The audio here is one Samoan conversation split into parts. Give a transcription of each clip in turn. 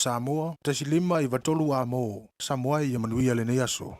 Samoa 1593 Amo Samoa ia manuia lenei aso.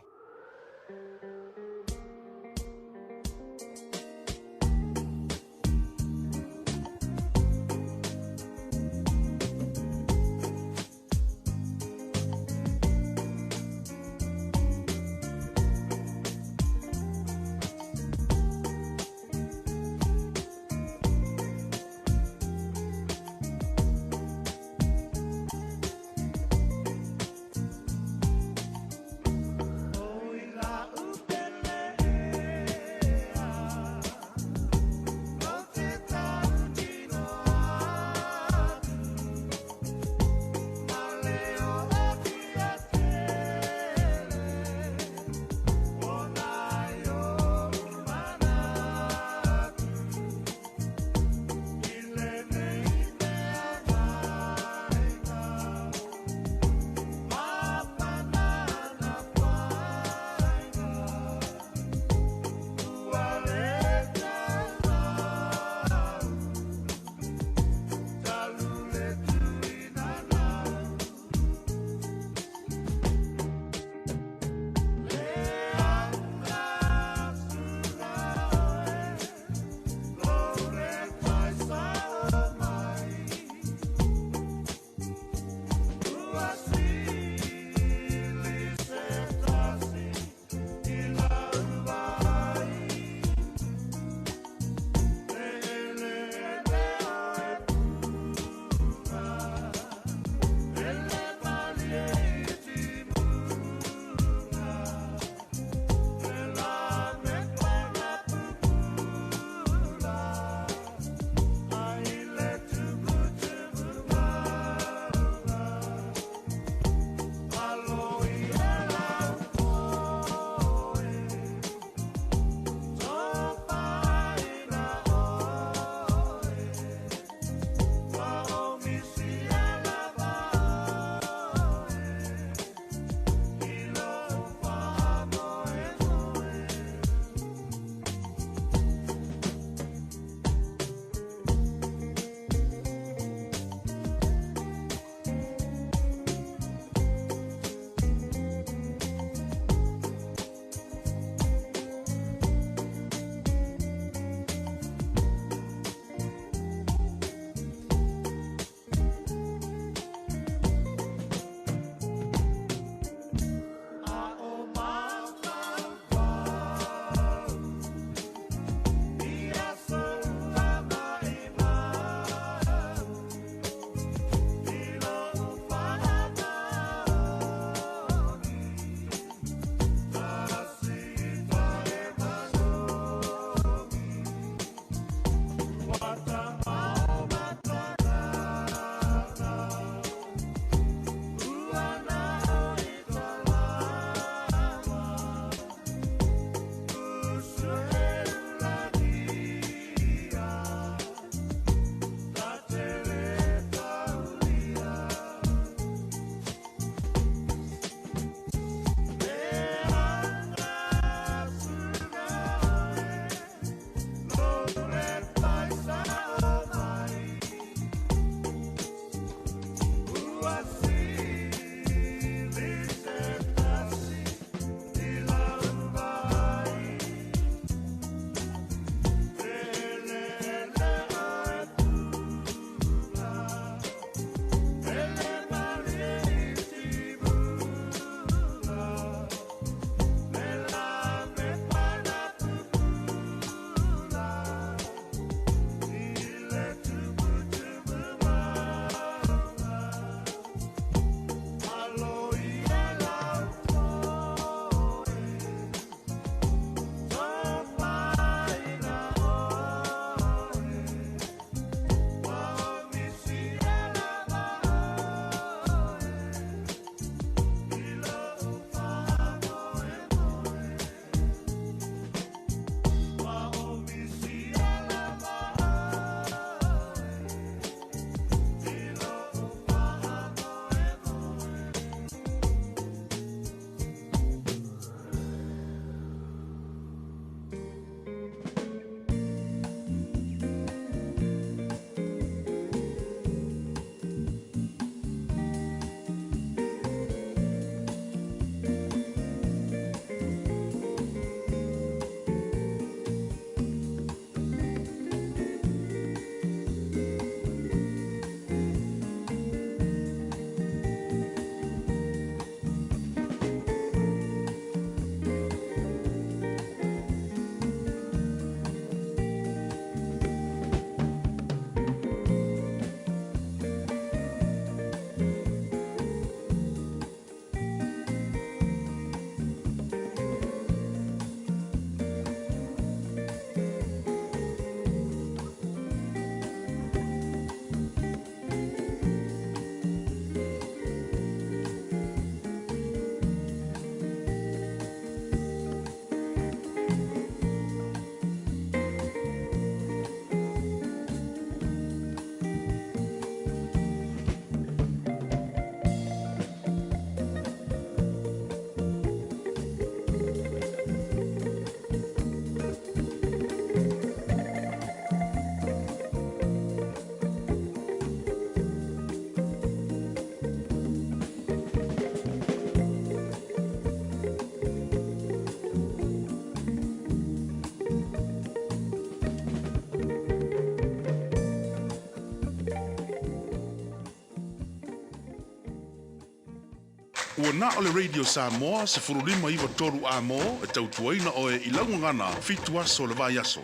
Ua na o le Radio Samoa 1593 A-mo e tautuaina oe i lau gagana 7 aso o le vaiaso.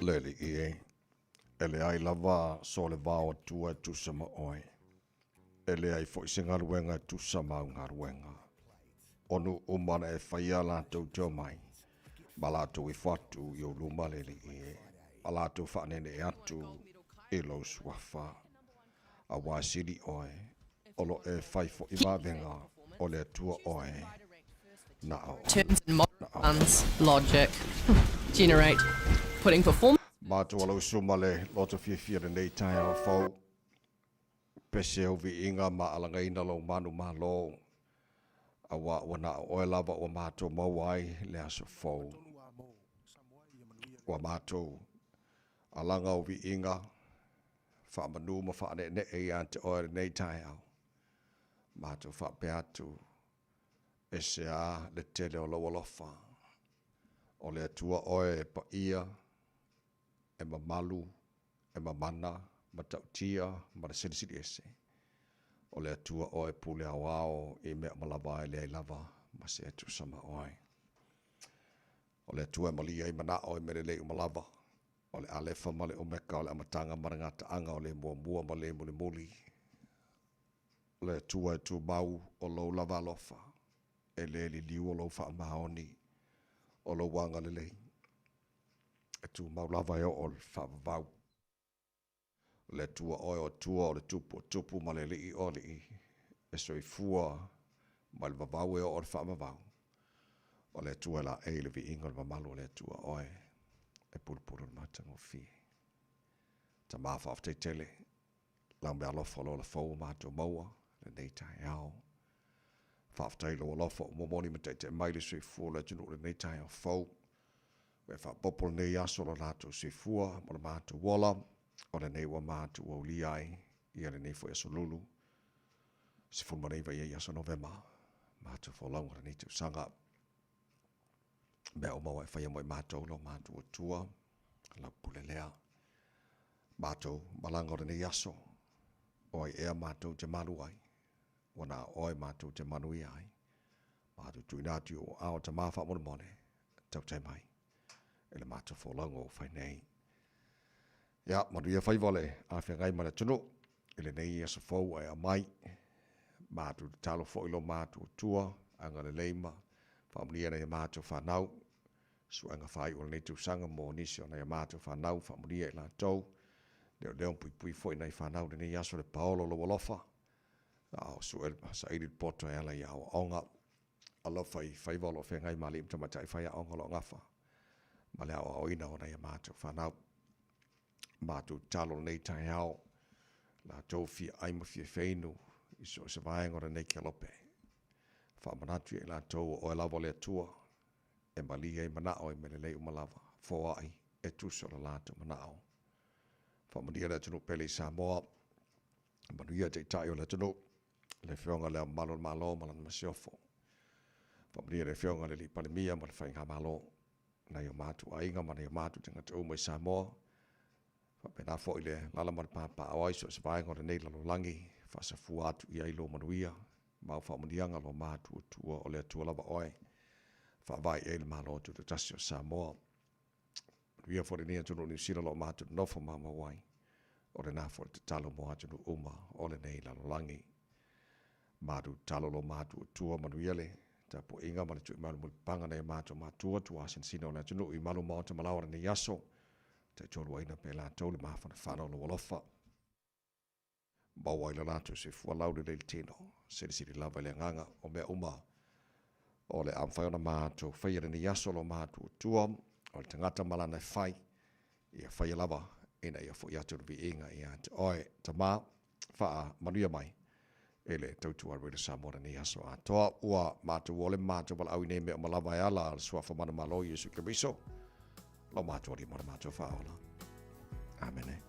Le Alii e, e leai lava so le vao atua e tusa ma oe. E leai foi se galuega e tusa ma au galuega. O nuu uma na e faia latou te omai, ma latou ifo atu i ou luma le Alii e, ma latou faaneenee atu i lou suafa. Auā sili oe, o lo e fai foi vavega o le Atua oe, na o Terms and na o. funds logic generate putting performance Matou alo usu ma le loto fiafia lenei taeao fou. Pese au viiga ma alagaina lou manu malo, auā ua na o oe lava ua matou maua ai le aso fou. Ua matou alaga au viiga, faamanu ma faaneenee ia te oe lenei taeao. Matou faapea atu, e se a le tele o lou alofa. O le Atua oe e paia, e mamalu, e mamana, matautia ma le silisili ese. O le Atua oe e pule aoao i mea uma lava e leai lava ma se e tusa ma oe. O le Atua e malie ai manao i mea lelei uma lava. O le Alefa ma le Omeka, o le amataga ma le gataaga, o le muamua ma le mulimuli. O le Atua e tumau o lou lava alofa, e le liliu o lou faamaoni, o lou agalelei, e tumau lava e oo i le faavavau. O le Atua oe o Atua, o le Tupu o Tupu ma le Alii o Alii, e soifua mai le vavau e oo i le faavavau. O le Atua e laei le viiga o le mamalu o le Atua oe, e pulupulu le matagofie. Tama faafetai tele, lau meaalofa o le ola fou ua matou maua lenei taeao. Faafetai i lou alofa ua momoli ma taitai mai le soifua o le atunuu i lenei taeao fou. Ua e faaopoopo lenei aso o lo latou soifua ma lo matou ola, o lenei ua matou aulia ai ia lenei foi aso lulu, 19 ia i aso Novema, matou folauga lenei tausaga. Mea uma ua e faia mo i matou lo matou Atua, lau pule lea. Matou malaga o lenei aso, o ai ea matou te malu ai, ua na oe matou te manuia ai. Matou tuuina atu i ou aao Tama faamolemole, tautai mai i le matou folauga ua fai nei. Ia, manuia faiva o le afeagai ma le atunuu i lenei aso fou ua e aumai. Matou tatalo foi i lo matou Atua, agalelei ma faamanuia nai a matou fanau. Suega faaiu o lenei tausaga mo nisi o nai a matou fanau, faamanuia i latou. Leoleo ma puipui foi nai fanau i lenei aso le paolo o lou alofa. A o sue saili le poto e ala i aoaoga. Alofa i faiva o lo o feagai ma alii ma tamaitai faiaoga o lo o gafa ma le aoaoina o nai a matou fanau. Matou tatalo i lenei taeao, latou fia ai ma fia feinu i so o se vaega o lenei kelope. Faamanatu ia i latou o oe lava o le Atua e malie ai manao i mea lelei uma lava, foai e tusa o lo latou manao. Faamanuia le atunuu pele i Samoa, manuia Taitai o le atunuu, le Afioga i Le Ao Mamalu o le Malo ma Lana Masiofo. Faamanuia le Afioga i le Alii Palemia ma le Faigamalo, nai o matou aiga ma nai o matou tagata uma i Samoa, faapena foi le alaala ma le papaaao ai so o se vaega o lenei lalolagi, faasafua atu i ai lou manuia ma au faamanuiaga lo matuatua o le Atua lava oe, faavae i ai le Malo Tutoatasi o Samoa. Manuia foi lenei atunuu o Niu Sila o lo o matou nonofo maumau ai, o lena foi le tatalo mo atunuu uma o lenei lalolagi. Matou tatalo lo matuatua manuia le tapuaiga ma le tui mai o le mulipapaga nai o matou matua tuasinasina o le atunuu i malu maota ma laoa o lenei aso, taitoluaina pea e latou le mafanafana o lou alofa. Maua ai lo latou soifua laulelei le tino, silisili lava i le agaga o mea uma o le a mafai ona matou faia lenei aso lo matuatua o le tagata ma lana e fai, ia faia lava ina ia foi atu le viiga ia te oe. Tama, faamanuia mai e le tautua Radio Samoa lenei aso atoa. Ua matou ole ma matou valaau i nei mea uma lava e ala le suafa manumalo Iesu Keriso, lo matou Alii ma lo matou Faaola. Amene.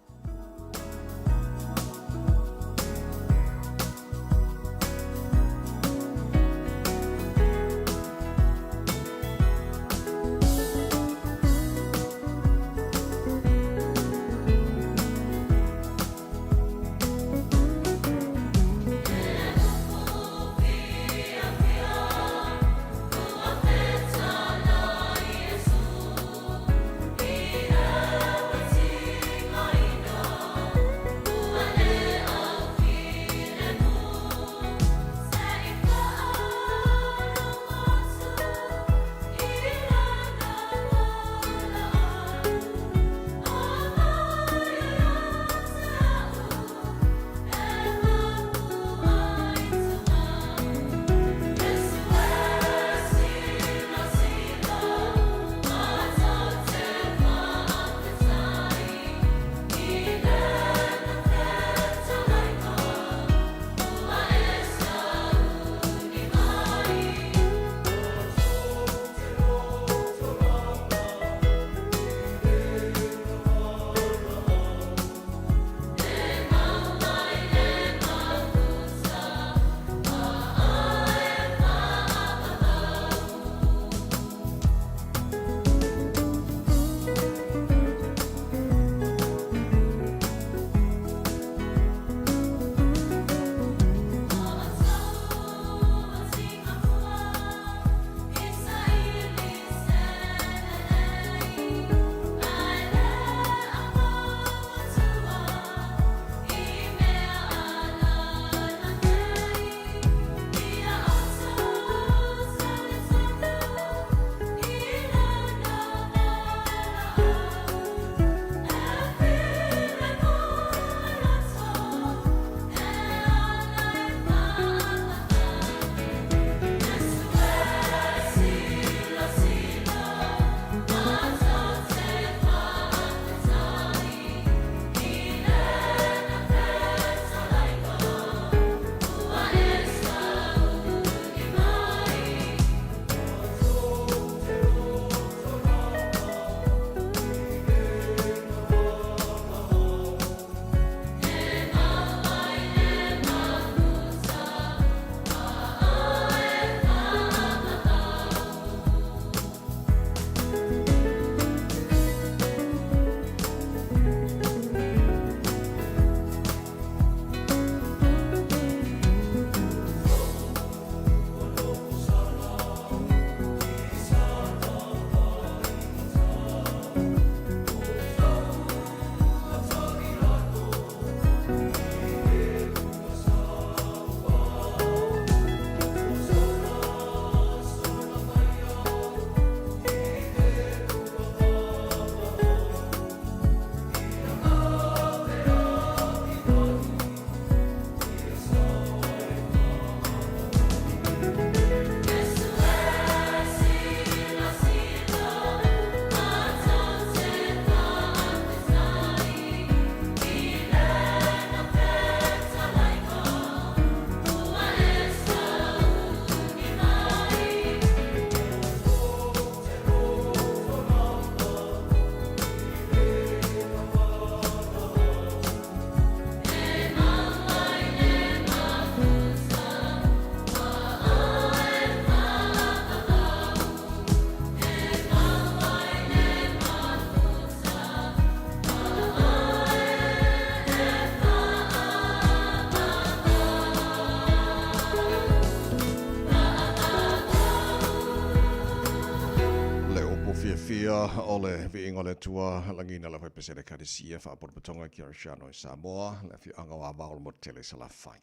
silafia o le viiga o le Atua lagiina le Aufaipeseana Ekalesia Faapotopotoga Kerisiano i Samoa, le afioaga o Avao o le motu tele i Salafai.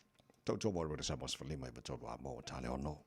Tautua mo le Radio Samoa 15 i 3 a mo tale ono.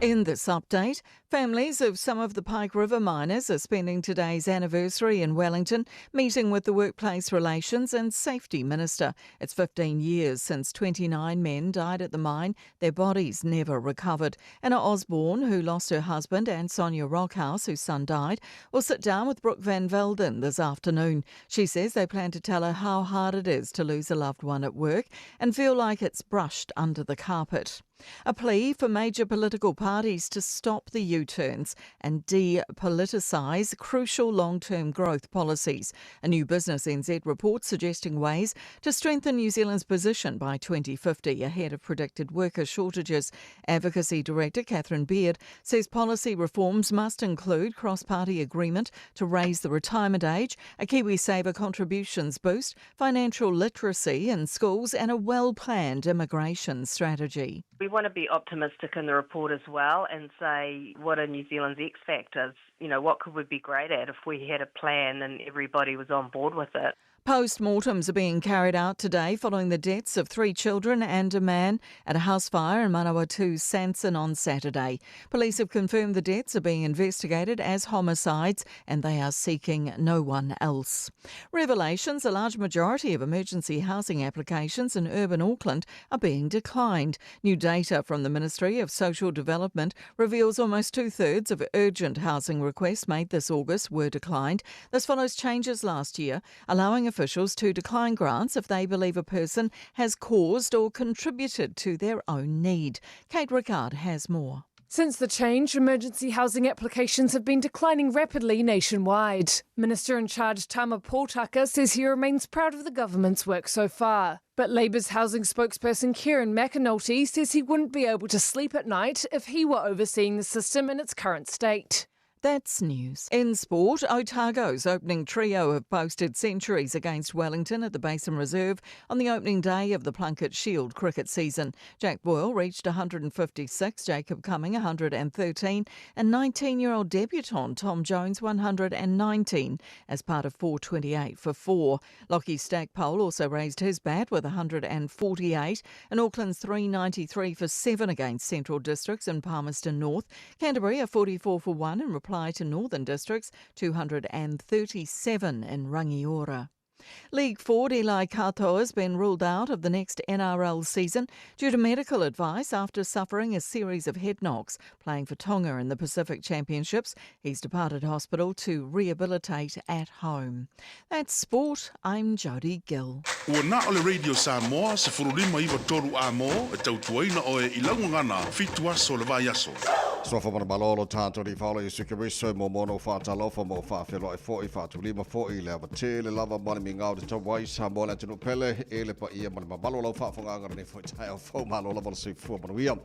In this update, families of some of the Pike River miners are spending today's anniversary in Wellington, meeting with the Workplace Relations and Safety Minister. It's 15 years since 29 men died at the mine, their bodies never recovered. Anna Osborne, who lost her husband, and Sonia Rockhouse, whose son died, will sit down with Brooke Van Velden this afternoon. She says they plan to tell her how hard it is to lose a loved one at work and feel like it's brushed under the carpet. A plea for major political parties to stop the U turns and depoliticise crucial long term growth policies. A new Business NZ report suggesting ways to strengthen New Zealand's position by 2050 ahead of predicted worker shortages. Advocacy Director Catherine Beard says policy reforms must include cross party agreement to raise the retirement age, a KiwiSaver contributions boost, financial literacy in schools, and a well planned immigration strategy. We want to be optimistic in the report as well and say what are New Zealand's X factors? You know, what could we be great at if we had a plan and everybody was on board with it? Post-mortems are being carried out today following the deaths of three children and a man at a house fire in Manawatu, Sanson on Saturday. Police have confirmed the deaths are being investigated as homicides and they are seeking no one else. Revelations, a large majority of emergency housing applications in urban Auckland are being declined. New data from the Ministry of Social Development reveals almost two-thirds of urgent housing requests made this August were declined. This follows changes last year, allowing officials to decline grants if they believe a person has caused or contributed to their own need. Kate Rickard has more. Since the change, emergency housing applications have been declining rapidly nationwide. Minister in charge Tama Potaka says he remains proud of the government's work so far. But Labour's housing spokesperson Kieran McAnulty says he wouldn't be able to sleep at night if he were overseeing the system in its current state. That's news. In sport, Otago's opening trio have posted centuries against Wellington at the Basin Reserve on the opening day of the Plunket Shield cricket season. Jack Boyle reached 156, Jacob Cumming 113, and 19 year old debutant Tom Jones 119 as part of 428 for four. Lockie Stackpole also raised his bat with 148 and Auckland's 393 for seven against Central Districts in Palmerston North. Canterbury are 44 for one in reply to Northern Districts 237 in Rangiora. League forward Eli Kato has been ruled out of the next NRL season due to medical advice after suffering a series of head knocks playing for Tonga in the Pacific Championships. He's departed hospital to rehabilitate at home. That's sport. I'm Jodie Gill. Ua na o le Radio Samoa, 1593 a mo, e tautuaina oe i lau gagana, fitu aso o le vaiaso. Suafa ma le Malo lo tātou nei whaola Iesu Keriso e momono whātalofa mo whāwheloai fo'i whātulima fo'i le ava tele lava ma le migao te tau ai Samoa le atunuu pele e le paia ma le mamalu o lau faafogaaga lenei foi taeao fou malo lava le soifua manuia.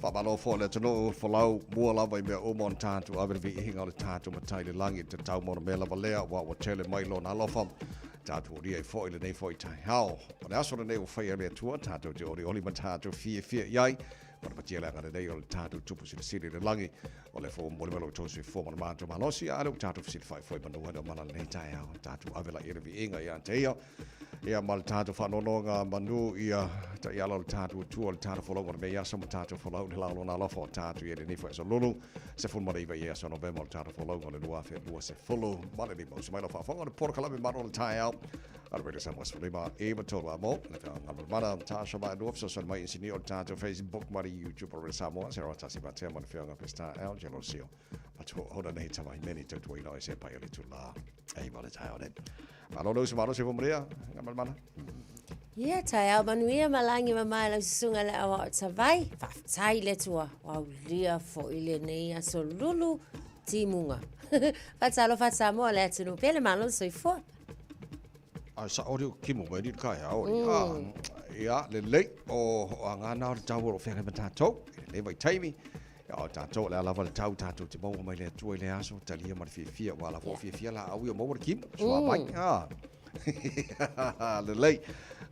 Faamalo foi le atunuu folau mua lava i mea uma ona tatou ave le viiga o le tatou Matai i le lagi te tau mo le mea lava lea aua ua tele mai lona alofa tatou olia ai foi lenei foi taeao. O le aso lenei ua faia e le Atua tatou te olioli ma tatou fiafia i ai. Manapatia le agalelei o le tatou Tupu Silisili i le lagi. O le fo mo le malo tou soifua ma le matou malosi, a le ua tatou fesilafai foi manu ai le omana lenei taeao. Tatou ave la i le viiga ia te ia. Ia ma le tatou faanonoga manu ia taiala o le tatou Atua o le tatou folauga o lenei aso ma tatou folau le lao lona alofa o tatou i lenei foi aso lulu. 19 i aso Novema o le tatou folauga o le 2025. Uso mai lau faafofoga o le polokalame malo o le taeao. A le Radio Samoa 15 e ma tolu a mo. Le whia ngā mana, Tasha mai anua, fesoasoani mai insinia o le tātou Facebook ma le YouTube o Radio Samoa, se rawa tasi matea ma le whia ngā Pesta ao, jelo sio. Matua hona nei tama hi meni tautua ina o se pai o le tula. Ei ma le tae o ne. Malo le uso malo se maria, ngā mana. Ia, taeao manuia ma lagi mamae lau susuga le aoao tavai, faafetai i le Atua, ua aulia foi lenei aso lulu timuga. Faatalofa atu Samoa le atunuu pele, malo le soifua. Ai sa ori o kimo mai ni kai a ori a ia lelei o a ngā nā o te tau o whenga ma tātou i lenei vaitaimi. Ia, o tatou, o le a lava le tau tatou te maua mai le Atua i le aso, talia ma le fiafia, ua ala foi fiafia laau ia maua le kimo, suavai. Ah. Lelei.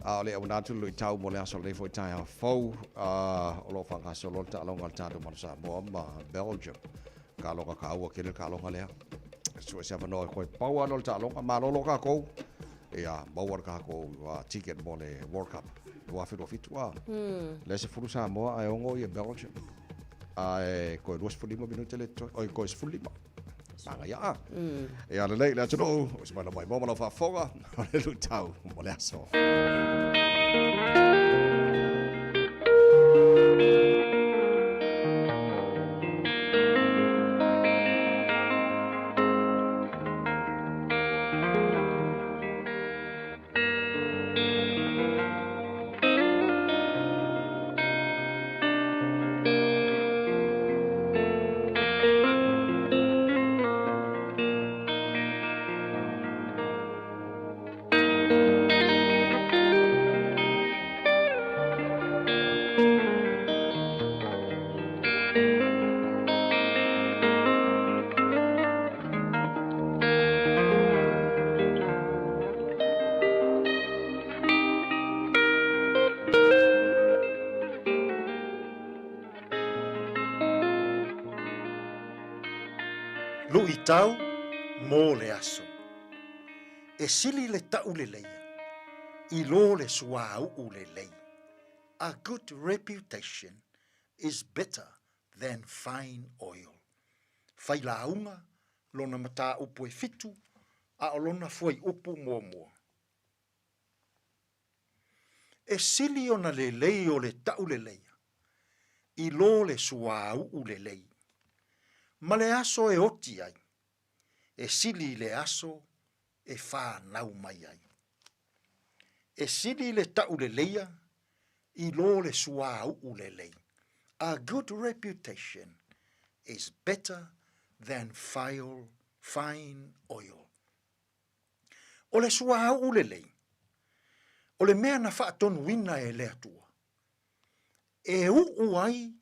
A o le auina atu le luitau mo le aso lenei foi taeao fou, o lo o faagasolo le taaloga a le tatou Manu Samoa ma Belgium. Taaloga taua tele le taaloga lea. Sue se avanoa e toe pau lava le taaloga, malolo tatou, ia maua le tatou ticket mo le World Cup 2027. Ah. Lea e 10 Samoa ae 6 ia Belgium. Ae toe 25 minute le totoe, oi toe 15. Manaia a. Ia lelei le atunuu, o se mai mai mo lau faafofoga, o le luitau mo le aso. Luitau mo le aso. E sili le tauleleia i lo le suauu lelei. A good reputation is better than fine oil. Failauga lona mataupu e fitu a o lona fuaiupu muamua. E sili ona lelei o le tauleleia i lo le suauu lelei. Ma le aso e oti ai, e sili i le aso e fanau mai ai. E sili le tauleleia i lo le suauu lelei. A good reputation is better than fine oil. O le suauu lelei, o le mea na faatonuina e le Atua, e uu ai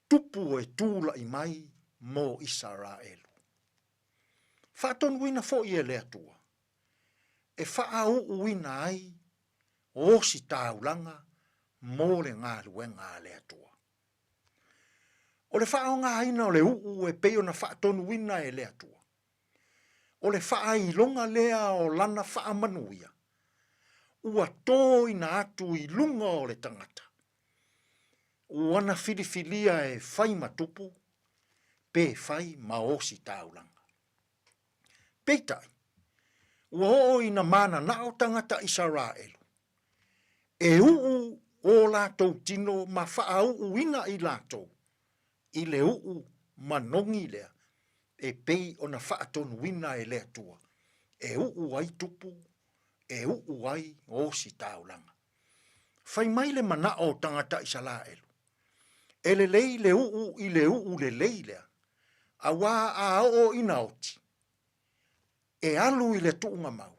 tupu e tulai mai mo Isaraelu. Faatonuina foi e le Atua, e faaauuina ai ositaulaga mo le galuega a le Atua. O le faaaogaina o le uu e pei ona faatonuina e le Atua, o le faailoga lea o lana faamanuia, ua toina atu i luga o le tagata, ua na filifilia e fai ma tupu, pe fai ma ositaulaga. Peitai, ua oo ina mananao tagata Isaraelu, e uu o latou tino ma faauuina i latou i le uu manogi lea e pei ona faatonuina e le Atua, e uu ai tupu, e uu ai ositaulaga. Fai mai le manao o tagata Isaraelu, e lelei le uu i le uu lelei lea, auā a oo ina oti, e alu i le tuugamau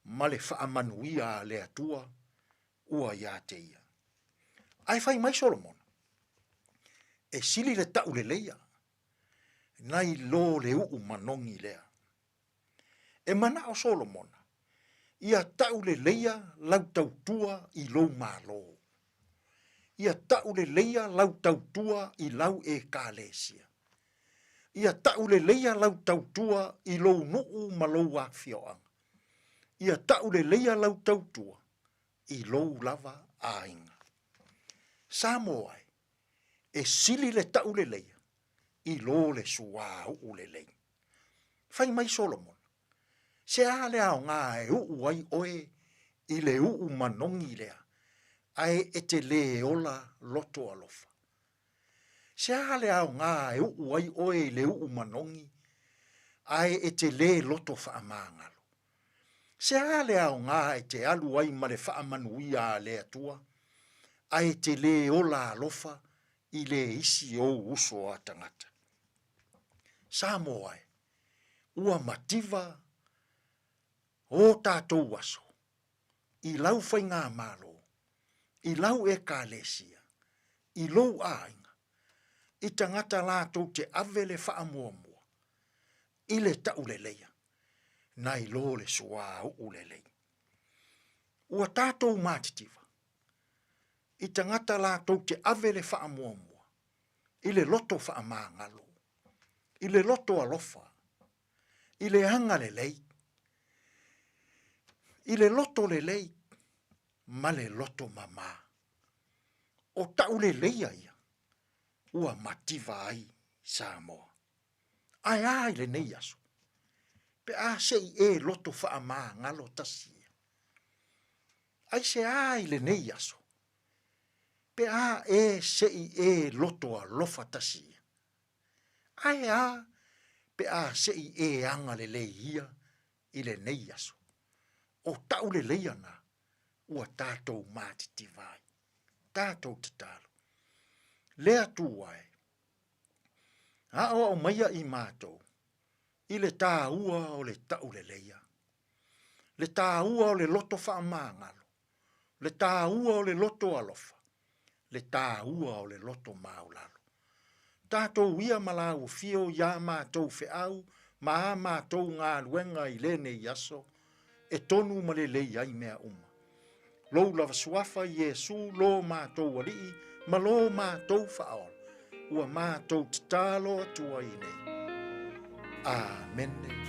ma le faamanuia a le Atua ua ia te ia. Ae fai mai Solomona, e sili le tauleleia nai lo le uu manogi lea. E manao Solomona, ia tauleleia lau tautua i lou Malo. Ia tauleleia lau tautua i lau Ekalesia. Ia tauleleia lau tautua i lou nuu ma lou afioaga. Ia tauleleia lau tautua i lou lava aiga. Samoa e, e sili le tauleleia i lo le suauu lelei. Fai mai Solomona, Se a le aoga e uu ai oe i le uu manogi lea, ae e te lē ola loto alofa? Se a le aoga e uu ai oe i le uu manogi, ae e te lē loto faamagalo? Se a le aoga e te alu ai ma le faamanuia a le Atua, ae e te lē ola alofa i le isi ou uso a tagata? Samoa e, ua mativa o tatou aso i lau faigamalo, i lau Ekalesia, i lou aiga, i tagata latou te ave le faamuamua i le tauleleia, nai lo le suauu lelei. Ua tatou matitiva i tagata latou te ave le faamuamua i le loto faamagalo, i le loto alofa, i le agalelei, i le loto lelei ma le loto mamā. O tauleleia ia ua mativa ai Samoa. Ae a i lenei aso, pe a se i e loto faamagalo tasi ia? Aisea i lenei aso, pe a e se i e loto alofa tasi ia? Ae a pe a se i e agalelei ia i lenei aso? O tauleleia na ua tatou matitiva ai. Tatou tatalo. Le Atua e, aoao maia i matou i le tāua o le tauleleia, le tāua o le loto faamagalo, le tāua o le loto alofa, le tāua o le loto maulalo. Tatou ia ma lauofio i a matou feau ma a matou galuega i lenei aso, e tonu ma lelei ai mea uma. Lou lava suafa Iesu lo matou Alii ma lo matou Faaola, ua matou tatalo atu ai nei. Amene.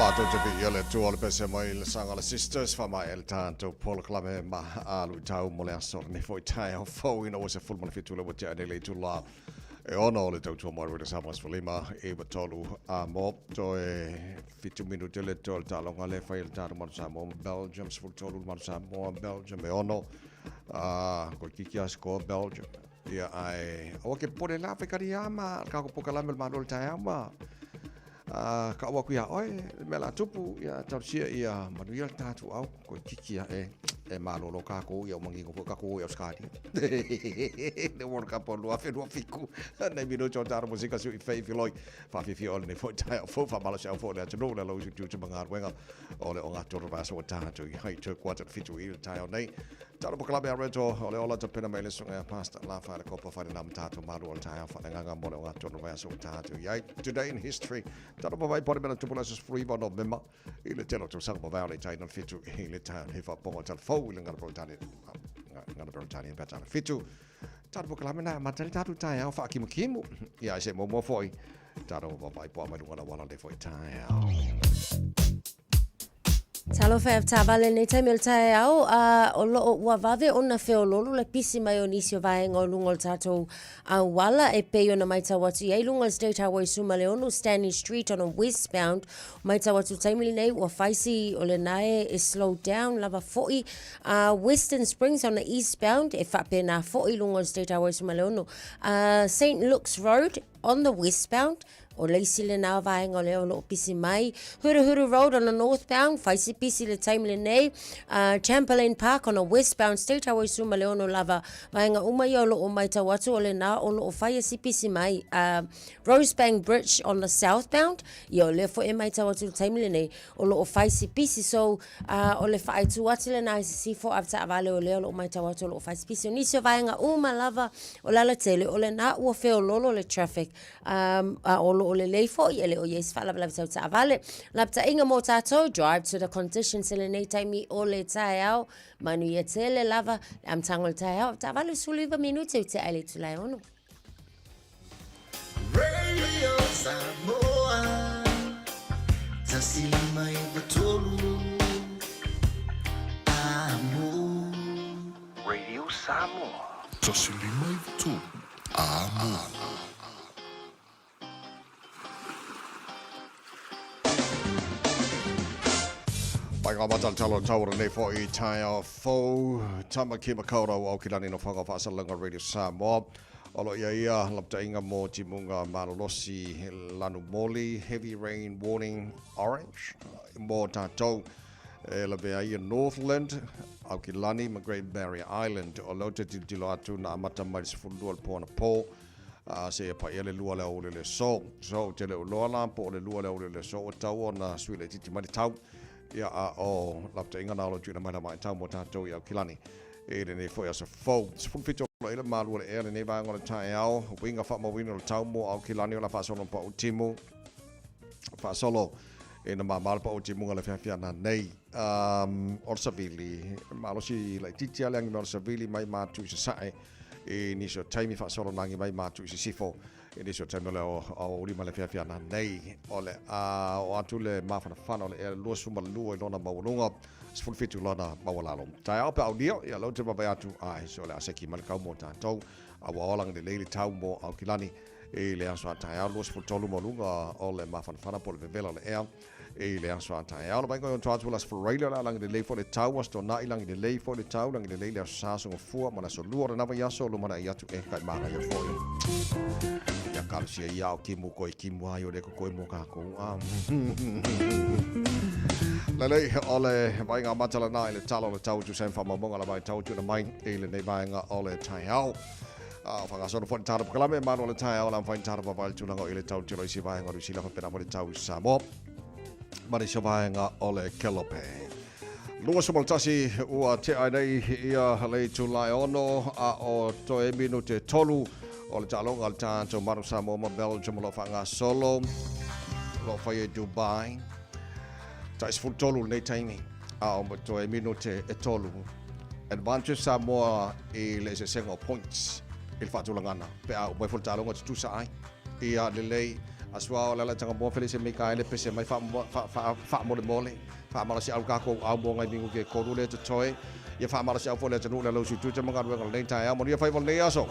Mātou te viia le Atua o le pese mai le saga le Sisters fa mai el tātou polokalame ma alu i tau mo le aso lenei foi taeao fou ina ua se fulu ma le fitu le ua tea nei le itula e ono o le tautua mai Radio Samoa 15 iwa tolu a mo toe fitu minute le toe o le taaloga le fai e le tatou Manu Samoa ma Belgium 13 le Manu Samoa Belgium e ono a koe kiki a score Belgium ia ae aua ke pole la fai kari a ma ka ko pokalame le malo le taeao ma a ka ua kuia oe le mea la tupu ia tausia ia manuia le tātou au koe kiki a e e malolo kākou ia o mangingo foi kākou i Australia le World Cup o lua whenua fiku nei minuti o tāro musika su i whei filoi whawhiwhi o lenei foi taeao fou whamalo se au fo le atunuu le lau su tu mangaruenga o le o ngā toro vaso o tātou i hai te kwata fitu i le taeao nei. Talo po kalabe a reto o le ola tapena mai le sunga a pasta la whae le kopa whae le nam tātou malu o le taeao whae le nganga mo le o ngā toro vaso o tātou i ai. Today in history, talo po vai pore mena tupula sus fruiva no mema i le telo tau sanga mo le tai no fitu i le taeao he whaponga talo fou i le ngana Britania ngana Britania pa talo fitu. Talo po kalabe na matari tātou taeao wha kimu ia se mo mo foi. Talo po vai po mai lunga la wala le foi taeao. Talofa e taavale lenei taimi o le taeao, a o loo ua vave ona feoloolo le pisi mai o nisi o vaega o luga o le tatou auala e pei ona maitau atu i ai luga o le State Highway 16, Stanley Street on a westbound. Maitau atu i le taimi lenei ua fai si o lena e slow down lava foi. A Western Springs on a eastbound e faapena foi luga o le State Highway 16. A St Luke's Road on the westbound, O le isi lena o vaega o lea o loo pisi mai. Huruhuru Road on the northbound, fai si pisi le taimi lenei. Chamberlain Park on the westbound, State Highway 16 lava. Vaega uma ia o loo maitau atu o lena o loo fai e si pisi mai. Rosebank Bridge on the southbound, ia o lea foi e maitau atu le taimi lenei o loo fai si pisi. So, o le faaitu atu lena i sisifo a taavale o lea o loo maitau atu o loo fai si pisi. O nisi o vaega uma lava o le alatele o lena ua feololo le traffic. Um, a o loo lelei foi, e le o i ai se faalavelave tau taavale. Lapataiga mo tātou, drive to the conditions i lenei taimi o le taeao. Manuia tele lava, le amataga o le taeao, taavale 19 minute u te ai le itula e ono. Radio Samoa, tasi lima iwa tolu, amo. Radio Samoa. Tasi lima iwa tolu, amo. Pai ngā matala talo taura nei fo i taeao fou. Tama ki makaurau au ki lani no whanga whaasalanga Radio Samoa. O lo ia ia laptainga mo timunga malolosi lanu moli heavy rain warning orange mo tātou e lawe ai ia Northland, Aukilani ma Great Barrier Island. O lea ou te tilotilo atu na amata mai le 12 le po anapo, a seia paia le lua le aoauli o le aso. So, ou te le o iloa la po o le lua le aoauli o le aso ua tau ona sui laitiiti mai le tau, ia a o lapataiga na o lo o tuuina mai la maitau mo tatou i Aukilani i lenei foi aso fou. 17 o lo ila malu o le ea lenei vaega o le taeao, uiga faamauina o le tau mo Aukilani o la faasolo ma pau timu. Faasolo ina mama le pau timuga le fiafiana nei. O le savili, malosi laitiiti a le agi mai o le savili mai matu i sasae i nisi o taimi faasolo na agi mai matu i sisifo i nisi o taimi o le aoauli ma le fiafiana nei. O le a o atu le mafanafana o le ea 22 i lona maualuga, 17 lona maualalo. Taeao pe aulia, ia lea ou te vaavaai atu, ae se o le a seki mai le kau mo tatou, a ua ola lelei le tau mo Aukilani i le aso a taeao, 23 maualuga o le mafanafana po o le vevela o le ea i le aso a taeao. Le vaaiga o tua atu o le Aso Faraile o le a lagi lelei foi le tau, Aso Toonai lagi lelei foi le tau, lagi lelei le Aso Sa Aso Gafua ma le Aso Lua o lena vaiaso o lumanai atu e kai manaia foi. Ia kalosia ia o kimu koe kimu ai o le ko koe mo kākou. Lelei o le vaaiga amata lena i le tala o le tau tu sem whamaumonga la mai tau tuna mai i lenei vaega o le taeao. A whangasoro foi tara pakalame manu o le taeao la whain tara papai le tulaga i le tau tilo i si vaega o Niu Sila whapena mo le tau i Samoa. Ma le si vaega o le Kelope. 21 ua tea ai nei ia le itula e ono a o toe minute tolu o le taaloga a le tatou Manu Samoa ma Belgium o lo o faagasolo o lo o fai ai Dubai. Tai 13 lenei taimi a o toe minute e tolu. Advantage Samoa i le eseesega o points i le faatulagana pe a uma ifo le taaloga tutusa ai. Ia lelei, Asuao le ala Tagamoa Felise Mikaele pese mai faamolemole faamalosiau le tatou au mo nai minute e tolu lea totoe. Ia faamalosiau foi le atunuu i le alausi tiute ma galuega lenei taeao. Manuia faiva lenei aso.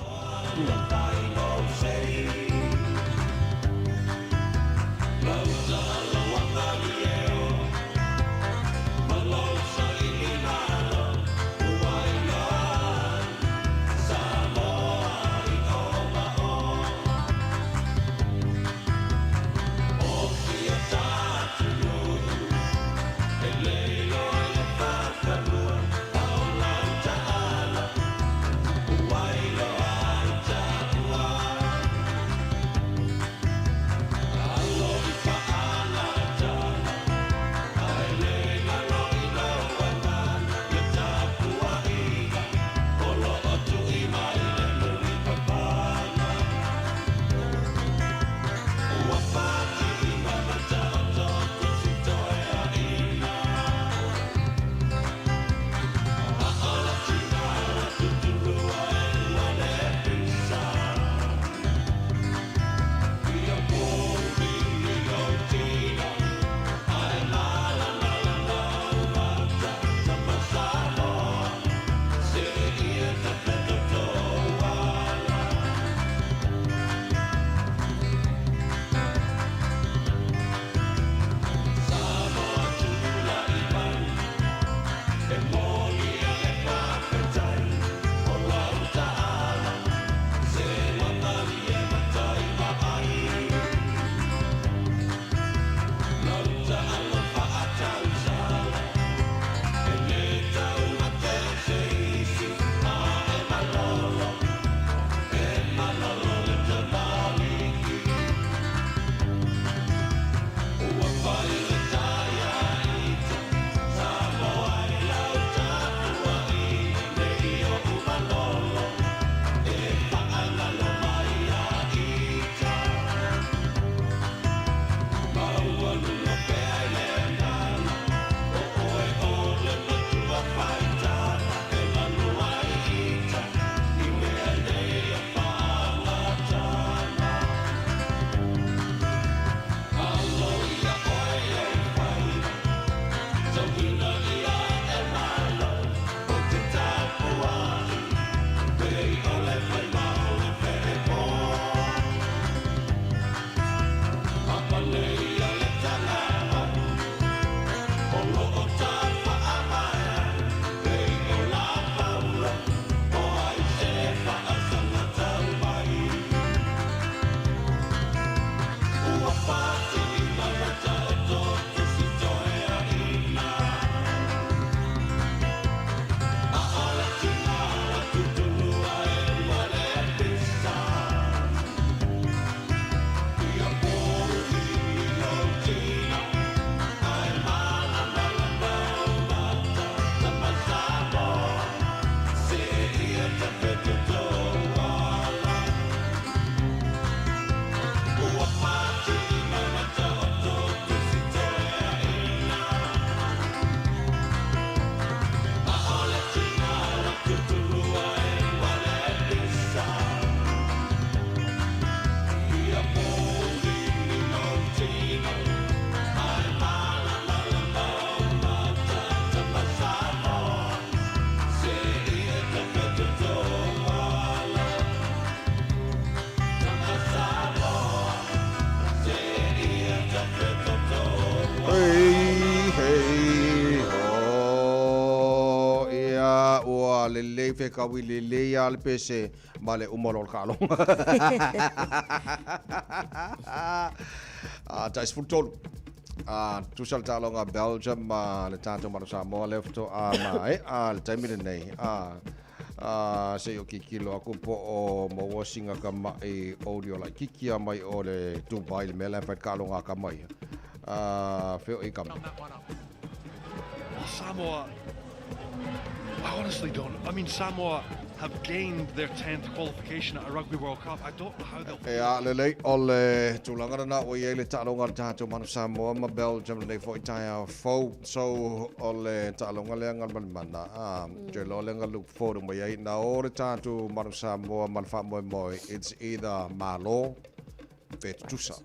Hei, hei, ho, ia, ua lelei fekaui lelei a le pese ma le uma loa o le taaloga. Ah, tai 13. Ah, tusa le taaloga a Belgium ma le tatou Malo Samoa lea faatoa maea le taimi lenei. Ah, ah, se i o kikilo aku po o maua sina kama'i audio laitiiti a mai o le Dubai le mea la e fai le taaloga a tama ia. Ah, feo i kama. Samoa, I honestly don't. I mean, Samoa. have gained their 10th qualification at a Rugby World Cup. I don't know how they'll Ea, lelei, o le tulaga lena ua i ai le taaloga a le tatou Manu Samoa ma Belgium lenei foi taeao fou. So, o le taaloga lea Galumalemana, a, ou te iloa lea na look forward uma i ai. Na o le tatou Manu Samoa ma le faamoemoe, it's either malo pe tutusa.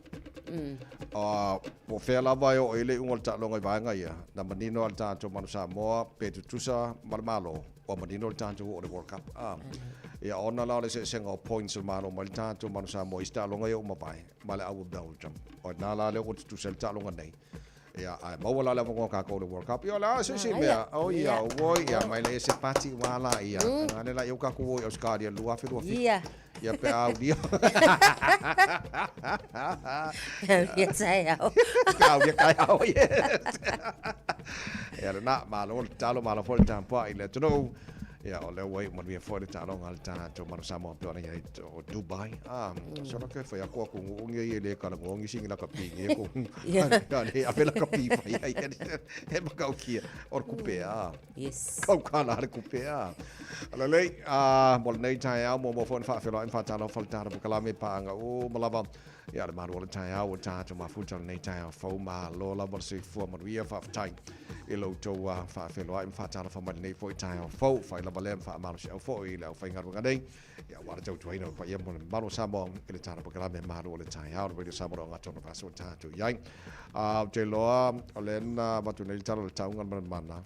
Uh, po o fea lava e oo i le iuga o le taaloga i vaega ia, na manino lava le tatou Manu Samoa pe tutusa ma le Malo, ua manino le tatou oo i le World Cup. Ah. Ia ona la o le eseesega o points o le Malo mai le tatou Manu Samoa i isi taaloga ia ua mavae ma le au o Belgium. O i ina la lea ua tutusa ai le taaloga nei. Ia, ae maua la le avanoa kākou i le World Cup. Ia, o le a se isi mea. O ia, oi, ia, mai le ese pati ua la ia. Ngā le la i au kākou o i Australia, 2027. Ia. Ia pe au lia. Pe au lia tae au. Pe au lia tae au, yes. Ia le nā, malo le talo, malo foi le tampua i le atunuu. Ia, o lea ua iu manuia foi le taaloga a le tatou Manu Samoa pei ona i ai o Dubai. Ah, solo ke whai ako aku ngu ngi i le kala ngu ngi singi la ka pi ngi ko. Le ave la ka pi whai ai he makau kia o le kupe a. Yes. Kau kala le kupe a. Ala lei, a mo lenei taeao mo mo foi na whaawheloa i whaatalo whaletara po kalame paanga o malava. Ia le malu o le taeao ua tatou mafuta o lenei taeao fou malo lava le soifua manuia faafetai i lo outou faafeiloai ma faatalofa mai lenei foi taeao fou fai lava lea ma faamalosiau foi i le aufaigaluega nei ia aua le tautuaina o le paia ma le mamalu o Samoa i le tala polokalame malu o le taeao le Radio Samoa o gatona faasoa tatou i ai. Ou te iloa o lea na avatu nei le tala o le tauga o le manamana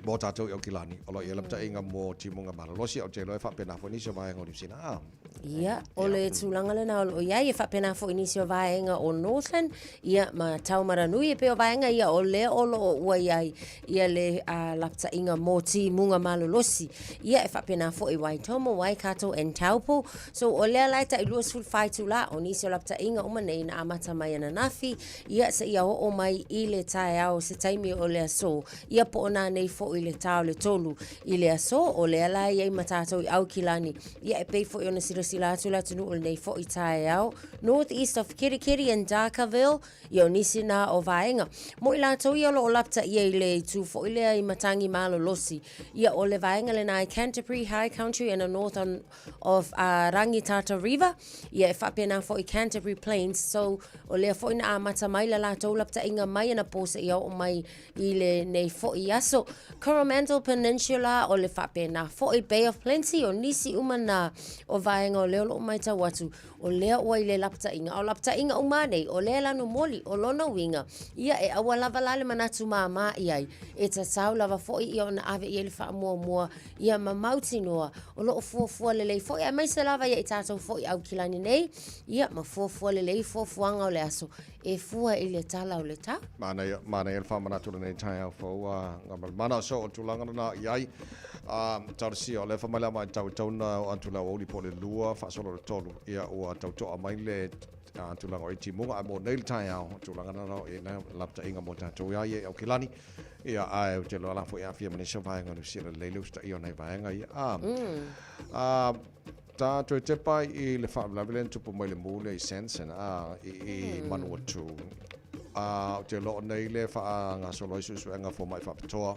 mo tatou i Aukilani, o lo o i ai lapataiga mo timuga malolosi, ou te iloa e faapena foi nisi o vaega o Niu Sila. Ah. Ia, o le tulaga lena o lo o i ai, e faapena foi nisi o vaega o Northland, ia, ma Taumaranui, e pei o vaega ia o lea o lo o ua i ai ia le uh, lapataiga mo timuga malolosi. Ia, e faapena foi Waitomo, Waikato and Taupo. So, o lea la e tai 24 itula, o nisi o lapataiga uma nei na amata mai ananafi, ia, seia oo mai i le taeao se taimi o le aso. Ia po o nanei foi i le tā o le 3 i le aso, o lea la e i ai ma tātou i Aukilani. Ia e pei foi ona silasila atu le atunuu i lenei foi taeao. North East of Kerikeri and Darkaville, ia o nisi na o vaega. Mo i latou ia o lo o lapataia i le itu foi lea i Matangi Malolosi. Ia o le vaega lena i Canterbury High Country and a north on of uh, Rangitata River, ia e faapena foi Canterbury Plains. So, o lea foi na amata mai la latou lapataiga mai ana pō seia oo mai i lenei foi aso. Coromandel Peninsula, o le faapena foi Bay of Plenty, o nisi uma na o vaega o lea o loo maitau atu, o lea ua i le lapataiga. A o lapataiga uma nei, o lea e lanu moli, o lona uiga, ia e aua lava la le manatu māmā i ai, e tatau lava foi ia ona ave i ai le faamuamua ia ma mautinoa o loo fuafua lelei foi, aemaise lava ia i tatou foi Aukilani nei, ia ma fuafua lelei fuafuaga o le aso e fua i le tala o le tau. Manaia, manaia le faamanatu o lenei taeao fou a ngā malimana so o tulaga lena i ai. A talosia o lea wha mai le ama i tau tauna o atu le aoauli po o le 2 faasolo le 3 ia ua tautoa mai le a, tulaga o i timuga ae mo nei le taeao o tulaga lena o i na lapataiga mo tatou ia ia i Aukilani ia ae ou te iloa la foi e aafia ma nisi o vaega o Niu Sila lelei le usitaia o nai vaega ia. A, a, Ta toe tepa i le faalavelave lea na tupu mai le mū lea i Sanson, ā, i, i Manawatū. Ā, ou te iloa o nei lea e faagasolo ai suesuega fomai faapitoa,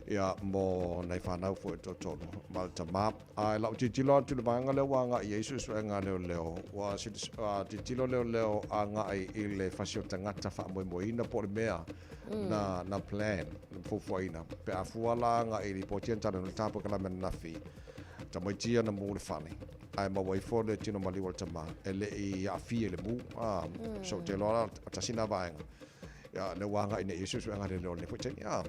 ia, mo nai fanau foi o toatolu ma le tama. A i lau tilotilo atu i le vaega lea ua agai i ai suesuega a leoleo, ua tilotilo leoleo agai i le fasi o tagata faamoemoeina po o le mea na, na plan, na fuafuaina, pe a fua la agai i lipoti ia na talanoa i le tapue ananafi, Tamaiti ia na mū le fale, ae maua ifo le tino maliu o le tama, e le i aafia i le mū. A, so te iloa la, o tasi na vaega. Ia, lea ua agai nei i ai suesuega leoleo i lenei foi taimi. A.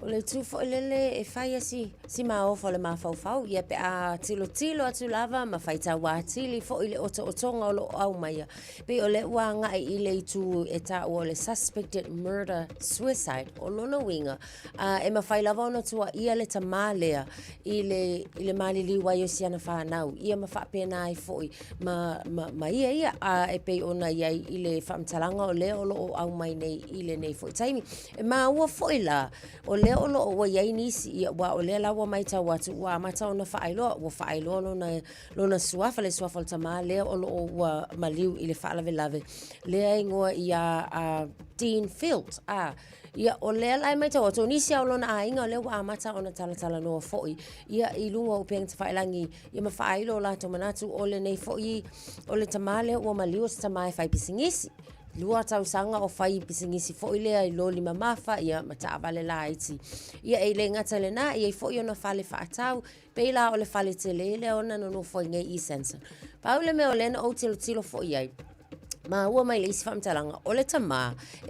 O le itu foi lele e fai a si, si maofa o le mafaufau, ia pe a tilotilo atu lava ma faitau atili foi le otootoga o lo o aumaia. Pei o lea ua agai i le itu e taua o le suspected murder suicide. O lona uiga, A e mafai lava ona tuuaia le tamā lea i le, i le maliliu ai o si ana fanau, ia ma faapena ai foi ma, ma, ma ia ia, a e pei ona i ai i le faamatalaga o lea o lo o aumai. mai nei i lenei foi taimi. E maua foi la, o lea o lo o ua i ai nisi, ia, aua o lea la ua matau atu ua amata ona faailoa, ua faailoa lona, lona suafa, le suafa o le tamā lea o lo o ua maliu i le faalavelave, lea e igoa ia a Dean Field. A, ia, o lea la e matau atu, o nisi lava o lona aiga o lea ua amata ona talatalanoa foi, ia, i luga o upega tafailagi, ia ma faailo o latou manatu, o lenei foi, o le tamā lea ua maliu o se tamā e faipisinisi. 2 tausaga o fai pisinisi foi lea i loli mamafa ia ma taavale laiti. Ia e le gata i lena, e i ai foi ona fale faatau, pei la o le fale tele lea ona nonofo ai nei i Sandton. Pau le mea o lea na ou tilotilo foi i ai, maua mai le isi faamatalaga, o le tamā,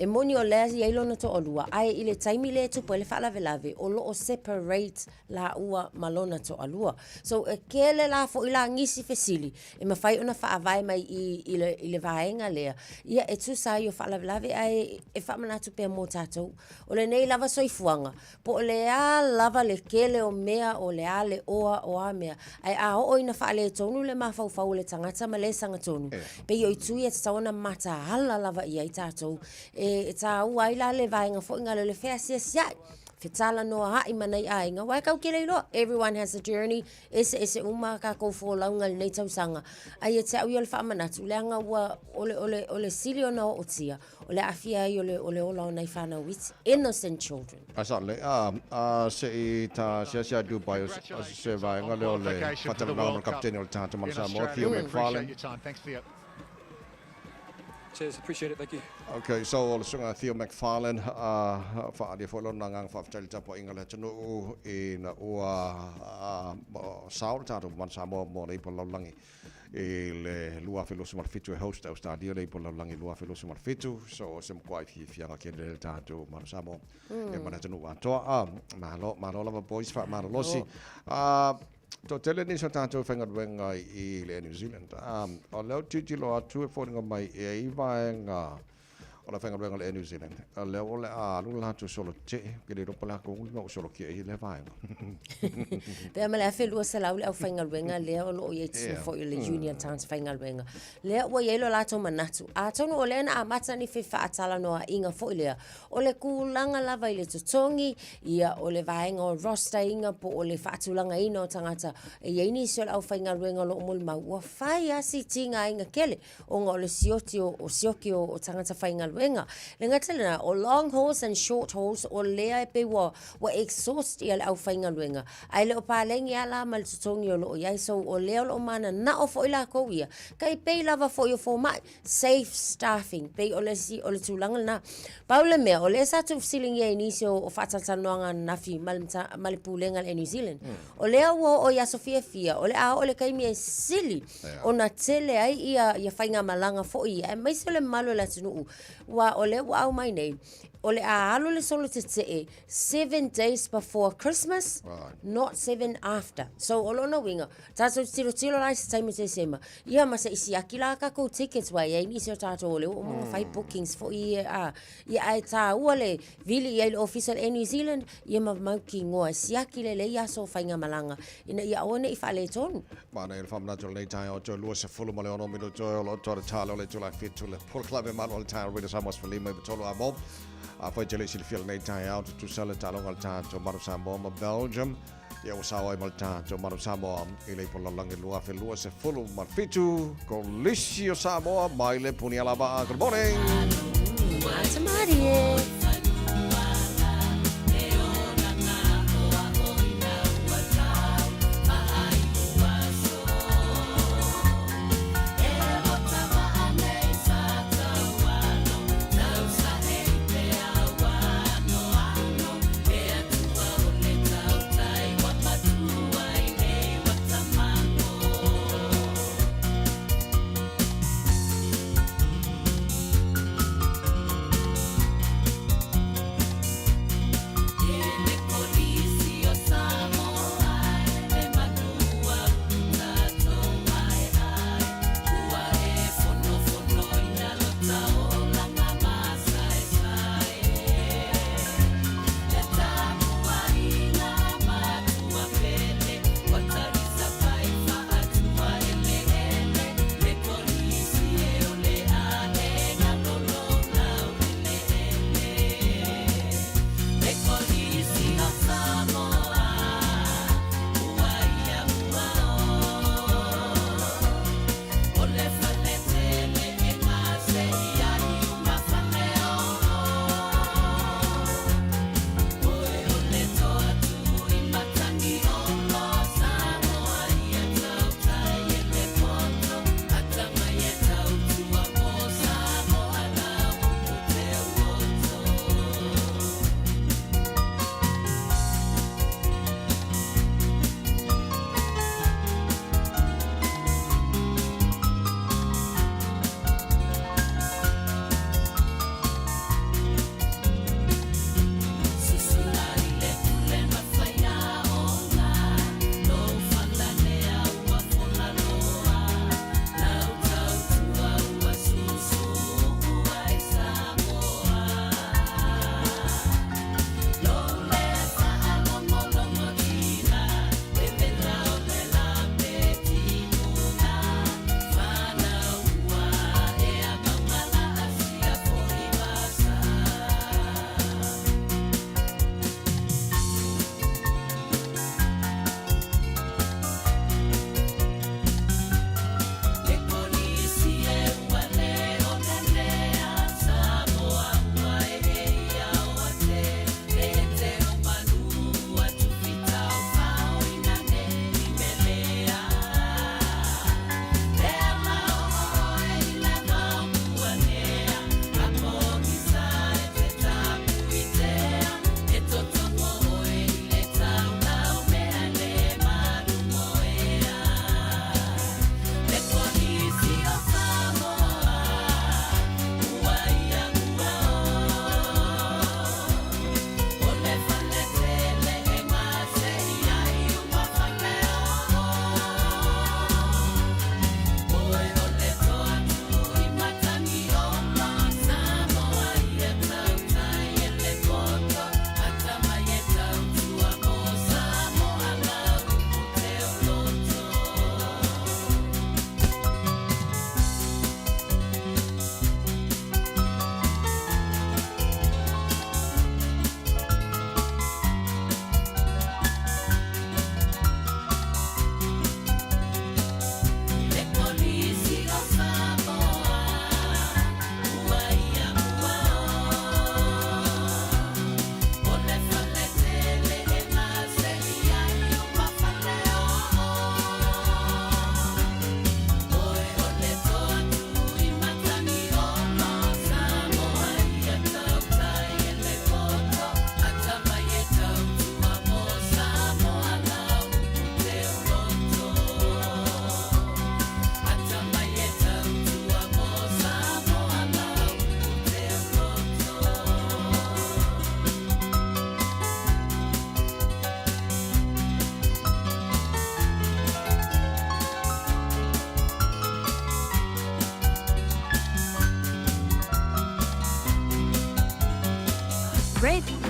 e moni o lea e i ai lona toalua, ae i le taimi lea e tupu ai le faalavelave, o lo o separate laua ma lona toalua. So, e tele la foi la nisi fesili e mafai ona faavae mai i i le, i le vaega lea, ia e tusa ai o faalavelave, ae e faamanatu pea mo tatou. O lenei lava soifuaga, po o le a lava le tele o mea, o le a le oa, o a mea, ae a oo ina faaletonu le mafaufau o le tagata ma le sagatonu, pei o itu ia e tatau ona mataala lava i ai tatou. E taua ai la le vaega foi lea o le feasiasiai, fetalanoaai ma nai aiga, aua e tatou te le iloa, everyone has a journey, eseese uma a tatou folauga i lenei tausaga. Ae ia te au ia o le faamanatu, leaga ua, o le, o le, o le sili ona ootia, o le aafia ai o le, o le ola o nai fanau iti, innocent children. A sa le, a, a se i ta siasia atu pai o se vaega lea o le faatalanoaga ma le kapitene o le tatou Mana Samoa, Theo McFarlane. Cheers, appreciate it, thank you. Okay, so o le susuga Theo McFarlane, a faaalia foi lona agaga faafetai i le tapuaiga a le atunuu ina ua sao le tatou Mana Samoa mo le ipu o le lalolagi i le 2027 e host Australia le ipu o le lalolagi 2027. So o se matuai fiafiaga tele le tatou Mana Samoa e ma le atunuu atoa. Ah, malo, malo lava boys, faamalolosi. Ah, Toatele nisi o tatou faigaluega i le Air New Zealand. O lea ou te tilotilo atu e foliga mai e i ai vaega o le faigaluega o le Air New Zealand, o lea o le a alu le latou solo tetee, ou te le iloa po o le a tonu le mea ua solo tetee ai lea vaega. Pe a ma le 1200 le aufaigaluega lea o lo o i ai totonu foi o le Union Tagata Faigaluega. Lea ua i ai lo latou manatu. Atonu o lea na amata ni fefaatalanoaiga foi lea, O le tulaga lava i le totogi, ia, o le vaega o roster ina po o le faatulagaina o tagata, e i ai nisi o le aufaigaluega o lo o molimau, ua fai lava si tigaina tele ona o le sioti o, o sioki o, o tagata faigaluega. Le gata i lena, o long hauls and short hauls, o lea e pei ua, ua exhaust ia le aufaigaluega, ae le o paleni lava la ma le totogi o lo o i ai. So, o lea o lo o mananao foi latou ia, tai pei lava foi o fomai, safe staffing, pei o le isi, o le tulaga lena. Pau le mea, o lea sa tuufesiligia i nisi o, o faatalatalanoaga ananafi ma le, ma le Pulega a le Air New Zealand. O lea ua oo i aso fiafia, o le a oo i le taimi e sili ona tele ai ia, ia faigamalaga foi ia, aemaise o le mamalu o le atunuu, aua o lea ua aumai nei, o le a alu le solo tetee 7 days before Christmas, not 7 after. So, o lona uiga, Tatou te tilotilo la i se taimi o Tesema, ia ma se i siaki la takou tickets aua e i ai nisi o tatou o lea ua uma ona fai bookings foi ia, a, ia ae taua le vili i ai i le ofisa o le Air New Zealand, ia ma mautinoa e siaki lelei aso o faigamalaga ina ia aua ne i faaletonu. Manaia le faamanatu o lenei taeao toe 26 minute o lo o toa le tala o le itula e 7 le polokalame malu o le taeao Radio Samoa 15 i 3 amo. Afai te le i silafia lenei taeao, tutusa le taaloga a le tatou Manu Samoa ma Belgium. Ia ua sao ai ma le tatou Manu Samoa i le ipu lalolagi 2027, Kolisi o Samoa mai le Punialavaa. Good morning! Ata marie!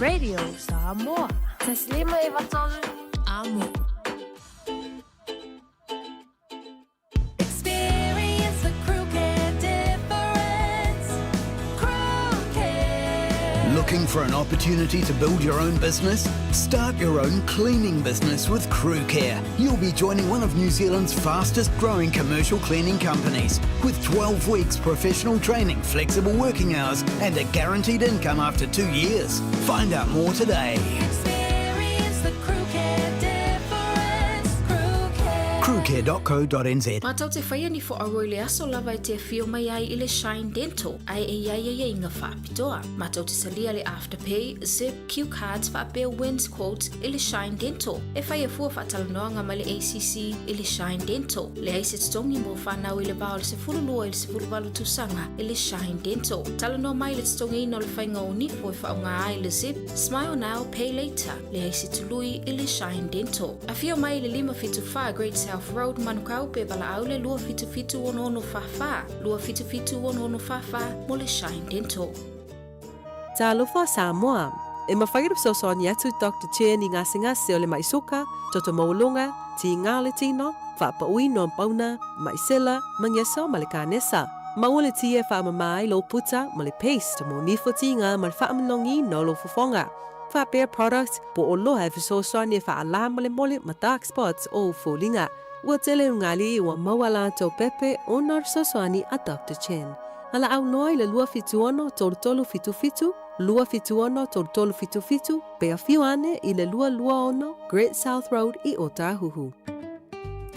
Radio Samoa. 1 5 3 Amo. Experience the Crew Care difference. Crew Care. Looking for an opportunity to build your own business? Start your own cleaning business with Crew Care. You'll be joining one of New Zealand's fastest growing commercial cleaning companies with 12 weeks professional training, flexible working hours, and a guaranteed income after 2 years. Find out more today. Experience the Crew Care difference. Crew Care. Crewcare.co.nz. Matou te faia ni fo-aua i le aso lava e te afio mai ai i le Shine Dental, ae e i ai aiaiga faapitoa. Matou te talia le Afterpay, Zip, Q Cards faapea Wins Quotes i le Shine Dental. E faia fua faatalanoaga ma le ACC i le Shine Dental. Leai se totogi mo fanau i le va o le 12 i le 18 tausaga i le Shine Dental. Talanoa mai i le totogiina o le faiga o nifo e faaaoga ai le Zip, Smile Now, Pay Later. Leai se tului i le Shine Dental. Afio mai i le 574 Great South Road, Manukau pe valaau le 277 6644, 277 6644 mo le Shine Dental. Talofa Samoa. E mafai ona fesoasoani atu Dr. Chen i gasegase o le mai suka, toto maualuga, tiga o le tino, faapauina o pauna, mai sela, magiso ma le kanesa. Maua le ti e faamama ai lou puta ma le paste mo nifo tiga ma le faamanogiina o lou fofoga. Faapea product po o oloa e fesoasoani e faalā molemole ma dark spots o ou foliga. Ua tele ulugalii ua maua latou pepe ona o le fesoasoani a Dr. Chen. Valaau loa i le 276 3377, 276 3377, pe afio ane i le 226 Great South Road i Ōtāhuhu.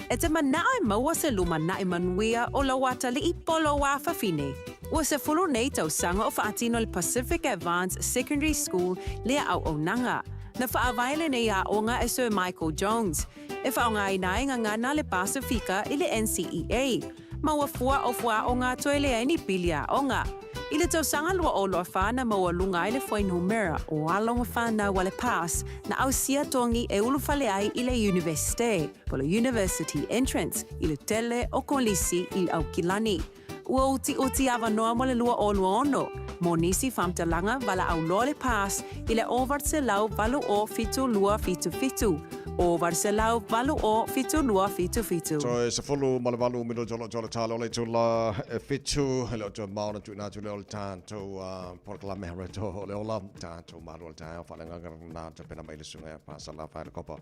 E te manao e maua se lumanaʻi manuia o lou atalii po o lou afafine. Ua 10 nei tausaga o faatino le Pacific Advanced Secondary School lea auaunaga. Na faavae lenei aoga e Sir Michael Jones, e faaaogaina ai gagana a le Pasifika i le NCEA. Ma ua fua o fuaaoga toe leai ni pili aoga. I le tausaga 2024 na maualuga ai le fuainumera o alo ma fanau a le PASS na ausia togi e ulufale ai i le iunivesite, po o le University Entrance, i le tele o kolisi i Aukilani. Ua utiuti avanoa mo le 2026. Mo nisi faamatalaga, valaau loa le PASS i le 0800 80 7277, 0800 80 7277. Toe 18 minute o lo o talo le itula e 7 e le o toe mamao ona tuuina atu lea o le tatou polokalame reto o le ola tatou malu o le taeao faaleagaga lena tapena mai le susuga ia Pasala Fainakopo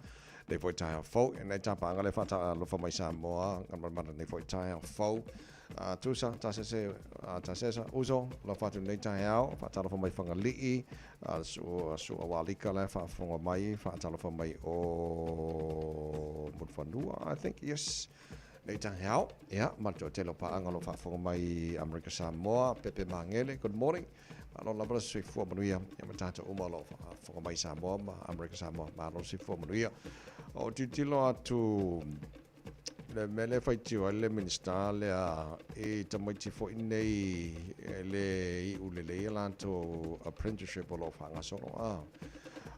nei foi taeao fou e nei tapaaga le faatalofa mai Samoa galumalemana nei foi taeao fou. Tusa, tasese, tasesa, uso, alofa atu lenei taeao, faatalofa mai Fagalii, su Awalika la e faafofoga mai, faatalofa mai o Mulifanua, I think, yes. Nei taeao, ia, ma le toatele o paaga o lo o faafofoga mai Amerika Samoa, Pepe Magele, good morning. Malo lava le soifua manuia, ia ma tatou uma o lo o faafofoga mai Samoa ma Amerika Samoa, malo le soifua manuia. O tilotilo atu le mea lea e faitio ai le Minisita lea i tamaiti foi nei e le iu lelei a latou apprenticeship o lo o faagasolo.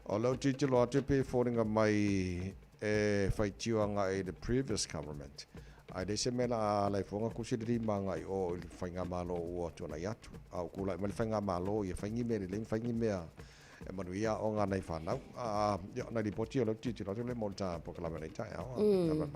O lau tilotilo atu e pei e foliga mai e faitio agai i le previous government. Ae leai se mea o le a ala ai fua ona tusi le lima agai i o i le faigamalo ua tuanai atu. A ua tulai mai le faigamalo ia fai ni mea lelei ma fai ni mea e manuia aoga a nai fanau. Ia, o nai lipoti o lea ou te tilotilo atu le mo le ta polokalame o lenei taeao. Mm.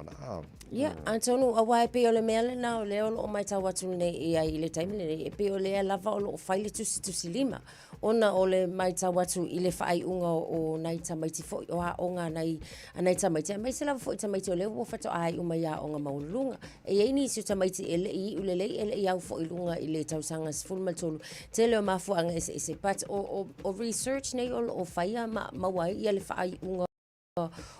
Ia, atonu, aua e pei o le mea lena o lea o lo o matau atu nei i ai i le taimi lenei, e pei o lea lava o lo o fai le tusitusilima, ona o le matau atu i le faaiuga o nai tamaiti foi, o aoga a nai, a nai tamaiti, aemaise lava foi tamaiti o lea ua faatoa iu mai i aoga maualuluga. E i ai nisi o tamaiti e le i iu lelei, e le i au foi i luga i le tausaga 13. Tele o mafuaaga eseese, but o, o, o research nei o lo o faia ma maua ai ia le faaiuga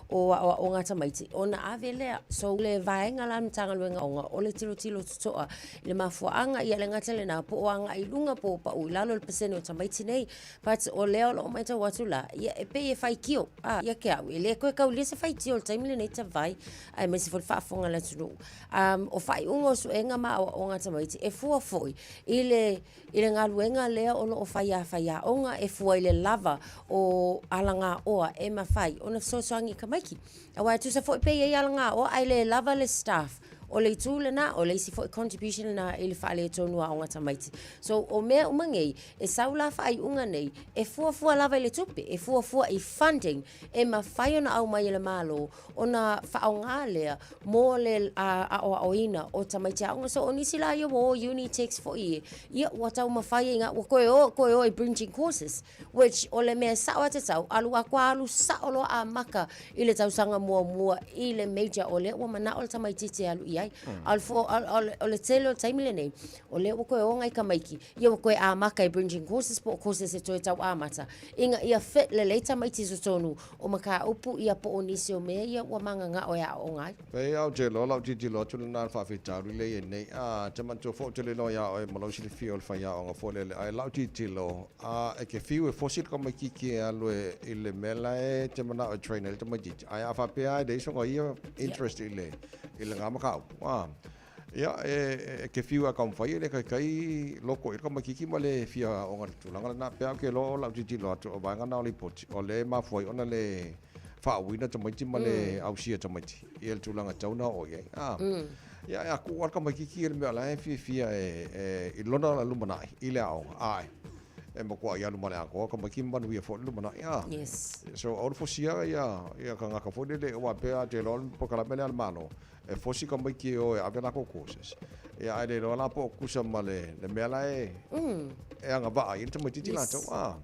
o aoaoga a tamaiti, ona ave lea. So, le vaega la a le Matagaluega o Aoga, o le tilotilo totoa i le mafuaaga, ia le gata lena, po o agai i luga po o pau i lalo le pasene o tamaiti nei. But o lea o lo o matau atu la, ia e pei e faitio, a, ia ke au, e le toe kaulia se faitio i le taimi lenei tavai, aemaise foi le faafofoga a le atunuu. Um, o faaiuga o suega ma aoaoga a tamaiti, e fua foi i le, i le galuega lea o lo o fai a faiaoga, e fua i le lava o alagaoa e mafai ona fesoasoani i tamaiti. Aua e tusa foi pe i ai alagaoa ae le lava le staff. O le itu lena, o le isi foi contribution lena i le faaletonu o aoga tamaiti. So o mea uma nei, e sau la faaiuga nei, e fuafua lava i le tupe, e fuafua i funding e mafai ona aumai e le Malo ona faaaoga lea mo le aoaoina o tamaiti aoga. So o nisi la ia ua o i Unitex foi e, ia ua taumafai ai ua toe o, toe o i bridging courses, which o le mea sao a tatau, alu a kua alu sao loa amata i le tausaga muamua i le major o lea ua manao le tamaitiiti e alu i ai. A o le tele o le taimi lenei, o lea ua toe o nai tamaiti, ia ua toe amata i bridging courses po o courses e toe tau amata, ina ia fit lelei tamaiti i totonu o mataupu ia po o nisi o mea ia ua mananao e aooga ai. Pei a ou te iloa lau tilotilo atu lena i le faafitauli lea e i ai nei. A, te manatua foi ou te le iloa iā oe ma lou silafia o le faiaoga foi lele, ae lau tilotilo, a, e te fiu e fosi le tamaitiiti e alu e, i le mea la e te manao e train ai le tamaitiiti, ae a faapea lava e leai sona ia interest i le, i lena mataupu, a. Ia, e, e te fiu e taumafai e le taitai loko i le tamaitiiti ma le fia aoga i le tulaga lena. Pe au ke iloa o lau tilotilo atu, o vaega na o lipoti, o lea e mafua ai ona le faauuina tamaiti ma le ausia tamaiti i le tulaga e tatau ona oo i ai. A, ia, e a tuu lava le tamaitiiti i le mea o la e fiafia e, e, i lona lumanai i le aoga, ae e matuai alu ma le atoa tamaiti ma manuia foi le lumanai. A, Yes. So, aua le fosia ia, ia tagata foi lele, aua pei lava te iloa o le polokalame lea a le Malo, e fosi tamaiti e o e ave latou courses. Ia ae le iloa la po o tutusa ma le, le mea la e, e agavaa ai le tamaitiiti Yes. latou. Ah.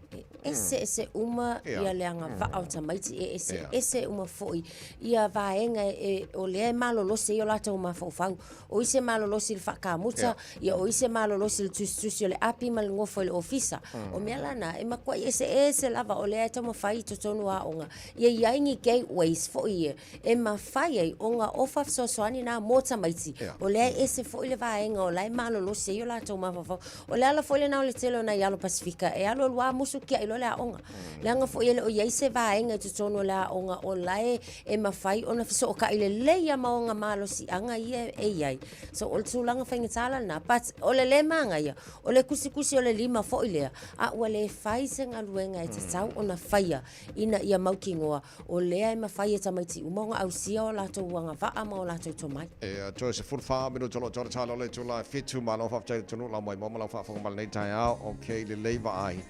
E eseese uma ia le agavaa o tamaiti, e eseese uma foi ia vaega e, o lea e malolosi ai o latou mafaufau. O isi e malolosi i le faakamuta, ia o isi e malolosi i le tusitusi o le api ma le nofo i le ofisa. O mea la na, e matuai eseese lava o lea e taumafai i totonu o aoga, ia i ai ni gateways foi ia e mafai ai ona ofa fesoasoani na mo tamaiti. O lea e ese foi le vaega o la e malolosi ai o latou mafaufau. O le ala foi lena o le tele o nai alo Pasifika e alualu lava musu kiai loa le aoga. Leaga foi e le o i ai se vaega i totonu o le aoga o la e e mafai ona fesootai lelei lava ma ona malosiaga ia e i ai. So o le tulaga faigata la lena, but o le le manaia, o le tusitusi o le lima foi lea, a ua le fai se galuega e tatau ona faia ina ia mautinoa o lea e mafai e tamaiti uma ona ausia o latou agavaa ma o latou tomai. E toe 14 minute o lo o toe tala o le itula e 7. Malo faafetai i le atunuu lau maimoa ma lau faafofoga mai lenei taeao. Ok, lelei vaai.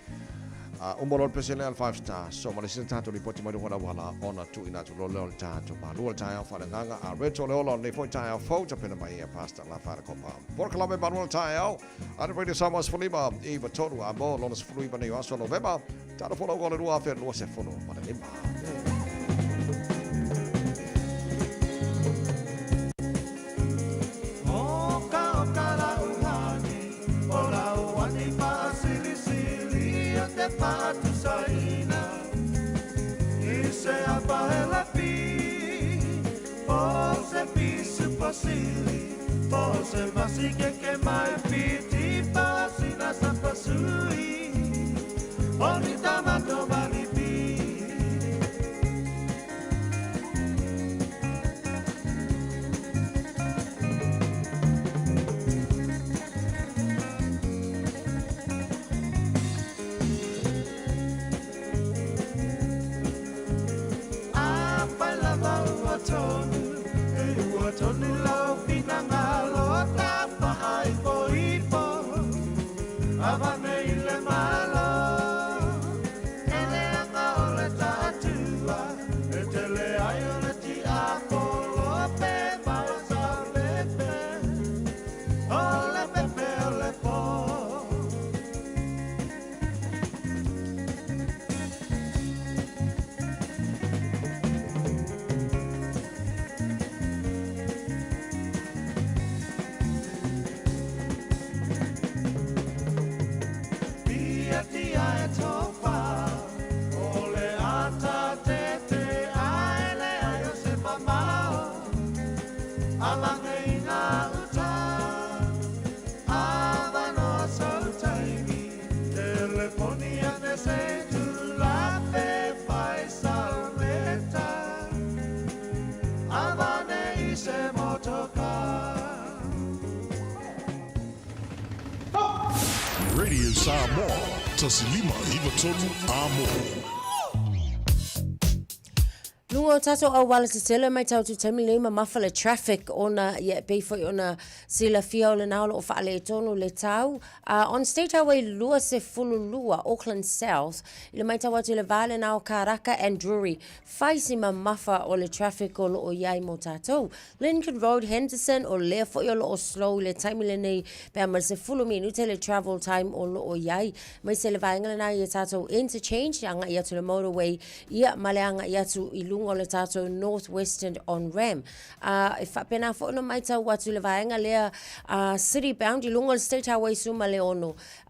Uma loa le pese lea a le Five Star. So ma le isi tatou lipoti mai luga o le auala ona tuuina atu loa lea o le tatou malua le taeao faaleagaga a Red o le ola o lenei foi taeao fou tapena mai e Pastor Lafaele Kopa. Polokalame malua le taeao. A le Radio Samoa 15 93 a mo lona 19 nei o aso Novema, tala folau o le 2025. Radio Samoa, 1593 Amo. luga o tatou auala tetele matau atu i le taimi lenei mamafa le traffic ona ia e pei foi ona silafia o lena o lo o faaletonu le tau. On State Highway 22 Auckland South i le matau atu i le va lena o Karaka and Drury fai si mamafa o le traffic o lo o i ai mo tatou. Lincoln Road Henderson o lea foi o lo o slow i le taimi lenei pe a ma le 10 minute le travel time o lo o i ai. Aemaise le vaega lena i a tatou interchange agai atu i le motorway ia ma le agai atu i luga o le tatou North Western on Ram. A e faapena foi ona matau atu i le vaega lea a City Bound i luga o le State Highway 16,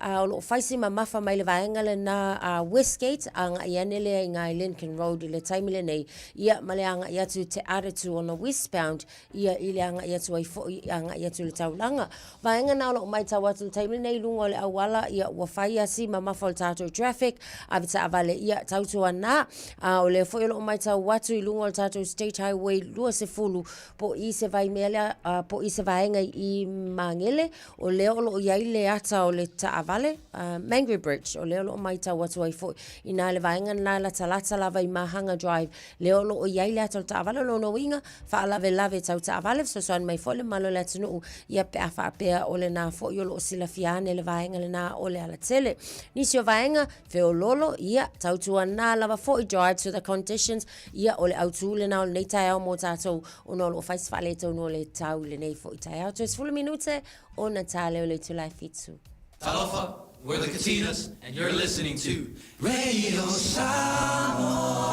a o lo o fai si mamafa mai le vaega lena a Westgate agai ane lea i ina i Lincoln Road i le taimi lenei, ia ma le agai atu i Te Atatū ona westbound ia i le agai atu ai foi agai atu i le taulaga. Vaega na o lo o matau atu i le taimi lenei i luga o le auala, ia ua fai a si mamafa o le tatou traffic, ave taavale ia tautuana. A o lea foi o lo o matau atu i luga o le tatou State Highway 20 po o i se vaimea lea, po o i se vaega i Magele, o lea o lo o i ai le ata o le taavale, Mangere Bridge, o lea o lo o matau atu ai foi i ina le vaega lena e latalata lava i Mahanga Drive, lea o lo o i ai le ata o le taavale. O lona uiga, faalavelave tau taavale, fesoasoani mai foi le mamalu o le atunuu, ia pe a faapea o lena foi o lo o silafia ane le vaega lena o le alatele. Nisi o vaega, feololo, ia, tautuana lava foi, drive to the conditions, ia, o le autu lena o lenei taeao mo tatou, ona o lo o fai se faaletonu o le tau i lenei foi taeao. Toe 10 minute ona ta lea o le itula e 7. Talofa, we're the Katinas and you're listening to Radio Samoa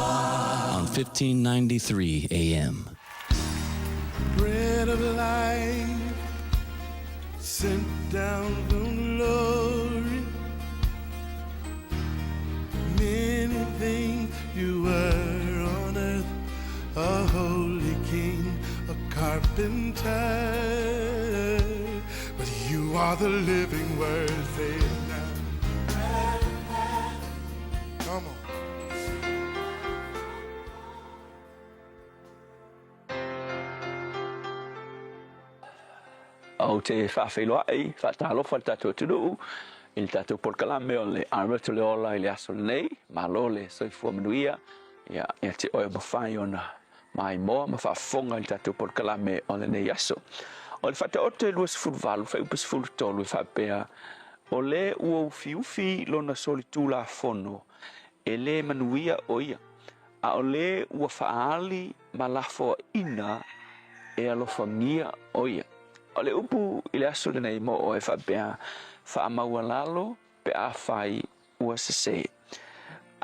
on 1593 AM. Bread of life sent down from glory. Many things you were on earth, a holy king, a carpenter. But you are the living word, say it now. Come on. Ou te faafeiloai, faatalofa i le tatou atunuu i le tatou polokalame o le Armour to le Ola i le aso lenei. Malo le soifua manuia ia ia te oe o mafai ona maimoa ma faafofoga i le tatou polokalame o lenei aso. O le Faataoto e 28 fuaiupu 13 e faapea, O le ua ufiufi lona solitulafono e lē manuia ʻo ia, a o le ua faaali ma lafoaʻina e alofagia ʻo ia. O le upu i le aso lenei mo ʻoe faapea, faamaualalo pe afai ua sesē.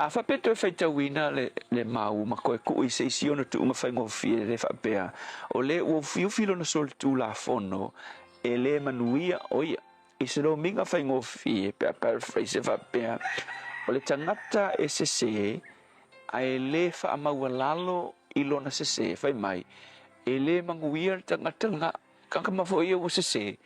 A faapea toe faitauina le, le mau ma koe kuʻu i se isi ona tuuga faigofie le faapea, o le ua ufiufi lona solitulafono e lē manuia ʻo ia. I se lomiga faigofie pe a paraphrase e faapea, o le tagata e sesē ae lē faamaualalo i lona sesē, fai mai, e lē manuia le tagata lena. Kakama foi ia ua sesē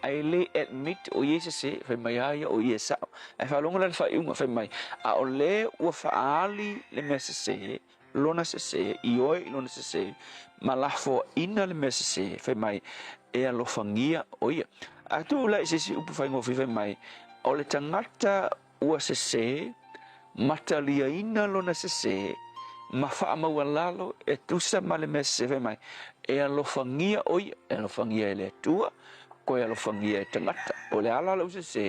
ae lē admit o ia i sesē, fai mai a ia o ia e sao. Ae faalogo la i le faaiuga, fai mai, a o lē ua faaali le mea sesē, lona sesē, ioe i lona sesē, ma lafoaina le mea sesē, fai mai, e alofagia ʻo ia. A tuu la i se isi upu faigofie, fai mai, o le tagata ua sesē, ma taliaina lona sesē, ma faamaualalo e tusa ma le mea sesē, fai mai, e alofagia ʻo ia, e alofagia e le Atua, koe alofagia e tagata. Po o le a la lou sesē,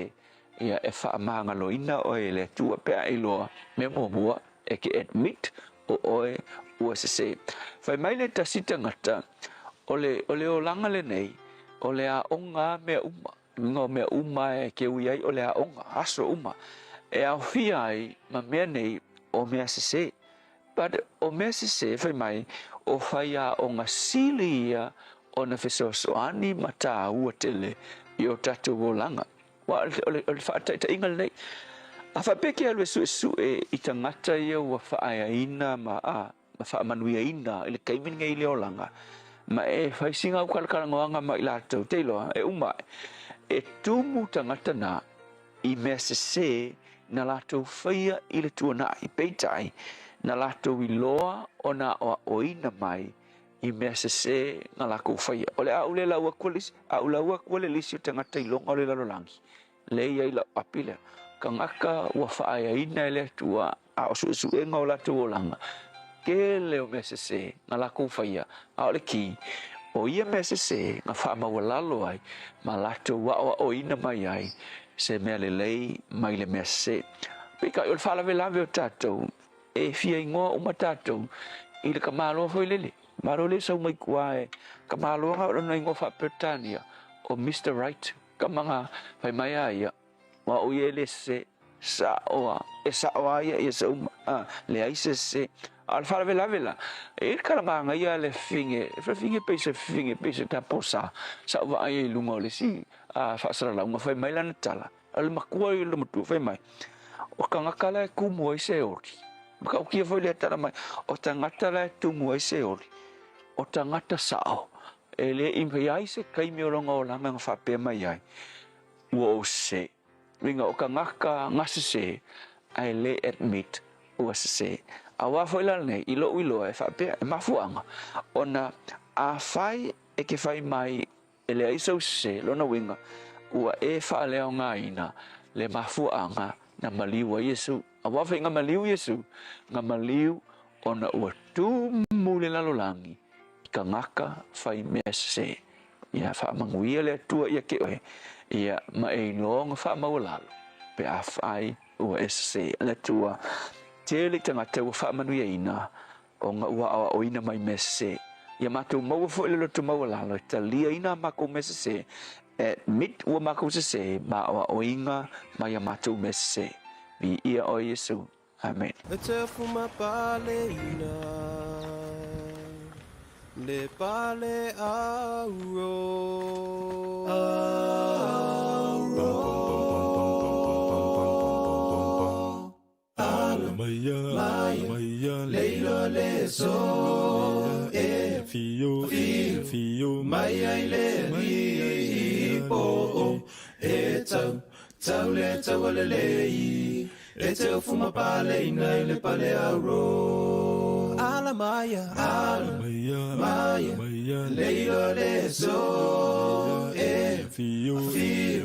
ia e faamagaloina ʻoe e le Atua pe a e iloa mea muamua e ke admit o ʻoe ua sesē. Fai mai le tasi tagata, o le, o le olaga lenei, o le aoga a mea uma. Luga o mea uma e ke ui ai o le aoga, aso uma. E aofia ai ma mea nei o mea sesē. But o mea sesē, fai mai, o faiaoga sili ia ona fesoasoani ma tāua tele i o tatou olaga. Aua o le, o le faataitaiga lenei. A faapea ke alu e suesue i tagata ia ua faaeaina ma, a, ma faamanuiaina i le taimi lenei i le olaga, ma e fai sina aukalakalanoaga ma i latou, te iloa, e uma ae, e tumu tagata na i mea sesē na latou faia i le tuanai, peitai, na latou iloa ona aʻoaʻoina mai i mea sesē na lakou faia. O le a ou le lau aku le isi, a ou lau aku le lisi o tagata iloga o le lalolagi, le i ai lau api lea. Tagata ua faaeaina e le Atua, a o suesuega o latou olaga, Tele o mea sesē na lakou faia, a o le kī, o ia mea sesē na faamaualalo ai ma latou aʻoaʻoina mai ai se mea lelei mai le mea sesē. Peitai, o le faalavelave o tatou, e fia igoa uma tatou i le tamaloa foi lele. Malo le sau mai tua e tamaloa na o lona igoa faa-Peretania o Mister Right, tama na fai mai a ia, O au ia e le sese, sao a, e sao a ia ia se uma, a, leai se sese. A o le faalavelave la, e i ai le tala manaia a le fafine, le fafine pei se fafine, pei se taposa, sa ou vaai ai i luga o le isi faasalalauga, fai mai lana tala, o le matua ia o le matua, fai mai, o tagata la e tumu ai se oli. Matautia foi lea tala mai, o tagata la e tumu ai se oli, o tagata sao, e le i i ai se taimi o lona olaga na faapea mai ai, Ua ou sese. Uiga o tagata na sese ae le admit ua sese. Aua foi la lenei i lou iloa e faapea e mafuaaga ona afai e te fai mai e leai sou sese lona uiga ua e faaleaogaina le mafuaaga na maliu ai Iesu. Aua foi na maliu Iesu, na maliu ona ua tumu le lalolagi i tagata fai mea sese. Ia faamanuia le Atua ia te oe, ia ma e iloa ona faamaualalo, pe afai ua e sese. Le Atua, tele i tagata ua faamanuiaina ona ua aoaoina mai mea sese. Ia matou maua foi le loto maualalo e taliaina a makou mea sese, admit ua makou sese ma aoaoina mai a matou mea sese. Viia oe Iesu. Amen. E te afu mapaleina le pale auro. Ala maia, maia, leilo le so e fio, fio, mai ai le lipo e tau, tau le tau a le lei. E te ofu ma paleina i le pale auro. Ala maia, ala maia, leilo le so e fio,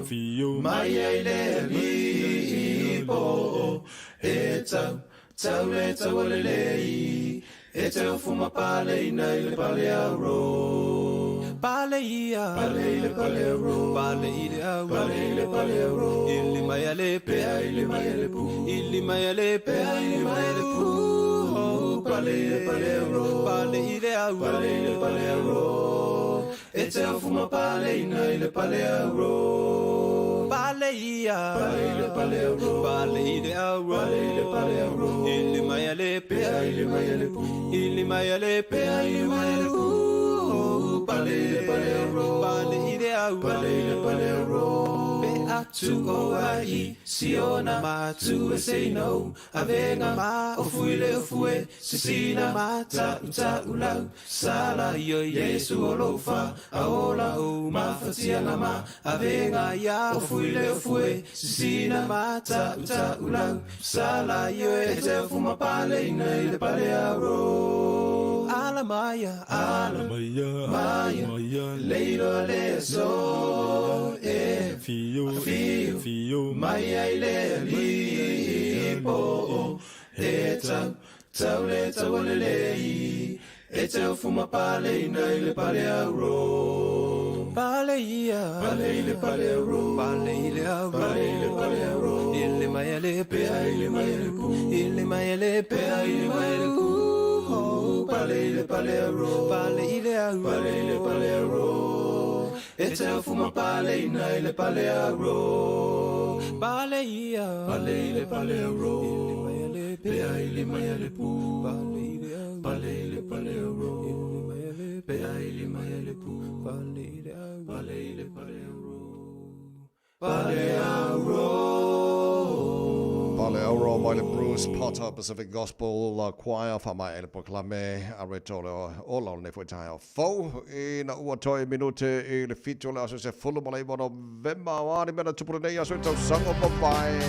fio, maia i le lipo. E tau, tau le tau a le lei. E te ofu ma paleina i le pale auro. Pale ia, pale i le pale auro, pale i le auro, pale i le pale auro. Ili mai a le pea, ili mai a le pu, ili mai a le pea, ili mai a le pu. Pale i le pale auro, pale i le auro, pale i le pale auro. E te ofu ma paleina i le pale auro. Pale ia, pale i le pale auro, pale i le auro, pale i le pale auro. Ili mai a le pea, ili mai a le pu, ili mai a le pea, ili mai a le pu. Pale i le pale auro, pale i le auro, pale i le pale auro. Pe atu o ai siona ma tu e say no Avega ma o fui le o fue sisina ma ta u ta u lau sala io Iesu o lou fa a ola o mafatiaga ma avega ia o fui le o fue sisina ma ta u ta u lau sala io e te ofu ma paleina i le pale auro ala maia ala maia leilo le aso e fio fio maia i le alipo e tau tau le tau a le lei e te ofu ma paleina i le pale auro pale ia pale i le pale auro pale i le auro pale i le pale auro i le mai a le pea i le mai a le pu i le mai a le pea i le mai a le pu pale i le pale auro pale i le auro pale i le pale auro E te ofu ma paleina i le pale auro. Pale ia. Pale i le pale auro. Ili mai a le pea ili mai a le pu. Pale i le auro. Pale i le pale auro. Ili mai a le pea ili mai a le pu. Pale i le auro. Pale i le pale auro. Pale auro. Pale auro mai le Bruce Potter Pacific Gospel Choir wha mai le polokalame a reto le ola o lenei foi taeao fou ina ua toe minute i le 7 o le aso 19 o Novema o a ni mea na tupu lenei aso i tausaga o mavae.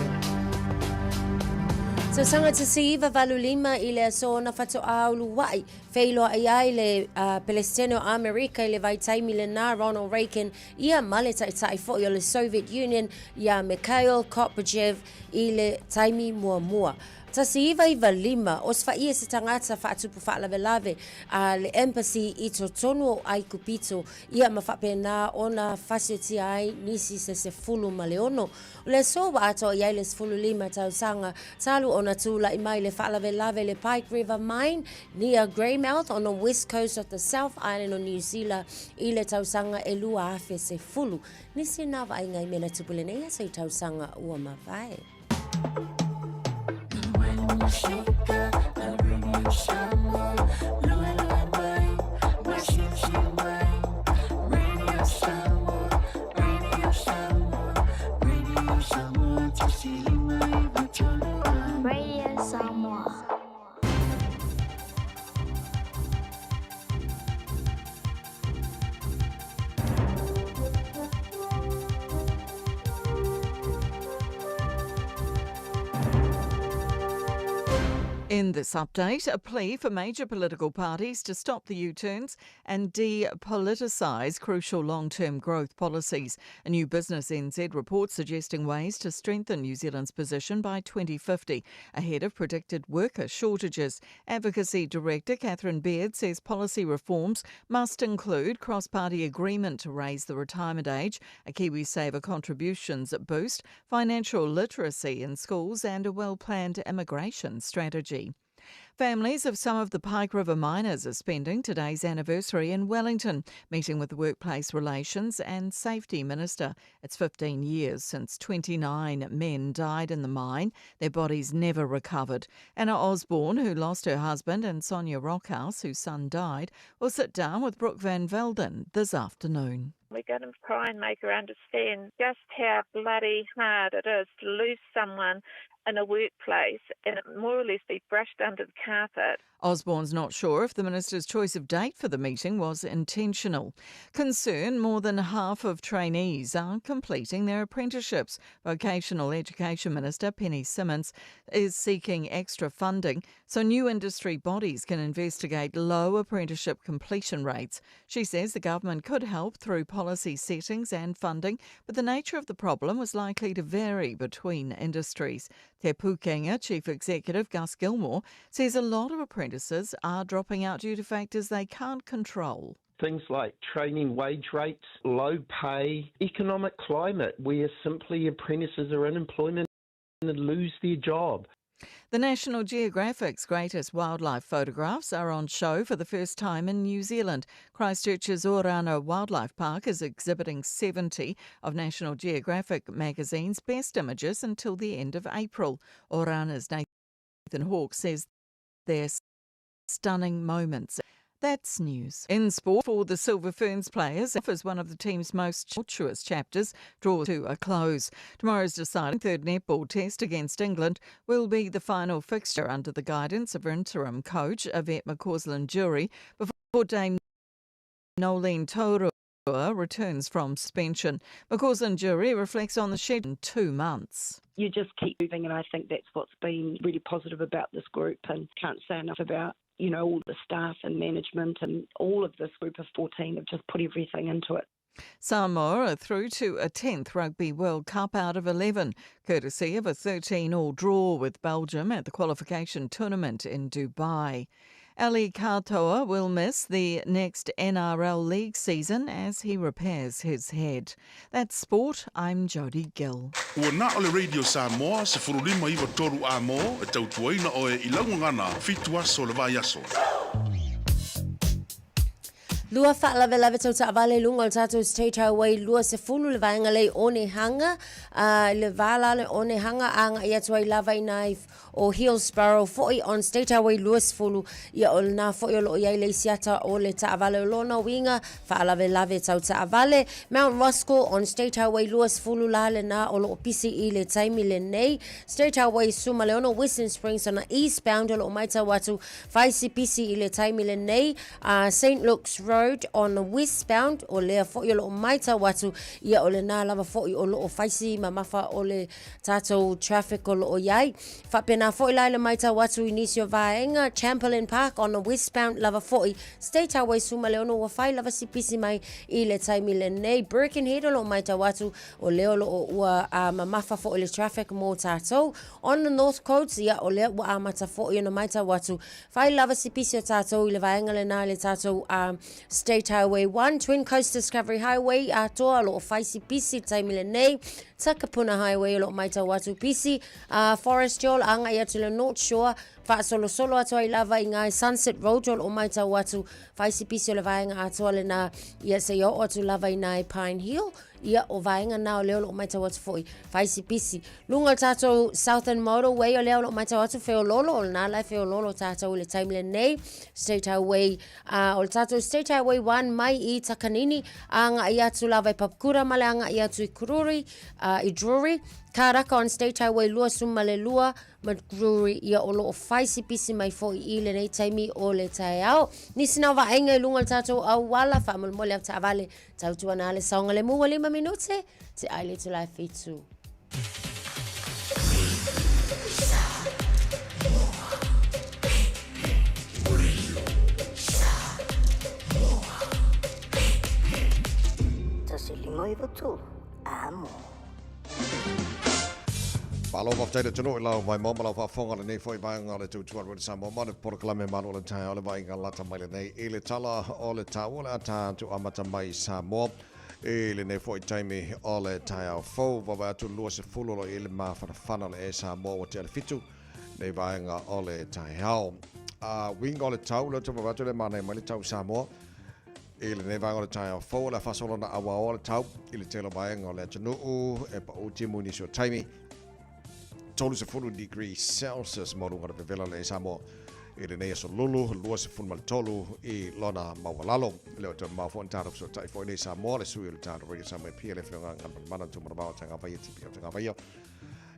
Tausaga 1985 i le aso na faatoa ulua'i feiloa'i ai le Pelesitene o Amerika i le vaitaimi lenā Ronald Reagan ia ma le taitai foi o le Soviet Union iā Mikhail Gorbachev i le taimi muamua. 1995, Osofaia se tagata faatupu faalavelave a le Embassy i totonu o Aikupito, ia ma faapena ona fasiotia ai nisi se 16. O le aso ua atoa i ai le 15 tausaga talu ona tulai mai le faalavelave le Pike River Mine near Greymouth on the west coast of the South Island o Niu Sila i le tausaga e 2010. Nisi na vaaiga i mea na tupu lenei aso i tausaga ua mavae. Radio Samoa. In this update, a plea for major political parties to stop the U turns and depoliticise crucial long term growth policies. A new Business NZ report suggesting ways to strengthen New Zealand's position by 2050 ahead of predicted worker shortages. Advocacy Director Catherine Baird says policy reforms must include cross party agreement to raise the retirement age, a KiwiSaver contributions boost, financial literacy in schools, and a well planned immigration strategy. Families of some of the Pike River miners are spending today's anniversary in Wellington, meeting with the Workplace Relations and Safety Minister. It's 15 years since 29 men died in the mine, their bodies never recovered. Anna Osborne, who lost her husband, and Sonia Rockhouse, whose son died, will sit down with Brooke Van Velden this afternoon. We're going to try and make her understand just how bloody hard it is to lose someone in a workplace and it more or less be brushed under the carpet. Osborne's not sure if the minister's choice of date for the meeting was intentional. Concern more than half of trainees aren't completing their apprenticeships. Vocational Education Minister Penny Simmonds is seeking extra funding so new industry bodies can investigate low apprenticeship completion rates. She says the government could help through policy settings and funding, but the nature of the problem was likely to vary between industries. Te Pūkenga Chief Executive Gus Gilmore says a lot of apprentices are dropping out due to factors they can't control. Things like training wage rates, low pay, economic climate where simply apprentices are in employment and lose their job. The National Geographic's greatest wildlife photographs are on show for the first time in New Zealand. Christchurch's Orana Wildlife Park is exhibiting 70 of National Geographic magazine's best images until the end of April. Orana's Nathan Hawke says they're stunning moments. That's news. In sport, for the Silver Ferns players, as one of the team's most tortuous chapters draw to a close. Tomorrow's deciding third netball test against England will be the final fixture under the guidance of interim coach Yvette McCausland-Durie before Dame Noeline Taurua returns from suspension. McCausland-Durie reflects on the schedule in two months. You just keep moving, and I think that's what's been really positive about this group, and can't say enough about you know, all the staff and management and all of this group of 14 have just put everything into it. Samoa are through to a 10th Rugby World Cup out of 11, courtesy of a 13 all draw with Belgium at the qualification tournament in Dubai. Ali Katoa will miss the next NRL League season as he repairs his head. That's sport. I'm Jodie Gill. Ua na o le Radio Samoa, 1593 A mō, e tautuaina oe i lau gagana, fitu aso le vaiaso. Lua faalavelave tau taavale i luga o le tatou State Highway 20 le vaega lea i Onehunga, a i le va la le Onehunga agai atu ai lava i nā o Hillsborough foi on State Highway 20, ia o lena foi o lo o i ai le isi ata o le taavale o lona uiga faalavelave tau taavale. Mount Roskill on State Highway 20 la lena o lo o pisi i le taimi lenei. State Highway 16 Western Springs ona eastbound o lo o matau atu fai si pisi i le taimi lenei. St Luke's Road. Road on the westbound, o lea foi o lo o matau atu, ia o lena lava foi o lo o fai si mamafa o le tatou traffic o lo o i ai. Faapena foi la i le matau atu i nisi o vaega, Chamberlain Park on the westbound lava foi, State Highway 16 ua fai lava si pisi mai i le taimi lenei. Birkenhead o lo o matau atu, o lea o lo o ua mamafa foi le traffic mo tatou. On the north coast, ia o lea ua amata foi ona matau atu, fai lava si pisi o tatou i le vaega lena i le tatou State Highway 1, Twin Coast Discovery Highway atoa o lo o fai si pisi i le taimi lenei. Takapuna Highway o lo o matau atu pisi, Forest Hill agai atu i le North Shore, faasolosolo atu ai lava i ngai Sunset Road o lo o matau atu, fai si pisi o le vaega atoa lena, ia seia oo atu lava i nai Pine Hill, ia o vaega na o lea o lo o matau atu foi, fai si pisi. Luga o le tatou Southern Motorway o lea o lo o matau atu feololo, o lena la e feololo tatou i le taimi lenei, State Highway, o le tatou State Highway 1 mai i Takanini, agai atu lava i Papakura ma le agai atu i Kururi, i Drury, Karaka on State Highway 22 ma Drury, ia o lo o fai si pisi mai foi i lenei taimi o le taeao. Nisi na o vaaiga i luga o le tatou auala, faamolemole au taavale, tautuana le saogalemu ua 5 minute, te ai le itula e 7. 153, amo. Malo faafetai le atunuu i lau maimoa ma lau faafofoga lenei foi vaega o le Tautua Radio Samoa ma le polokalame Malo o le Taeao o le vaaiga lata mai lenei i le tala o le tau o le a tatou amata mai i Samoa i lenei foi taimi o le taeao fou. Vaavaai atu 20 o lo o i ai le mafanafana o le Air Samoa ua tea le 7 nei vaega o le taeao. A uiga o le tau, lea ou te vaavaai atu le manaia mai le tau i Samoa i lenei vaega o le taeao fou, o le a faasolo ona auaoa le tau i le tele o vaega o le atunuu e pau timu i nisi o taimi 30 degree Celsius mo luga o le vevela o le Samoa i lenei aso lulu 23 i lona maualalo. Le o te mau foi na tatou fesootai foi nei Samoa le sui o le tatou Radio Samoa PLF le nganga mana tu mana mau tanga vaia tipi o tanga vaia.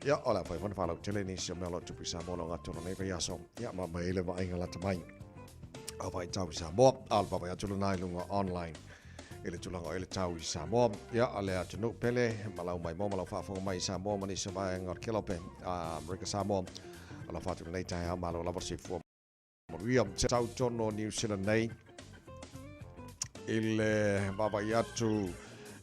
Ia, o le a fai foi na whalau tele nisi o mea o lo o tupu i Samoa lo ngā toro nei vai aso. Ia, ma mai le vaaiga lata mai. A vai tau i Samoa, a le vaavaai atu lena i luga online i le tulaga o i le tau i Samoa. Ia, a le atunuu pele, ma lau maimoa ma lau faafofoga mai i Samoa ma nisi o vaega o le Kelope, a Amerika Samoa. Alofa atu lenei taeao, malo lava le soifua manuia. Se tau tonu o New Zealand nei i le vaavaai atu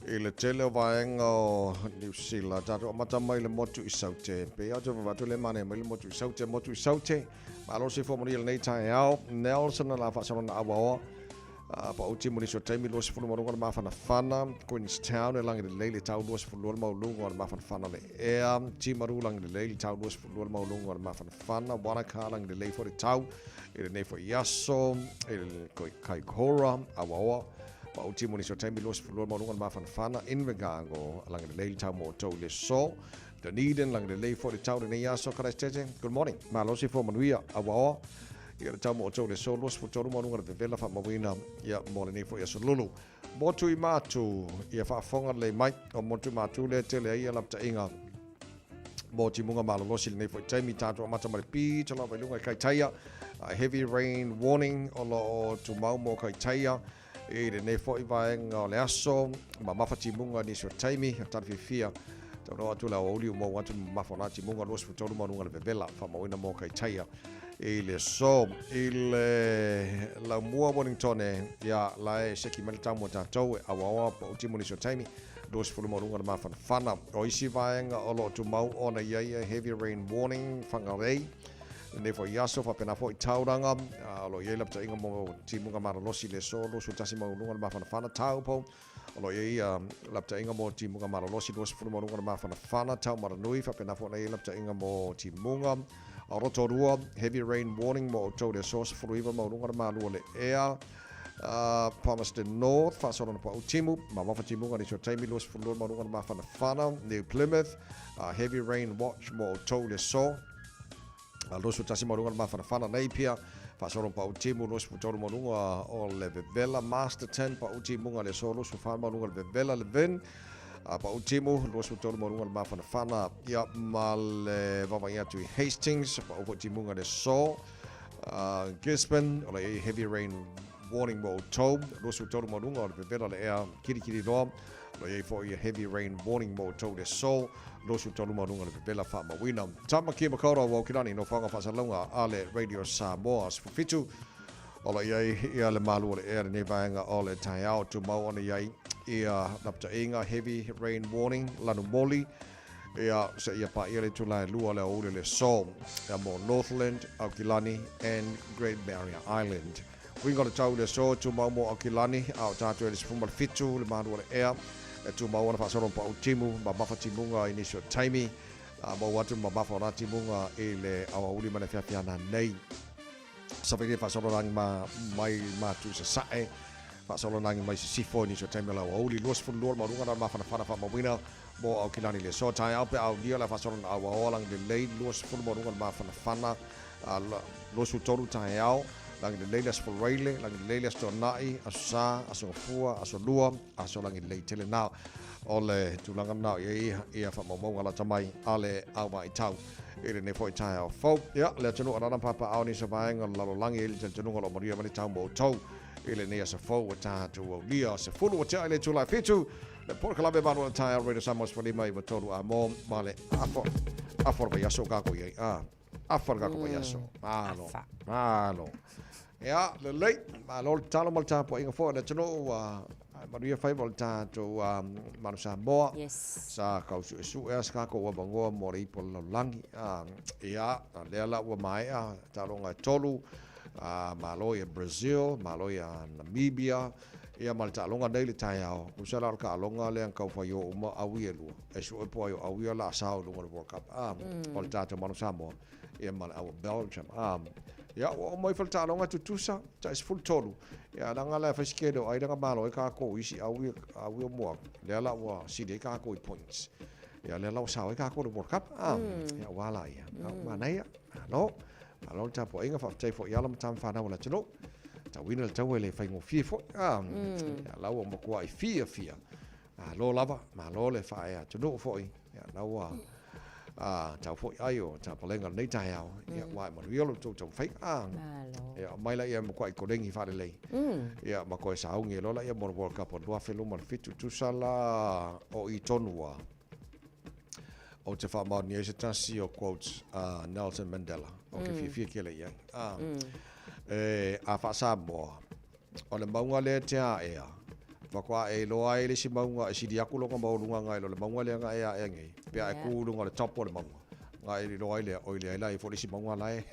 i le tele o vaega o New Zealand. Tatou amata mai le motu i Saute. Pei au te vaavaai atu le manaia mai le motu i Saute, motu i Saute. Malo le soifua manuia i lenei taeao. Nelson na la faasalona auaoa. Pau timu nisi o taimi 20 ma luga o le mafanafana. Queenstown e lagi lelei le tau 22 le maualuga o le mafanafana o le ea. Timaru lagi lelei le tau 22 le maualuga o le mafanafana. Wanaka lagi lelei foi le tau i lenei foi aso. I le Kaikoura, Awaoa. Pau timu nisi o taimi 22 le maualuga o le mafanafana. Invercargill lagi lelei le tau mo outou i le aso. Dunedin lagi lelei foi le tau i lenei aso. Christchurch, good morning. Malo le soifua manuia. Awaoa. Ia le tau mo outou le aso 23 ma luga le vevela faamauina ia mo lenei foi aso lulu. Motu i Matu, ia faafofoga lelei mai o Motu i Matu lea tele ai ia lapataiga mo timuga malolosi lenei foi taimi tatou amata ma le pito lava i luga i Kaitaia. A heavy rain warning o lo o tumau mo Kaitaia i lenei foi vaega o le aso. Mamafa timuga nisi o taimi, o tala fiafia tau atu le aoauli o mou atu mamafa o la timuga 23 ma luga le vevela faamauina mo Kaitaia i le aso. I le laumua Wellington ia la e seki mai le tau mo tatou e aoaoa po o timu nisi o taimi 20 ma luga le mafanafana. O isi vaega o lo o tumau ona i ai e heavy rain warning Whangarei lenei foi aso faapena foi Tauranga o lo o i ai lapataiga mo timuga malolosi le aso 21 ma luga le mafanafana Taupo o lo o i ai lapataiga mo timuga malolosi 20 ma luga le mafanafana Taumaranui faapena foi ona i ai lapataiga mo timuga Rotorua heavy rain warning mo outou le aso 19 ma luga le malu o le ea Palmerston North faasolana pau timu mamafa timuga nisi o taimi 22 ma luga le mafanafana New Plymouth heavy rain watch mo outou le aso 21 ma luga le mafanafana Napier faasolo pau timu 23 ma luga o le vevela Masterton pau timuga le aso 24 ma luga le vevela Levin pau timu 23 ma luga le mafanafana ia ma le vaavaai atu i Hastings pau foi timuga le aso Gisborne o le heavy rain warning mo outou, 23 ma luga o le vevela o le ea kilikili loa. O lo o i ai foi heavy rain warning mo outou i le aso, 23 ma luga o le vevela faamauina. Tamaki Makaurau o Aukilani, Nofoaga Faasalalauga a le Radio Samoa. 17 o lo o i ai ia le malu o le ea lenei vaega o le taeao. Tumau ona i ai ia lapataiga heavy rain warning, lanu moli, ia seia paia le itula e 2 o le aoauli o le aso ia mo Northland, Aukilani and Great Barrier Island. Uiga o le tau i le aso, tumau mo Aukilani, a o tatou i le 17 le malu o le ea, e tumau ana faasolo pau timu mamafa timuga i nisi o taimi, a maua atu le mamafa o la timuga i le aoauli ma le afiafiana nei. Savaili e faasolo lagi ma mai matu i sasae, faasolo lagi mai sisifo i nisi o taimi o le aoauli. 22 le maualuga na o le mafanafana faamauina mo Aukilani i le aso. Taeao pe aulia le faasolo na auaoa lagi lelei, 20 maualuga le mafanafana, 23 taeao, lagi lelei le Aso Faraile, lagi lelei le Aso Toonai, Aso Sa, Aso Gafua, Aso Lua, Aso lagi lelei tele na. O le tulaga na o i ai ia faamaumauga lata mai a le au vaitau i lenei foi taeao fou. Ia, le atunuu alala ma papaao nisi o vaega o le lalolagi e i le talitonuga o lo o manuia mai le tau mo outou i lenei aso fou ua tatou aulia. 10 ua tea i le itula e 7, le polokalame malu o le taeao Radio Samoa 15 93 a mo ma le afa afa o le vaiaso o kākou i ai. Ah, afa o le kākou vaiaso. Malo. Malo. Ia, lelei, malo le tatalo ma le tapuaiga foi a le atunuu ua manuia faiva o le tatou Manu Samoa. Yes. Sa kau suesue lava se kākou avanoa mo le ipu o le lalolagi. Ia, a lea la ua maea taaloga e tolu, malo ia Brazil, malo ia Namibia, ia ma le taaloga nei le taeao. Tusa la o le taaloga lea na tau fai o uma au ia e lua, e sue po ai o au ia la a sao i luga o le World Cup. O le tatou Manu Samoa. Ia ma le aua Belgium. Ia, ua oo mai foi le taaloga tutusa, tai 13. Ia, leaga la e fai si tele o ai malo ai kākou i isi au ia, au ia o mua atu. Lea la ua sili ai kākou i points. Ia, lea la ua sao ai kākou i le World Cup. Ia, ua ala ia. Manaia. Malo. Malo le tapuaiga, faafetai foi i alo ma tama fanau a le atunuu. Tauina le taua e le faigofie foi. Ia, la ua matuai fiafia. Malo lava, malo le faaea atunuu foi, ia la ua tau foi ai o tapalega lenei taeao, ia ua ae manuia lo outou taumafaiga. Malo. Ia aumai laia e matuai kolegi faalelei. Ia ma toe sauni ai loa laia mo le World Cup o le 2027, tusa la o i tonu lava. Ou te faamaonia ai se tasi o quotes a Nelson Mandela, ou te fiafia tele i ai. E, a faa-Samoa, O le mauga lea e te aea, faatoa e iloa ai le isi mauga e sili atu lona maualuga nai lo le mauga lea na e aea nei, pe a e tu i luga o le top o le mauga, na e iloa ai lea, oi leai la e i ai foi le isi mauga la e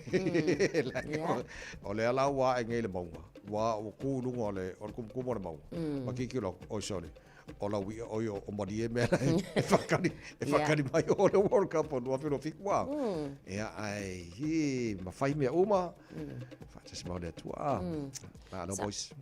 O lea la ua ae nei le mauga, ua tu i luga o le tumutumu o le mauga, ma tilotilo atu, oi sole, o lau ia, oi o malie mea la e whakari, e whakari mai o le World Cup o 2027. Ia, ae, hi, mawhai mea uma, whaatasi mau le atua. Malo boys.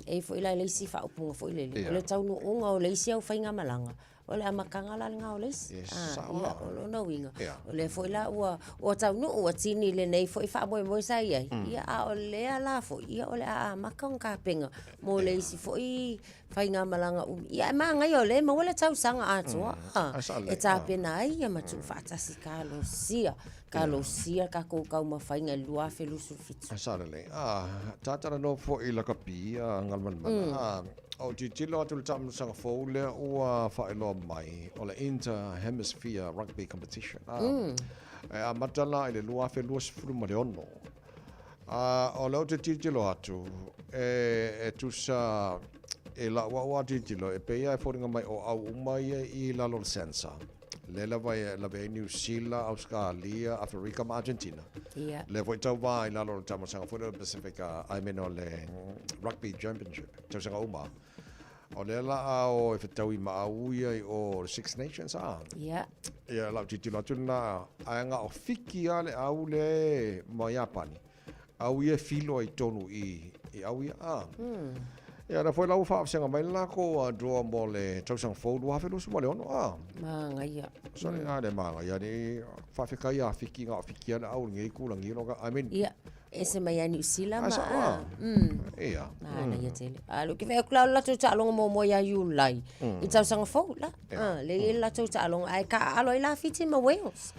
E i foi la i le isi faaupuga foi lele, o le taunuuga o le isi au faigamalaga, o le amataga la lena o le isi. Yes, Ah, ia, o lona uiga, o lea foi la ua, ua taunuu ua tini i lenei foi faamoemoe sa i ai, ia, a o lea la foi, ia, o le a amata ona tapena mo le isi foi faigamalaga umi. Ia, e manaia o lea e maua le tausaga atoa e tapena ai ia ma tuufaatasi talosia, talosia tatou taumafaiga i le 2027. E sao lelei. Ta talanoa foi i lakapi, Galumalemana. Ou tilotilo atu i le taamilosaga fou lea ua faailoa mai, o le Inter-Hemisphere Rugby Competition. E amata la i le 2026. A o lea ou te tilotilo atu, e tusa i lau au lava tilotilo, e pei lava e foliga mai o au uma ia i lalo o le SANZAAR. Lea lava e lave ai Niu Sila, Ausekalia, Aferika ma Argentina. Ia. Lea foi tauva i lalo o le taamilosaga foi lea o le Pacific, I mean o le Rugby Championship, tausaga uma. O lea la a o e fetaui ma au ia i o le Six Nations a. Ia. Ia lau tilotilo atu lena, ae na o Fiki lava le au lea ma Iapani. Au ia e filo ai tonu i i au ia a. Ia lea foi la ua faavasega mai le latou draw mo le tausaga fou 2026 a. Manaia. Sorry, a le manaia ni faafetai ia Fiki na o Fiki lava le au i lenei itulagi I mean. Ia. Ese mai ia Niu Sila ma a. Ia. Manaia tele. A lea ou te vaai atu la o le latou taaloga muamua ia Iulai i tausaga fou la. A, lea e i ai le latou taaloga ae taaalo ai la Fiti ma Wales.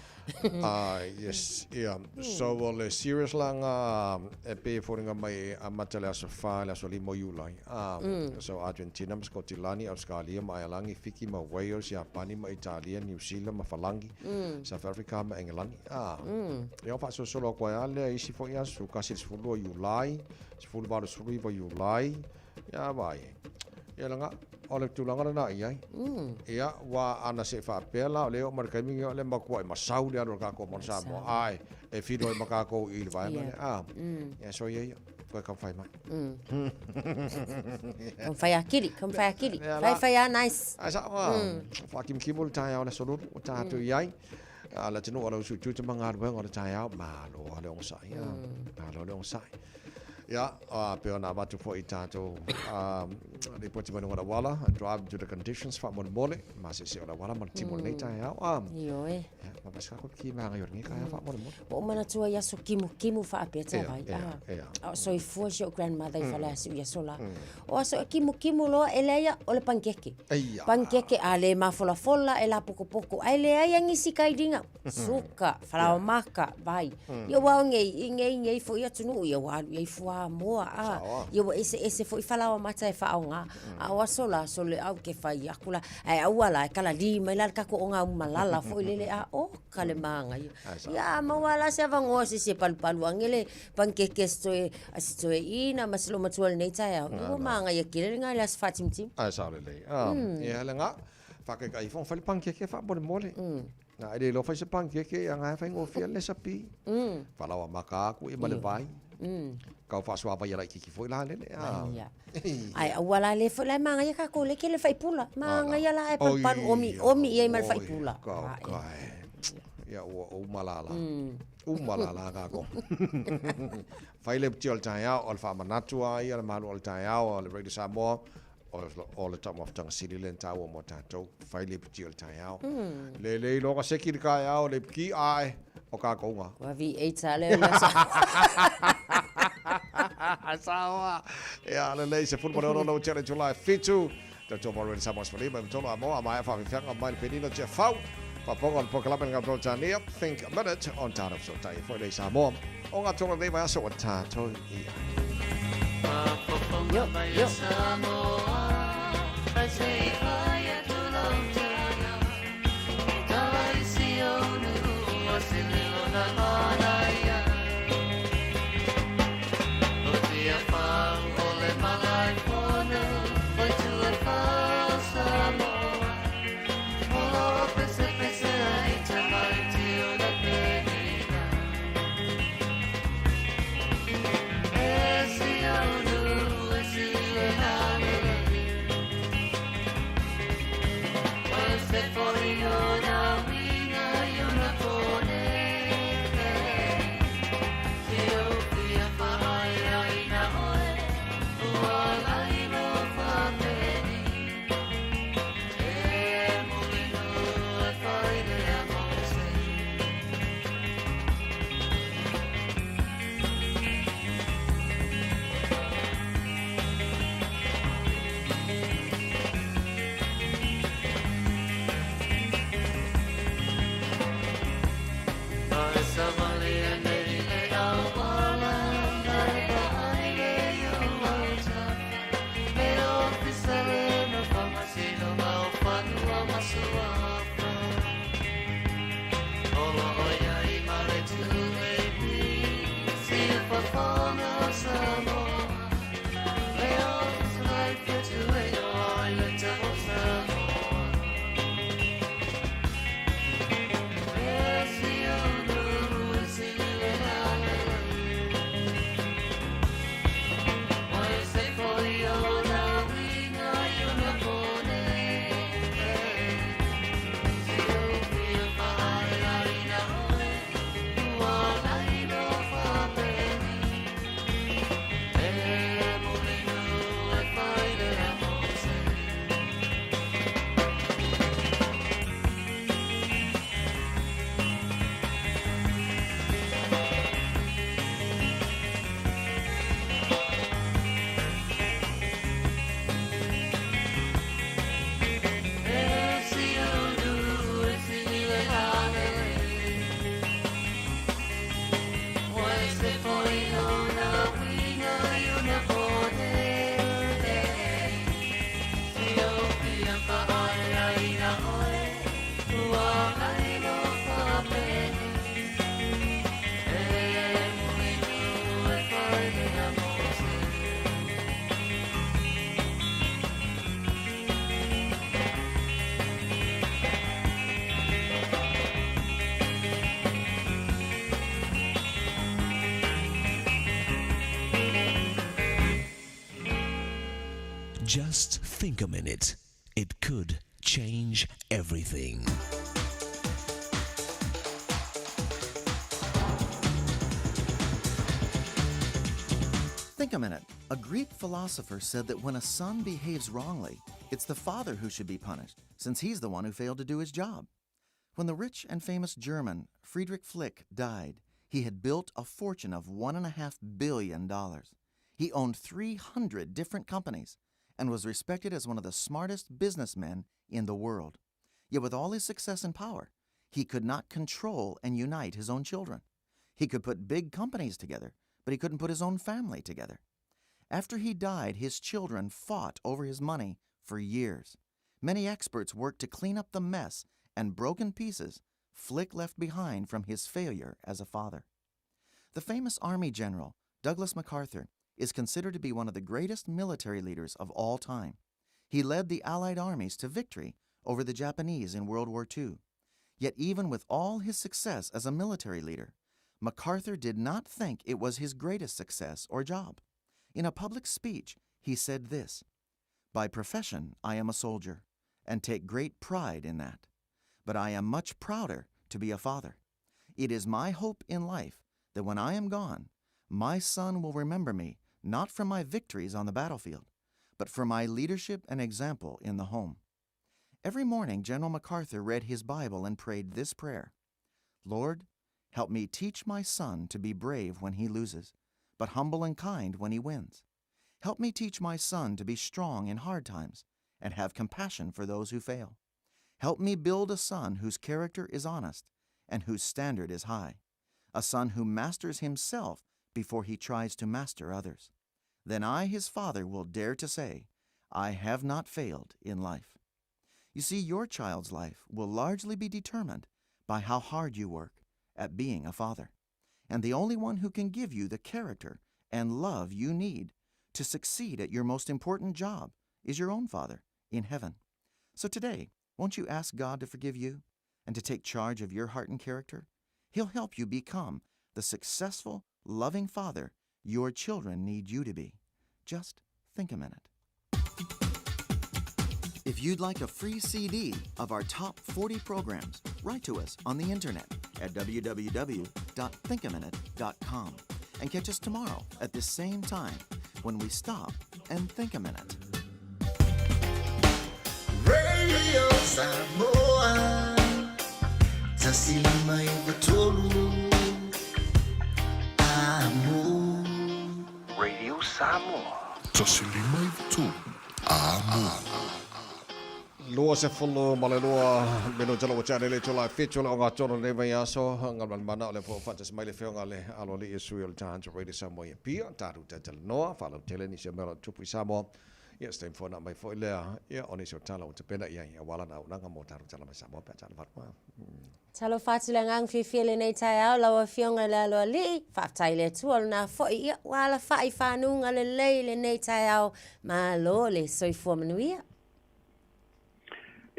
Ah, yes, ia. So, o le series la nga e pei e foliga mai e amata le aso 4 i le aso 5 o Iulai. Ah, so Argentina ma Sikotilani, Ausekalia ma Aialagi, Fiki ma Wales, Iapani ma Italia, Niu Sila ma Falangi, South Africa ma Engelani. Ah, ia o faasolosolo atu ai lava lea i isi foi aso, 1 i le 12 o Iulai, 18 19 o Iulai, Ia vai. Ia laga, o le tulaga lena i ai. Ia, ua ana se i faapea la, o lea e oo mai le taimi lenei o le matuai masau le alu a le tatou Maota Samoa, ae e filo ai ma tatou i le vaega lea. A, ia soia ia, toe taumafai mai. Taumafai akili, taumafai akili. Fai fai a nice. Ae sao a, faakimukimo le taeao o le aso Lulu ua tatou i ai. A le atunuu o le usu i tuta ma galuega o le taeao, malo lava le onosai, malo le onosai. Ia, a pei ona avatu foi i tatou lipoti mai luga o le auala, drive to the conditions faamolemole, masese o le auala ma le timu o lenei taeao. A, Ioe. Ia, ma vasa ko ki manga i o lenei taeao faamolemole. Ua ou manatua i aso kimukimu faapea Tavai. A o soifua si ou grandmother i Faleasiu i aso la. O aso e kimukimu loa e leai o le panikeke. Panikeke a le mafolafola e lapokopoko ae leai a nisi kailiga. Suka, falaoa maka, vai. Ia ua o nei, i nei nei foi atunuu, ia ua alu i ai fuamoa, a. Ia ua eseese foi falaoa mata e faaaoga. A o aso la, sole au ke fai aku la, ae aua la e kalalī mai la le tatou ogaumalala foi lele, a oka le mānaia. Ia a maua la se avanoa se isi e palupalu ane le panikeke a si toe, a si toeaina ma si olomatua i lenei taeao, ia ua mānaia tele lena i le aso faatimutimu. Ae sao lelei. Ia lena, faakaika'i ifo ona fai le panikeke faamolemole. Na e le iloa fai se panikeke ia na e faigofie le resepi. Falaoa maka aku ia ma le vai. Kau faasuavai laitiiti foi la lele. Ia. Ae aua la le foi la e mānaia kākou le kele faipula. Mānaia la e palupalu omi, omi i ai ma le faipula. Kau kai. Ia ua uma lala. Uma lala kākou. Fai le pti o le taeao o le faamanatu a ia le malu o le taeao o le Radio Samoa o le taumafataga sili lea na taua mo tatou, fai le piki o le taeao. Lelei loa ka seki le taeao le piki ae o kākou ngā. Ua V8 a lea le Saoa. Ia, lelei se 16 lau tele July 7. Tautua mo Rene Samoa Sefulima, i tolu a moa, a maea faafeafeaga mai le penina tia fau. Faafofoga o le polokalame le Ngā Think a Minute on tātou fesootai foi lea i Samoa. O ngā tolo nei vaiaso ua tātou i ai. Yo, yo. Just think a minute. It could change everything. Think a minute. A Greek philosopher said that when a son behaves wrongly, it's the father who should be punished, since he's the one who failed to do his job. When the rich and famous German Friedrich Flick died, he had built a fortune of $1.5 billion. He owned 300 different companies and was respected as one of the smartest businessmen in the world. Yet, with all his success and power, he could not control and unite his own children. He could put big companies together, but he couldn't put his own family together. After he died, his children fought over his money for years. Many experts worked to clean up the mess and broken pieces Flick left behind from his failure as a father. The famous Army general, Douglas MacArthur, is considered to be one of the greatest military leaders of all time. He led the Allied armies to victory over the Japanese in World War II. Yet, even with all his success as a military leader, MacArthur did not think it was his greatest success or job. In a public speech, he said this By profession, I am a soldier, and take great pride in that. But I am much prouder to be a father. It is my hope in life that when I am gone, my son will remember me not for my victories on the battlefield, but for my leadership and example in the home. Every morning, General MacArthur read his Bible and prayed this prayer Lord, help me teach my son to be brave when he loses, but humble and kind when he wins. Help me teach my son to be strong in hard times and have compassion for those who fail. Help me build a son whose character is honest and whose standard is high, a son who masters himself before he tries to master others. Then I, his father, will dare to say, I have not failed in life. You see, your child's life will largely be determined by how hard you work at being a father. And the only one who can give you the character and love you need to succeed at your most important job is your own Father in heaven. So today, won't you ask God to forgive you and to take charge of your heart and character? He'll help you become the successful, loving father your children need you to be. Just think a minute. If you'd like a free CD of our top 40 programs, write to us on the internet at www.thinkaminute.com and catch us tomorrow at this same time when we stop and think a minute. Radio Samoa Tasilima Ivatolu Amo Radio Samoa Tasilima Ivatolu Amo 22 ma le 2 minute la ua tea nei le itula e 7 o le ogatotonu o lenei vaiaso galumalemana o lea foi ua faatasi mai le afioga a le aloalii e sui o le Times of Radio Samoa i Apia tatou talatalanoa faalautele nisi o mea o lo o tupu i Samoa ia se taimi foi ona aumai foi lea ia o nisi o tala ua tapena i ai aua lana auaunaga mo tatou tala mai Samoa pe a tala fatu. Talofa atu le agaga fiafia i lenei taeao, lau Afioga i le Aloalii, faafetai i le Atua o lena foi, ia, ua alafai i fanuga lelei i lenei taeao, malo le soifua manuia.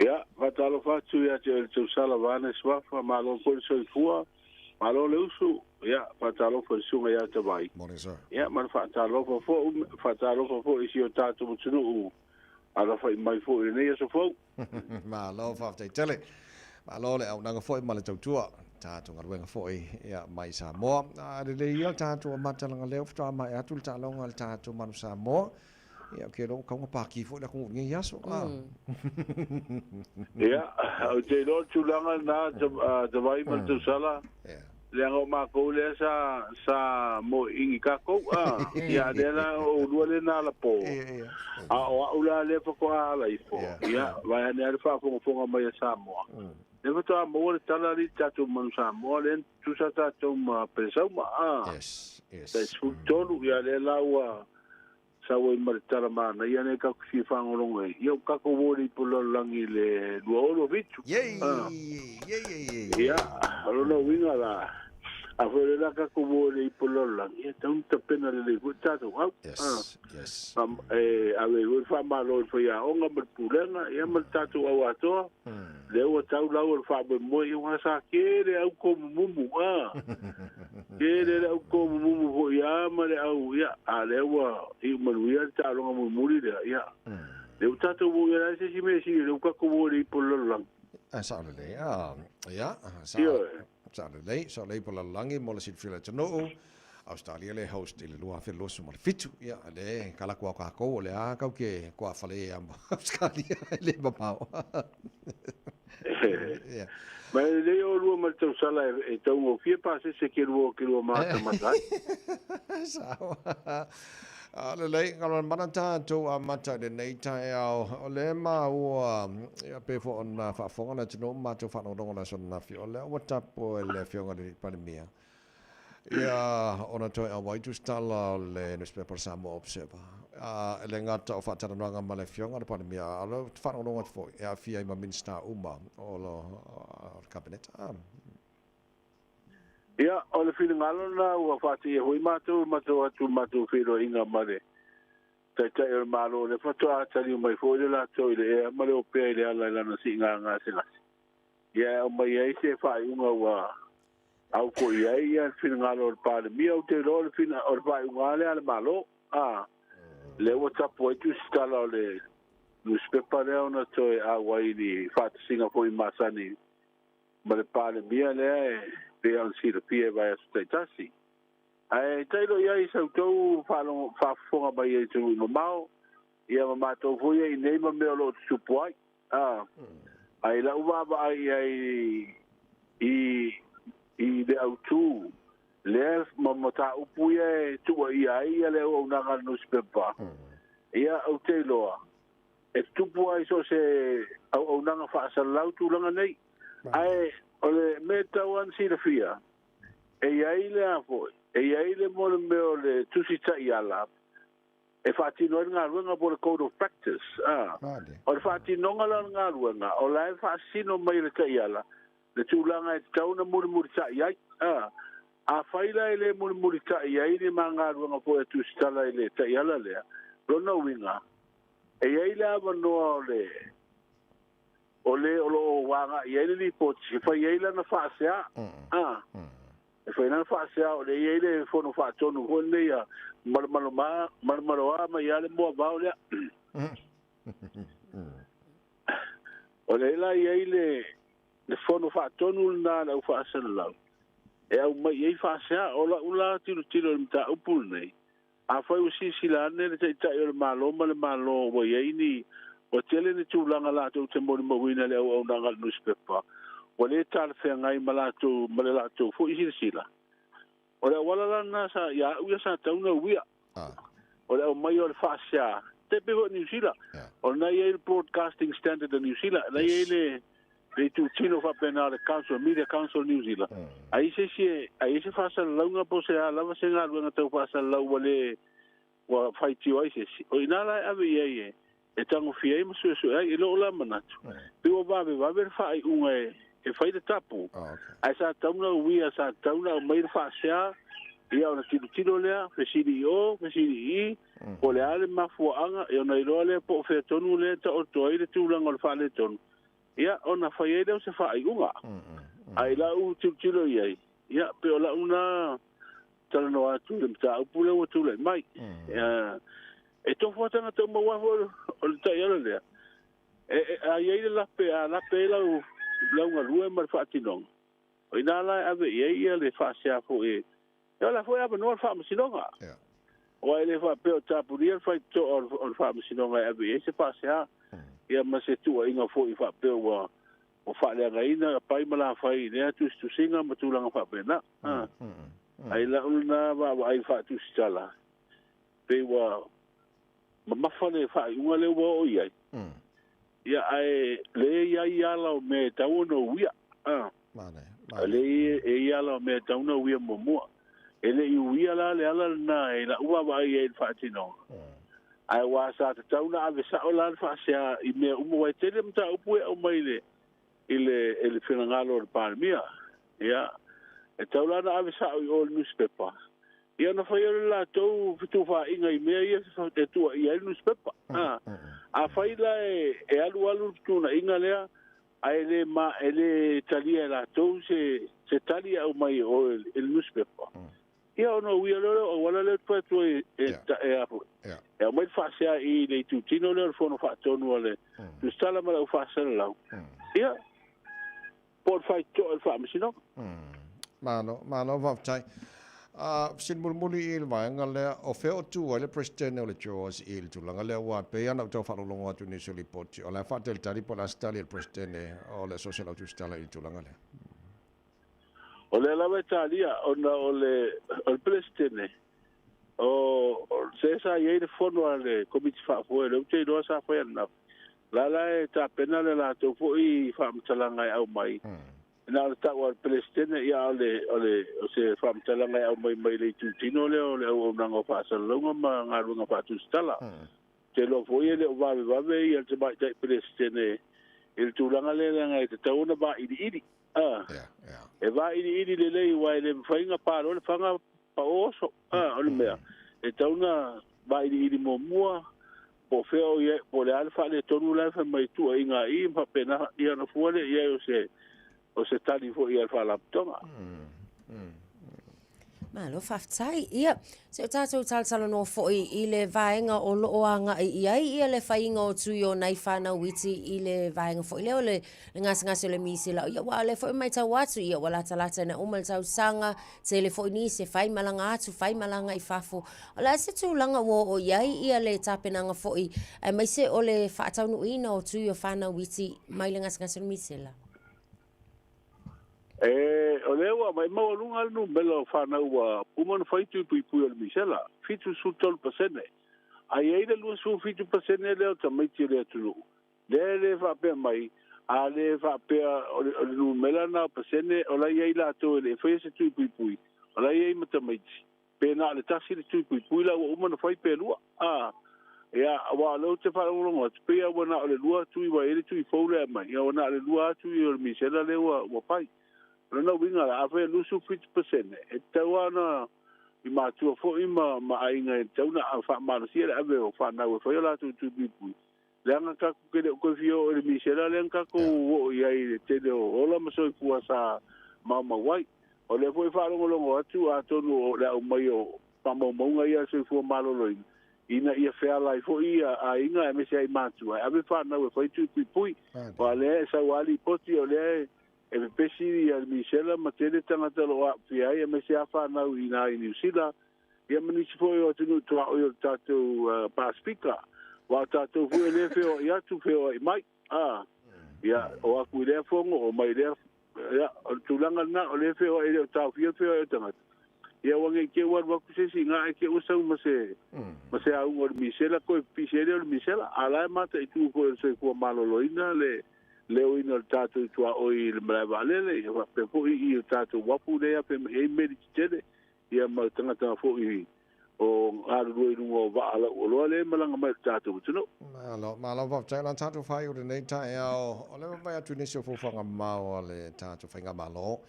Ia, faatalofa atu ia te oe le tausala vaana i Suafa, malo foi le soifua, malo le usu, ia, faatalofa i le susuga ia Tavai. Morning, sir. Ia, ma le faatalofa foi, faatalofa foi i si o tatou atunuu alafai mai foi i lenei aso fou. Malo, faafetai tele. Malo le auaunaga foi ma le tautua, tatou galuega foi ia mai Samoa. A lelei ia le tatou amata leaga lea faatoa maea atu le taaloga a le tatou Manu Samoa. Ia, ou te iloa ua tatau ona paki foi le atunuu i lenei aso. A. Ia, ou te iloa le tulaga lena, Tavai ma le tausala, leaga o makou lea sa sa moeini takou, a, ia, lea la o oulua lea na alapo, a o au la lea faatoa ala ifo, ia, vaeane lava le faafogafoga mai a Samoa, lea faatoa maua le tala alii tatou manu Samoa lea na tutusa tatou ma Pelesauma, a, tai 13, ia, lea la ua sau ai ma le tala manaia lea tatou te fia faalogologo ai, ia ua tatou o i le ipu lalolagi i le 2027. Ia, o lona uiga la, A foi le la tatou o le ipo lalolagi, ia tatau ona tapena lelei foi le tatou au. Yes, yes. E ave ai foi le faamalo i le faiaoga ma le pulega, ia ma le tatou au atoa. Lea ua tau lau o le faamoemoe, ia aua sa tele au komumumu, a. Tele le au komumumu foi lava ma le au, ia, a lea ua iu manuia le taaloga mulimuli lea, ia. Lea ua tatou o i ai, o le a se isi mea sili, lea ua tatou o i le ipo o le lalolagi. Sao lelei, a, ia, sa, sao lelei, sao lelei ipo o le lalolagi mo le silafia o le atunuu. Australia le host i le 2027. Ia, le kala kua kākou o le a kau ke kua whale e ama Australia e le mamao. Yeah. Mai le o lua ma le tausala e taugofie pasese ke lua o ke lua matamata ai. Sao. A lelei, ngalo mana tātou a mata i lenei taeao. O le maua, ia pe fo ona whaafonga na tino mātou whanongongo na sona nafi. O lea ua tapo e le afioga le Palemia. Ia, ona toe auai tusitala o le newspaper Samoa Observer. A, e le gata o faatalanoaga ma le Afioga i le Palemia, a o le faalogologo atu foi e aafia ai ma Minisita uma o le Kapeneta. A. Ia, o le finagalo lena ua faateia foi matou e matou atu i matou feiloaiga ma le Taitai o le Malo, lea faatoa taliu mai foi le latou i le ea ma le opea i le ala i lana siiga gasegase. Ia e aumai ai se faaiuga ua auko i ai ia le finagalo o le Palemia. Ou te iloa o le fina, o le faaiuga lava lea a le Malo, a, lea ua tapu ai tusitala o le nusipepa lea ona toe auai i ni faatasiga foi masani ma le Palemia lea e pei ona silafia e vaiaso taitasi. Ae tailo i ai i sa outou faafofoga mai ai i atunuu mamao, ia ma matou foi ia i inei ma mea o lo o tutupu ai. A, a i lau vaavaai i ai i, i le autū lea ma mataupu ia e tuuaia ai ia le auaunaga a le nusipepa, ia, ou te iloa, e tutupu ai so o se auaunaga faasalalau tulaga nei. Ae o le mea e tatau lava ona silafia, e i ai le a foi, e i ai le mo le mea o le tusi taiala, e faatino ai le galuega po o le code of practice. A, o le faatinoga la o le galuega, o la e faasino mai e le taiala le tulaga e tatau ona mulimulitai ai. A, afai la e le mulimulitai ai ni ma galuega foi a Tusitala i le taiala lea, lona uiga, e i ai le avanoa o le o le o lo o agai i ai le lipoti e fai ai lana faasea. A, E fai lana faasea o lea e i ai le fono faatonu foi lenei a malomaloa malomaloa mai lava le moavao lea. O lea la e i ai le le fono faatonu lena a le au faasalalau e aumai i ai faasea. O lau la tilotilo i le mataupu lenei, afai ua silasila ane le Taitai o le Malo ma le Malo ua i ai ni ua tele ni tulaga latou te molimauina i le auaunaga a le nusipepa ua le talafeagai ma latou ma le latou foi silasila. O le auala la lena sa ia au ia sa tatau ona uia. O le aumai o le faasea, tai pei foi o Niu Sila. O lena e i ai le Broadcasting Standard a Niu Sila, lena e i ai le le itutino faapena o le Council, Media Council of New Zealand. Ai se isi e, ai se faasalalauga po o se a lava se galuega tau faasalalau ua le, ua faitio ai se isi. O i ina la e ave i ai e, e tagofia ai ma suesue ai. I lou la manatu, pei ua vavevave le faaiuga e, e fai le tapu, ae sa tatau ona uia, sa tatau ona aumai le faasea, ia ona tilotilo lea, fesili i o, fesili i i, po o le a le mafuaaga, ia ona iloa lea po o fea tonu lea e taoto ai le tulaga o le faaletonu. Ia, ona fai ai lea o se faaiuga. A i lau tilotilo i ai, ia, pei o lau na talanoa atu i le mataupu lea ua tulai mai. Ia, e tofu lava tagata uma aua foi o le taiala lea, e, e, a i ai le lape, a lape ai lau, lau galue ma le faatinoga, o i ina la e ave i ai ia le faasea foi e, e ola foi avanoa le faamasinoga. Aua e le faapea o tapunia le faitotoa o le faamasinoga e ave i ai se faasea, ia ma se tuuaiga foi faapea ua ua faaleagaina pai ma lafai i lea tusitusiga ma tulaga faapena. Ai lau lena vaavaai faatusitala, pei ua mamafa le faaiuga lea ua oo i ai. Ia, ae le i ai ala o mea e tatau ona uia. Le e i ala o mea e tatau ona uia muamua. E le i uia la le ala lena e lau vaavaai i ai i le faatinoga. Ae aua sa tatau ona ave sao la le faasea i mea uma, aua e tele mataupu e aumai i le, i le, i le finagalo o le Palemia. Ia, E tau la ona ave sa'o i o i le nusipepa, ia ona fai o le latou fetufaaiga i mea ia e tuuaia ai le nusipepa. A, afai la e, e alualu le fetuunaiga lea, ae le ma, e le talia e latou se, se tali e aumai e oe i le nusipepa, ia ona uia loa lea o auala lea ou te fai atu ai e, e, a foi, e aumai le faasea i le itutino lea o le Fono Faatonu a le Tusitala ma le Au Faasalalau, ia, po o le faitotoa i le Faamasinoga. Malo, malo faafetai. Fesili mulimuli i le vaega lea, o fea o tu ai le Peresetene o le JAWS i le tulaga lea aua e pei lava ona ou tau faalogologo atu i nisi o lipoti, o la e faatalitali po o le a se tali a le Peresetene o le Aso Tusitala i le tulaga lea. O lea lava e talia ona o le o le Peresetene o se sa i ai le fono a le Komiti Faafoe, lea ou te iloa sa fai ananafi. O la la e tapena le latou foi faamatalaga e aumai. Na o le tau a le Peresetene, ia o le o le o se faamatalaga e aumai mai le itutino lea o le auaunaga o faasalalauga ma galuega faatusitala. Ou te iloa foi e le o vavevave ia le Tamaitai Peresetene i le tulaga lea leaga e tatau ona vailiili. A, e vailiili lelei aua e le mafai ona pa loa le faga pao oso. A, o le mea, e tatau ona vailiili muamua po o fea o i ai, po o le a le faaletonu la e fai mai tuuaiga a i ma faapena, ia ona fua lea i ai o se, o se tali foi a le Faalapotopotoga. Malo faafetai. Ia, se o tatou talatalanoa foi i le vaega o loo agai i ai ia le faiga o tui o nai whanau iti i le vaega foi lea o le, le gasegase o le misela. Ia, ua lea foi matau atu, ia ua latalata ina uma le tausaga, tele foi nisi e fai malaga atu, fai malaga i fafo. O le a se tulaga ua oo i ai ia le tapenaga foi, aemaise o le faataunuuina o tui o whanau iti mai le gasegase o le misela? E, o lea ua aumai maualuga le numera o fanau ua uma ona fai tui puipui o le misela, 73%. Ae i ai le 27% lea o tamaiti o le atunuu, lea e le faapea mai, a le faapea o le, o le numera lena o pasene, o la e i ai latou e le i faia se tui puipui, o la e i ai ma tamaiti. Pe na o le tasi le tui puipui la ua uma ona fai pe lua. A, ia, aua o lea ou te faalogologo atu, pei lava ua na o le lua tui ua i ai le tui fou lea e aumai, ia ua na o le lua lava tui o le misela lea ua, ua fai. O lona uiga la, afai e 27%, e tatau lava ona i matua foi ma, ma aiga e tatau ona faamalosia le ave o fanau e fai o latou tui puipui, leaga tatou te le o toe fia oo i le misela lea na tatou oo i ai i le tele o ola ma soifua sa maumau ai. O lea foi e faalogologo atu atonu o le aumai o faamaumauga ia a le soifua maloloina ina ia feala ai foi ia aiga aemaise ai matua e ave fanau e fai tui puipui. Aua o lea e sau lava lipoti o lea e pepesi ia le misela ma tele tagata o lo o aafia ai aemaise lava fanau i ina i Niu Sila ia ma nisi foi o atunuu tuaoi o le tatou Pasefika, aua o tatou foi e le feoai atu, feoai mai, a, ia, o atu i lea fono, o mai i lea, ia, o le tulaga lena, o lea e feoai, e le o taofia le feoai o tagata, ia ua ne i te i ua alu atu se isi i ina ae te i ua sau ma se, ma se auga o le misela, toe pipisi ai lea o le misela, a o la e mataitu foi e le soifua maloloina le leoina o le tatou tuaoi i le malae vaalele, ia faapea foi i le tatou uafu lea e afea mai ai meli tetele, ia ma tagata foi o galulue i luga o vaa lauoloa lea e malaga mai i le tatou atunuu. Malo, malo faafetai. O le a tatou faaiu i lenei taeao, o lea ua vaai atu i nisi o fuafuaga mamao a le tatou Faigamalo.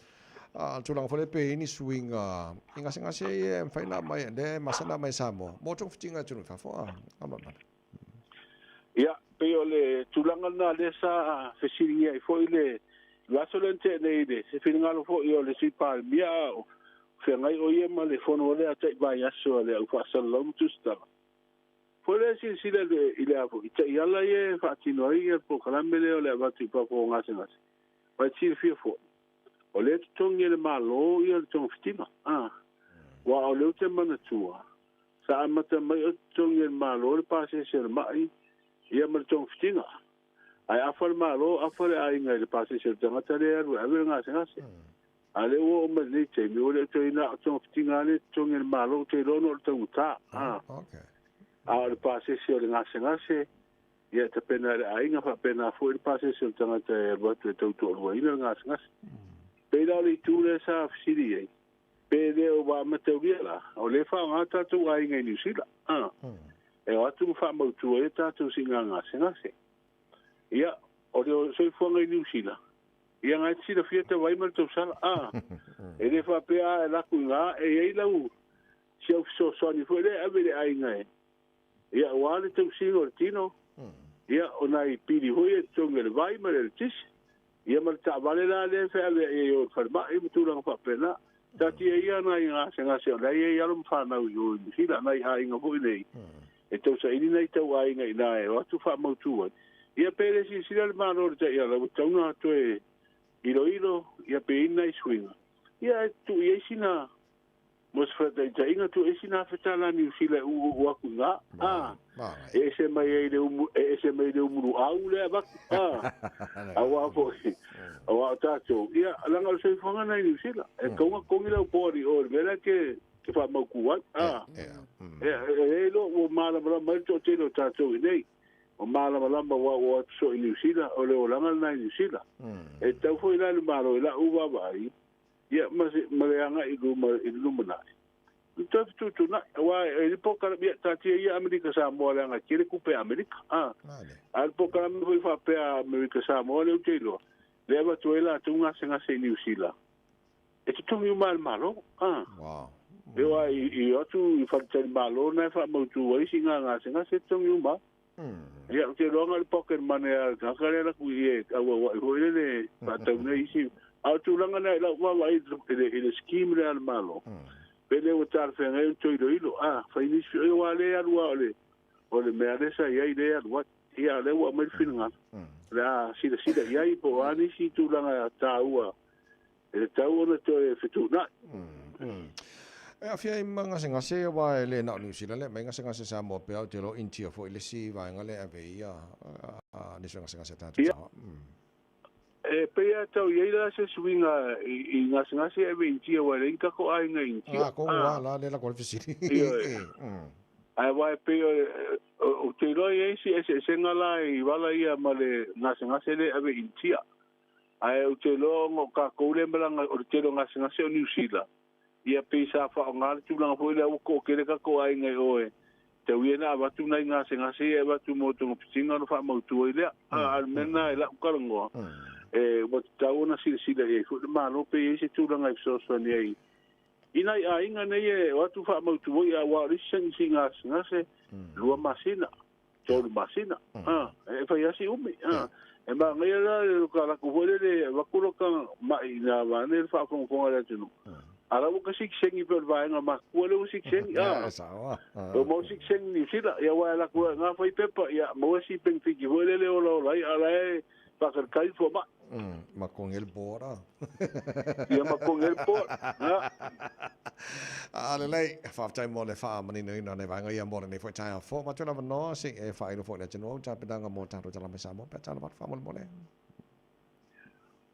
A o le tulaga foi lea pe i ai ni suiga i gasegase ia e mafai ona aumai, lea e masani ona aumai i Samoa mo togafitiga i atunuu i fafo a Malaemale. Ia, pei o le tulaga lena lea sa fesiligia ai foi le vaiaso lea na tea nei i le se finagalo foi o le Sui Palemia a o feagai o ia ma le fono lea tai vaiaso a le au faasalalau ma tusitala. Foi lea silasila i le, i le a foi, i taiala ia e faatino ai ia le polokalame lea o le avatu i fafo o gasegase. Aua e te silafia foi, o lea e totogi e le Malo ia le togafitiga. A, aua o lea ou te manatua, Sa amata mai o totogi e le Malo le pasese o le ma'i, ia ma le togafitiga. Ae afa le Malo, afa le aiga i le pasese o le tagata lea e alu e ave le gasegase. A o lea ua oo mai lenei taimi, ua le o toe na o togafitiga lava lea e totogi e le Malo, ou te iloa ona o le taugata. A o le pasese o le gasegase, ia e tapena e le aiga, faapena foi le pasese o le tagata e alu atu e tau toaluaina le gasegase. Pei la o le itu lea sa fesili i ai, Pe le o ua mataulia la, o lea e faaaoga tatou aiga i Niu Sila, a, e o atu ma faamautu ai a tatou siiga gasegase. Ia, o le soifuaga i Niu Sila, Ia ngai silafia te vai ma le tausala a e le faapea e laku i gā e iai lau si au fesoasoani foi lea e ave i le aiga e ia auā le tausiga o le tino ia o nai pili foi e totogi e le vai ma le eletisi ia ma le taavale la lea e feaveai ai o le falemai ma tulaga faapena. Taatia ia nai gasegase o lea e i ai alo ma fanau i o i Niu Sila, nai aiga foi nei e tausaili nai tauaiga i ina e o atu faamautū ai. Ia pe le silasila le Malo i le taiala ua tatau ona toe iloilo ia pe i ai nai suiga, ia ae tuu i ai sina mo se faataitaiga, tuu i ai sina $1,000 Niu Sila e uu atu i ina, a, e ese mai ai le umu, e ese mai le umuluau lea e avatu, a, aua foi, aua o tatou, ia, leaga o le soifuaga lena i Niu Sila, e tatau ona totogi lau board i o i le mea lea e te te faamautū ai, a, e iloa ua malamalama ai le toatele o tatou i inei. O malamalama ua oo atu soo i Niu Sila, o le olaga lena i Niu Sila. E tatau foi la i le Malo i la'u vaavaai, ia ma se, ma le agai i luma i le lumanai, ona toe fetuutuunai, aua e le polokalame, ia taatia ia Amerika Samoa leaga e tele tupe a Amerika, a. A o le polokalame foi faapea a Amerika Samoa lea ou te iloa, lea e avatu ai latou gasegase i Niu Sila, e totogi uma e le Malo, a. E oo lava i o atu i faletalimalo na e faamautu ai siiga gasegase e totogi uma. Ia, ou te iloa na o le pocket money a le tagata lea e alu atu i i e auauai foi lele e faatau nei isi. A o le tulaga lea i lau vaavaai i le scheme lea a le Malo, pe le ua talafeagai ona toe iloilo, a fai nisi feoi aua o lea e alu lava o le mea lea sa i ai lea e alu ai. Ia, o lea ua aumai le finagalo, o le a silasila i ai po o a nisi tulaga taua e tatau ona toe fetuunai. E aafia ai ma gasegase aua e le na o Niu Sila lea aumai gasegase Samoa pea ou te iloa o Intia foi le isi vaega lea e ave ai ia nisi o gasegase a tatou Samoa. E pei lava tau i ai la se suiga i gasegase e ave i Intia aua e leai ni tatou aiga i Intia. Ah, kohu lava la lea la koe le fesili. Ae aua e pei ou te iloa e i ai si eseesega la i vala ia ma le gasegase lea e ave i Intia. Ae ou te iloa ona o tatou lea e malaga o le tele o gasegase o Niu Sila, ia pei sa faaaoga le tulaga foi lea ua toatele tatou aiga i o e tau ia ina avatu nai gasegase ia e avatu mo togafitiga ona faamautu ai lea. A o le mea lena i la'u talanoa, e ua tatau ona silasila i ai foi le Malo pe i ai se tulaga e fesoasoani ai i nai aiga nei e o atu faamautu ai, aua o le isi sagisagi gasegase, 2 masina. 3 masina. A, e fai lava si umi. A, e manaia la le ka latou foi lele e avatu lota ma'i ina vaeane le faafogafoga a le atunuu. A la ua ta sikisengi pei o le vaega matutua lea ua sikisengi. A, ua maua sikisengi Niu Sila, ia aua e alu atu loa i ina fai pepa, ia maua si penefiti foi lele e olaola ai, a o la e faatalitali le fomai. Ma con el border. Ia ma con el border. A lelei, faafetai mo le faamaninoina o nei vaega ia mo lenei foi taeao fou. Avatu le avanoa se i e faailo foi i le atunuu au tapenaga mo tatou tala mai Samoa pe a tala atu faamolemole.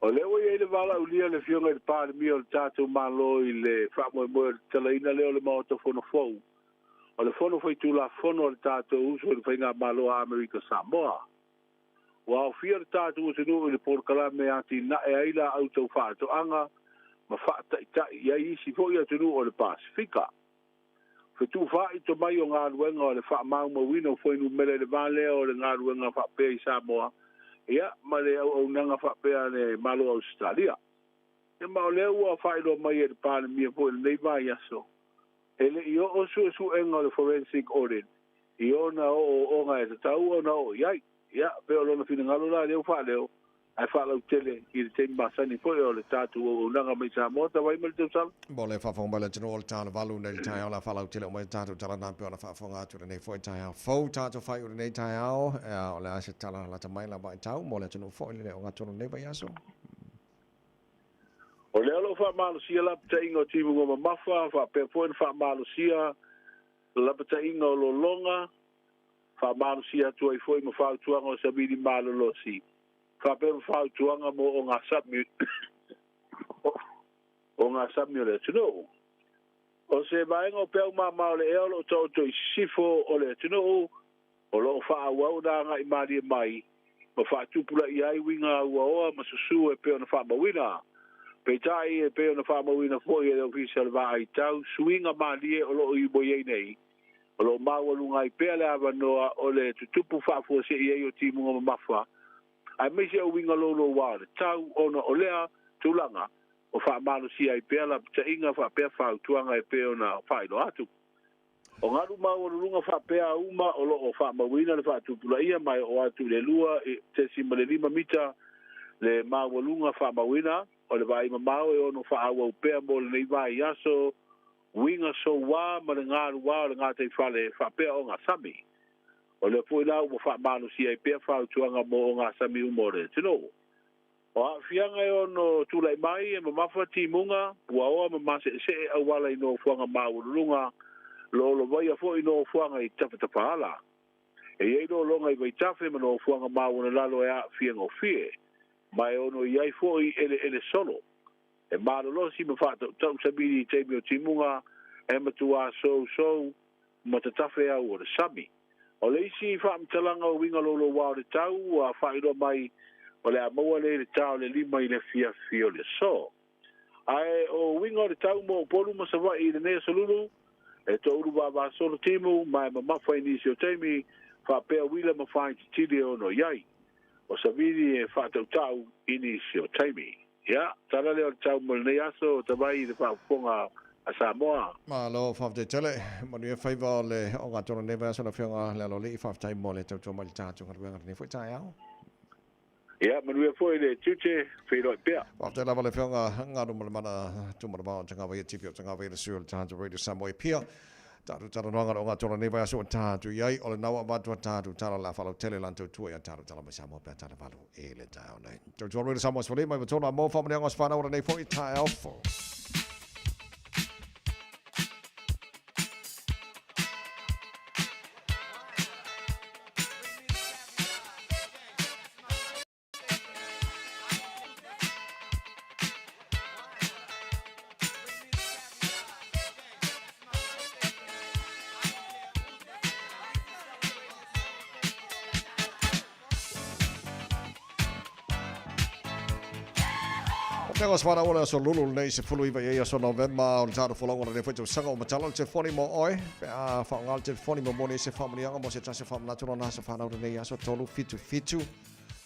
O lea ua i ai le valaaulia a le Afioga i le Palemia o le tatou Malo i le faamoemoe o le tatalaina lea o le Maota Fono fou, o le Fono Faitulafono a le tatou uso i le Faigamalo a Amerika Samoa. Ua aofia le tatou atunuu i le polokalame e atinae ai laau tau faatoaga ma faataitai i ai isi foi atunuu o le Pasefika. Fetuufaai tomai o galuega o le faamaumauina o fuainumera i le va lea o le galuega faapea i Samoa ia ma le auaunaga faapea a le Malo o Ausetalia. Ia ma o lea ua faailoa mai e le Palemia foi i lenei vaiaso, e le i oo suesuega o le Forensic Audit i ona ooooga e tatau ona oo i ai. Ia, pei o lona finagalo la lea ua faaleo, ae faalautele i le taimi masani foi o le tatou auaunaga mai Samoa tau ai ma le tausala. Mo le faafofoga mai le atunuu o le tala valu nei le taeao la faalautele uma ai tatou tala na pei ona faafofoga atu lenei foi taeao fou tatou faaiu lenei taeao o le a se tala lata mai la vaitau mo le atunuu foi le ogatotonu lenei vaiaso. O lea o lo o faamalosia lapataiga o timuga mamafa, faapea foi ona faamalosia lapataiga o lologa, faamalosia atu ai foi ma fautuaga o savili malolosi, faapea ma fautuaga mo ogasami ogasami o le atunuu. O se vaega o peau mama o le ea o lo o taoto i sisifo o le atunuu, o lo o faaauau ona agai malie mai ma faatupulaia ai uiga auaoa ma susū e pei ona faamauina. Peitai, e pei ona faamauina foi e le Ofisa o le Vaai Tau Suiga Malie o lo o i ai nei, o lo o maualuga ai pea le avanoa o le tutupu faafuasei ai o timuga mamafa, Aemaise o uiga loulouā o le tau ona o lea tulaga o faamalosia ai pea lapataiga faapea fautuaga e pei ona faailoa atu. O galu maualuluga faapea uma o lo o faamauina le faatupulaia ma e oo atu i le 2.5 mita le maualuga faamauina. O le vaai mamao e ono faaauau pea mo lenei vaiaso uiga souā ma le galuā o le gataifale faapea ogasami. O lea foi la ua faamalosia ai pea fautuaga mo ogasami uma o le atunuu. O aafiaga e ono tulai mai e mamafa timuga, puaoa ma maseesee auala i nofoaga maualuluga, lolovaia foi nofoaga i tafatafaala. E i ai lologa i vaitafe ma nofoaga maualalalo e aafia gofie, ma e ono i ai foi eleele solo. E malolosi ma faatautau savili i taimi o timuga e matuā sousou ma tatafe au o le sami. O le isi faamatalaga o uiga loulouā o le tau ua faailoa mai o le a maua lea i le ta o le 5 i le afiafi o le aso. Ae o uiga o le tau mo Upolu ma Savaii i lenei aso Lulu, e toulu vavasolo timu ma e mamafa i nisi o taimi, faapea uila ma faaititili e ono i ai. O savili e faatautau i nisi o taimi. Ia, tala lea o le tau mo lenei aso, tavai i le faafofoga a Samoa. Malo faafetai tele. Manuia faiva o le ogatotonu lenei vaiaso lau Afioga Lealolii. Faafetai mo le tautua mai i le tatou galuega lenei foi taeao. Ia, manuia foi le tiute, feiloai pea. Faafetai lava le Afioga Galumalemana Tumanavao o Tagavaia Tipi o Tagavaia le sui o le tatou Radio Samoa i Apia. Tatou talanoaga o le ogatotonu lenei vaiaso ua tatou i ai, o lena ua avatu a tatou tala o le a faalautele lan tautua i a tatou tala mai Samoa pe a tala valu i le taeao nei. Tautua Radio Samoa 15 i tolu a mo faamanuiaga o se whanau o lenei foi taeao fou. O te whana o le aso lulu lenei 19 i aso Novema o le tātou folonga lenei foi tausaga o matala le telefoni mo oe pe a whaonga le telefoni mo moni se whaamanianga mo se tasi whaamanatu no nasa whanau lenei aso 3 7 7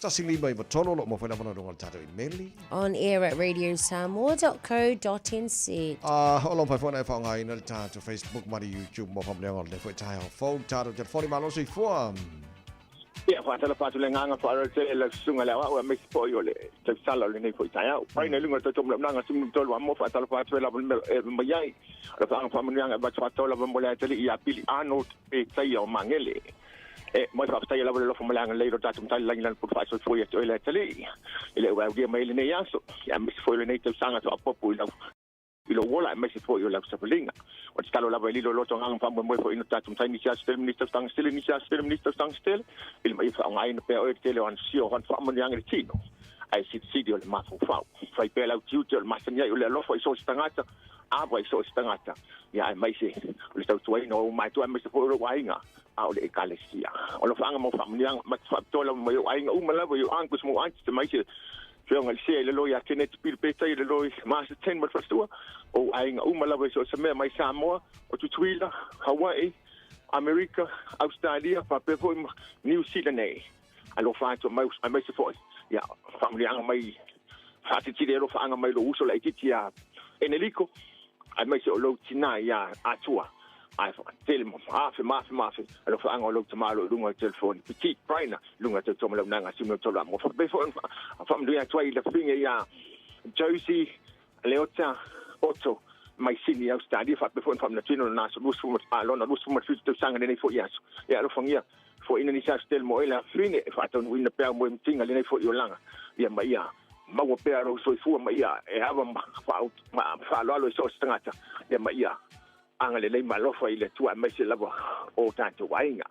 1 5 9 3 lo mo whaila mana runga le tātou imeli. On air at radiosamoa.co.nz. A o lo mawhai whaina e whaonga ina le tātou Facebook ma le YouTube mo whaamanianga o lenei foi taeao fou tātou telefoni malosi fua. Ia, faatalofa atu le agaga faaaloalo i lau susuga i le aoao aemaise foi o le tausala o lenei foi taeao. Faina i luga o le tautoamalaonaga sulu tolu a mo faatalofa atu ai lava le mea e ave mai ai. O le faaga faamanuiaga e avatu faatoa lava mo le atalii ia Pili Arnold pe Taia o Magele. E moe faafetaia lava le alofa ma le agalelei o lo tatou Matai i le lagi lana pulu faasoifua ia te oe le atalii i le auaulia mai i lenei aso, ia aemaise foi o lenei tausaga faaopoopo i lau i lou ola aemaise foi o lau savaliga. O le tatalo lava e lilo loto agaga ma faamoemoe foi ina tatou matai nisi aso tele ma nisi tausaga tele, nisi aso tele ma nisi tausaga tele, i le maia faaaogaina pea oe i le tele o ana sio o ana faamanuiaga i le tino, ae silisili o le mafaufau. Fai pea lau tiute o le masani ai o le alofa i so o se tagata, ava i so o se tagata, ia aemaise o le tautuaina o ou matua aemaise foi o lou aiga, a o le Ekalesia. O alofaaga ma faamanuiaga ma te faapitoa lava mai ou aiga uma lava i ou uncles ma ou aunties aemaise Afioga i le Sea i le loi a Keneti Pili Petai i le loi Master Ten ma le faletua, ou aiga uma lava i so o se mea mai Samoa, o Tutuila, Hawaii, Amerika, Ausetalia faapea foi ma Niu Sila nei. Alofa atu mai aemaise foi ia faamanuiaga mai faatitili alofaaga mai lou uso laitiiti ia Eneliko aemaise o lou tina ia Atua. Ae tele ma afe ma afe ma afe alofaaga o lou tama o lo o i luga o le telefoni Petit Braina i luga o tautua ma launaga a Simeo Tolu Amoa. Faapea foi ona faamanuia atu ai i lafine ia Josie Leota Otto mai Sydney Ausetalia. Faapea foi ona faamanatuina lona aso lona 27 tausaga lenei foi aso. Ia alofagia foaiina nisi aso tele mo oe le afine e faataunuuina pea au moemitiga lenei foi olaga ia ma ia maua pea lou soifua ma ia e ava ma faaaloalo i so o se tagata ia ma ia agalelei ma alofa i le Atua aemaise lava o tatou aiga.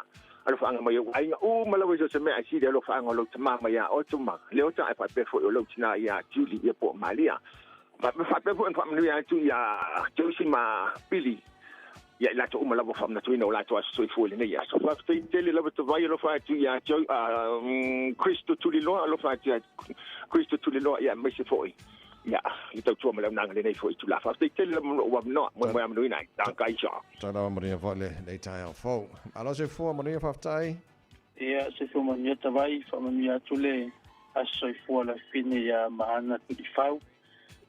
Alofaaga mai ou aiga uma lava i so o se mea ae sili alofaaga o lou tama mai ia Otto ma Leota ae faapea foi o lou tina ia Julie ia po o Malia. Faapea foi ona faamanuia atu ia Josie ma Billy ia i latou uma lava faamanatuina o latou aso soifua i lenei aso. Faafetai tele lava tavai alofa atu ia Kristo Tuliloa, alofa atu ia Kristo Tuliloa ia aemaise foi ia le tautua ma le auaunaga lenei foi itula. Faafetai tele lava mo lou avanoa, moemoe amanuina ai. Takai sa. Tau lava manuia foi lenei taeao fou. Malo soifua manuia faafetai. Ia, soifua manuia tavai, faamanuia atu le Aso Soifua Laufine ia Mahana Tulifau.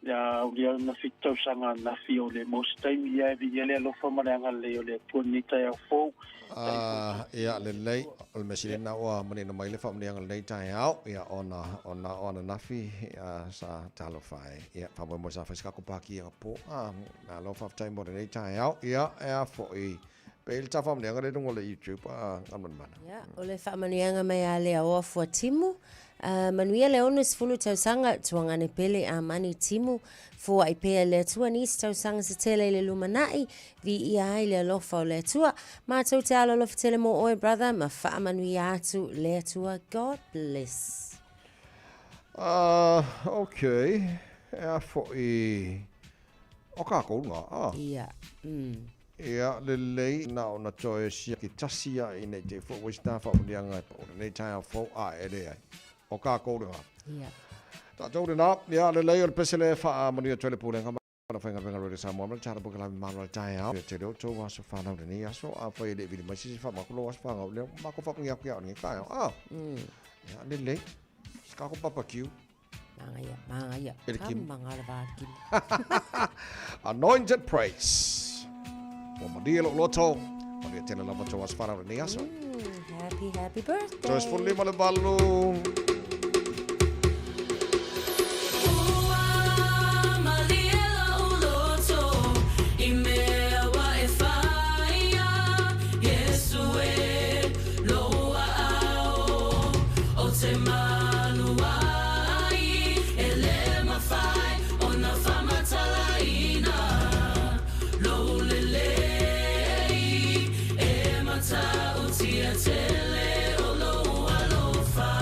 Ia aulia na fitu tausaga ananafi o le mo se taimi ia e viia le alofa ma le agalelei o le Atua i lenei taeao fou. Ah, ia, lelei, o le mea sili lena ua manino mai le faamanuiaga o lenei taeao, ia, ona, ona o ananafi, ia, sa talofa ai. Ia, faamoemoe sa fai se kako pāki anapo. Ah, malo faafetai mo lenei taeao. Ia, e a foi, pe i le ta faamanuiaga lea i luga o le YouTube, ah, Galumalemana. Ia, o le faamanuiaga mai a le Aoa Fuatimu, A manuia le 60 tausaga, tuagane pele a mani timu, foai pea le Atua nisi tausaga se tele i le lumanai, viia ai le alofa o le Atua. Matou te alolofa tele mo oe brother, ma faamanuia atu le Atua. God bless. Ah, ok. E a foi o kākou ngā, ah. Ia. Ia, lelei, na ona toe siaki tasi a ina i te fua ua isi tā whaamanianga e pa o lenei taeao fou a e leai. O kākou lena. Ia. Tātou lena, ia, lelei o le pese le whaamanuia toe le pulega ma na whainga radio Samoa ma le tala buka lami malo le taeao. Ia te leo tō aso whanau lenei aso, a whai e le vili mai sisi wha mako lo aso whangau leo, mako whapangi aku ia o lenei taeao. Ah, ia, lelei, se kako barbecue. Mangaia, mangaia. E le Kim. Mangala vā Kim. Anointed praise. Ua manuia lou loto. Manuia tele lava tou aso fanau lenei aso. Happy, happy birthday. Toe 15 le valu. Ua malie lou loto i mea ua e faia, Iesu e lou aao ou te malu ai, e le mafai ona faamatalaina lou lelei e matautia tele o lou alofa.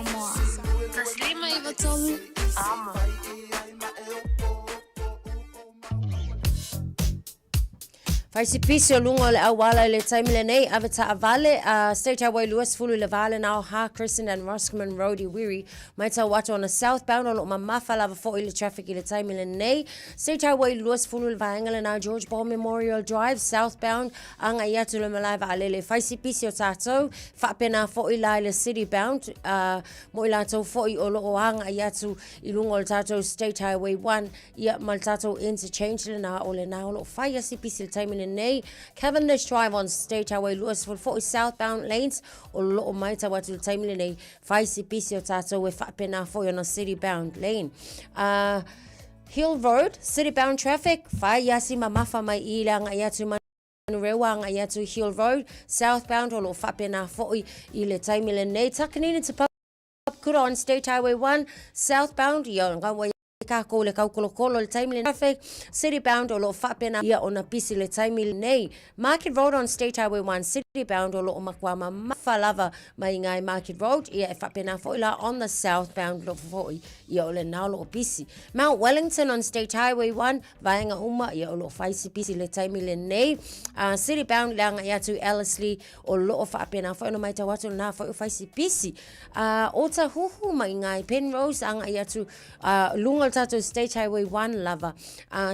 Samoa. 153 Amo. Fai si pisi o luga o le auala i le taimi lenei, ave taavale a State Highway 20 i le va lena o Ha Crescent and Roscommon Road i Wiri. Matau atu ona southbound o lo o mamafa lava foi le traffic i le taimi lenei. State Highway 20 i le vaega lena George Ball Memorial Drive southbound agai atu le malae vaalele. Fai si pisi o tatou, faapena foi la i le city bound mo i latou foi o lo o agai atu i luga o le tatou State Highway 1 Ia, ma le tatou interchange lena, o lena o lo o fai a si pisi i le taimi lenei. Cavendish Drive on State Highway 20 foi southbound lanes o lo o maitau atu i le taimi lenei, fai si pisi o tatou e faapena foi ona city bound lane. Hill Road, city bound traffic, fai a si mamafa mai i le agai atu i Manurewa agai atu i Hill Road, southbound o lo o faapena foi i le taimi lenei. Takanini to Papakura on State Highway 1, southbound, ia ngau kākou le kaukolokolo i le taimi lenei. Traffic, city bound o lo o faapena ia ona pisi le taimi lenei. Market Road on State Highway 1, city bound o lo o makuā mamafa lava mai ngai Market Road, ia e faapena foi la on the southbound lo foi ia o lena o lo o pisi. Mount Wellington on State Highway 1, vaega uma ia o lo o fai si pisi le taimi lenei. City bound le agai atu i Ellerslie o lo o faapena foi ona maitau atu lena foi o fai si pisi. Otahuhu mai ngai Penrose agai atu luga o le tatou State Highway 1 lava.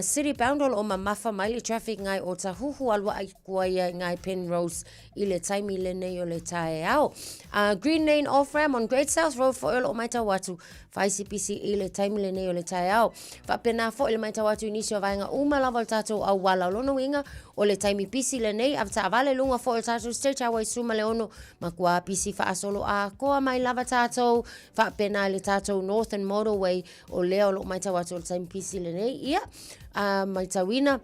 City bound o lo o mamafa mai le traffic ngai Otahuhu aluaʻi kua ia i ngai Penrose i le taimi lenei o le taeao. Green Lane off ramp on Great South Road foi o lo o maitau atu fai si pisi i le taimi lenei o le taeao. Faapena foi le maitau atu i nisi o vaega uma lava o le tatou auala. O lona uiga o le taimi pisi lenei, avetaavale luga foi o le tatou State Highway 16 makuā pisi faasolo atoa mai lava tatou Faapena i le tatou Northern Motorway, o lea o lo o maitau atu o le taimi pisi lenei, ia, maitauina,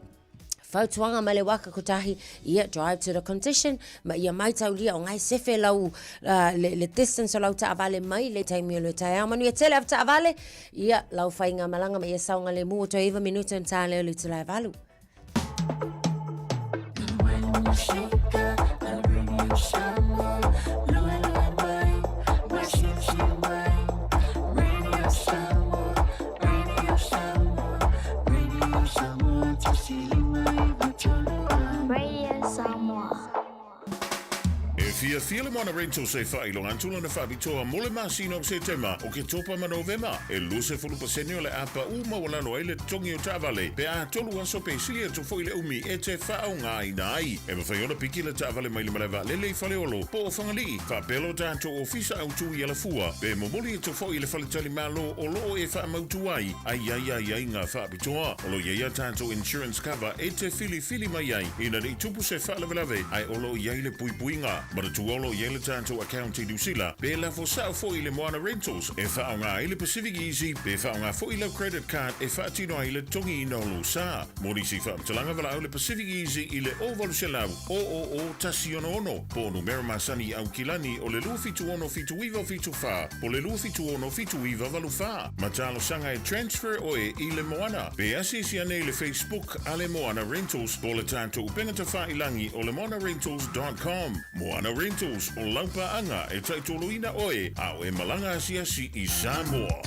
fautuaga mai le waka kotahi, ia, drive to the condition, ma ia maitaulia o ngai sefe lau, le distance o lau taavale mai le taimi o le taeao. Manuia tele ave taavale, ia, lau faigamalaga ma ia saogalemu o toe 9 minute ona ta lea o le itula e 8. Radio Samoa. E fiafia le Moana Rentals e faailoga atu lana faapitoa mo le masina o Setema, Oketopa ma Novema. E 20% o le a paʻu maualalo ai le totogi o taavale pe a tolu aso pe sili atu foi le umi e te faaaogaina ai. E mafai ona piki le taavale mai le malae vaalele i Faleolo po o Fagalii, faapea lo tatou ofisa autu i Alafua, pe momoli atu foi i le faletalimalo o lo o e faamautu ai a i ai aiaiga faapitoa. O lo o i ai a tatou insurance cover e te filifili mai ai ina ne i tupu se faalavelave ae o lo o i ai le puipuiga. Manatua o lo o i ai le tatou account i Niu Sila, pe lafo sao foi i le Moana Rentals e faaaoga ai le Pacific Easy pe faaaoga foi lau credit card e faatino ai le totogiina o lou sa. Mo nisi faamatalaga valaau le Pacific Easy i le 0800 000 166 po o numera masani i Aukilani o le 276 7974 po o le 276 7984. Ma talosaga e transfer oe i le Moana. Pe asiasi ane i le Facebook a le Moana Rentals po o le tatou upega tafailangi o le moanarentals dot com. Moana Rentals, o lau paaga e taitoloina oe a o e malaga asiasi i Samoa.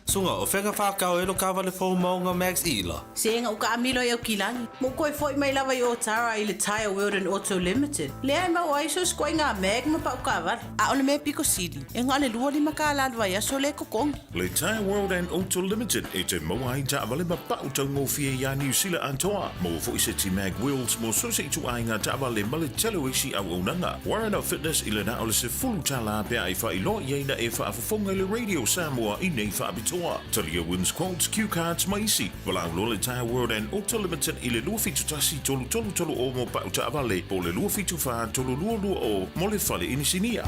Suga, o fea ka whakao e lo kawale fou maunga Max Ila? Sega u kaamilo i Aukilani, mo koe foi mai lava i Otara i le Tyre World and Auto Limited. Lea e mau ai so skoe ngā mag ma pau kawale. A o le mea piko sili, e ngā le 25 kālā le vaiaso le kokongi. Le Tyre World and Auto Limited e te maua ai taavale ma pau taugofie iā Niu Sila atoa. Maua foi se ti mag wheels mo so se ituaiga taavale ma le tele o isi auaunaga. Warren Fitness i le na o le $10 pe a e faailoa i ai na e faafofoga i le Radio Samoa i nei faapitoa. Talia wins quotes, cue cards ma isi. Valaau loa le Tyre World and Auto Limited i le 271 333 o mo pau taavale po o le 274 322 mo le fale inisinia.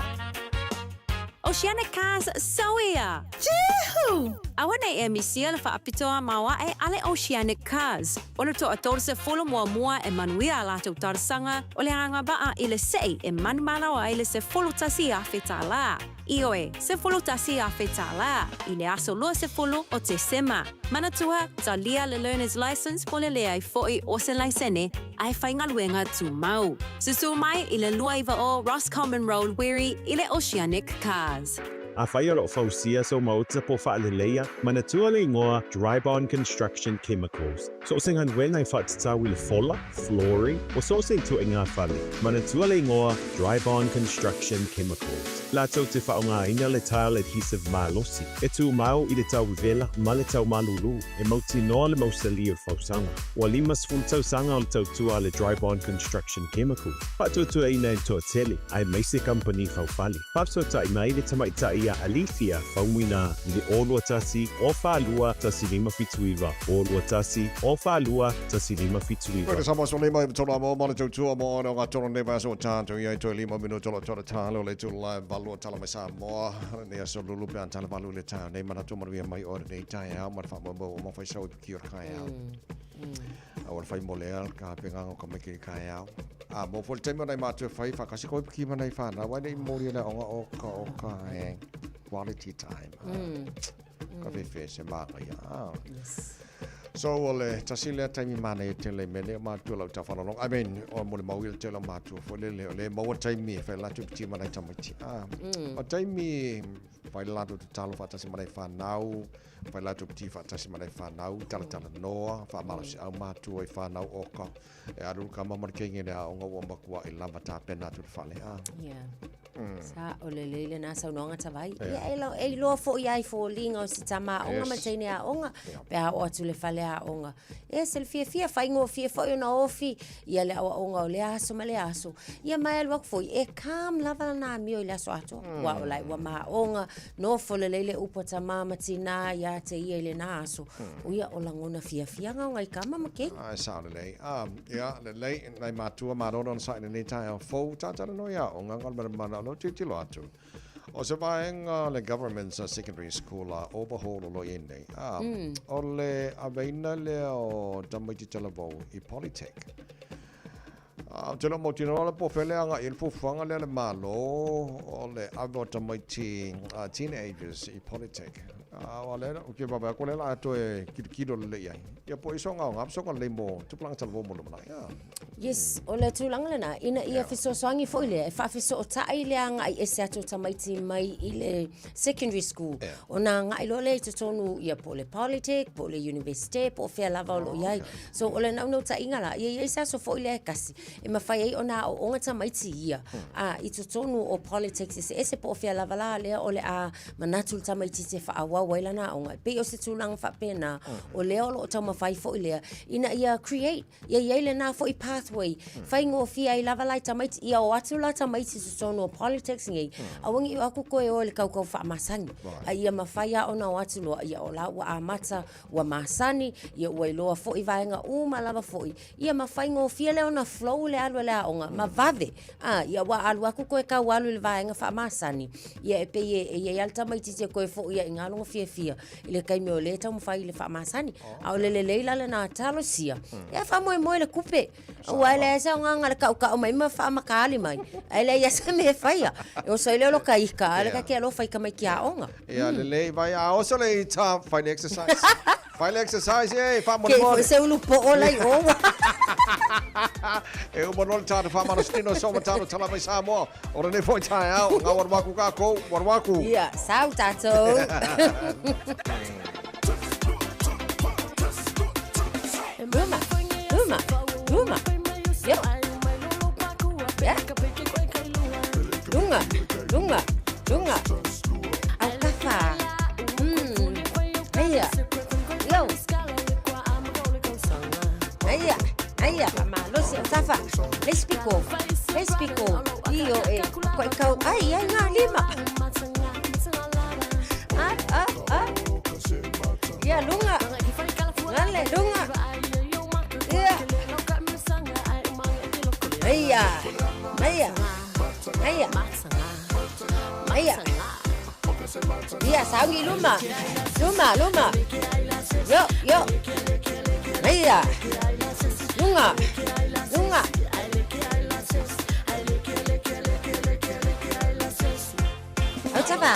Oceanic Cars Soia! Jehu! Aua nei e misia le faapitoa maoae a le Oceanic Cars. O le toa 31 e manuia a latou talosaga o le agavaa i le sei e manumalo ai le $11,000 tālā. Ioe, $11,000 tālā i le aso 20 o Tesema. Manatua, talia le Learner's Licence po le leai foi o se laisene a e faigaluega tumau. Susū mai i le 29 o Roscommon Road, Wiri i le Oceanic Cars. Afai o lo o fausia sou maota po o faaleleia, manatua le igoa Drybond Construction Chemicals. So o se galuega e faatatau i le fola, flooring, o so o se ituaiga fale, manatua le igoa Drybond Construction Chemicals. Latou te faaaogaina le tile adhesive malosi, e tumau i le tauivela ma le taumalulu, e mautinoa le mausali o le fausaga. Ua 50 tausaga o le tautua a le Drybond Construction Chemicals, faatuatuaina e le toatele, aemaise kamupani faufale. Faafesootai mai le tamaitai ia Alethea Faumuina i le 0 21 0 42 1579, 0 21 0 42 1579. Koe te Samoa Solima i tolo mo ma le tautua mo ona o ngā tolo nei vaiaso o tātou i ai toe lima minuta o lo tolo tālo le tula lai valu o tala mai Samoa nei aso lulu pe an tala valu le tāu nei mana tō manuia mai o nei tae au ma le whaamau o mawhai sau i puki o le kai au. A ua whai mo lea ka penganga o ka mai ki kai au. A mo fo le taimi o nei mātua whai whakasi koe puki ma nei whānau wai nei mōri le onga o ka o ka e quality time. Ka whewhe se māngai. Ah. Yes. So o le tasi lea taimi manaia tele i mea nei o matua lau tauwhalolonga. I mean, o mo le mau i le tele o matua foi lele, o le maua taimi e whai latou piti ma nai tamaiti. Ah, o taimi whai latou tatalo whaatasi ma nai whanau, whai latou piti whaatasi ma nai whanau, talatala noa, whaamalosi au matua i whanau oka. E aru ka mama le kenge le aonga ua makua i lava tapena atu le fale. Ah. Yeah. Sa o le lei lena saunoaga Tavai. Ia e lo e iloa foi lava i foliga o si tama aoga ma teine aoga pe a oo atu i le fale aoga. E se le fiafia faigofie foi ona ofi ia le aoaoga o lea aso ma lea aso. Ia ma e alu atu foi e calm lava lana amio i le aso atoa. Ua o la e ua ma aoga, nofo lelei le upu a tamā ma tinā iā te ia i lena aso. O ia o lagona fiafiaga o ngai kama ma keiki. Ae sao lelei. Ah, ia, lelei, nai matua malolo ona saʻi lenei taeao fou, tātalanoa i aoga, galumalemana o lou tilotilo atu. O se vaega o le Government's Secondary School a Overhaul o lo o i ai nei. Ah, o le aveina lea o tamaiti talavou i Polytech. Ah, ou te le o mautinoa la po o fea le agai i ai le fuafuaga lea a le Malo o le ave o tamaiti teenagers i Polytech. Ah, aua lea, ou te vaavaai atu o lea o le a toe kilokilo lelei i ai. Ia po o i soga aoga ma soga lelei mo tupulaga talavou mo le lumanai. Ah. Yes, o le tulaga lena, ina ia fesoasoani foi lea, e faafesootai le agai ese atu o tamaiti mai i le secondary school. Ona agai loa lea i totonu ia po o le Polytech, po o le Universite, po o fea lava o lo o i ai. So o le naunautaiga la, ia i ai se aso foi lea e tasi, e mafai ai ona aooga tamaiti ia, a i totonu o Polytechs eseese po o fea lava la lea o le a manatu le tamaitiiti e faaauau ai lana aoga. E pei o se tulaga faapena, o lea o lo o taumafai foi lea, ina ia create Ia i ai lena foi pathway, faigofie ai lava la i tamaiti, ia o atu la tamaiti i totonu o politics nei, aua ne i o atu koe o i le kaukau faamasani. A ia mafai lava ona o atu loa, ia o la ua amata, ua masani, ia ua iloa foi vaega uma lava foi, ia ma faigofie lea ona flow le alu a le aoga, ma vave. A, ia ua alu atu koe tau alu i le vaega faamasani, ia e pei e i ai lava le tamaitiiti e toe foi ai i ina lona fiafia, i le taimi o lea e taumafai i le faamasani. A o le lelei la lena talosia, ia faamoemoe i le kupe. Aua e leai se aoga le tautau mai ma faamataali mai, ae leai lava se mea e faia. E oso ai lea o lo ta ika, a o le ta te alofa i tamaiti aoga. Ia lelei, vai a oso le ita, fai le exercise. Fai le exercise, e, faamolemole. Kei foi se ulu poo la i o. E uma loa le tātou faamalositino so ma tātou tala mai Samoa. O lenei foi taeao, ngā waru aku kākou, waru aku. Ia, sau tātou. Luma, luma, luma. Yo. Yeah. Lunga, lunga, lunga. Au kafa. Aia. Yo. Aia, aia, malosi au tafa. Le isi piko, le isi piko. Io e, koe kau, ai, ai, ngā lima. Ah, ah, ah. Ia, lunga. Ngale, lunga. Ia. Aia, aia, aia. Aia. Ia, sauni luma. Luma, luma. Yo, yo. Aia. Lunga. Lunga. Au tava.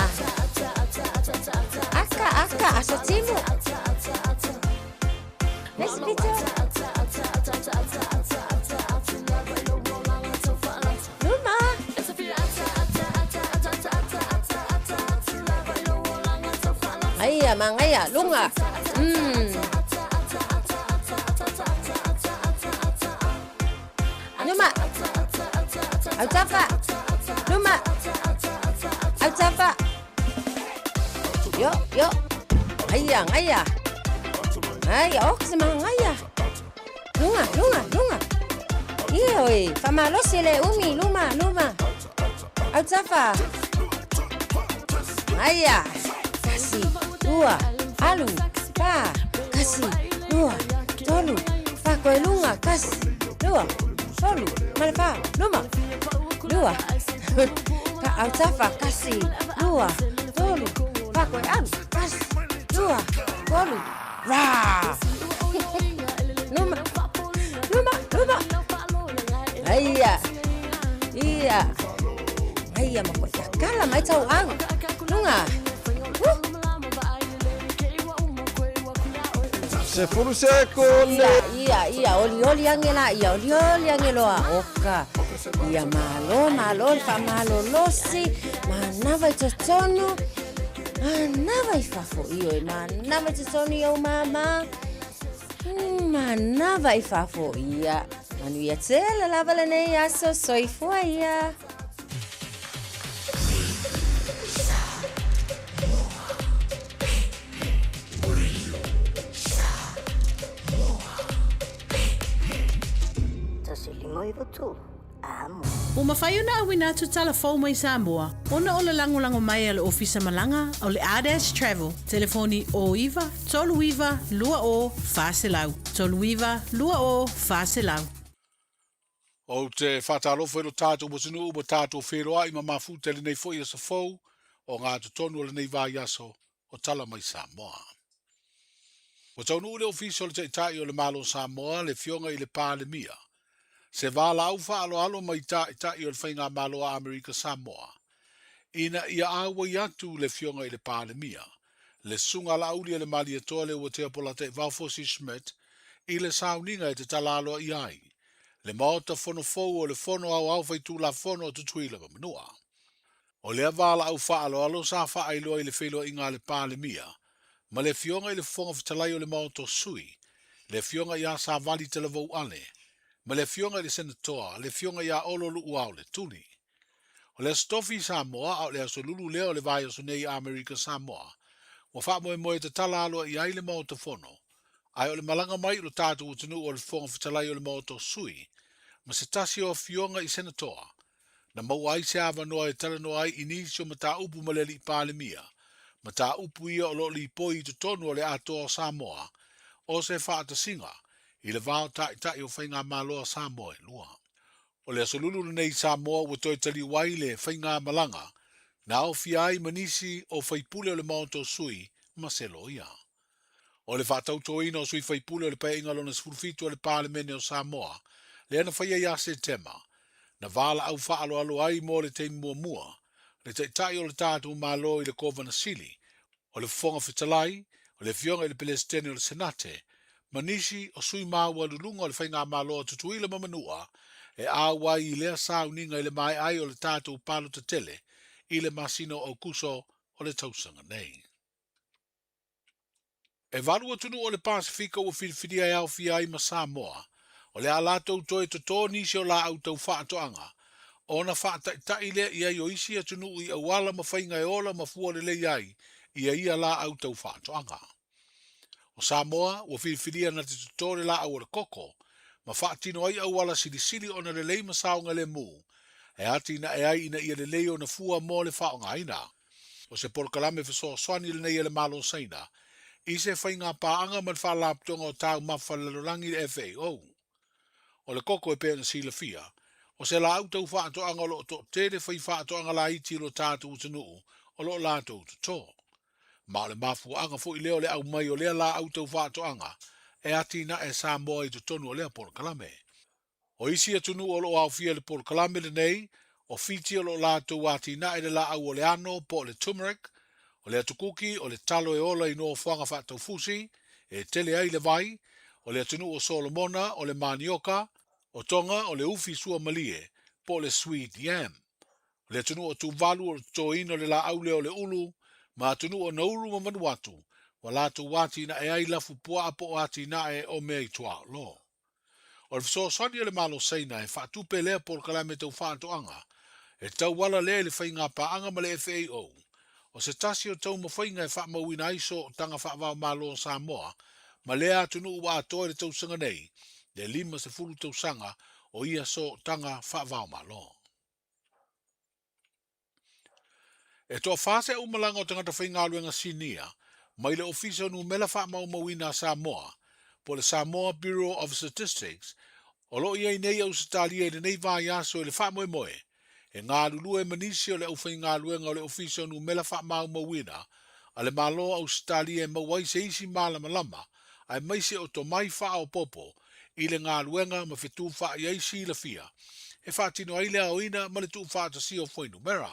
Aka, aka, aso timu. Le isi pito. Luma. Aia, magaia, luga. Luma. Autafa. Luma. Autafa. Yo, yo. Aia, aia. Aia, ok se magaia. Luga, luga, luga. Ia oi, faamalosi le umi, luma, luma. Autafa. Aia. Kasi, lua, alu, fa, kasi, lua, tolu, fa, koe luga, kasi, lua, tolu, ma le fa, luma, lua, fa, autafa, kasi, lua, tolu, fa, koe alu, kasi, lua, tolu, ra. Luma, luma, luma. Aia, ia. Aia, ma koe takala mai tau au. Luga. 10 sekone. Ia, ia, ia, olioli age la, ia, olioli age loa, oka. Ia, malo, malo, le faamalolosi, manava i totonu, manava i fafo, ioe, manava i totonu i ou māmā, manava i fafo, ia. Manuia tele lava lenei aso, soifua ia. Ua mafai ona auina atu tala fou mai Samoa ona o le lagolago mai a le Ofisa Malaga o le Ardash Travel, telefoni 09 39 20 400, 39 20 400. Ou te faatalofa i lo tatou atunuu ua tatou feiloai ma mafuta i lenei foi aso fou o gatotonu o lenei vaiaso o Tala Mai Samoa. Ua taunuu i le Ofisa o le Taitai o le Malo o Samoa le Afioga i le Palemia, se valaau faaaloalo mai Taitai o le Faigamalo a Amerika Samoa, ina ia auai atu le Afioga i le Palemia, le Susuga Laauli a le Malietoa Leuatea Polataivao Fosi Schmidt i le sauniga e tatala aloaia ai le Maota Fono fou o le Fono Aoao Faitulafono o Tutuila ma Manua. O lea valaau faaaloalo sa faailoa i le feiloaiga a le Palemia ma le Afioga i le Fofoga Fetalai o le Maota o Sui, le Afioga ia Savali Talavou Ale, ma le Afioga i le Senatoa, le Afioga ia Olo Luuao Letuli. O le Aso Tofi i Samoa, a o le Aso Lulu lea o le vaiaso nei i Amerika Samoa, ua faamoemoe e tatala aloaia ai le Maota Fono, ae o le malaga mai i lo tatou atunuu o le Fofoga Fetalai o le Maota o Sui, ma se tasi o Afioga i Senatoa, na maua ai se avanoa e talanoa ai i nisi o mataupu ma le Alii Palemia, mataupu ia o lo o lipoi i totonu o le Atoa o Samoa, o se faatasiga i le va o Taitai o Faigamalo a Samoa e lua. O le Aso Lulu lenei i Samoa ua toe taliu ai le faigamalaga na aofia ai ma nisi o faipule o le Maota o Sui ma se loia. O le faatautoina o sui faipule o le Paeaiga Lona 17 a le Palemene o Samoa, lea na faia ia Setema, na valaau faaaloalo ai mo le taimi muamua le Taitai o le tatou Malo i le Kovana Sili, o le Fofoga Fetalai, o le Afioga i le Peresetene o le Senate, ma nisi o sui maualuluga o le Faigamalo a Tutuila ma Manua e auai i lea sauniga i le maea ai o le tatou palota tele i le masina o Aokuso o le tausaga nei. E valu atunuu o le Pasefika ua filifilia e aofia ai ma Samoa, o le a latou toe totō nisi o laau tau faatoaga, ona faataitai lea i ai o isi atunuu i auala ma faiga e ola ma fua lelei ai ia ia laau tau faatoaga. O Samoa, ua filifilia na te totō le laau o le koko, ma faatino ai auala silisili ona lelei ma saogalemu, e atinae ai ina ia lelei ona fua mo le faaaogaina. O se polokalame fesoasoani lenei a le Malo o Saina i se faigapaaga ma le Faalapotopotoga o Taumafa a le Lalolagi le FAO. O le koko e pei ona silafia, o se laau tau faatoaga o lo o toatele fai faatoaga laiti i lo tatou atunuu o lo o latou totō. Ma o le mafuaaga foi lea o le aumai o lea laau tau faatoaga e atinae Samoa i totonu o lea polokalame. O isi atunuu o lo o aofia i le polokalame lenei, o Fiti o lo o latou atinae le laau o le ano po o le turmeric, o le atukuki, o le talo e ola i nofoaga faataufusi e tele ai le vai, o le atunuu o Solomona, o le manioka, o Tonga, o le ufi suamalie po o le swede yam. O le atunuu o Tuvalu o le totoina o le laau lea o le ulu, ma atunuu o Nauru ma Vanuatu ua latou atinae ai lafu puaa po o atinae o mea i tuaolo. O le fesoasoani a le Malo Saina e faatupe lea polokalame tau faatoaga e tauala lea i le faigapaaga ma le FAO, o se tasi o taumafaiga e faamauina ai sootaga faava-o-Malo a Samoa ma lea atunuu ua atoa i le tausaga nei le 50 tausaga o ia sootaga faava-o-Malo. E toafa se aumalaga o tagata faigaluega sinia mai le Ofisa o Numela Faamaumauina a Samoa, po o le Samoa Bureau of Statistics, o lo o i ai nei i Ausetalia i lenei vaiaso i le faamoemoe e galulue ma nisi o le aufaigaluega o le Ofisa o Numela Faamaumauina a le Malo o Ausetalia e maua ai se isi malamalama aemaise o tomai faaopoopo i le galuega ma fetufaai ai silafia e faatino ai le aoina ma le tuufaatasia o fuainumera.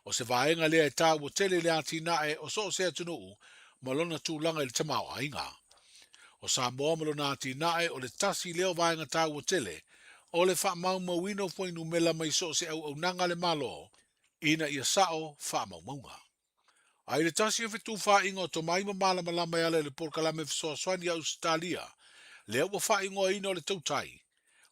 O se vaega lea e taua tele i le atinae o so o se atunuu ma lona tulaga i le tamaoaiga. O Samoa ma lona atinae o le tasi lea o vaega taua tele o le faamaumauina o fuainumela mai so o se auaunaga a le Malo ina ia sao faamaumauga. A i le tasi o fetufaaiga o tomai ma malamalama e ala i le polokalame fesoasoani a Ausetalia, lea ua faaigoaina o le Tautai,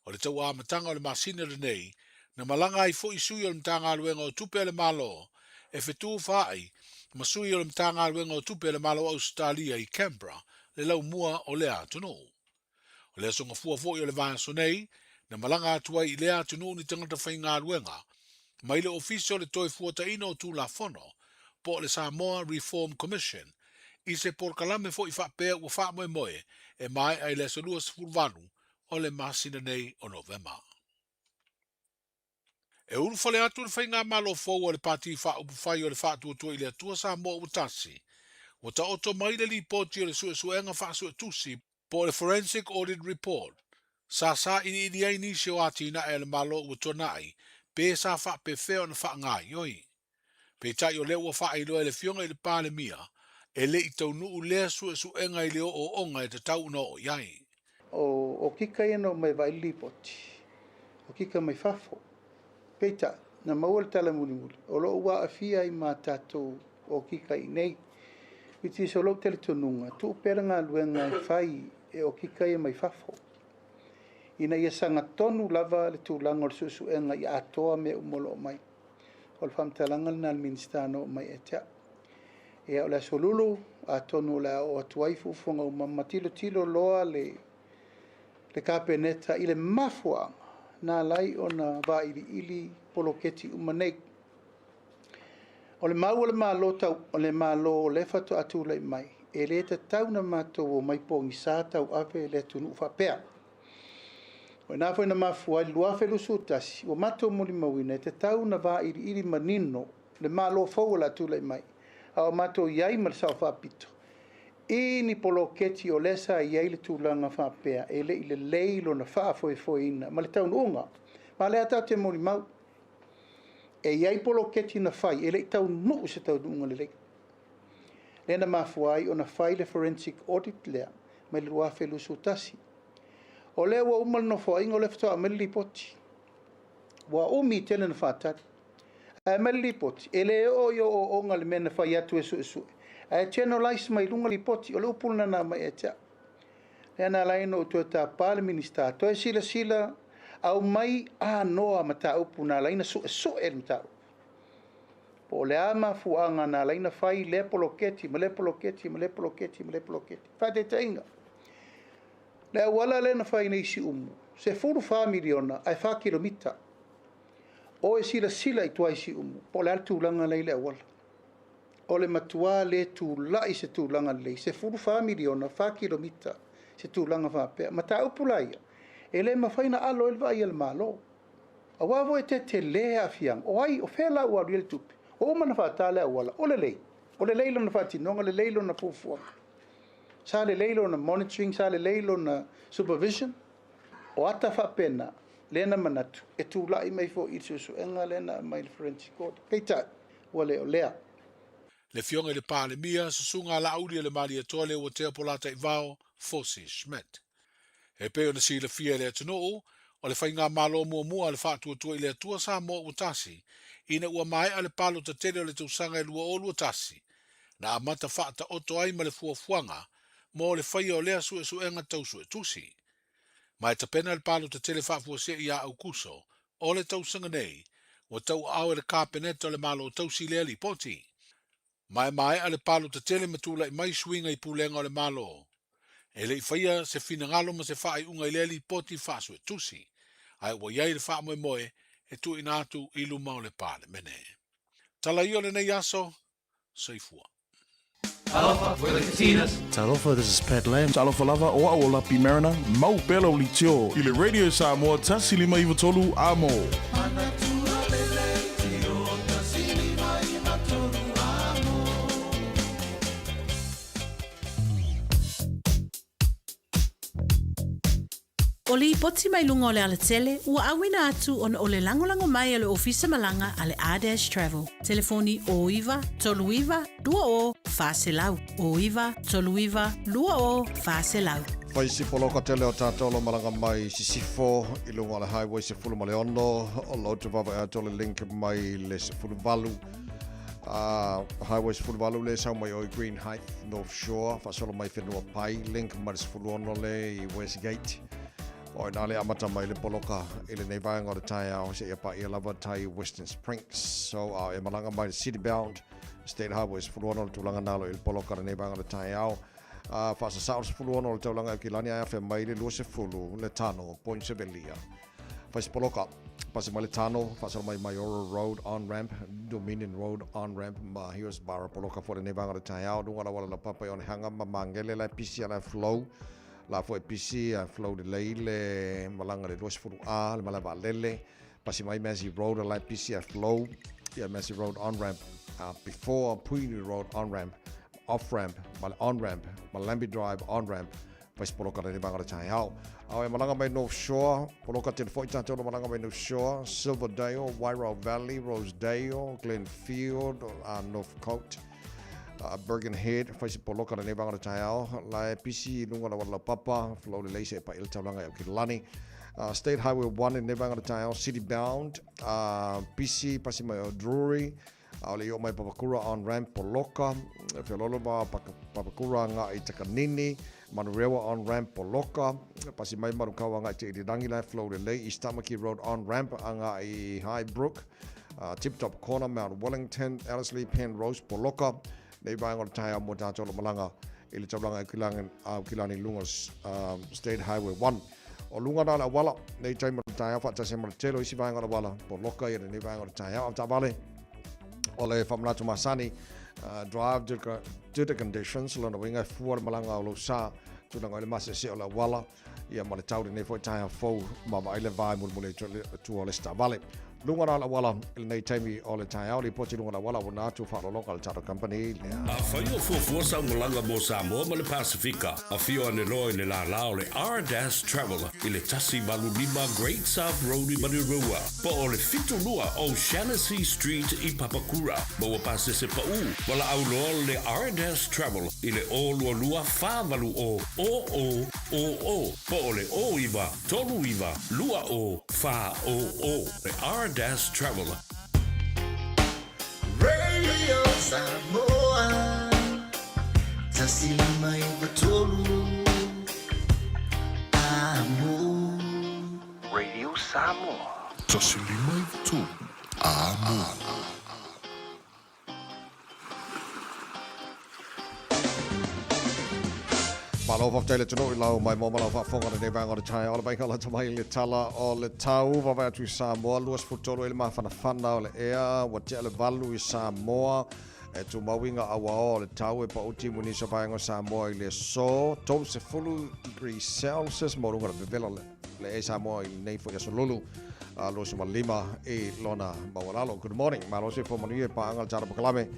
o le tau amataga o le masina lenei, na malaga ai foi sui o le Matagaluega o Tupe a le Malo e fetufaai ma sui o le Matagaluega o Tupe a le Malo o Ausetalia i Canberra, le laumua o lea atunuu. O le aso gafua foi o le vaiaso nei, na malaga atu ai i lea atunuu ni tagata faigaluega mai le Ofisa o le Toefuataiina o Tulafono, po o le Samoa Reform Commission, i se polokalame foi faapea ua faamoemoe e maea i le aso 28 o le masina nei o Novema. E ulufale atu le faigamalo fou a le Pati Faaupufai o le Faatuatua i le Atua Samoa Ua Tasi, ua taoto mai le lipoti o le suesuega faasuetusi po o le Forensic Audit Report, sa sailiili ai nisi o atinae a le Malo ua tuanai pe sa faapefea ona faagaoioi. Peitai o lea ua faailoa e le Afioga i le Palemia, e le i taunuu lea suesuega i le ooooga e tatau ona oo i ai. O okika ia na omai e vaai le lipoti, okika mai fafo. Peitai, na maua le tala mulimuli, o lo o ua aafia ai ma tatou okika i inei. Which is o lou talitonuga, tuu pea le galuega e fai e okika ia mai fafo, ina ia sagatonu lava le tulaga o le suesuega ia atoa mea uma o lo o omai. O le faamatalaga lena a le Minisita na oo mai ia te au. Ia, o le Aso Lulu, atonu o le a oo atu ai fuafuaga uma ma tilotilo loa le, le Kapeneta i le mafuaaga na ala ai ona vailiili poloketi uma nei. O le mau a le Malo tau, o le Malo o lea faatoa tulai mai, e le tatau ona matou omai pogisa tauave le atunuu faapea. O i ina foi na mafua ai le 2021, ua matou molimauina e tatau ona vailiili manino le Malo fou o le a tulai mai, a o matou i ai ma le Sao Faapito i ni poloketi o lea sa i ai le tulaga faapea e le i lelei lona faafoefoeina ma le taunuuga. Ma o lea tatou te molimau, e i ai poloketi na fai e le i taunuu i se taunuuga lelei. Lea na mafua ai ona fai le forensic audit lea mai le 2021. O lea ua uma le nofoaiga o lea faatoa aumai le lipoti. Ua umi tele na faatali. Ae aumai le lipoti, e le oo i ooooga le mea na fai atu e suesue. Ae generalise mai luga lipoti, o le upu lena na aumai ia te au. Lea na ala ai ona ou toe tapa le Minisita, toe silasila, aumai anoa mataupu na ala ai ona suesue le mataupu. Po o le a mafuaaga na ala ai ona fai lea poloketi ma lea poloketi ma lea poloketi ma lea poloketi. Faataitaiga, le auala lea na fai nei i Siumu, 14 miliona ae 4 kilomita. O e silasila i tua i Siumu, po o le a le tulaga la i le auala. O le matua le tulai se tulaga lelei, 14 miliona, 4 kilomita se tulaga faapea. Mataupu la ia, e le mafai ona alo ai le vaai a le Malo. Aua foi e tetele aafiaga. O ai, o fea la ua alu i ai le tupe? Ua uma ona faata le auala, o lelei. O lelei lona faatinoga, lelei lona fuafuaga. Sa lelei lona monitoring, sa lelei lona supervision. O ata faapena, lea na manatu, e tulai mai foi i le suesuega lea na aumai i le Forensic Audit. Peitai, ua le o lea. Le Afioga i le Palemia, Susuga Laauli-o-le-Malietoa Leuatea Polataivao Fosi Schmidt. E pei ona silafia e le atunuu, o le faigamalo muamua a le Faatuatua i le Atua Samoa ua tasi, ina ua maea le palota tele o le tausaga e 2021. na amata faataoto ai ma le fuafuaga mo le faia o lea suesuega tau suetusi. Ma e tapena le palota tele faafuasei ia Aukuso o le tausaga nei, ua tauaao e le Kapeneta o le Malo Tausi lea lipoti. Ma e maea le palota tele ma tulai mai suiga i pulega o le Malo. E le i faia se finagalo ma se faaiuga i lea lipoti faasuetusi, ae ua i ai le faamoemoe e tuuina atu i luma o le Palemene. Tala ia o lenei aso, Soifua. Talofa, we're the Katinas. Talofa, this is Pat Lam. Talofa lava, o au o Lapi Mariner, mau pea lau leitio i le Radio Samoa 153 Amo. O lipoti mai luga o le alatele ua auina atu ona o le lagolago mai a le Ofisa Malaga a le R-Dash Travel. Telefoni 09 39 20 400, 09 39 20 400. Fai si poloka tele o tātou lo malaga mai Sisifo i luga o le Highway 16 o lo te vava atoa le link mai le 18 Highway 18 le sau mai o i Green Height, North Shore, faasolo mai whenua pai, link mai le 16 le i Westgate. O ina le amata mai le poloka i lenei vaega o le taeao seia paia lava tai Western Springs. So, e malaga mai le City Bound, State Highway 16 le tulaga nalo i le poloka lenei vaega o le taeao. Faasasao le 16 o le taulaga e Kilani ae afe mai le 20 le Tano, Point Sevelia. Fai se poloka, pasi mai le Tano, faasolo mai Maioro Road on ramp, Dominion Road on ramp, ma Hillsborough poloka fo lenei vaega o le taeao, luga la wala la papa i Onehanga ma Mangele la pisi a la flow, la fo e pisi a flow lelei le malaga le 20 A, le malae vaalele, pasi mai Massey Road a la pisi a flow, ia Massey Road on ramp, before Puhinui Road on ramp, off ramp, ma le on ramp, ma Lambie Drive on ramp, Fai se poloka lenei vaega o le taeao. Ao e malaga mai North Shore, poloka tele foi tātou na malaga mai North Shore, Silverdale, Wairau Valley, Rosedale, Glenfield, Northcote, Birkenhead, fai se poloka lenei vaega o le taeao. La e pisi i lunga la wala papa, flow lelei se e pai le taulaga e au ki lani. State Highway 1 i lenei vaega o le taeao, city bound, pisi, pasi mai o Drury, Aole i oo mai Papakura on ramp poloka, Feololo ma Papakura agai Takanini, Manurewa on ramp poloka, pasi mai Manukau agai Te Irirangi la flow lelei, East Tamaki Road on ramp agai Highbrook, Tip Top Corner, Mount Wellington, Ellerslie, Penrose poloka, nei vaega o le taeao mo tātou lo malaga i le taulaga Aukilani lunga State Highway 1. O luga na le auala, nei taimi o le taeao faatasi ai ma le tele o isi vaega o le auala, poloka ia lenei vaega o le taeao. Au taavale o le faamanatu masani, drive due to conditions, lona uiga e fua le malaga o lou sa, tulaga i le maseese o le auala, ia ma le tau lenei foi taeao fou, ma vaai le va e mulimuli ai tua o le isi taavale. Luga la le auala i lenei taimi o le taeao, lipoti luga le auala ua na atu faaaloaloga le tatou company lea. Afai o fuafua sau malaga mo Samoa ma le Pasifika, afio ane loa i le lālā o le R-Dash Travel i le 185 Great South Road i Manurewa, po o le 72 O'Shannessy Street i Papakura. Maua pasese paʻū, valaau loa le R-Dash Travel i le 022 480 0000 po o le 09 39 20 40 Le R-Dash Travel. Radio Samoa 153 Amo. Radio Samoa. 153 Amo. Malo faafetai le atunuu i lau mai mo ma lau faafofoga i lenei vaega o le taeao. Le vaaiga lata mai le tala o le tau vaavaai atu i Samoa 23 ai le mafanafana o le ea ua tea le valu i Samoa e tumau i ngā auaoa o le tau e pauti mu nisi o vaega o Samoa i le aso 30 degrees Celsius mo luga le vevela le ea i Samoa i lenei foi aso lulu 25 i lona maualalo. Good morning. Malo soifua manuia i paaga le tala pakalame.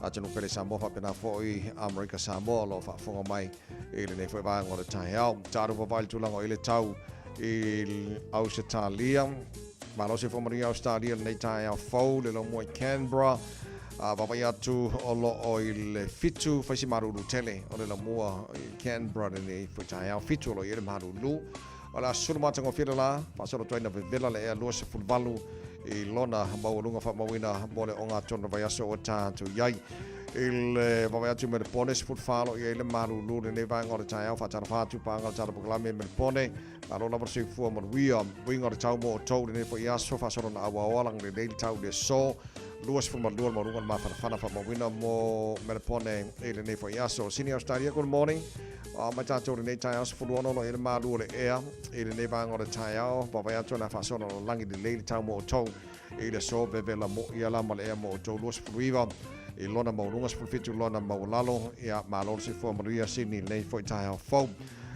Atunuu pele Samoa faapena foi Amerika Samoa o lo o faafofoga mai i lenei foi vaega o le taeao. Tatou vavaai le tulaga o i le tau i Ausetalia. Malo soifua manuia Ausetalia lenei taeao fou le lomua i Canberra. Vaavaai atu o lo o i le 7 fai si malulu tele o le lamua i Canberra lenei foi taeao. 7 o lo o i ai le malulu. O le a sulu matagofie le la, faasolo atu ai na vevela le ea 28 i lona maualuga faamauina mo le ogatotonu vaiaso ua tatou i ai. I le vaavaai atu i Melepone, 14 o lo o i ai le malūlū i lenei vaega o le taeao. Faatalofa atu paga o le tatou polokalame i Melepone. Malo lava le soifua manuia. Uiga o le tau mo outou i lenei foi aso, faasolo naauao lagilelei le tau i le aso. 22 le maualuga o le mafanafana faamauina mo Melepone i lenei foi aso. Sydney, Australia, good morning. A mai tatou i lenei taeao, 16 o lo o i ai le malu o le ea i lenei vaega o le taeao. Vaavaai atu o le a faasolo lagilelei le tau mo outou i le aso. Vevela moi ala ma le ea mo outou, 29 i lona maualuga, 17 i lona maualalo. Ia, malo le soifua manuia Sydney i lenei foi taeao fou.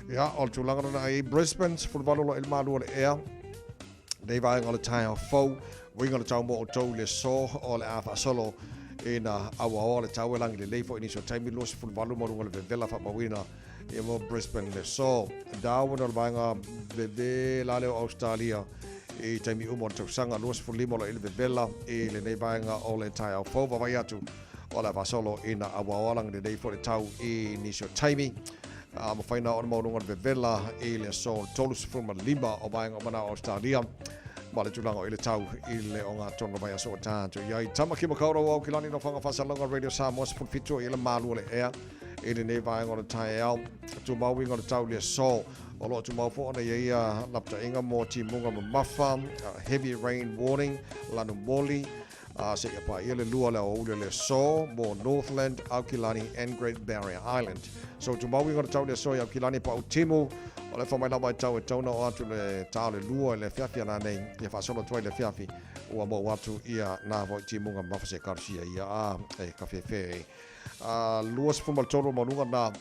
Ia, o le tulaga lena i Brisbane, 18 o lo o i ai le malu o le ea. Nei vaega o le taeao fou, uiga o le tau mo outou i le aso o le a faasolo ina auaoa le tau e lagi lelei foi nisi o taimi 28 ma luga o le vevela faamauina ia mo Brisbane le aso. Darwin o le vaega vevela lea o Australia i taimi uma o le tausaga 25 o lo o i le vevela i lenei vaega o le taeao fou. Vaavaai atu o le a faasolo ina auaoa lagi lelei foi le tau i nisi o taimi. A mafai na ona maualuga o le vevela i le aso 35 o vaega uma na o Australia ma le tulaga o i le tau i le ogatotonu o vaiaso ua tatou i ai. Tamaki Makaurau au ki lani no whanga whasalonga Radio Samoa 17 i le malu o le ea i lenei vaega o le taeao. Tumau uiga o le tau i le aso. O lo o tumau foi ona i ai ia lapataiga mo timuga mamafa, heavy rain warning, lanu moli, a seia paia le lua le aoauli o le aso mo Northland, Aukilani and Great Barrier Island. So tumau uiga o le tau i le aso i Aukilani pa Utimu, o le fa mai lava i tau e tau na o atu le ta o le lua i le afiafi ana nei, ia faasolo atu ai le afiafi ua mou atu ia na voi timuga mamafa se karusia ia a e ka fefe. A 23 o maualuga na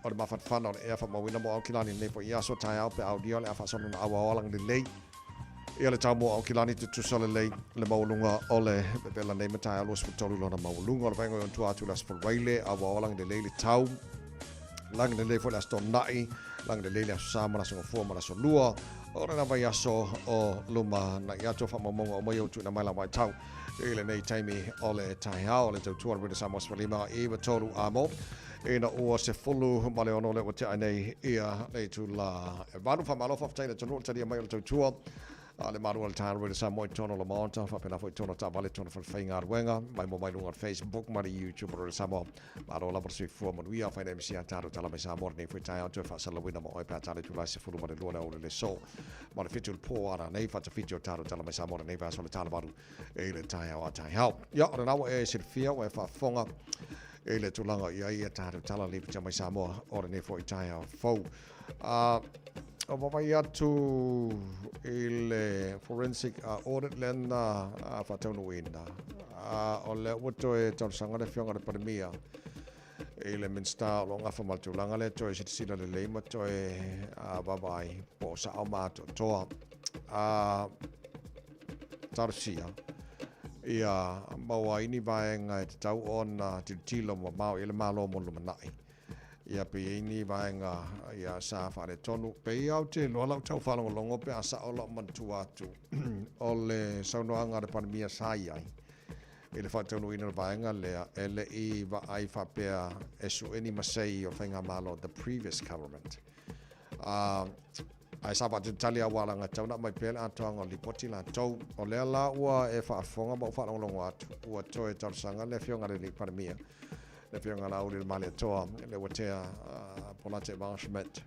o le mafanafana o le ea faamauina mo Aukilani nei foi i aso taeao pe aulia o le a faasolo na auaoa lagilelei. Ia le tau mo Aukilani tutusa lelei le maualuga o le vevela nei ma taeao 23 lona maualuga o le vaega i ona tua atu i le Aso Faraile, a ua oa lagilelei le tau. Lagilelei foi le Aso Toonai, lagilelei le Aso Sa ma le Aso Gafua ma le Aso Lua o lena vaiaso o luma na'i atu. O faamaumauga uma ia ua tuuina mai la vaitau i lenei taimi o le taeao o le tautua o le Radio Samoa 15 i 3 amo ina ua 16 lea ua tea nei ia le itula e valu. Faamalo faafetai i le atunuu le talia mai o le tautua a le malu o le taeao Radio Samoa i totonu o le Maota, faapena foi i totonu o taavale, totonu o falefaigaluega, mai mo mai luga o le Facebook ma le YouTube o Radio Samoa. Malo lava le soifua manuia, afaina MC a tatou tala mai Samoa lenei foi taeao toe faasalalauina ma oe pe a tala itula e 12 le aoauli o le aso ma le 7 i le po a rānei faatafiti o tatou tala mai Samoa lenei vaiaso le tala valu i le taeao a taeao. Ia, o lena ua e silafia, ua e faafofoga i le tulaga i ai ia tatou tala lipotia mai Samoa o lenei foi taeao fou. O vaavaai atu i le forensic audit lea na faataunuuina, o lea ua toe talosaga le Afioga i le Palemia i le Minisita o lo o gafa ma le tulaga lea toe silasila lelei ma toe vaavaai po o sao ma atoatoa. Talosia ia maua ai ni vaega e tatau ona tilotilo mamao i ai le Malo mo le lumanai. Ia pe i ai ni vaega ia sa faaletonu. Pei lava ou te iloa lau tau faalogologo pe a sao lau manatua atu o le saunoaga a le Palemia sa i ai i le faataunuuina o le vaega lea e le i vaai faapea e sue ni masei o le faigamalo the previous government. Ae sa faatalitali aua leaga e tatau ona aumai pea le atoaga o le lipoti latou. O lea la ua e faafofoga ma ou faalogologo atu, ua toe talosaga le Afioga i le Alii Palemia, le Afioga ia Laauli Malietoa, le ua tea Polate Eva Schmidt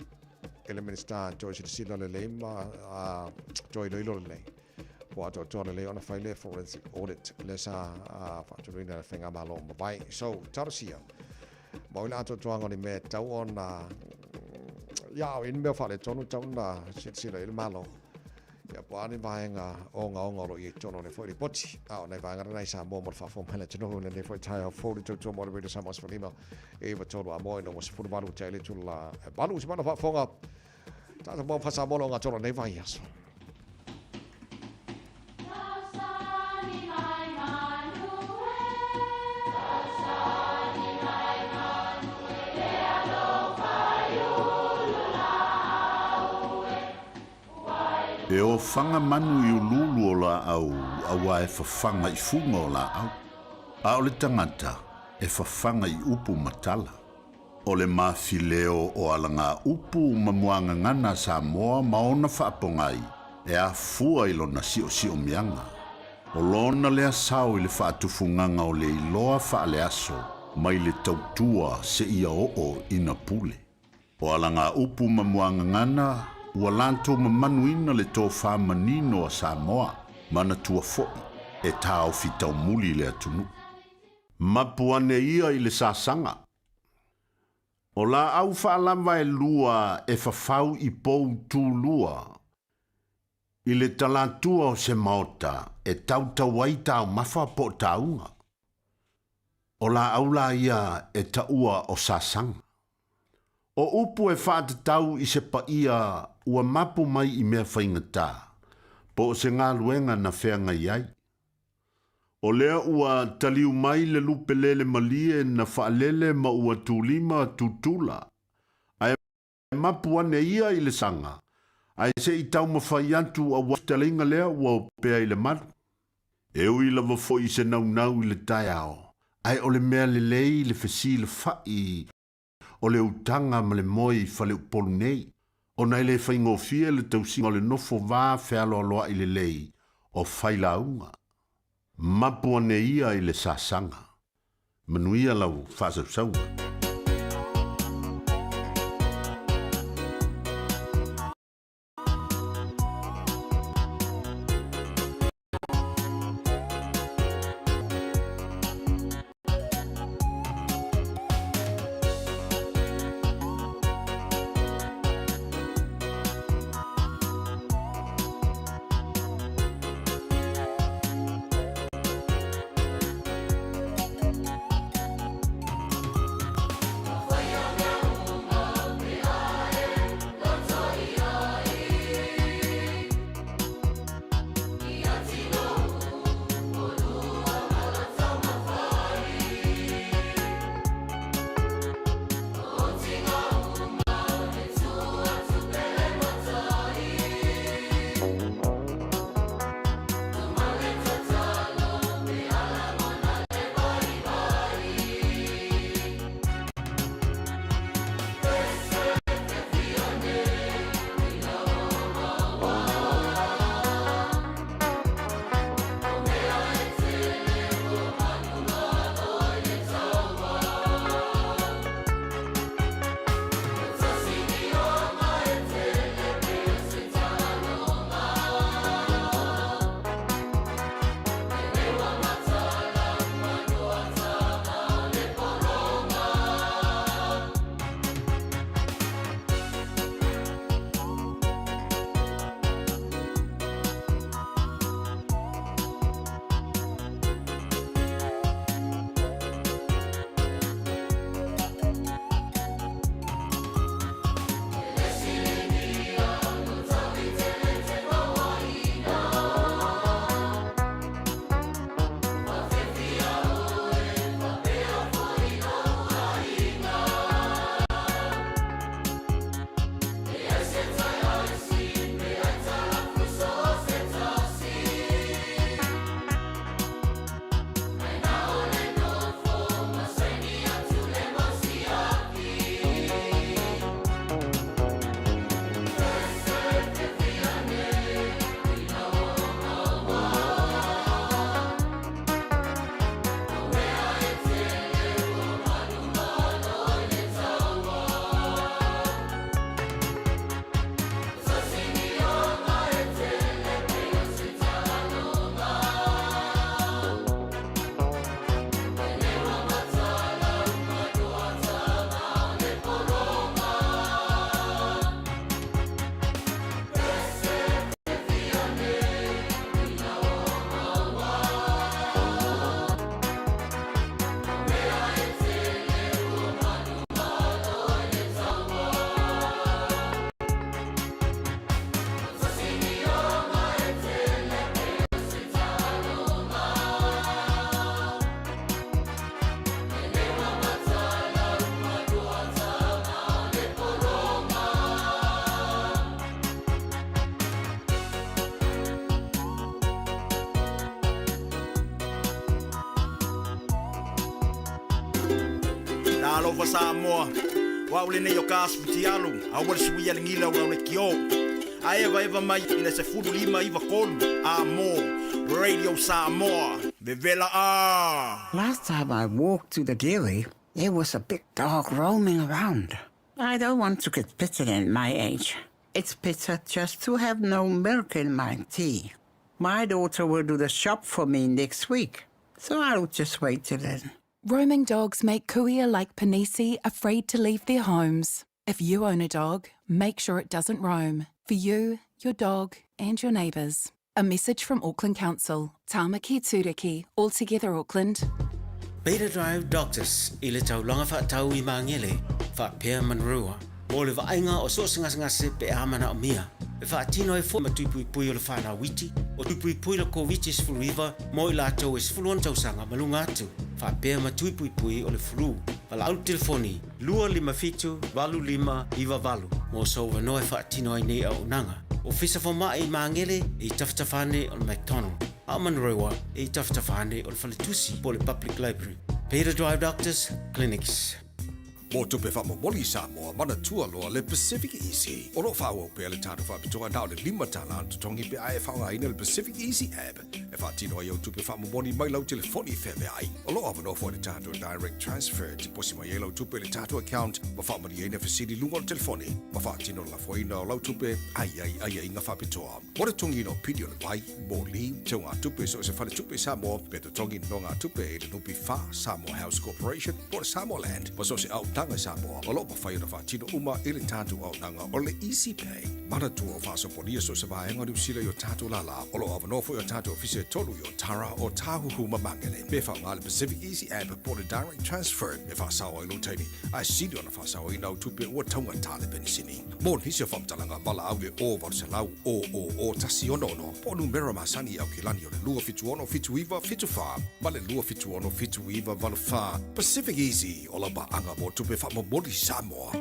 i le Minisita e toe silasila lelei ma toe iloilo lelei po o atoatoa lelei ona fai le forensic audit lea sa faatunuina e le Faigamalo o mavae. So, talosia, mau i le atoatoaga o ni mea e tatau ona, ia, o ni mea faaletonu e tatau ona silasila i ai le Malo. Ia, po o a ni vaega ogaoga o lo o i ai i totonu o lenei foi lipoti. A o nai vaega na i Samoa mo le faafofoga mai a le atunuu i lenei foi taeao fou i le tautua mo le Radio Samoa 15 i 3 a moe ina ua 18 tea i le itula e valu. Se mana faafofoga, tatou mau faa-Samoa lo ogatotonu o lenei vaiaso. E ofaga manu i uluulu o laau auā e fafaga i fuga o laau, a o le tagata e fafaga i upu ma tala. O le mafileo o alagaupu ma muagagana a Samoa ma ona faapogai e afua i lona siosiomiaga. O lona lea sao i le faatufugaga o le iloa faaleaso mai le tautua seia oo ina pule. O alagaupu ma muagagana ua latou mamanuina le tofa manino a Samoa, manatua foi e taofi taumuli le atunuu. Mapu ane ia i le sasaga. O laau faalava e lua e fafau i pou tulua i le talatua o se maota e tautau ai taumafa po o tauga. O laau la ia e taua o sasaga. O upu e faatatau i se paia ua mapu mai i mea faigata, po o se galuega na feagai ai. O lea ua taliu mai le lupe lele malie na faalele ma ua tulima tutula, ae mapu ane ia i le saga, ae se i taumafai atu aua fetalaiga lea ua opea i le malu. E ui lava foi i se naunau i le taeao, ae o le mea lelei le fesilafai o le utaga ma le moe i faleupolu nei, ona e le faigofie le tausiga o le nofo va fealoaloai lelei o failauga. Mapu ane ia i le sasaga. Manuia lau faasausauga. Talofa Samoa, o au lenei o Kas Futialu, aua le suia le gila o lau lekiō. A evaeva mai i le 15 9 3 a mo Radio Samoa. Vevela a! Last time I walked to the dairy, there was a big dog roaming around. I don't want to get bitten at my age. It's better just to have no milk in my tea. My daughter will do the shop for me next week, so I'll just wait till then. Roaming dogs make kuia like Panisi afraid to leave their homes. If you own a dog, make sure it doesn't roam. For you, your dog, and your neighbours. A message from Auckland Council. Tāmaki Tūriki, all together Auckland. Beta Drive Doctors i le taulaga faatau i Magele, faapea Manurewa, mo le vaaiga o so o se gasegase pe a manaomia. E faatino ai foi ma tui puipui o le fanau iti, o tui puipui le Koviti-19 mo i latou e 16 tausaga ma luga atu, faapea ma tui puipui o le flu. Valaau le telefoni 257 8598 mo sou avanoa e faatino ai nei auaunaga. Ofisa Fomai i Magele e i tafatafa ane o le McDonald, a o Manurewa e i tafatafa ane o le Faletusi po o le Public Library. Beta Drive Doctors Clinics. Mō tupe faamomoli i Samoa, manatua loa le Pacific Easy. O lo o faaauau pea le tatou faapitoa na o le $5 le totogi pe a e faaaogaina le Pacific Easy app e faatino ai au tupe faamomoli mai lau telefoni feaveai. O lo o avanoa foi le tatou Direct Transfer e tiposi mai ai lau tupe i le tatou account ma faamalieina fesili i luga o le telefoni ma faatino le lafoina o lau tupe a i ai aiaiga faapitoa. Mo le totogiina o pili o le vai, moli, teugatupe i so o se faletupe i Samoa, pe totogi nonogatupe i le NPF, Samoa House Corporation, po o le Samoa Land, ma so o se auaunaga i Samoa, o lo o mafai ona faatino uma i le tatou auaunaga o le Easy Pay. Manatua o faasopolia so o se vaega o Niu Sila i o tatou lālā, o lo o avanoa foi o tatou ofisa e tolu i Otara, Ōtāhuhu ma Māngere. Me faaaoga le Pacific Easy App po o le Direct Transfer e faasao ai lou taimi, ae sili ona faasaoina au tupe ua taugata le penisini. Mo nisi o faamatalaga, valaau i le 0800 000 166 po o numera masani i Aukilani o le 276 79 74 ma le 276 79 84. Pacific Easy, o lau paaga mo tupe faamomoli Samoa.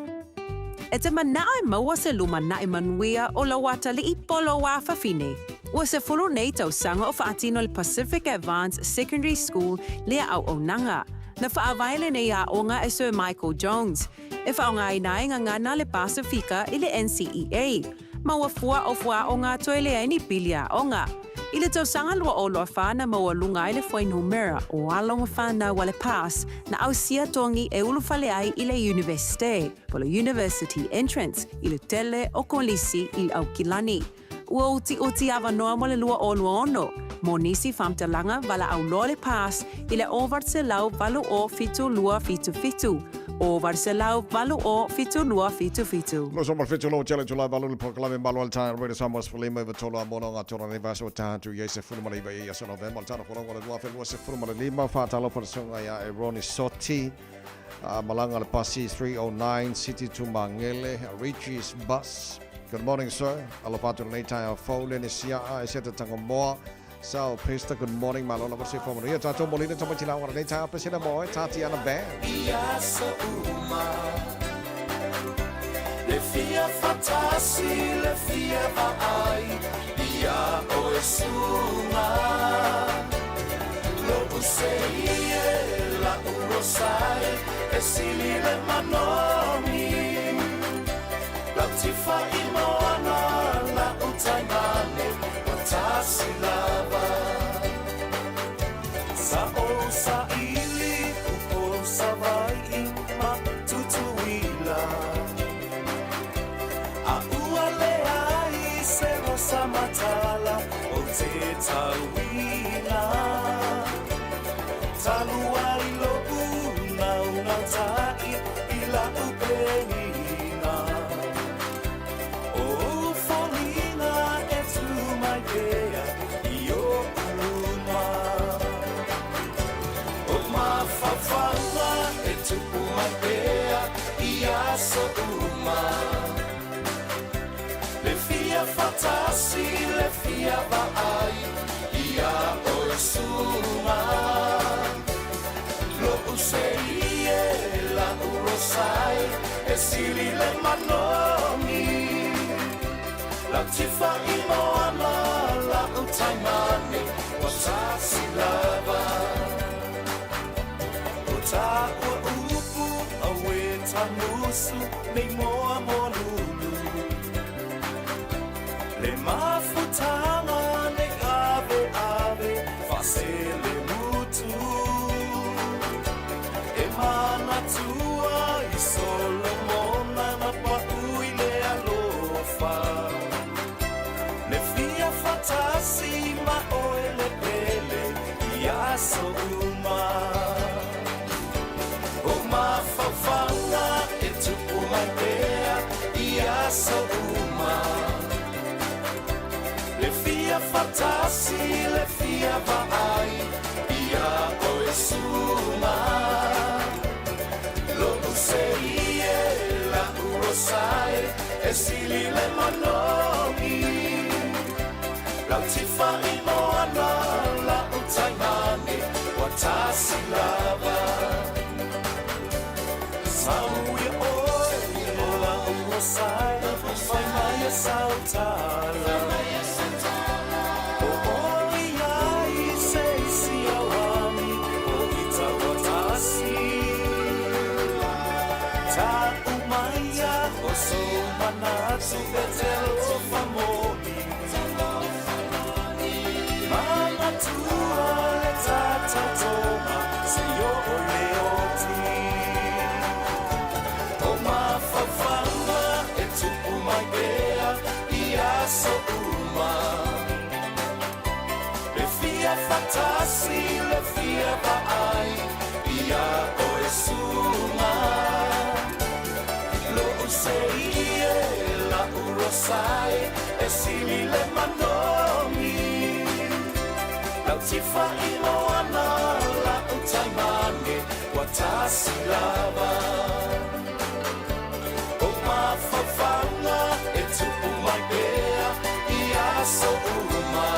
E te manao e maua se lumanai manuia o lou atalii po o lou afafine. Ua 10 nei tausaga o faatino le Pacific Advance Secondary School lea auaunaga. Na faavae lenei aoga e Sir Michael Jones, e faaaogaina ai gagana le Pasifika i le NCEA. Ma ua fua o fuaaoga toe leai ni pili aoga. I le tausaga 2024 na maualuga ai le fuainumera o alo ma fanau a le PASS na ausia togi e ulufale ai i le Iunivesite, po le University Entrance, i le tele o Kolisi i Aukilani. Ua utiuti avanoa mo le 2026, mo nisi faamatalaga valaau loa le PASS i le 0800 80 277, 0800 80 277. Lo soma whitu lo tele tulai valu le polokalame malo al tae Radio Samoa sefulu lima iva tolu a mono ngā tōra nei vaso o tātu i e 19 i aso Novemba le tano forongo le 2025 whātalofa le sunga ia e Ronnie Sotti a malanga le pasi 309 City to Mangele Regis Bus Good morning sir alofa atu lenei taeao fou lene siaa e seta tangomoa Sal Pesta good morning malo lava se fomano ia tātou molina tamaiti laoga lenei taeao pesena mo oe Tatiana Band. I aso uma Le fia fatasi le fia vaai Ia oe suga Lo'u sei e la'u rosai E sili le manogi Lau tifa i moana La'u taimane Ua tasi lava Sa ou saili Upolu Savai'i ma Tutuila A ua leai se rosa matala O te tauina Talu ai lo'u naunautai I la'u penina O ou foliga e tu mai pea I o'u luma O mafaufauga e tupu mai pea I aso uma Le fia fatasi le fia vaai Ia oe suga Lo'u sei e la'u rosai E sili le manogi Lau tifa i moana La'u taimane Ua tasi lava O taua upu aue tamusu Nei moa moa lulu Le mafutaga nei ave ave Faaselemu. I Solomona na paʻu i le alofa. Le fia faatasi ma oe le pele i aso uma. O mafaufauga e tupu mai pea i aso uma. Le fia faatasi le fia vaai ia oe suaga. Lo'u sei e la'u rosae e sili le manogi. Lau tifa'i moana la'u taimane ua tasi lava. Sau ia oe o la'u rosae fai mai e sau tala. O oi ai se isi auani o ita ua tasi. Ta'u maia o sou manatu e te alofa moni. Manatua le tatautoga seia oo i le oti. O mafaufauga e tupu mai pea i aso uma. Le fia faatasi le fia vaai ia oe suaga. Lo'u sei e la'u rosae e sili le manogi. Lau tifa'i moana la'u taimane ua tasi lava. O mafaufauga e tupu mai pea i aso uma.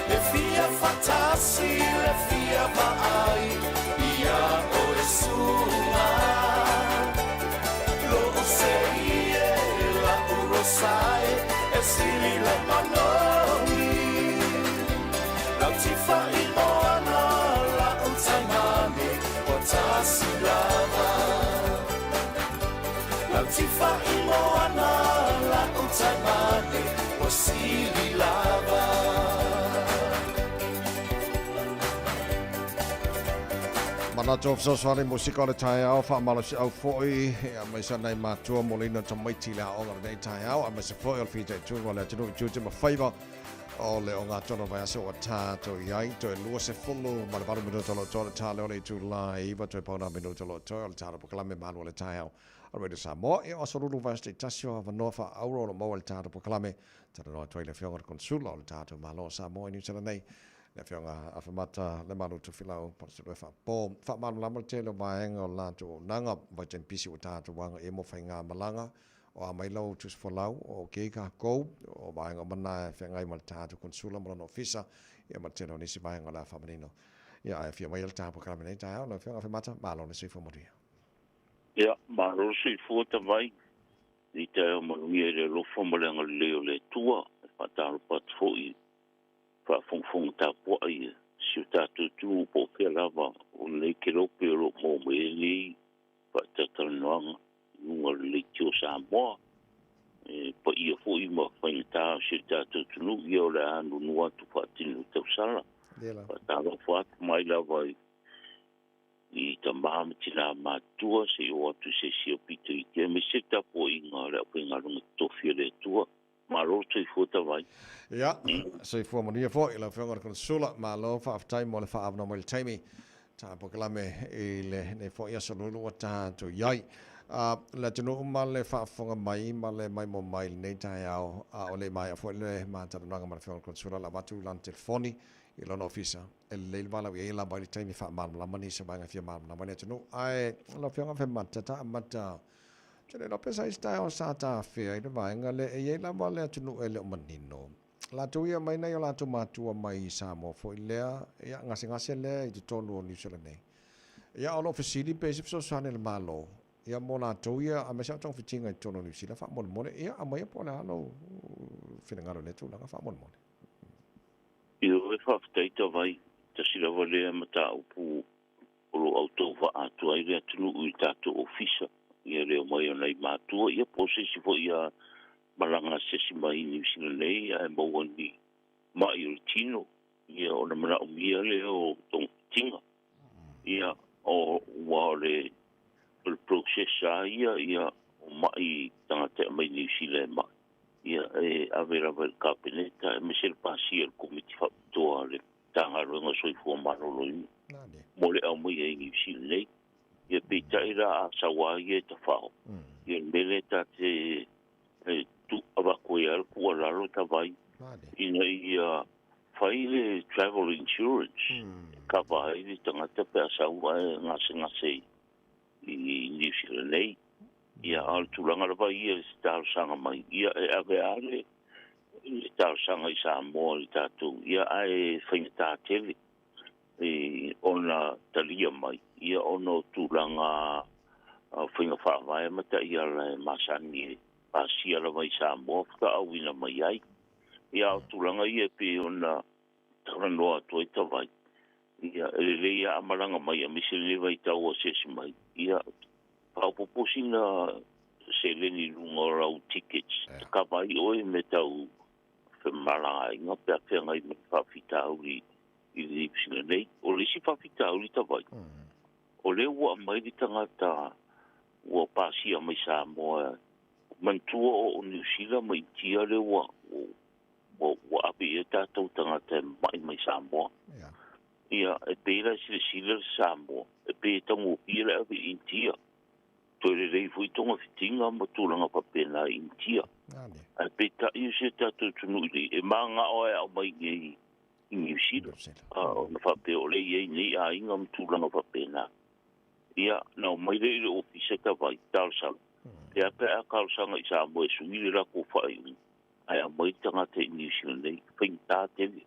Le fia faatasi le fia vaai ia oe suaga. Lo'u sei e la'u rosae e sili le manogi. Lau tifa'i moana la'u taimane ua tasi lava. Lau tifa'i moana la'u taimane ua sili lava. Manatu o fesoasoani musika o le taeao, faamalosiau foi aemaise nai matua mo le ina tamaiti i le aoga o lenei taeao, aemaise foi o le fitaituga o le atunuu i tiute ma faiva o le ogatotonu o le vaiaso ua tatou i ai. Toe 28 minuta o lo o toa le ta lea o le itula e 9 toe pauna minuta o lo o toe o le tatou polokalame Malu o le Taeao a Radio Samoa. Ia o aso lulu vaiaso taitasi o avanoa faaauuro o lo o maua i le tatou polokalame. Talanoa atu ai le Afioga i le Konesula o le tatou Malo o Samoa i Niu Sila nei, le Afioga Afemata Lemalu Tofilau Palusalua Faapo. Faamalamalama le tele o vaega o le latou auaunaga, vaitaimi pisi ua tatou aga i ai mo faigamalaga, o a mai lau tusi folau, o okei kākou, o vaega uma na e feagai ma le tatou Konesula ma lona ofisa, ia ma le tele o nisi vaega o le a faamanino. Ia, ae afio mai i le tatou polokalame nei taeao, lau Afioga Afemata, malo le soifua manuia. Ia, malo le soifua Tavai, i taeao manuia i le alofa ma le agalelei o le Atua. E faatalofa atu foi i faafogafoga tapuai a si o tatou atunuu po o fea lava o lenei kelope o lo o maua mai ai lenei faatalatalanoaga i luga o le Leitio Samoa. E paia foi ma faigata o si o tatou atunuu, ia o le a nunu atu faatino tausala. Faatalofa atu mai lava i i tama ma tinā matutua seia oo atu i se isi o pito iti aemaise le tapuaiga a le aufaigaluega totofi a le Atua. Malo le soifua Tavai. Ia, soifua manuia foi lau Afioga i le Konesula. Malo faafetai mo le faaavanoa mai i le taimi ta polokalame i lenei foi aso lulu ua tatou i ai. Le atunuu ma le faafofoga mai ma le maimoa mai i lenei taeao, a o le i maea foi le matalanoaga ma le Afioga i le Konesula, o le a avatu lana telefoni i lona ofisa. E lelei le valaau i ai e lava ai le taimi e faamalamalama nisi o vaega e fia malamalama ai le atunuu. Ae lau Afioga Afemata, ta amata, ou te le iloa pe sa i ai se taeao sa tafea i le vaega lea, e i ai lava le atunuu e le o manino. Latou ia mai nai o latou matua mai i Samoa foi lea, ia, gasegase lea i totonu o Niu Sila nei. Ia, o lo o fesili pe i ai se fesoasoani a le Malo, ia, mo latou ia, aemaise lava o togafitiga i totonu o Niu Sila, faamolemole, ia, aumaia po o le a lou finagalo i lea tulaga, faamolemole. Ioe, faafetai Tavai, tasi lava lea mataupu o lo o autouvaa atu ai le atunuu i tatou ofisa, ia le omai o nai matua, ia po o se isi foi a malaga asiasi mai i Niu Sila nei ae maua ni ma'i o le tino, ia ona manaomia lea o togafitiga. Ia, o, ua o le O le process lava ia, ia, o ma'i tagata e aumai Niu Sila e ma'i, ia, e ave lava i le Kapeneta aemaise le pasia e le Komiti Faapitoa a le Matagaluega o Soifua Maloloina mo le aumaia i Niu Sila nei. Ia, peitai la a sau lava ia e tafao, ia, o le mea lea ta te avatu ai lava le tuualalo tavai ina ia fai le travel insurance e cover ai le tagata pe a sau ae gasegase i Niu Sila nei. Ia, a o le tulaga lava ia i se talosaga mai, ia e ave lava le talosaga i Samoa i tatou, ia ae faigata tele ona talia mai, ia ona o tulaga faiga faavae ma taiala e masani e pasia lava i Samoa faatoa auina mai ai. Ia, a o tulaga ia e pei ona talanoa atu ai Tavai, ia, e lelei lava a malaga mai aemaise lenei vaitau o asiasi mai, ia, faaopoopo sina seleni i luga o lau tickets e kava ai oe i mea tau femalagaaiga pe a feagai ma le faafitauli i le Niu Sila nei. O le isi faafitauli Tavai, o lea ua aumai le tagata ua pasia mai Samoa, manatua o Niu Sila ma Initia lea ua ua ave i ai tatou tagata e ma'i mai Samoa. Ia, e pei la e silasila le Samoa, e pei e taugofie le ave i Initia. Toe lelei foi togafitiga ma tulaga faapena i Initia. Ae peitai o si o tatou atunuu i nei, e manao e aumai nei i Niu Sila. Ona faapea o lea e i ai nei aiga ma tulaga faapena. Ia, na omai lea i le ofisa tavai, talosaga. E a pe a talosaga i Samoa e sui le latou faaiuga, ae aumai le tagata i Niu Sila nei, faigata tele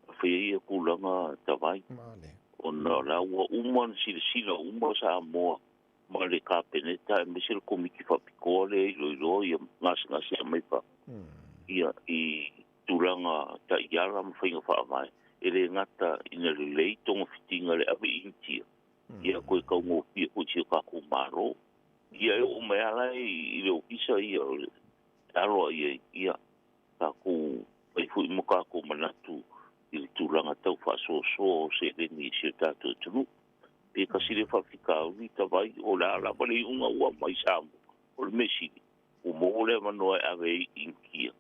a fai ai ia tulaga tavai. Ona o la ua uma ona silasila uma Samoa ma le Kapeneta aemaise le Komiti Faapitoa lea e iloiloa ia gasegase e aumai fafo ia i tulaga taiala ma faiga faavae, e le gata ina lelei togafitiga le ave i Initia, ia toe taugofie foi i si o tatou Malo. Ia e oo mai lava la i le ofisa ia o le alo a i ai, ia tatou fai foi ma tatou manatu i le tulaga tau faasoasoa o seleni i si o tatou atunuu. Pe tasi lea faafitauli tavai, o le a lava le iuga ua aumai i Samoa, o le mea sili, ua maua le avanoa e ave ai i Initia,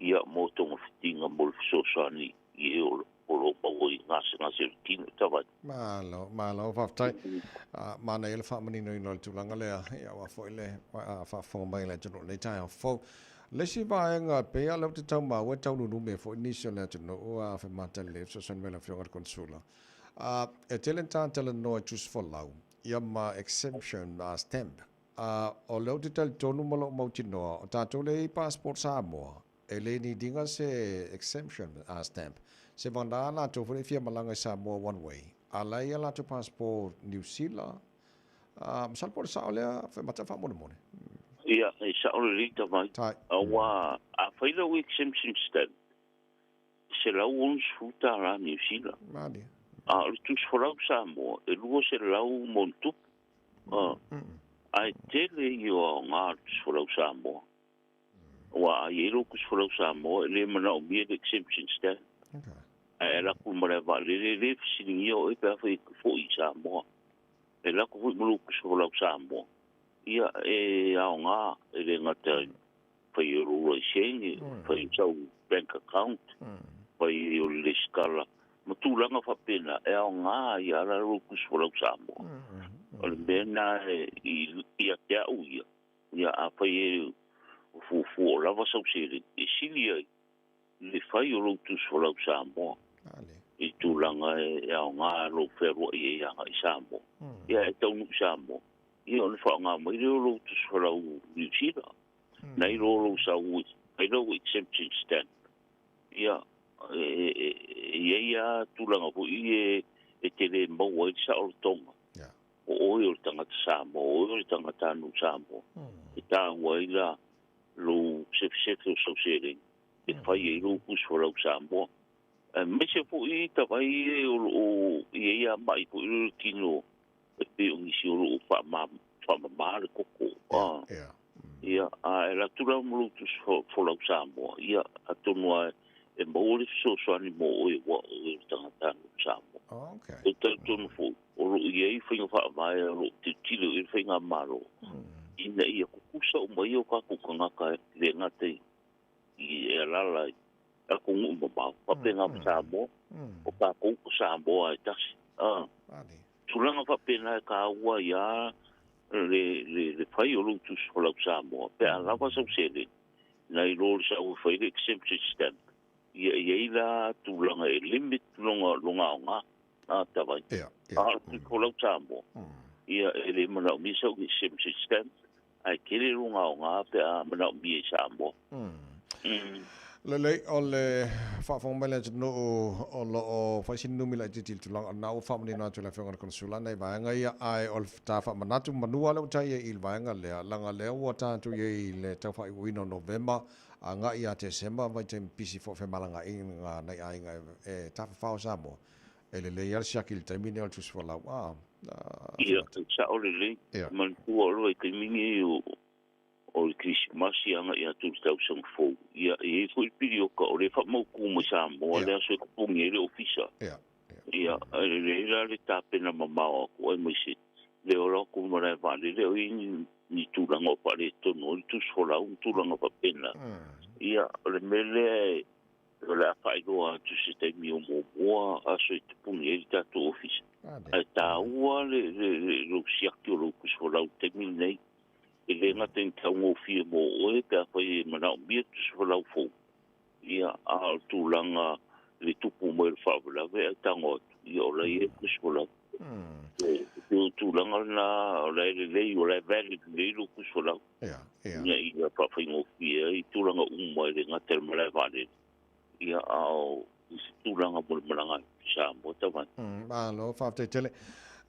ia, mo togafitiga mo le fesoasoani i e o lo o maua i gasegase o le tino tavai. Malo, malo, faafetai. Manaia le faamaninoina o le tulaga lea, ia aua foi le faafofoga mai a le atunuu i lenei taeao fou. Le isi vaega, e pei lava o lea ou te tau maua e tau lulume foi nisi o le atunuu a fematali lelei fesoasoani mai lau Afioga i le Konesula. E tele ni tagata talanoa i tusi folau, ia ma exemption stamp. O lea ou te talitonu ma lou mautinoa, o tatou lea e i ai passport Samoa, e le need ina se exemption stamp. Se vagana latou foi lea e fia malaga i Samoa one way, a la e i ai a latou passport Niu Sila, masalo po o le sao lea, Matai faamolemole. Ia, e sao lelei Tavai. Aua afai lau exemption stamp, $160 Niu Sila. A o le tusi folau Samoa, e 200 ma ono tupu. Ae tele ia o aoga o le tusi folau Samoa. Aua a i ai lou tusi folau Samoa, e le manaomia le exemption stamp. Ae alu atu ma le vaalele, e le fesiligia oe pe afai e foi i Samoa. E alu atu foi ma lou tusi folau Samoa, ia e aoga, e le gata fai o lou laisene, fai o sau bank account, fai o le resitala, ma tulaga faapena, e aoga ia ala lou tusi folau Samoa. O le mea lena ia te au ia, ia afai e o fuafua o lava sau seleni, e sili ai le fai o lou tusi folau Samoa i tulaga e aoga lou fealuai ai agai i Samoa. Ia e taunuu i Samoa, ia ona faaaoga mai lea o lou tusi folau Niu Sila. Nai lo lou sau fai lau exemption stamp. Ia, e i ai lava tulaga foi e te le maua ai le saolotoga. O oe o le tagata Samoa, o oe o le tagata nuu Samoa. E taua ai la lou sefe o sau seleni e fai ai lou tusi folau Samoa. Aemaise foi tavai e o loo i ai a ma'i foi le tino e pei o nisi o loo faamama le koko. Ia, a e alu atu la ma lou tusi folau Samoa, ia, atonu lava e maua le fesoasoani mo oe ua o oe o le tagata nuu Samoa. E talitonu foi, o o loo i ai faiga faavae o loo tilotilo i ai le faigamalo ina ia tutusa uma ai o tatou tagata e le gata i e alaala i atunuu mamao faapena ma Samoa, o tatou o Samoa e tasi. Tulaga faapena e taua ai lava le fai o lou tusi folau Samoa pe a lava sau seleni nai lo le sau e fai le exemption stamp. Ia e i ai la tulaga e limit lona aoga, a tavai. A o le tusi folau Samoa, ia e le manaomia sau exemption stamp, ae tele lona aoga pe a manaomia i Samoa. Lelei, o le faafofoga mai le atunuu o lo o fai sina numi laitiiti i le tulaga o lena ua faamanino atu e le Afioga i le Konesula nai vaega ia, ae o le ta faamanatu manua lea ua ta i ai i le vaega lea, leaga lea ua tatou i ai i le tau faaiuina o Novema agai ia Tesema, vaitaimi pisi foi femalagaaiga nai aiga e tafafao i Samoa, e lelei lava le siaki i le taimi lenei o le tusi folau. A, Ia, e sao lelei. Manatua o le vaitaimi lenei o o le Kerisimasi agai atu i le tausaga fou, ia, e i ai foi le piliota o lea e faamautu mai Samoa le aso e totogi ai le ofisa. Ia, e lelei la le tapena mamao atu aemaise le ola atu i le malae vaalele o i ai ni tulaga o faaletonu ai le tusi folau ma tulaga faapena. Ia, o le mea lea o le a faailoa atu se taimi o muamua aso e tapuni ai le tatou ofisa. Ae taua le lou siaki o lou tusi folau i le taimi lenei. E le gata i taugofie mo oe pe afai e manaomia le tusi folau fou, ia, a o le tulaga i le tupu mai o le faalavelave ae tago atu, ia o la e i ai le tusi folau. E pei o le tulaga lena o la e lelei, o la e valid lelei lou tusi folau, ina ia faafaigofie ai tulaga uma e le gata i le malae vaalele, ia, a o isi tulaga mo le malaga atu i Samoa tau ai. Malo, faafetai tele.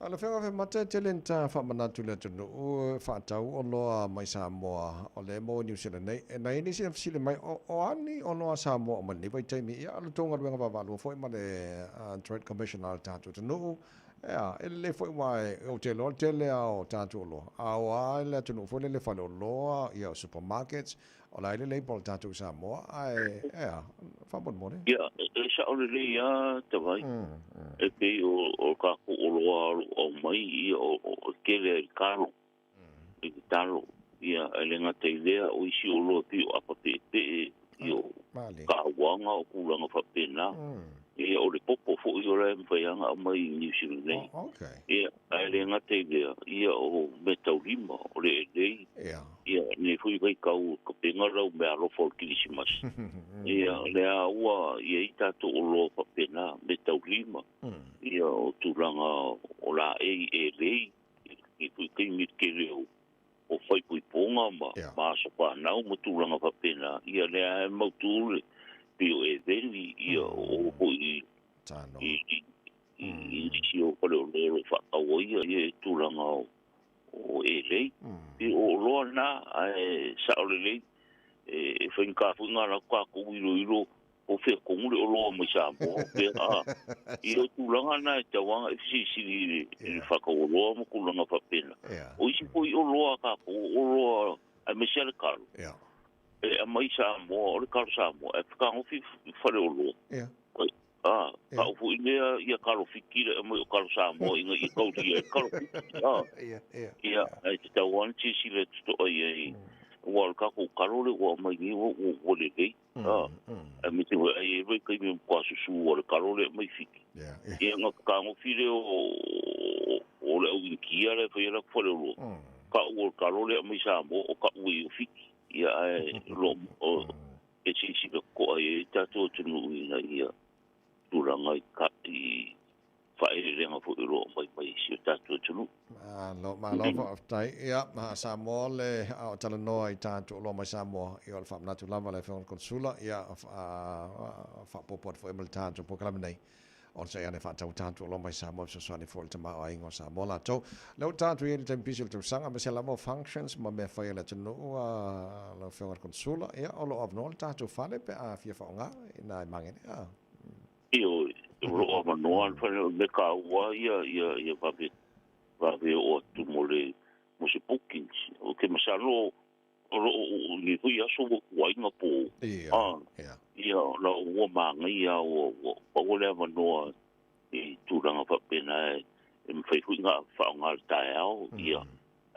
A o le Afioga Afemata, e tele ni ta faamanatu i le atunuu e faatau oloa mai Samoa o lea e maua i Niu Sila nei. E nai nisi na fesili mai, o, o a ni oloa a Samoa o mai lenei vaitaimi? Ia, o le tou galuega vaavaalua foi ma le Trade Commissioner a le tatou atunuu, Ea, e lelei foi aua ou te iloa le tele lava o tatou oloa, a o a le atunuu foi lele faleoloa, ia o supermarkets, o la e lelei po o le tatou i Samoa, ae, ea, faamolemole. Ia, e sao lelei lava Tavai, e pei o le tatou oloa o lo o aumai, ia, o tele ai i le talo, i le talo, ia, e le gata i lea, o isi oloa e pei o apa peepee, ia, o kauaga, o tulaga faapena. Ia, o le popo foi o la e mafai lava ona aumai i Niu Sila nei. Ia, ae le gata i lea, ia, o meataulima, o le elei, ia, lenei foi vaitau e tapena lau meaalofa o le Kerisimasi. Ia, o lea ua i ai tatou oloa faapena, meataulima, ia, o tulaga o laei elei, i foi taimi le tele o o faaipoipoga ma ma aso fanau ma tulaga faapena, ia lea e mautu le pei o Eveli, ia o foi i i i nisi o faleoloa o lo o faatau ai ia tulaga o o elei. Pei o oloa na ae sao lelei e faigata foi ona alu atu tatou iloilo Po o fea tonu le oloa mai Samoa, pe a. Ia o tulaga na e tatau lava ona e fesilisili i le, i le faatauoloa ma tulaga faapena. O isi foi oloa a tatou, o oloa aemaise lava le talo, e aumai i Samoa, o le talo Samoa, ae fetagofi i faleoloa. A, tau foi lea ia talo Fiti le aumai o talo Samoa ina ia taulia ai le talo Fiti. A, ia, ae tatau lava ona silasila totoa i ai, aua o le tatou talo lea ua aumai nei ua lelei. Aemaise foi ai e vaitaimi o matua susu o le talo lea mai Fiti. Ia na fetagofi lea o le au Initia la e fai ai latou faleoloa. Tau o le talo lea mai Samoa o tau ai o Fiti. Ia ae lo e silasila totoa i ai tatou atunuu ina ia tulaga i faaeleeleaga foi o lo o aumai mai si o tatou atunuu. Malo, malo faafetai. Ia, a Samoa le, a o talanoa i tatou oloa mai Samoa, ia o le faamanatu lava a le Afioga i le Konesula, ia, faaopoopo atu foi ma le tatou polokalame nei, o le saia ane faatau tatou oloa mai Samoa e fesoasoani foi i le tamaoaiga o Samoa latou. Lea ua tatou i ai i le taimi pisi o le tausaga, aemaise lava o functions ma mea fai a le atunuu, a lau Afioga i le Konesula, ia, o lo o avanoa le tatou fale pe a fia faaaoga i nai magele. Ioe, o lo o avanoa le fale, o le mea taua ia, ia, ia vave, vave oo atu mo le, mo se bookings. Ou te masalo o lo o, i lenei foi aso ua tuai na po, a, ia, la ua manaia, ua, ua pau le avanoa i tulaga faapena e, E mafai foi ona faaaoga le taeao, ia,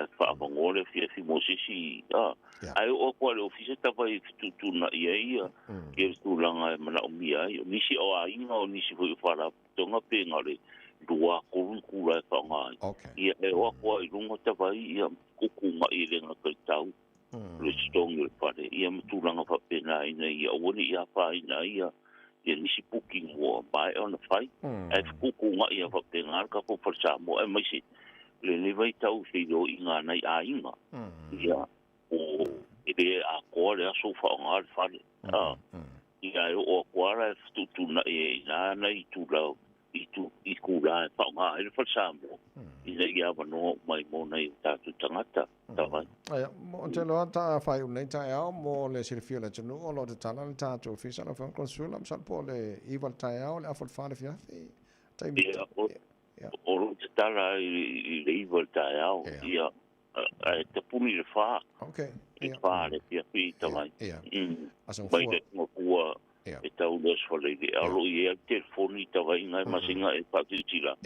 ae faaavanoa le afiafi mo se isi, a. Ae oo atu lava i le ofisa tava e fetuutuunai ai ia, ia le tulaga e manaomia ai. O nisi o aiga, o nisi foi o faalapotopotoga pe na o le lua tolu itula e faaaoga ai. Ia, e oo atu lava i luga tava ai, ia, tuutuunai e le gata i le tau, o le totogi o le fale, ia ma tulaga faapena ina ia aua ne i afaina ai ia ia nisi booking ua maea ona fai. Ae fetuutuunai lava faapena le tatou Fale Samoa, aemaise lenei vaitau i feiloaiga a nai aiga, ia, e le atoa le aso o faaaoga le fale. Ia, e oo atu lava la e fetuutuunai ai i ina nai itula itula e faaaoga ai le Fale Samoa ina ia avanoa uma ai mo nai o tatou tagata tavai. Ia, mo te loa ta faaiu nei taeao mo le silafia o le atunuu o lo o tatala le tatou ofisa lau Afioga i le Konesula, masalo po o le 9 i le taeao, le afa o le 4 i le afiafi, taimi. Ia, o lo o tatala i le 9 i le taeao, ia, ae tapuni i le 4. Okay. I le 4 i le afiafi tavai. Ia. Mai le Gafua e tau i le Aso Faraile. A o lo o i ai lava le telefoni tavaiga e masina e faasilasila,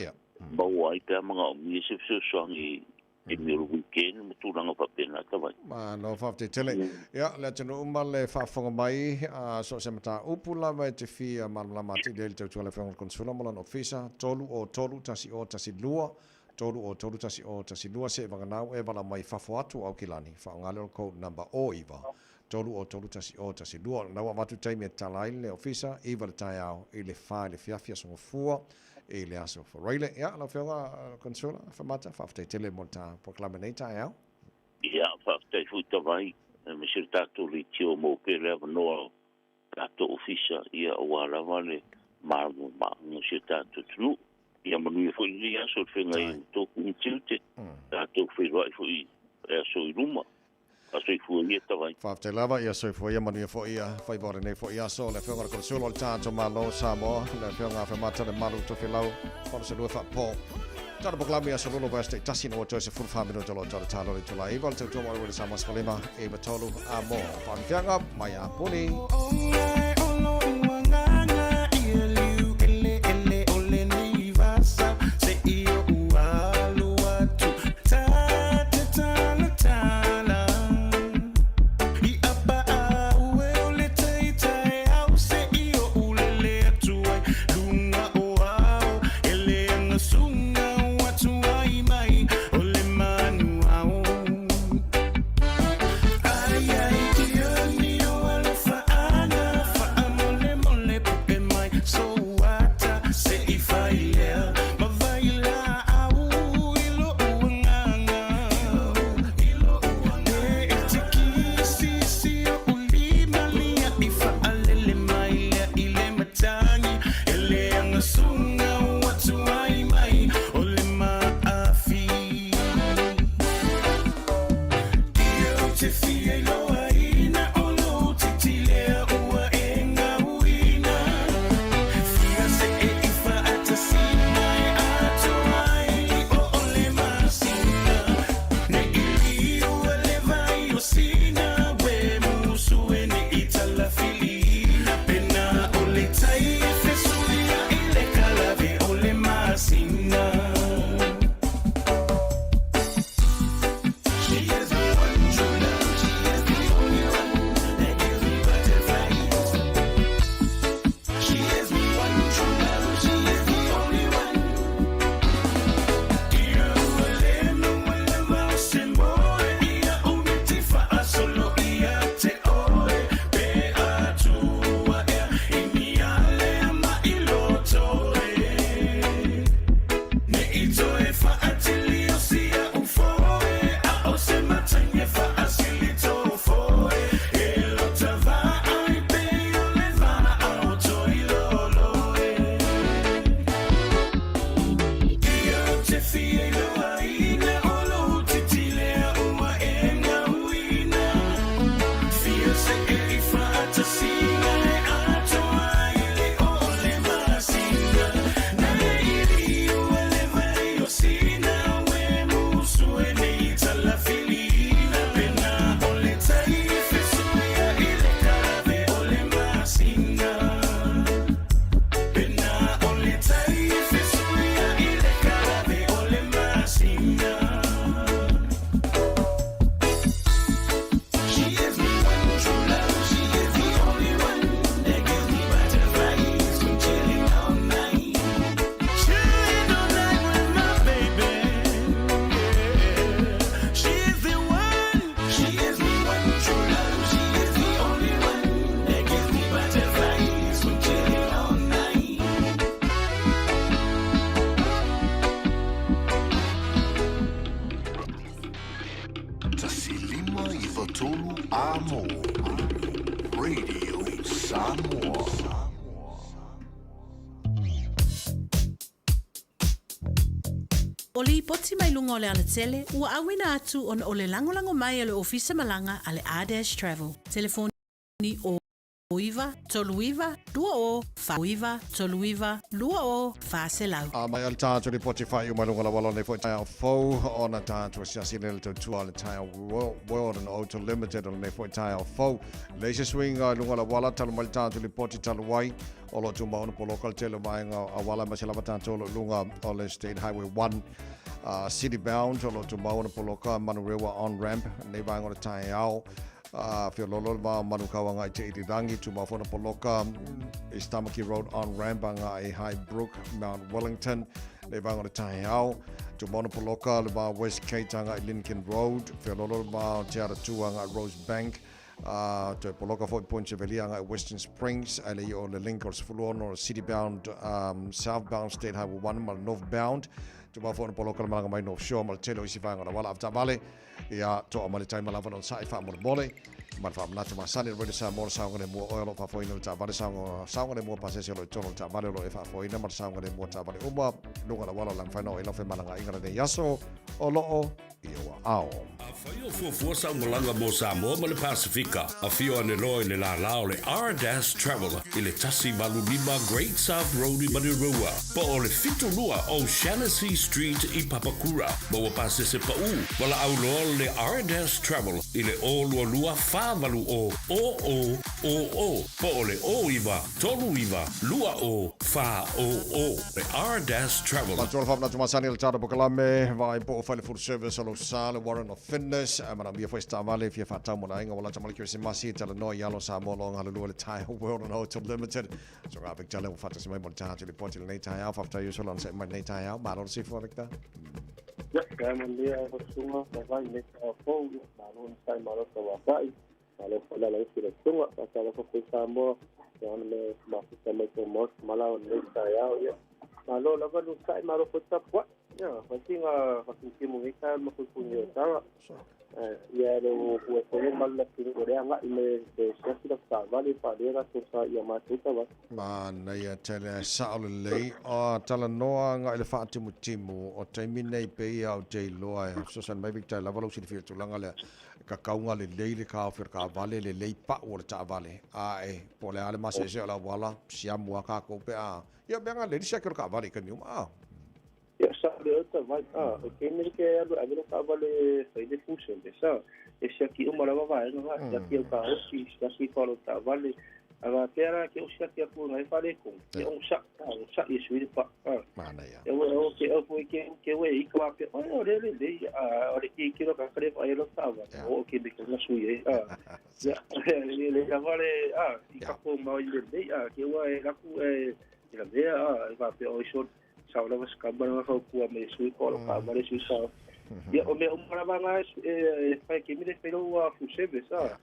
maua ai pe a manaomia se fesoasoani i taimi o le weekend ma tulaga faapena tavai. Malo faafetai tele. Ia, le atunuu ma le faafofoga mai, a so o se mataupu lava e te fia malamalama atili ai i le tautua a le Afioga i le Konesula ma lona Ofisa, 303 1012, 303 1012, seivagana ua e valaau mai fafo atu o Aukilani, faaaoga le code number 09 303 1012. Lena ua avatu taimi e tatala ai le ofisa, 9 i le taeao i le 4 i le afiafi Aso Gafua i le Aso Faraile. Ia, lau Afioga Consuela Famata, faafetai tele mo le ta polokalame nei taeao. Ia, faafetai foi Tavai, aemaise le tatou leitio maua pea le avanoa o tatou ofisa, ia, aua lava le malamalamaaga o si o tatou atunuu. Ia manuia foi lenei aso i le feagai ai ma tōku tiute, tatou feiloai foi i aso i luma. Ka soifua ia Tavai. Faafetai lava, ia soifua ia, manuia foi ia faiva o lenei foi aso. Le Afioga i le Konesula o le Tatou Malo o Samoa, le Afioga Afemata Lemalu Tofilau, Faleselua Faapo. Tala polokalame aso lolo vaiaso taitasi ina ua toe 14 minute o lo o tau le talo i le itula e 9 o le tautua mo le Samoa 15 9 3 a mo Faafiafiaga mai Apuni. 153 Amo. Radio Samoa. O lipoti mai luga o le alatele ua auina atu ona o le lagolago mai a le Ofisa Malaga a le R-Dash Travel. Telefoni o 9 3 9 2 0 4 9 3 9 2 0 400. A mai a le tātou lipoti whai uma lunga la walo nei foi taeao fou ona tātou asiasi nei le tautua le Tire World and Auto Limited o lenei foi taeao fou. Leai se suiga i luga o le auala talu mai le tātou lipoti talu ai o lo o tumau ona poloka le tele o vaega o auala aemaise lava tātou o lo o i luga o le State Highway 1 City Bound o lo o tumau ona poloka Manurewa on ramp nei vaega o le taeao. A feololo le va o Manukau agai Te Irirangi, tumau foi ona poloka East Tamaki Road on ramp agai Highbrook, Mount Wellington, nei vaega o le taeao. Tumau ona poloka le va o West Gate agai Lincoln Road, feololo le va o Te Aratū agai Rosebank, a toe poloka foi Point Chevalier agai Western Springs, ae le i o le link o le 16 o le City Bound, Southbound State Highway 1 ma le Northbound. Tumau foi ona poloka le malaga mai North Shore ma le tele o isi vaega o le auala avetaavale. Ia, toa mai le taima lava na onosai faamolemole ma le faamanatu masani le Radio Samoa le saogalemu o oe o lo o faafoeina le taavale saogalemu o pasese o lo o i totonu o le taavale o lo o e faafoeina ma le saogalemu o taavale uma i luga o le auala o le mafai ona oo i lau femalagaaiga lenei aso o lo o i ou aao. Afai o fuafua sau malaga mo Samoa ma le Pasefika, afio ane loa i le lālā o le R-Dash Travel i le 185 Great South Road i Manurewa, po o le 72 O'Shannessy Street i Papakura. Maua pasese paʻū, valaau loa le R-Dash Travel i le 022 480 0000 po o le 09 39 20 400. Le R-Dash Travel. Matua le faamanatu masani o le tatou polokalame, vaai po o fai le full service o lou sa, le Warrant of Fitness, ae manaomia foi se taavale e fia faatau mo le aiga ua lata mai le Kerisimasi, talanoa i alo Samoa o lo o galulue le Tire World and Hotel Limited. Soga Victor lea ua faatasi mai mo le tatou lipoti i lenei taeao. Faafetai i uso lana seʻe mai lenei taeao. Malo le soifua Victor. Ia, kai manuia e susuga ma vai nei taeao fou, ia, malo na sai malo tauafa'i, malo foi le alausi le susuga, faatalofa foi Samoa, ia ona me mafuta mai tau maota mala o lenei taeao, ia, malo lava le onosai, malo foi le tapua'i, ia, fasiga fatimutimu nei taeao le mafuifui o tala, ia le ua foi le malu le atunuu o lea agai mai e siasi la taavale faalea latou sa ia matou taavale. Manaia tele ae sao lelei. O talanoa agai i le faatimutimu o taimi nei pei a ou te iloa e fesoasoani mai Victor e lava lou silafia i le tulaga lea e kakauga lelei le taofi o le taavale lelei pau o le taavale ae po o le a le maseese o le auala siamu a tatou pe a ia mea na lelei le siaki o le taavale i taimi uma a. Ia sa le ota vai a o ke mele ke alu ave lo taavale e fai le full service a e siaki uma lava vaega nga siaki au kaosi siaki fa lo taavale a va pea la ke o siaki aku ngai fa le ko ke o sa a o sa i sui le pa a Manaia. E o ke o foi ke we i ka pe o o le le le a o le ki ki lo ka kare fa lo taavale o ke me ka sui e a ia le le lava le a i ka ko mai le le a ke wa e la ku e i la mea a e va pe o i so sao lava se kama na faupua mai e sui ko lo kama le sui sao. Ia o mea uma lava nga e fai ke mile fai lo full service a.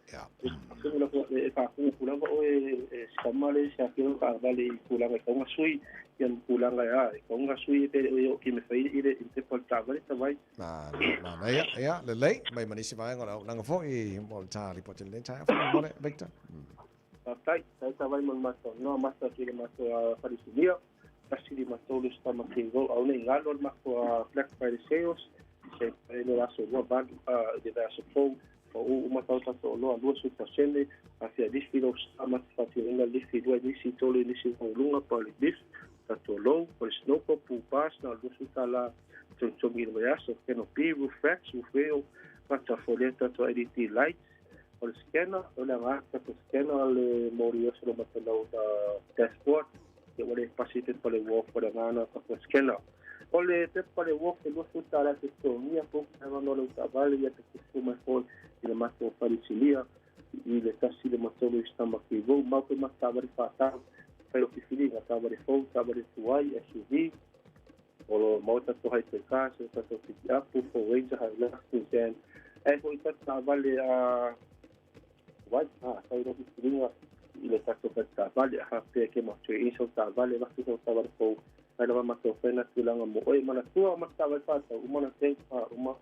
Se la ko e fa ku ku lava o e se kama le se akilo ka vale i tulaga e kaunga sui ia ma tulaga e a e kaunga sui e pele o ki me fai i le i te pal ta vale ta vai. Na na na ia ia lelei mai ma nisi vaega o le auaunaga foi mo le ta lipoti lenei taeao faamolemole Victor. Faafetai, tai ta vai mo le matou noa mata ki le matou falesinia. 153 se tama ki rou au nei ngalo le matou Black Friday sales se e le aso lua valu i le vaiaso fou o u uma tau tatou oloa 20% a fia lifi lou sa ma te faatinoina lifi lua nisi tolu nisi maualuga pa o le lift tatou lou o le snowboard pool bars na o le $20 togitogi i le vaiaso canopy roof racks roof rail gata folea tatou LED lights o le scanner o le aga tatou scanner o le moli oso lo matalau dashboard ia ua le pasi pepa le wharf o le aga na tatou scanner. O le pepa le wharf e $20 e te totogia po o le le taavale ia te kufu mai foi i le matou falesilia i le 153 i Stamaki Road mau pe matou taavale whātau whai o whiwhiringa taavale fou taavale tuai SUV o lo mau tatou hybrid cars o tatou pick up Ford Ranger Hilux Nissan e foi tatou taavale a vai a whai o whiwhiringa i le tatou fale taavale a pea ke matou i sau taavale vafi sau taavale fou mai lava matou whai na tulaga mo oe manatua o matou taavale whātau uma na tank uma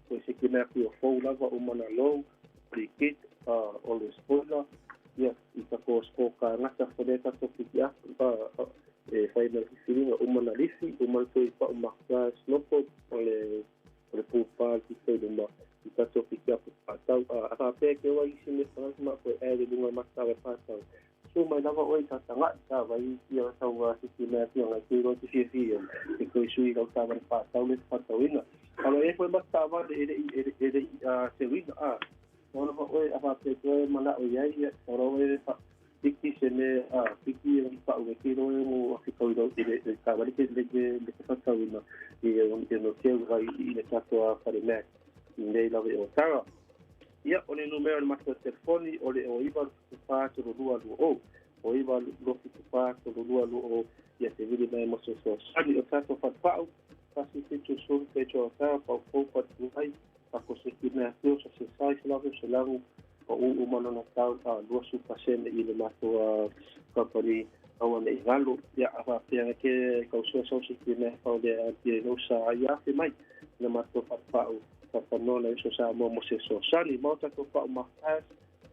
O se ki mea ki o fou lava o mana lou, body kit, o le spoiler, ia, i tatou sport car gata fo lea tatou piki apu, e fai ma le filifiliga uma na lifi, uma le toe pa'u makla snowboard, o le o le pupa le pito i luma i tatou piki apu fa'atau. A fa'apea ke oa isi mea fagata ma koe ae le luga mata e fa'atau. Su mai lava oe tataga'i sa vai ia sau siki mea fioga ke iloa te fiafia e koe sui lau taavale fa'atau le fa'atauina. A lo e fo'i mata taavale e le'i e le'i seuina a ona lava oe a fa'apea ke oe mana'o iai ia ora oe fa piki se mea a piki e pa'u e ke iloa e mo afikau i lau i le taavale ke le le te fa'atauina i e no teu vai i le tatou a fale mea i nei lava i o taga. Ia, o le numera o le matou telefoni, o le 09 24 32 20, o 9 24 32 20, ia te vili mai mo se fesoasoani. O tatou fatupa'u, 170 pecho o taga, pau fou patu ai, ako se ki mea fio, sa se sai se lave, se lagu, o u uma lona tau, a 20% i le matou a company aua ne i galo. Ia, a faapea ke kau sua sau se ki mea fau le a te no sa ia afe mai, le matou fatupa'u, faatanoa na iso Samoa mo se fesoasoani. Ma o tatou pa'u mafas,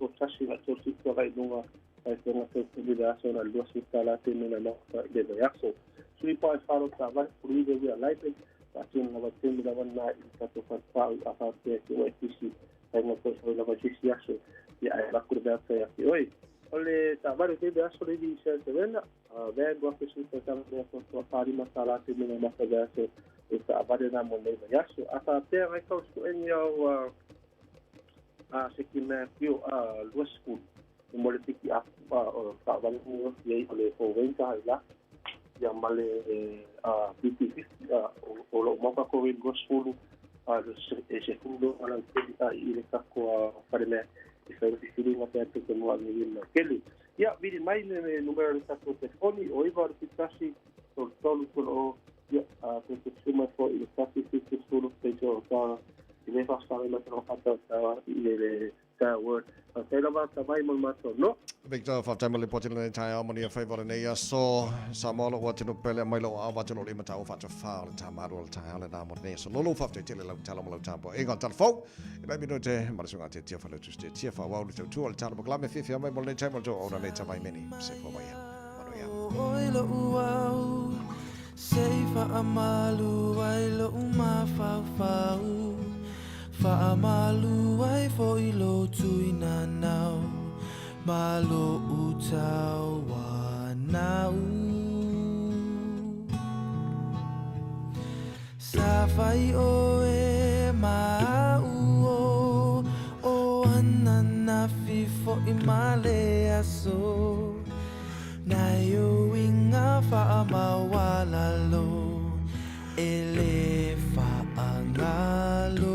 o tasi la tolu fitu agai luga, ai fega tau tuli le aso na $20 te mena mafa i le vaiaso. Sui pa e wharo ta vale, puri we a laipe, ta tino lava temi lava na i tatou fatupa'u a faapea ke oe kisi, ai ngā koe sau lava sisi aso, ia ai laku le vea tai ake oi. O le taavale te aso le di se te wena, van wa ke su ta tanga mea toa wharima ta la te mena mafa le aso, e taavale na mo nei vaiaso. A faapea ngai kau su engi au a se ki mea pio a 20. E mo le piki apu o taavale ni o i o le fōwenga hai la. Ia ma le PT50 o lo mauka ko i 20 e se fulu ala teli a i le kako a whare mea i whai whiringa pea te te mua ni wina kele. Ia, viri mai le numero le tatou telefoni o iva le pitasi tolu tolu tolu o ia te te suma fo i le 170 pecho o taga i le whasare mai te whakatau taga i le ta word. Te lava ta mai mo matou no. Victor, faafetai mo le lipoti lenei taeao manuia faiva o lenei aso. Samoa lo ua tino pele mai lo awa tino le matau whata whā o le tā maru o le taeao le nā mo lenei aso. Lolo faafetai tele lau tala mo lau tāpua. E ngā tala fau, e mai mino te marasunga te tia whalau tu te tia wha wau le tau tua o le tala mo klame whiwhia mai mo lenei taimo le tau ona nei tamai meni. Se fua mai ia. Manuia. Oi lo uau, sei whaamalu ai lo umawhauwhau. Whaamalu ai fo i lo tui nanau. Ma lo utau wanau. Sa whai o e ma u o, o anana fifo i male aso. Nai o inga whaamawalalo, e le whaangalo.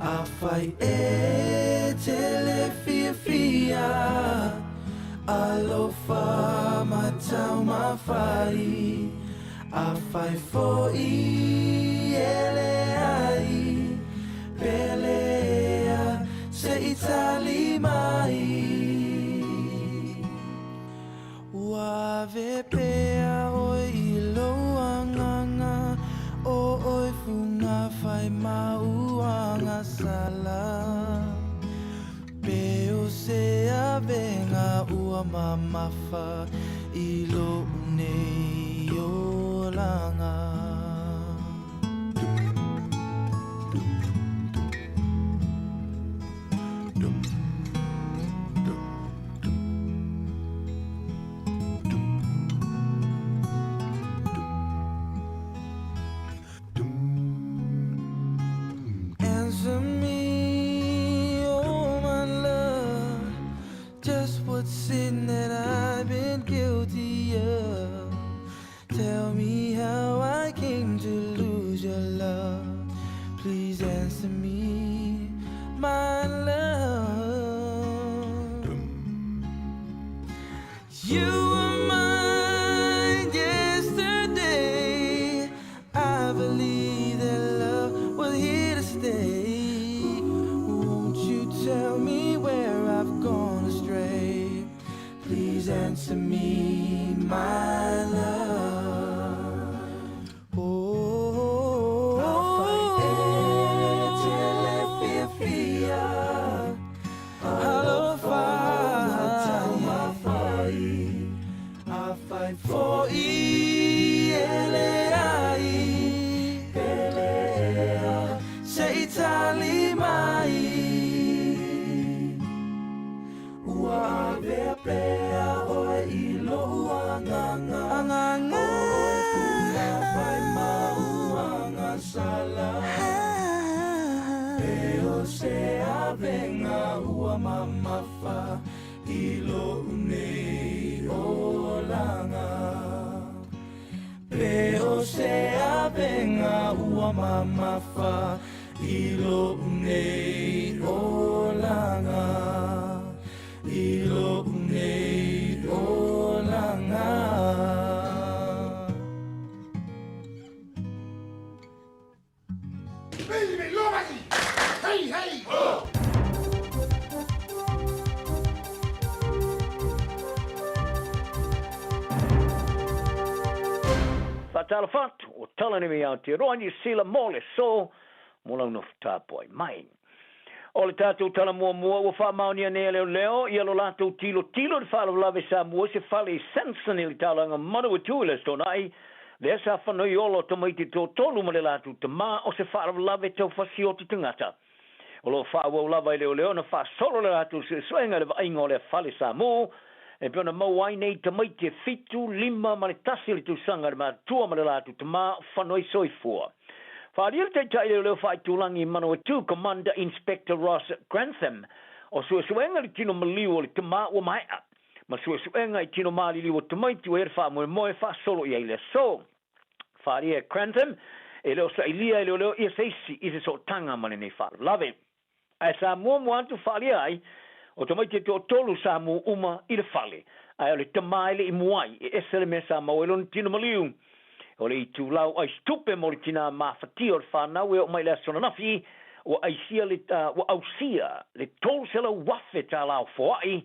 A whai e te le fia fia, alofa matau mawhai. A whai fo i ele ai, pelea se itali mai. Ua ve pea oi i lo anganga, o oi funga whai mauanga sala. Pe o se a venga ua mamafa i lo unei o langa. Answer me, oh my love, just what sin that I've been guilty of. Tell me how I came to lose your love. Please answer me, my love. You were mine yesterday. I believe that love was here to stay. Won't you tell me where I've gone astray? Please answer me, my love. Oh. avega ua mamafa i loʻu nei olaga Pe o se avega ua mamafa i loʻu nei olaga I loʻu nei olaga. Faatalofa atu, o Talanui Aotearoa Niu Sila mo le so mo lau nofo tapuai mai. O le tatou tala muamua ua faamaonia nei e leoleo ia lo latou tilotilo i le faalavelave sa mua i se fale i Sanson i le taulaga Manawatu i le Aso Toonai, lea sa fanoi ola o tamaiti toatolu ma le latou tama o se faalavelave tau fasioti tagata. O lo o faaauau lava e leoleo ona faasolo le latou suesuega i le vaaiga o lea fale samu e pei ona maua ai nei tamaiti e fitu, lima ma le tasi o le tausaga i le matutua ma le latou tama fanoi soifua. Faaalia le Taitai Leoleo Faaitulagi i Manawatu, Commander Inspector Ross Grantham, o suesuega i le tino maliu o le tama ua maea, ma suesuega i tino maliliu o tamaiti ua i ai le faamoemoe e faasolo i ai le aso. Faaalia e Grantham, e le o sailia e leoleo ia se isi i se sootaga ma lenei faalavelave. Ae sa muamua atu faaalia ai, o tamaiti e toatolu sa mu uma i le fale, ae o le tama e le i muai, e ese le mea sa maua ai lona tino maliu. O le itulau aisitupe mo le tinā mafatia o le whanau e oo mai le aso ananafi, ua aisia le, ua ausia le 300,000 tālā o foai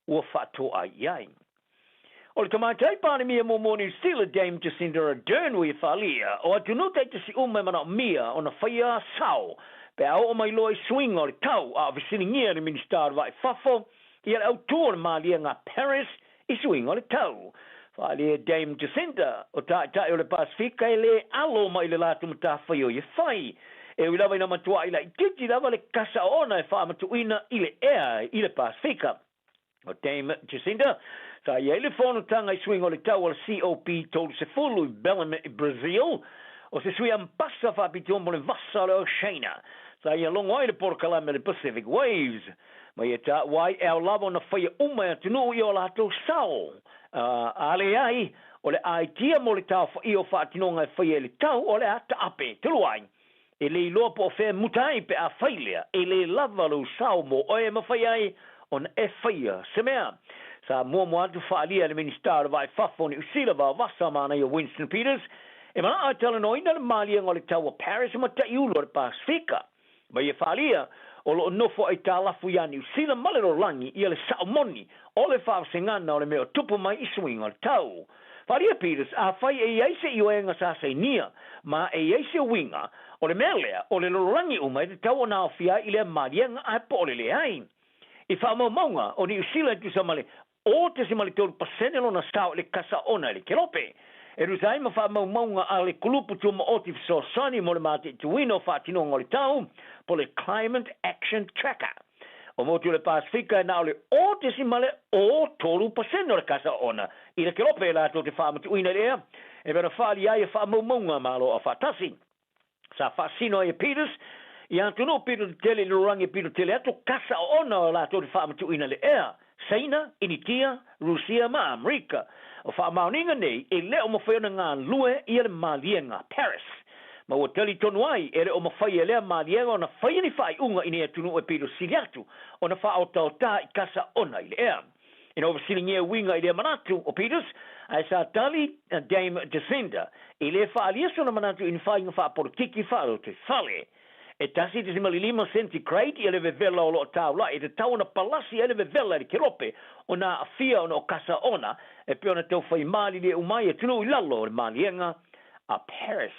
ua faatoai i ai. O le Tamaitai Palemia muamua o Niu Sila, Dame Jacinda Ardern ua ia faaalia, o atunuu taitasi uma e manaomia ona faia sao pe a oo mai loa i suiga o le tau, a o fesiligia e le Minisita o le Vaa i Fafo ia le autū o le maliega a Paris i suiga o le tau. Faaalia e Dame Jacinda, o Taitai o le Pasefika e lē alo mai i le latou matafaioi e fai, e ui lava ina matuaʻi laitiiti lava le kasa oona e faaamatuuina i le ea i le Pasefika. O Dame Jacinda, sa i ai le fonotaga i suiga o le tau o le COP30 i Belem i Brazil, o se sui ambasa faapitoa mo le vasa o le Oceania, sa ia logo ai le polokalame o le Pacific Waves. Ma ia taua ai e ao lava ona faia uma e atunuu i o latou sao, a leai, o le aitia mo le taofaia o faatinoga e faia i le tau o le a taape. Talu ai, E le iloa po o fea e muta ai pe a fai lea, e lē lava lou sao mo oe e mafai ai ona e faia se mea. Sa muamua atu faaalia e le Minisita o le Vaa i Fafo o Niu Sila Vaovasa Manaia Winston Peters e manao e talanoaina le maliega o le tau o Paris ma Taiulu o le Pasefika. Ma ia faaalia, o lo o nofo aitalafu iā Niu Sila ma le lalolagi ia le sao moni o le faavasegana o le mea o tupu mai i suiga o le tau. Faaalia Peters, afai e i ai se ioega sa sainia, ma e i ai se uiga, o le mea lea, o le lalolagi uma e tatau ona aofia ai i lea maliega ae po o le leai. I faamaumauga, o Niu Sila e tusa ma le 0.3 pasene lona sao i le kasa ona i le Kelope. E tusa ai ma faamaumauga a le Kulupu Tumaoti Fesoasoani mo le Mataituina o Faatinoga o le Tau, po o le Climate Action Tracker. O motu o le Pasefika e na o le 0.03 pasene o le kasa ona i le Kelope e latou te faamatuuina i le ea, e pei ona faaalia ai e faamaumauga a Malo Aufaatasi. Sa faasino ai e Peters i atunuu pito tetele i le lalolagi e pito tele atu kasa oona o latou te faamatuuina le ea, Saina, Initia, Rusia ma Amerika. O faamaoniga nei e le o mafai ona galulue ia le maliega Paris. Ma ua talitonu ai e le o mafai e lea maliega ona faia ni faaiuga i nei atunuu e pito sili atu ona faaotaota i kasa ona i le ea. Ina ua fesiligia uiga i lea manatu o Peters, ae sa tali Dame Jacinda e le faaalia sona manatu i ni faiga faapolokiki faalotoifale. E 1.5 centigrade ia le vevela o lo o taula'i e tatau ona palasi ai le vevela i le kelope ona aafia ona o kasa ona e pei ona tau fai malilie uma ai atunuu i lalo o le maliega a Paris.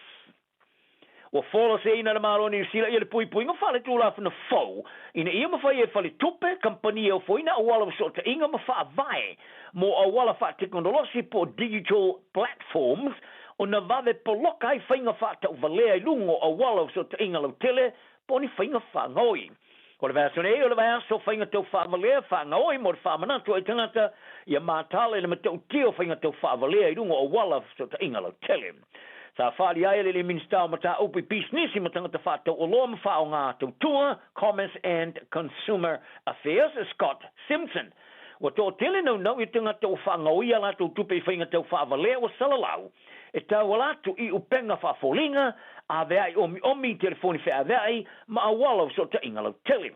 Ua folaseina e le Malo o Niu Sila ia le puipuiga faaletulafono fou ina ia mafai e faletupe, kamupani e ofoina auala fesootaiga ma faavae mo auala faatekonolosi po o digital platforms ona vave poloka ai faiga faatauvalea i luga o auala o fesootaiga lautele po o ni faiga faagaoi. O le vaiaso nei o le vaiaso faiga tau faavalea faagaoi mo le faamanatu ai tagata ia mataala i le matautia o faiga tau faavalea i luga o auala o fesootaiga lautele. Sa faalia ai e le alii Minisita o Mataupu i Pisinisi ma Tagata Faatauoloa ma Faaaoga Tautua, Commerce and Consumer Affairs, Scott Simpson, ua toatele naunau i tagata ua faagaoia a latou tupe i faiga tau faavalea ua salalau e tauala atu i upega faafoliga, avea'i omiomi i telefoni feavea'i ma auala o fesootaiga lautele.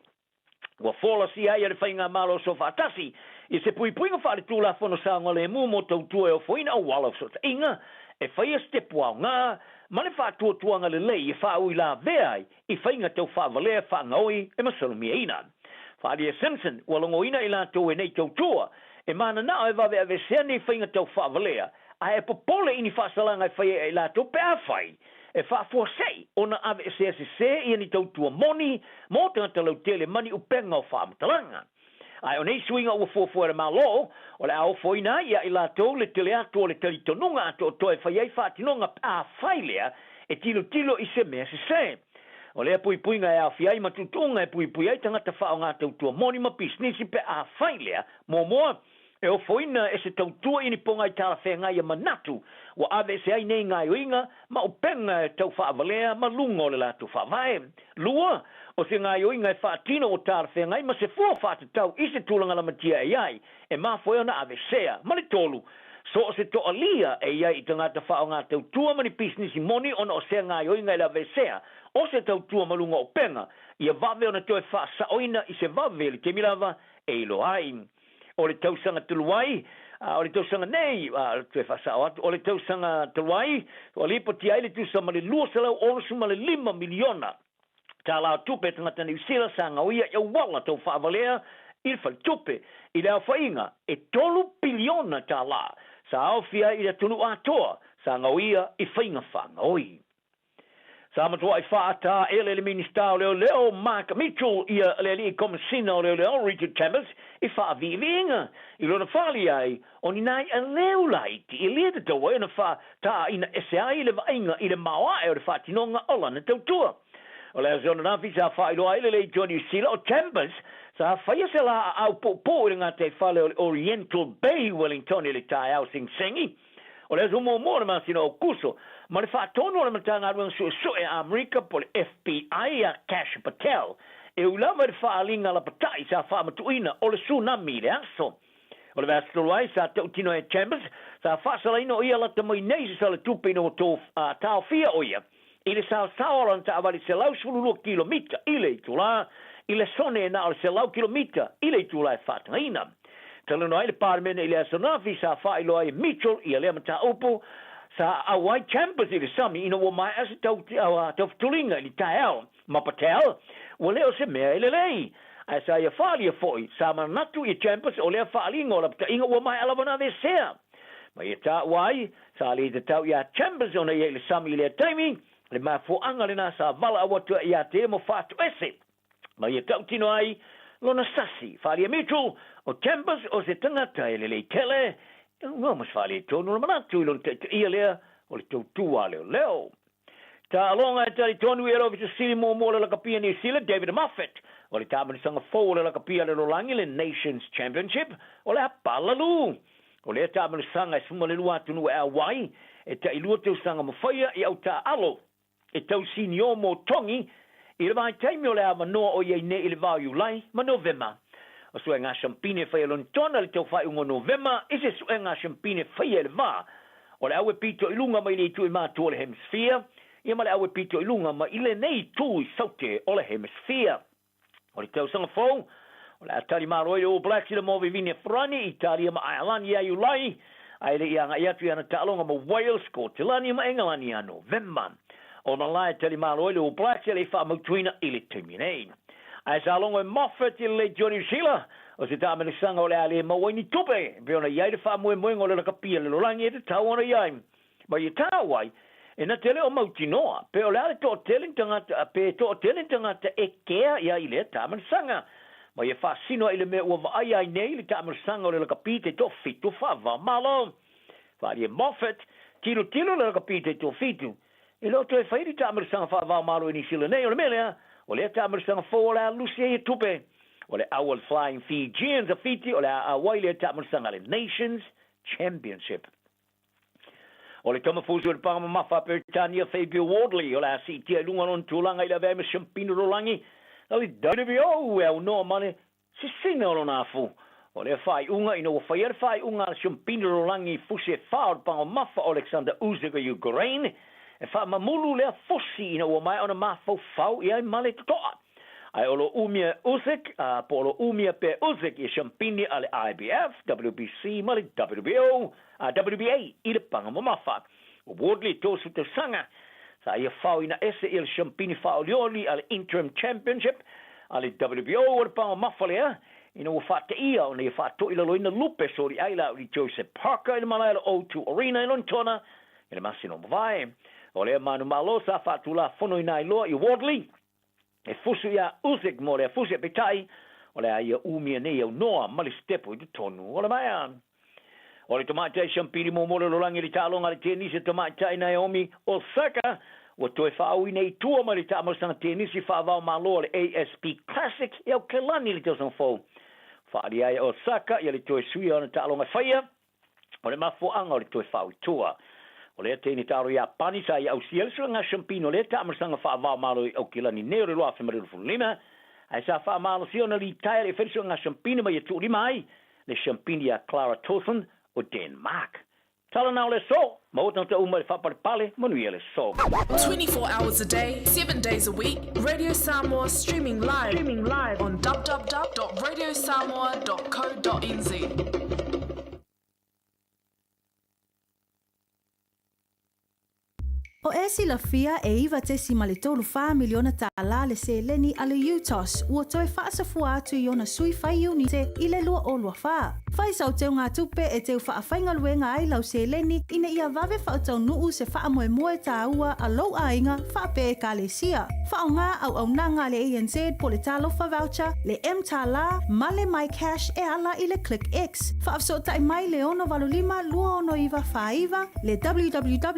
Ua folasia ai e le Faigamalo Soofaatasi i se puipuiga faaletulafono saogalemu mo tautua e ofoina auala o fesootaiga e faia sitepu aoga ma le faatuatuaga lelei e faauilavea ai i faiga tau faavalea faagaoi e masalomiaina. Faaalia Simpson ua logoina i latou e nei tautua e mananao e vave aveesea nei faiga tau faavalea ae e popole i ni faasalaga e faia e i latou pe afai e faafuasei ona aveesea sese ia ni tautua moni mo tagata lautele ma ni upega o faamatalaga. Ae o nei suiga ua fuafua e le Malo, o le a ofoina ai ia i latou le tele atu o le talitonuga atoatoa e fai ai faatinoga pe afai lea e tilotilo i se mea sese. O lea puipuiga e aofia ai ma tuutuuga e puipui ai tagata faaaoga tautua moni ma pisinisi pe afai lea, muamua, E ofoina e se tautua i ni pogai talafeagai a manatu ua aveese ai nei gaoioiga ma upega e tau faavalea ma luga o le latou faavae. 2, o se gaoioiga e faatino ua talafeagai ma se fua faatatau i se tulaga lamatia e i ai, e mafua ai ona aveesea. Ma le 3, so o se toalia e i ai i tagata faaaoga tautua ma ni pisinisi moni ona o sea gaoioiga i le aveesea o se tautua ma luga o upega, ia vave ona toe faasaoina i se vave i le taimi lava e iloa ai. O le tausaga talu ai, a o le tausaga nei, a toe faasao atu, o le tausaga talu ai, ua lipotia ai le tusa ma le $265 miliona tālā o tupe a tagata Niu Sila sa gaoia i auala tau faavalea i le faletupe. I le aofaiga e $3 piliona tālā sa aofia ai i le atunuu atoa sa gaoia i faiga faagaoi. Sa matuai faatāele le Minisita o Leoleo Mark Mitchell ia le Alii Komesina o Leoleo Richard Chambers i faaviiviiga i lona fali ai o ni nai aleu laiti e le tatau ai ona faataaina ese ai le vaaiga i le maoae o le faatinoga o lana tautua. O le aso ananafi sa faailoa ai le Leitio Niu Sila o Chambers sa faia se laaau puupuu i le gataifale o le Oriental Bay, Wellington i le taeao segisegi. O le aso muamua o le masina o Aokuso, ma le faatonu o le Matagaluega Suesue a Amerika po o le FBI ia Kash Patel, e ui lava i le faaaliga lapatai sa faamatuuina o le tsunami i le aso o le vaiaso talu ai, sa tautino ai e Chambers, sa faasalaina o ia lata mai nei se sala tupe ina ua taofia o ia i le saosao o lana taavale 112 kilomita i le itulā, i le sone e na o le 100 kilomita i le itulā e faatagaina. Talanoa ai le Palemene i le aso ananafi sa faailoa ai e Mitchell ia lea mataupu sa aau ai Chambers i le sami ina ua maea se taufutuliga i le taeao ma Patel, ua le o se mea e lelei. Ae sa ia faaalia foi, sa manatu ia Chambers o lea faaaliga o lapataiga ua maea lava ona aveesea. Ma ia taua ai, sa le tatau iā Chambers ona ia i le sami i lea taimi, le mafuaaga lenā sa valaau atu ai iā te ia mo Faatoese. Ma ia tautino ai lona sasi. Faaalia Mitchell, o Chambers o se tagata e lelei tele, e uga ma se faaletonu ona manatu i lona taitaia lea o le tautua leoleo. Taaloga e talitonu i le Ofisa Sili muamua o le Lakapia Niu Sila, David Moffett, o le taamanisaga fou o le Lakapia a le Lalolagi, le Nations Championship, o le a palalū. O lea taamanisaga e 12 atunuu e auai, e tailua tausaga ma faia i au taaalo e tau siniō mō togi i le vaitaimi o le avanoa o i ai nei i le va o Iulai ma Novema. O suega siampine e faia Lonitona i le tau faaiuga o Novema i se suega siampine e faia i le va O le au e pito i luga mai le itu i matua o le hemisphere, ia ma le au e pito i luga mai i lenei itu i saute o le hemisphere. O le tausaga fou, o le a tali malo ai le All Blacks i le Movivini a Farani, Italia ma Aelani ia Iulai, a e le i agai atu i ana taaloga ma Wales, Skotelani ma Engelani ia Novema. Ona la e tali malo ai le All Blacks e le i faamautuina i le taimi nei. Ae sa logo e Moffat i le Leitio Niu Sila, o se taamanisaga o le a le maua ai ni tupe, e pei ona i ai le faamoemoega o le lakapia le lolagi e tatau ona i ai. Ma ia tāu ai, e na te le o mautinoa, pe o le a le toatele ni tagata, pe toatele ni tagata e kea ia i lea taamanisaga. Ma ia faasino ai i le mea ua vaaia ai nei le taamanisaga o le lakapi te toafitu faava-o-Malo. Faaalia Moffat, tilotilo le lakapi te toafitu, E le o toe fai ni taamilisaga faavaomalo i Niu Sila nei, o le mea lea, o lea taamilisaga fou o le a lusi ai e tupe. O le au a le Flying Fijians a Fiti o le a auai lea taamilisaga a le Nations Championship. O le tama fusi o le paga mamafa a Peretania Fabio Wardley o le a siitia i luga lona tulaga i le avea ai ma siampina o lalolagi a le WBO e aunoa ma le sisina o lona afu. O lea faaiuga ina ua faia le faaiuga a le siampina o lalolagi i fusi e fa o le paga mamafa o Oleksandr Usyk o Ukraine e faamamulu lea fusi ina ua maea ona mafaufau i ai ma le totoa. Ae o lo umia Usyk, a po o lo umia pea Usyk ia siampini a le IBF, WBC ma le WBO, a WBA i le paga mamafa. Ua Wardley 30 tausaga, sa ia faoina ese ia le siampini faaolioli a le Interim Championship a le WBO o le paga mamafa lea, ina ua faateia ona ia faatoilaloina lupe soliai la uli Joseph Parker i le malae o le O2 Arena i Lonitona i le masina ua mavae. O lea manumalo sa faatulafonoina ai loa i Wardley, E fusu iā Usyk mo lea fusi a peitai, o le a ia umia nei aunoa ma le sitepo i totonu o le maea. O le tamaitai siampili muamua o le lalolagi i le taaloga a le tenisi tamaitai Naomi Osaka ua toe faaui nei i tua mai le taamalosaga tenisi faava-o-Malo a le ASB Classic i Aokelani i le tausaga fou. Faaalia ai e Osaka ia le toe suia o ana taaloga e faia, O le mafuaaga o le toe faaui tua o lea teine taalo Iapani sa ia ausia le suega siampina o lea taamalosaga faava-o-Malo i Aokelani nei o le 2025, ae sa faamalosia ona litaea le fai le suega siampina ma ia tuulima ai le siampina iā Clara Tauson o Denmark. Tala na o le aso, maua tagata uma i le faapalepale, manuia le aso. 24 hours a day, 7 days a week, Radio Samoa streaming live, streaming live on www.radiosamoa.co.nz. O e silafia e $9.34 miliona tālā le seleni a le UTOS ua toe faasafua atu i ona sui fai iunite i le 2024. Fai sau teugatupe e teu faafaigaluega ai lau seleni ina ia vave faataunuu se faamoemoe tāua a lou aiga faapea Ekalesia. Faaaoga auaunaga a le ANZ po le Talofa Voucher, le M-Tālā ma le MyCash e ala i le ClickX. Faafesootai mai le 685 269 49, le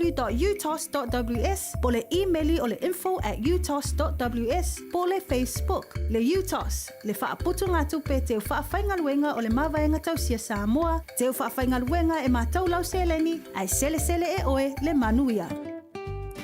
www.utos.ws po le imeli o le info at utos.ws po le Facebook, le UTOS, le Faaputugatupe Teu Faafaigaluega o le Mavaega Tausia Samoa, Teu Faafaigaluega e matau lau seleni, ae selesele e oe le manuia.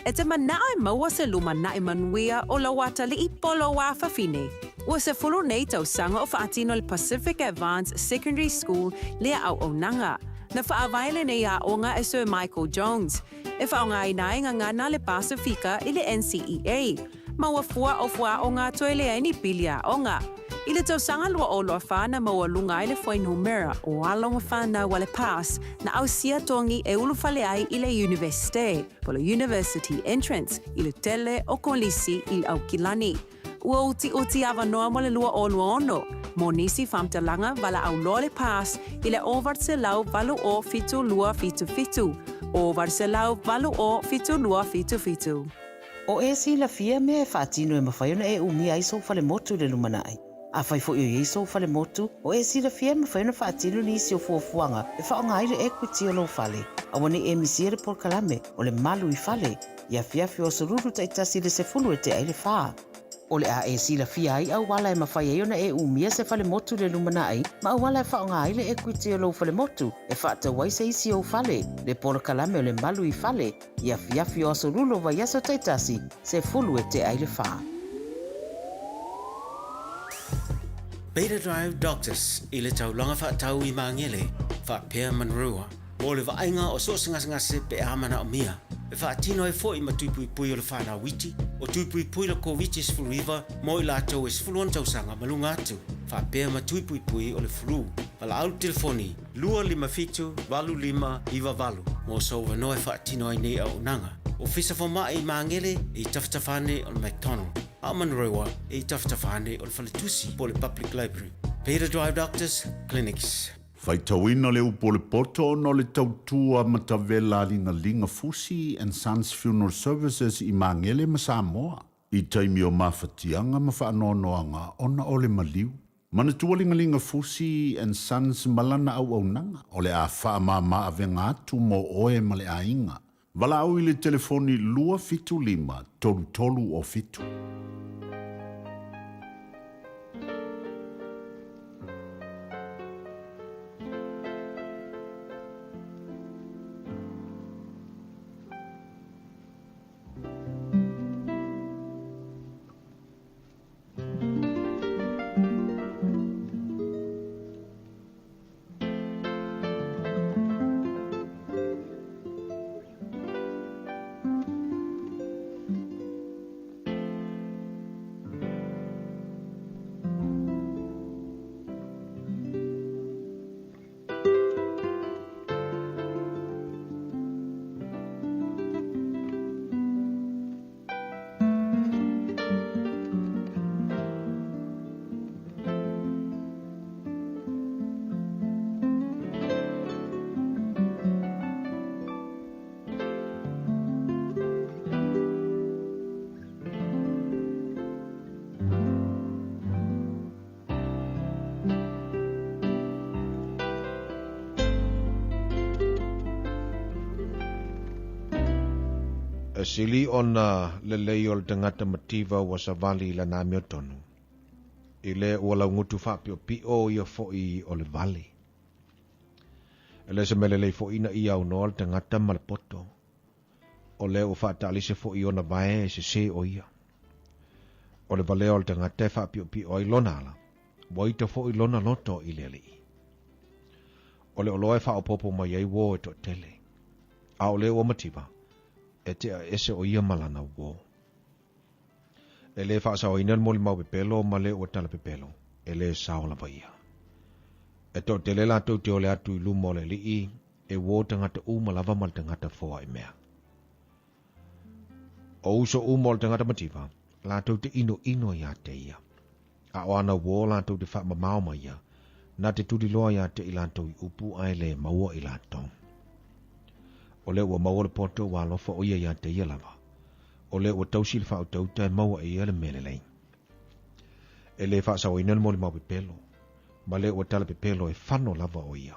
E te manao e maua se lumanai manuia o lou atalii po o lou afafine. Ua 10 nei tausaga o faatino le Pacific Advance Secondary School lea auaunaga. Na faavae lenei aoga e Sir Michael Jones, e faaaogaina ai gagana a le Pasifika i le NCEA, ma ua fua o fuaaoga toe leai ni pili aoga. I le tausaga 2024 na maualuga ai le fuainumera o alo ma fanau a le PASS na ausia togi e ulufale ai i le Iunivesite, po le University Entrance, i le tele o kolisi i Aukilani. Ua utiuti avanoa mo le 2026 mo nisi faamatalaga valaau loa le PASS i le 808 7277, 808 7277. O e silafia mea e faatino e mafai ona e umia ai sou falemotu i le lumanai. Afai foi o i ai sou falemotu, o e silafia e mafai ona faatino nisi o fuafuaga e faaaoga ai le equity o lou fale. Aua ne i e misia le polokalame o le Malu i Fale i afiafi o aso Lulu taitasi i le 10 e tea i le fa. O le a e silafia ai auala e mafai ai ona e umia se falemotu i le lumanai ma auala e faaaoga ai le equity o lou falemotu e faatau ai se isi ou fale, le polokalame o le Malu i Fale i afiafi o aso Lulu o vaiaso taitasi, 10 e tea i le fa. Beta Drive Doctors i le taulaga faatau i Magele, faapea Manurewa, mo le vaaiga o so o se gasegase pe a manaomia, e faatino ai foi ma tuipuipui o le whanau iti, o tuipuipui le Koviti-19 mo i latou e 16 tausaga ma luga atu, faapea ma tuipuipui o le flu. Valaau le telefoni 257 8598 mo sou avanoa e faatino ai nei auaunaga. Ofisa Fomai i Magele e i tafatafa ane o le McDonald, a o Manurewa e i tafatafa ane o le Faletusi po o le Public Library. Beta Drive Doctors Clinics. Faitauina le upu o le poto ona o le tautua matavela a Ligaliga Fusi and Sons Funeral Services i Magele ma Samoa i taimi o mafatiaga ma faanoanoaga ona o le maliu. Manatua Ligaliga Fusi and Sons ma lana auaunaga o le a faamama avega atu mo oe ma le aiga. Valaau i le telefoni 275 33 o 7. E sili ona lelei o le tagata mativa ua savali i lana amiotonu, i le ua laugutu faapiopio ia foʻi o le vale. E le o se mea lelei foi ina ia aunoa le tagata ma le poto, o lea ua faataalise foi i ona vae e sesē o ia. O le valea o le tagata e faapiopio ai lona ala, ua ita foi lona loto i le Alii. O le oloa e faaopoopo mai ai uō e toatele, a o le ua mativa, e tea ese o ia ma lana uō. E lē faasaoina le molimau pepelo ma le ua tala pepelo, e lē sao lava ia. E toatele latou te ole atu i luma o le Alii, e uō tagata uma lava ma le tagata foaimea. O uso uma o le tagata mativa, latou te inoino iā te ia. A o ana uō latou te faamamao ma ia, na te tuliloa iā te i latou i upu ae lē maua i latou. O lea ua maua le poto ua alofa o ia iā te ia lava. O lea ua tausi le faautauta e maua e ia le mea lelei. E lē faasaoina le molimau pepelo, ma lea ua tala pepelo e fano lava o ia.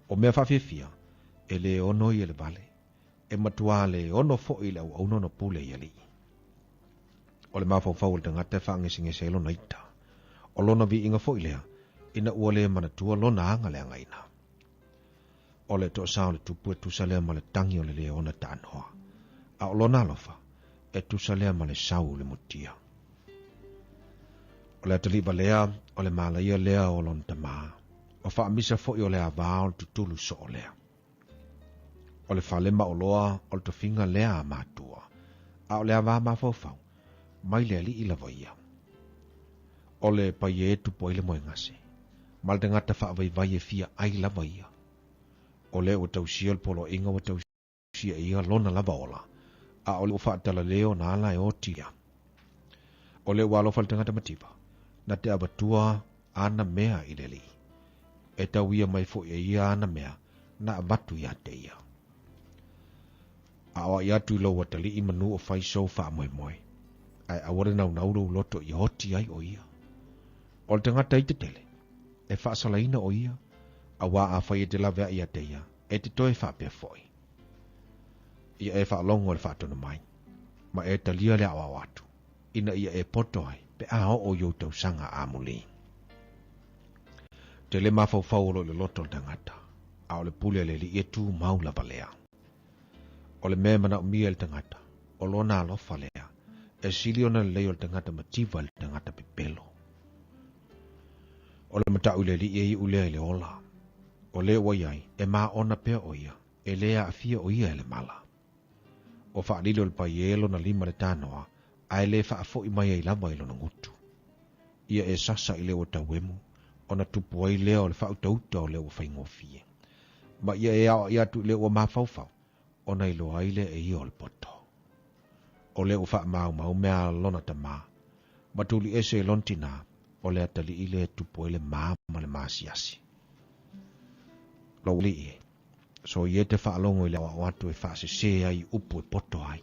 O mea faafiafia, e lē ono ia le vale, e matuā lē ono foʻi le auauna ona pule i alii. O le mafaufau o le tagata e faagesegese ai lona ita. O lona viiga foi lea, ina ua lē manatua lona aga leagaina. O le toasā o le tupu e tusa lea ma le tagi o le leona taanoa, a o lona alofa e tusa lea ma le sau o le mutia. O le atalii valea o le malaia lea o lona tamā, o faamisa foi o le avā o le tutulu soo lea. O le fale maoloa o le tofiga lea a matua, a o le avā mafaufau, mai le alii lava ia. O le paia e tupu ai le moegase, ma le tagata faavaivai e fia ai lava ia. O lea ua tausia le poloaiga ua tausia e ia lona lava ola, a o lea ua faatalalē ona ala e oti ia. O lea ua alofa le tagata mativa, na te avatua ana mea i le Alii. E tauia mai foi e ia ana mea na avatu iā te ia. Aoai atu i lou atalii manu o fai sou faamoemoe, ae aua le naunau lou loto ia oti ai o ia. O le tagata i tetele, e faasalaina o ia, auā afai e te laveai ia te ia, e te toe faapea foi. Ia e faalogo i le faatonu mai, ma e talia le aoao atu, ina ia e poto ai pe a oo i ou tausaga amuli. Tele mafaufau o lo o i le loto o le tagata, a o le pule a le Alii e tumau lava lea. O le mea e manaomia e le tagata, o lona alofa lea, e sili ona lelei o le tagata mativa i le tagata pepelo. O le mataʻu i le Alii e iʻu lea i le ola. O le ua i ai, e māʻona pea ʻo ia, e lē aafia ʻo ia e le mala. Ua faalilo e le paie lona lima le tanoa, ae lē faafoʻi mai ai lava i lona gutu. Ia e sasa i le ua tauemu, ona tupu ai lea o le faautauta o le ua faigofie. Ma ia e aoai atu i le ua mafaufau, ona iloa ai lea e ia o le poto. O lea ua faamaumau mea a lona tamā, ma tuli ese i lona tinā, o le atalii lea e tupu ai le mā ma le maasiasi. Lou alii e, soia e te faalogo i le aoao atu e faasesē ai i upu e poto ai.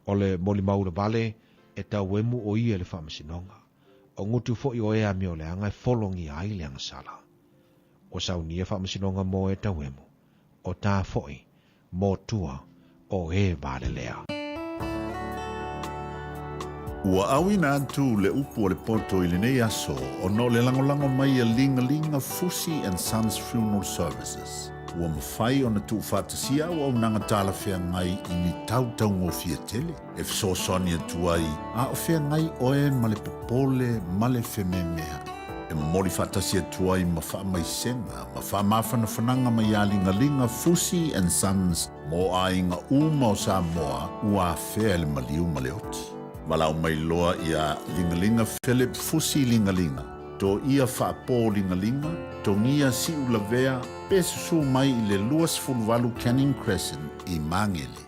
O le molimau le vale e tauemu o ia i le faamasinoga. O gutu foi o e amioleaga e fologia ai le agasala. Ua saunia faamasinoga mo e tauemu, o tā foi mo tua o e valelea. Ua auina atu le upu o le poto i lenei aso ona o le lagolago mai a Ligalinga Fusi and Sons Funeral Services. Ua mafai ona tuufaatasia auaunaga talafeagai i ni tau taugofie tele e fesoasoani atu ai a o feagai oe ma le popole ma le fememeaʻi. E momoli faatasi atu ai ma faamaisega ma faamafanafanaga mai iā Ligaliga Fusi and Sons mo aiga uma o Samoa ua afea e le maliu ma le oti. Valaau mai loa iā Ligaliga Philip Fusi Ligaliga, Toia Faapō Ligaliga, Togia Siulavea pe susū mai i le 28 Canning Crescent i Magele.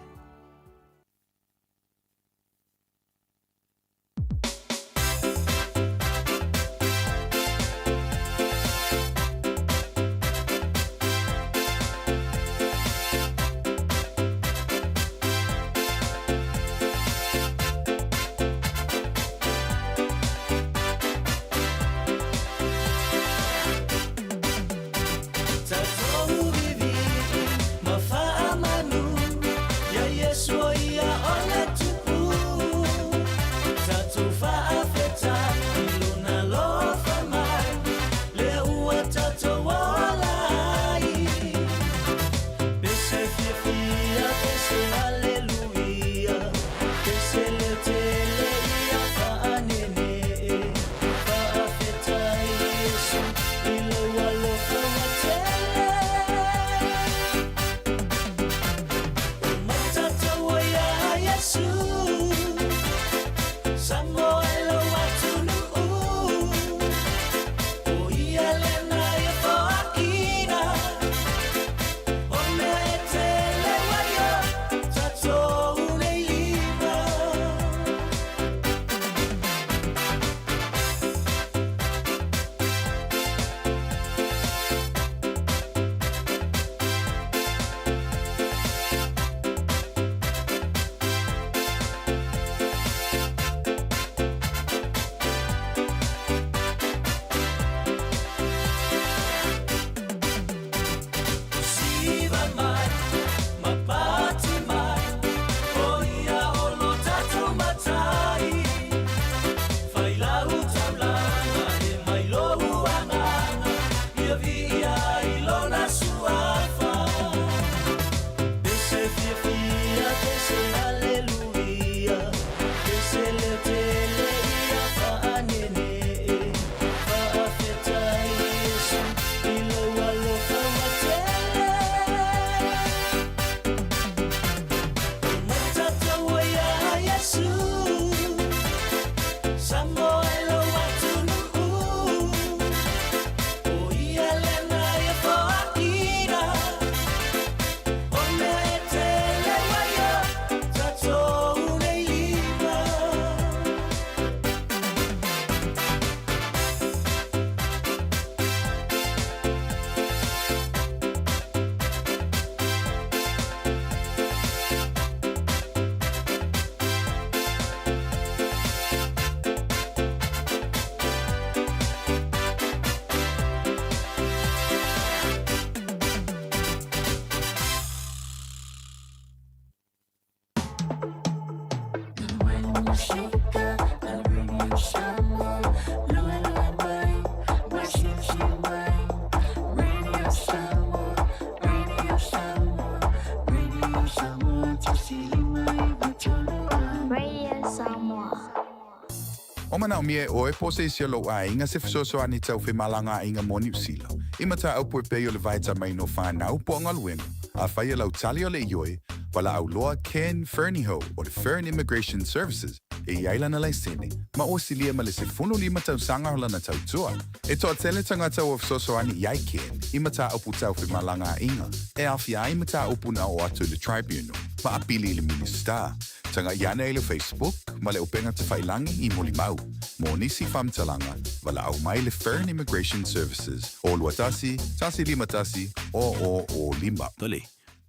O manaʻomia e ʻoe po o se isi o lou ʻāiga se fesoasoani tau femalagaʻaiga mo Niu Sila, i mataupu e pei o le vaetamaina o fanau po o galuega, afai e lau tali o le ioe, walaʻau loa Ken Fernihough o le Fern Immigration Services e i ai lana laisene, ma ua silia ma le 15 tausaga o lana tautua. E toatele tagata ua fesoasoani i ai Ken i mataupu tau femalagaʻaiga e aofia ai mataupu na oo atu i le Tribunal ma apili i le Minisita. Tagaʻi ane i le Facebook ma le upega tafailangi i Molimau. Mo nisi faamatalaga, valaau mai le Fern Immigration Services o 21 151 0005. Tole,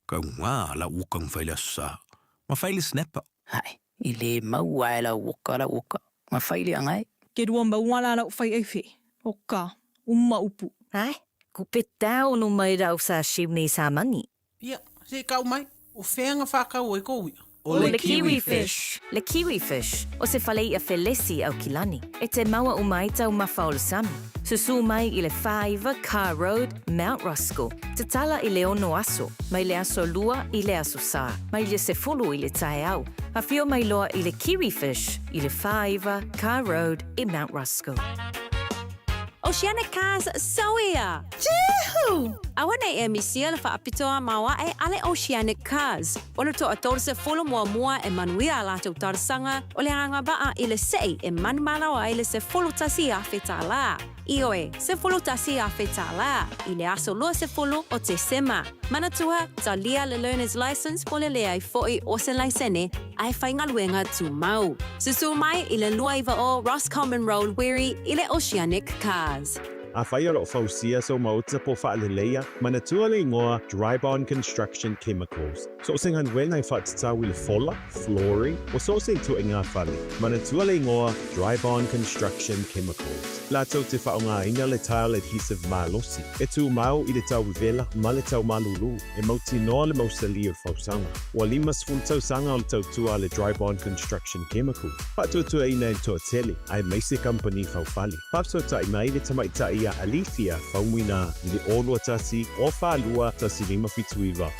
kau ngā la uka ng fai le aso sa, ma fai le snapper. Hae, i le maua e lau oka lau oka, nga fai le angae. Ke rua maua la lau fai ai fe, o ka, uma upu. Hae, ku pe tau no mai rau sa siu nei sa mani. Ia, se i kau mai, o fea nga whakau ai ko uia? O le kiwi fish. Le kiwi fish, o se fale i'a felesi Aukilani, e te maua uma ai taumafa o le sami. Susū mai i le 49 Carr Road, Mount Roskill. Tatala i le ono aso, mai le aso lua i le aso sa, mai le sefulu i le taeao. Afio mai loa i le Kiwi Fish i le 49 Carr Road i Mount Roskill. Oceanic Cars Soia! Jehu! Aua nei e misia le faapitoa maoae a le Oceanic Cars. O le toa 30 muamua e manuia a latou talosaga o le agavaa i le sei e manumalo ai le 11,000 tālā. Ioe, 11,000 tālā i le aso 20 o Tesema. Manatua, talia le Learner's Licence po le leai foʻi o se laisene a e faigaluega tumau. Susū mai i le 29 o Roscommon Road, Wiri i le Oceanic Cars. Afai o lo o fausia sou maota po o faaleleia, manatua le igoa Dryborn Construction Chemicals. So o se galuega e faatatau i le fola, flooring, ua so o se ituaiga fale. Manatua le igoa Dryborn Construction Chemicals. Latou te faaaogaina le tile adhesive malosi, e tumau i le tauivela ma le taumalulu, e mautinoa le mausali o le fausaga. Ua 50 tausaga o le tautua a le Dryborn Construction Chemicals, faatuatuaina e le toatele, aemaise kamupani faufale. Faafesootai mai le tamaitai ia Alethea Faumuina i le 0 21 0 42 1579, 0 21 0 42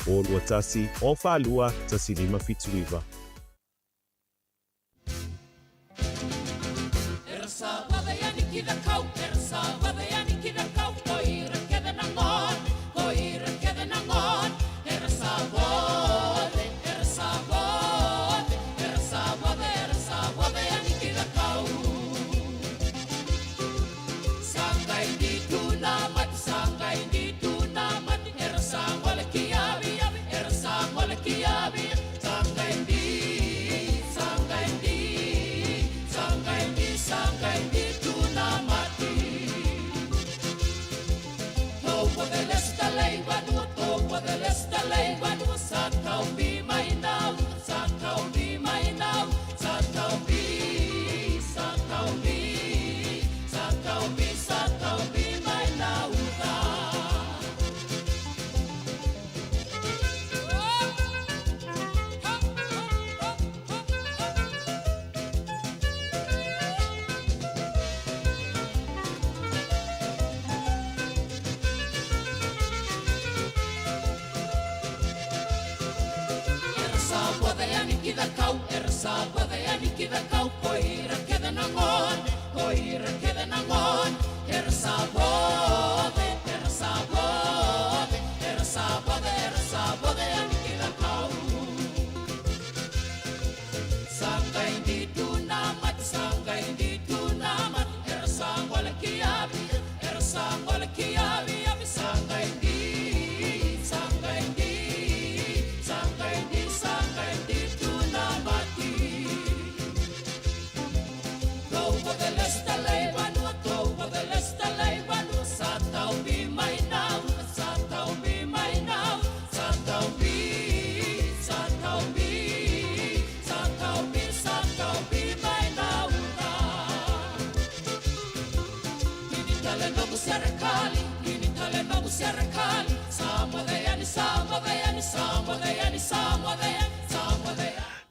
1579.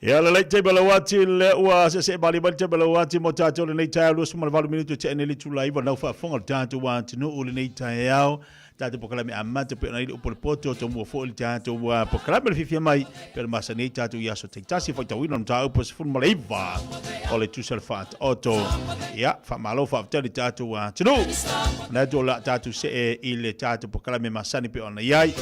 Ia lelei taimi o le uati lea ua seesee malie mai le taimi o le uati mo tatou lenei taeao 28 minute tea nei le itula 9 nau faafofoga le tatou atunuu lenei taeao tatou polokalame amata pei ona i le upu o le poto tomua foi le tatou polokalame le fiafia mai pei ona masani ai tatou i aso taitasi faitauina o le mataupu 19 o le tusa le faataoto. Ia faamalo faafetai le tatou atunuu manatu o le a tatou see i le tatou polokalame masani pei ona i ai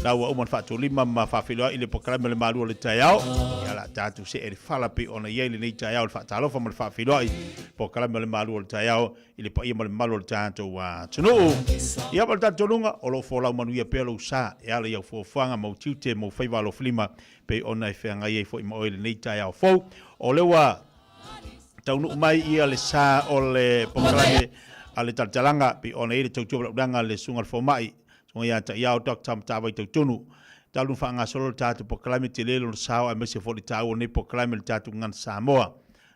la ua uma ona faatolima ma faafeiloai i le polokalame o le malu o le taeao. Ia la tatou see le fala pei ona i ai lenei taeao le faatalofa ma le faafeiloai polokalame o le malu o le taeao i le paia ma le mamalu o le tatou atunuu. Ia ma le talitonuga, o lo o folau manuia pea lou sa e ala i au fuafuaga ma ou tiute ma ou faiva alofilima pei ona e feagai ai foi ma oe i lenei taeao fou. O lea ua taunuu mai ia le sa o le polokalame a le talatalaga pei ona i ai le tautua valaauina a le Susuga i le Fomai, Susuga ia Taiao Doctor Matavai Tautonu. Talu ona faagasolo le tatou polokalame, tele lona sao aemaise foi le taua o lenei polokalame i le tatou gagana Samoa.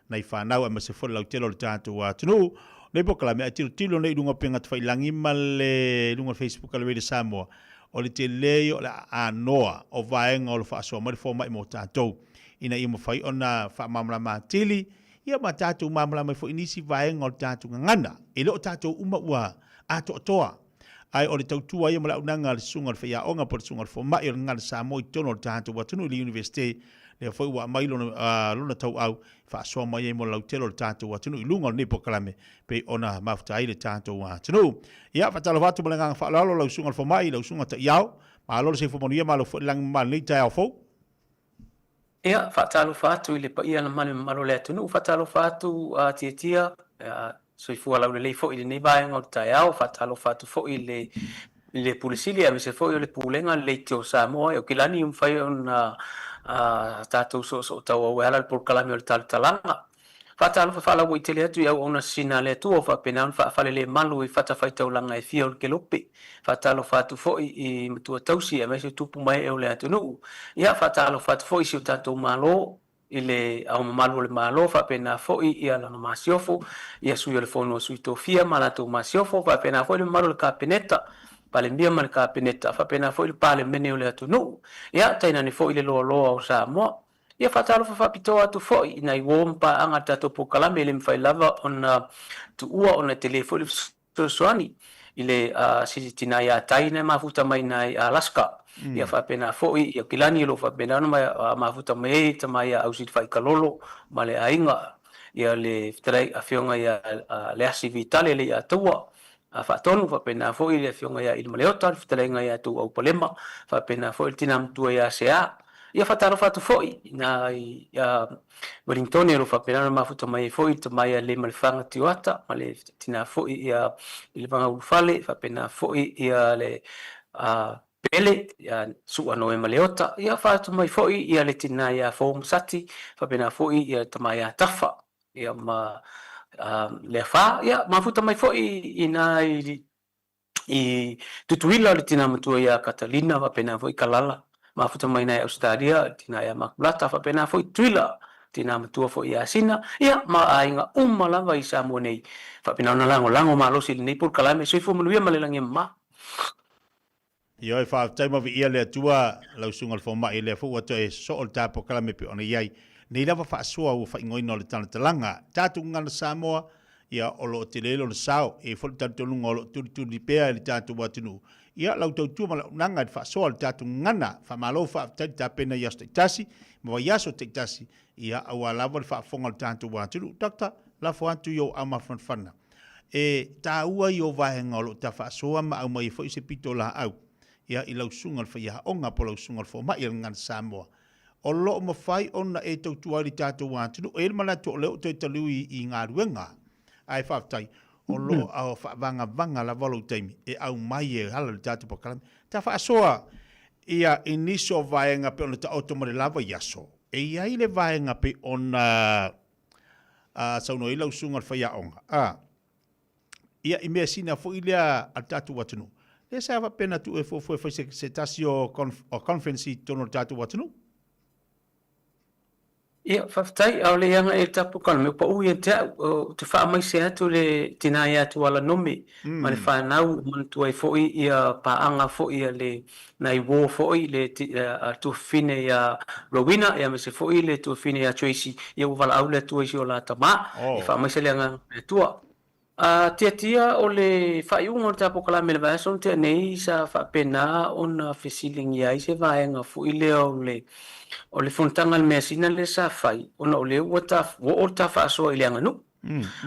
nai fanau aemaise foi le lautele o le tatou atunuu. Nei polokalame ae tilotilo nei i luga o upega tafailagi ma le luga o le Facebook a le Radio Samoa, o le tele ia o le aanoa o vaega o lo faasoa mai le fomai mo tatou ina ia mafai ona faamalamalama atili ia ma tatou malamalama ai foi i nisi vaega o le tatou gagana. E le o tatou uma ua atoatoa, ae o le tautua ia ma le auaunaga a le susuga o le faiaoga po o le susuga o le fomai o le gagana Samoa i totonu o le tatou atunuu i le Iunivesite, lea foi ua aumai lona, lona tauau e faasoa mai ai mo le lautele o le tatou atunuu i luga o lenei polokalame pei ona mafuta ai le tatou atunuu. Ia, faatalofa atu ma le agaga faaaloalo lau susuga i le fomai, lau susuga Taiao, malo le soifua manuia, malo foi le lagi mama i lenei taeao fou. Ia, faatalofa atu i le paia ma le mamalu o le atunuu, faatalofa atu a Tiatia, soifua laulelei foi i lenei vaega o le taeao, faatalofa atu foi i le i le Pule Sili aemaise foi o le Pulega le Leitio o Samoa. E Aukilani ua mafai ona tatou soosootauau e ala i le polokalame o le Talatalaga. Faatalofa faalauaitele atu i auauna sisina a le Atua ua faapena ona faafalelemalu i fatafaitaulaga e fia o le Kelope. Faatalofa atu foi i matua tausi aemaise o tupu ma ee o le atunuu. Ia, faatalofa atu foi i si o tatou Malo, i le Ao Mamalu o le Malo, faapena foi ia lana Masiofo, ia Sui o le Fono a Sui Tofia ma latou Masiofo, faapena foi le mamalu o le Kapeneta, Palemia ma le Kapeneta, faapena foi le Palemene o le atunuu, ia, tainane foi le loaloa o Samoa. Ia faatalofa faapitoa atu foi i nai uo ma paaga a le tatou polokalame e le mafai lava ona tuua ona e tele foi le fesoasoani i le sisi tina ia Tai na e mafuta mai i Alaska. Ia faapena foi i Aukilani o lo o faapena ona mafuta mai ai le tama ia Ausilifai Kalolo ma le aiga, ia le fetalai afioga ia Leasi Vitale le ia Taua Faatonu, faapena foi le afioga ia Ilimaleota, le fetalaiga ia Tuuau Palema, faapena foi le tina matua ia Sea. Ia faatalofa atu foi i nai Wellingtone o lo o faapena ona mafuta mai ai foi le tama ia Lemalefaga Tioata ma le tina foi ia Ilevaga Ulufale, faapena foi ia le Pele ia Sua Noema Leota, ia faaatu mai foi ia le tina ia Fou Masati, faapena foi ia le tama ia Tafa ia ma Leafa, ia mafuta mai foi i nai i Tutuila le tina matua ia Katalina faapena foi Kalala, mafuta mai nai Ausetalia le tina ia Makulata faapena foi Tutuila, tina matua foi ia Sina, ia ma aiga uma lava i Samoa nei faapena ona lagolago malosi i lenei polokalame. Soifua manuia ma le lagi e mama. Ioe, faafetai ma viia le Atua, lau Susuga i le Fomai, lea foi ua toe sosoo le ta polokalame pei ona i ai nei lava faasoa ua faaigoaina o le talatalaga. Tatou gagana Samoa, ia, o lo o tele lona sao, e i ai foi le talitonuga o lo o tulituli pea e le tatou atunuu, ia, lau tautua ma lau auaunaga i le faasoa o le tatou gagana. Faamalo faafetai le tapena i aso taitasi ma vaiaso taitasi, ia, aua lava le faafofoga o le tatou atunuu. Doctor, lafo atu i ou aao mafanafana. E taua ia o vaega o lo o ta faasoa ma aumai ai foi se pitolaau ia i lau susuga i le faiaoga po o lau susuga i le fomai a le Gagana Samoa. O lo o mafai ona e tautua ai le tatou atunuu. E i ai le manatu o lea ua toe taliu i galuega, ae faafetai o lo o faavagavaga lava lou taimi e aumai e ala i le tatou polokalame. Ta faasoa ia i nisi o vaega pei ona taoto mai le lava i aso. E i ai le vaega pei ona a saunoa ai lau susuga i le faiaoga, a, ia i measina foi lea a le tatou atunuu, lea sa faapena tuu e fuafua e fai se, se tasi o, conf, o conference i totonu o le tatou atunuu. Ia, faafetai, a o le agai i le tatou kalame, ua pau ia te au, ou te faamaise atu i le tina ia Tuala Nome ma le fanau, e manatua ai foi ia paaga foi a le nai uo foi, le tuafafine ia Rowena, aemaise foi le tuafafine ia Tracy, ia ua valaau le Atua i si o la tama, e faamaise le agaga o le Atua. A tiatia o le faaiuga o le ta polokalame i le vaiaso na tea nei sa faapena ona fesiligia ai se vaega foi lea o le o le fonotaga a le measina lea sa fai ona o lea ua ta ua oo le ta faasoa i le aganuu.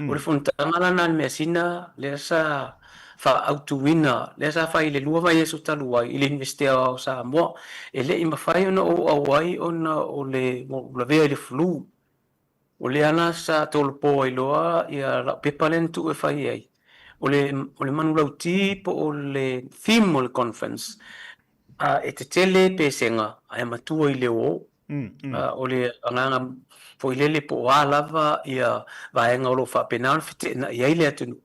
O le fonotaga la lena a le measina lea sa faaautuina lea sa fai i le lua vaiaso talu ai i le Iunivesite Aoao o Samoa. E le i mafai ona ou auai ona o le ua ou lavea i le flu. O lea la sa tolopo ai loa ia lau pepa lea na tuu e fai ai, o le, o le manulauti po o le theme o le conference, a e tetele pesega ae matua i le ō. A o le agaga foi lele po o a lava ia vaega o lo o faapena ona feteenai ai le atunuu.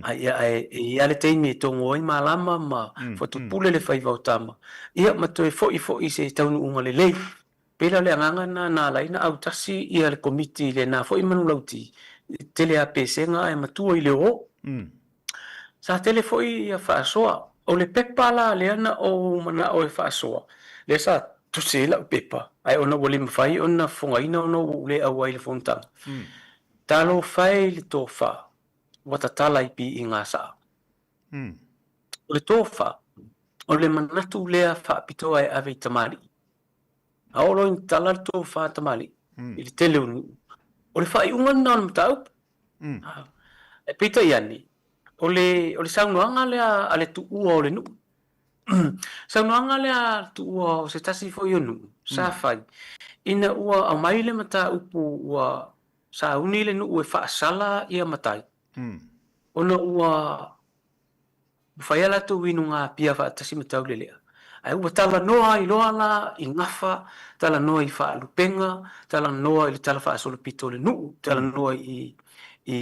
A ia, ae e i ai lava le taimi e togo ai malama ma fatupule le faiva o tama, ia ma toe foi foi i se taunuuga lelei. Pei la o le agaga lena na ala ai ona autasi ia le Komiti i lena foi manulauti, e tele lava pesega ae matua i le ō. Sa tele foi ia faasoa. O le pepa la lea na ou manao e faasoa, lea sa tusi ai lau pepa, ae ona ua le mafai ona fofogaina ona ua ou le auai i le fonotaga. Talofa e i le tofa ua tatala i piiga a Saa. O le tofa, o le manatu lea faapitoa e ave i tamalii. A oo loa ina tatala le tofa tamalii i le tele o nuu, o le faaiuga lena o le mataupu. Ae peitai ane, o le, o le saunoaga lea a le tuua o le nuu, saunoaga lea a le tuua o se tasi foi o nuu, sa fai, ina ua aumai le mataupu ua sauni le nuu e faasala ia matai, ona ua fai a latou inuga pia faatasi ma Taulelea, ae ua talanoa ai loa la i gafa, talanoa i faalupega, talanoa i le tala faasolopito o le nuu, talanoa i, i,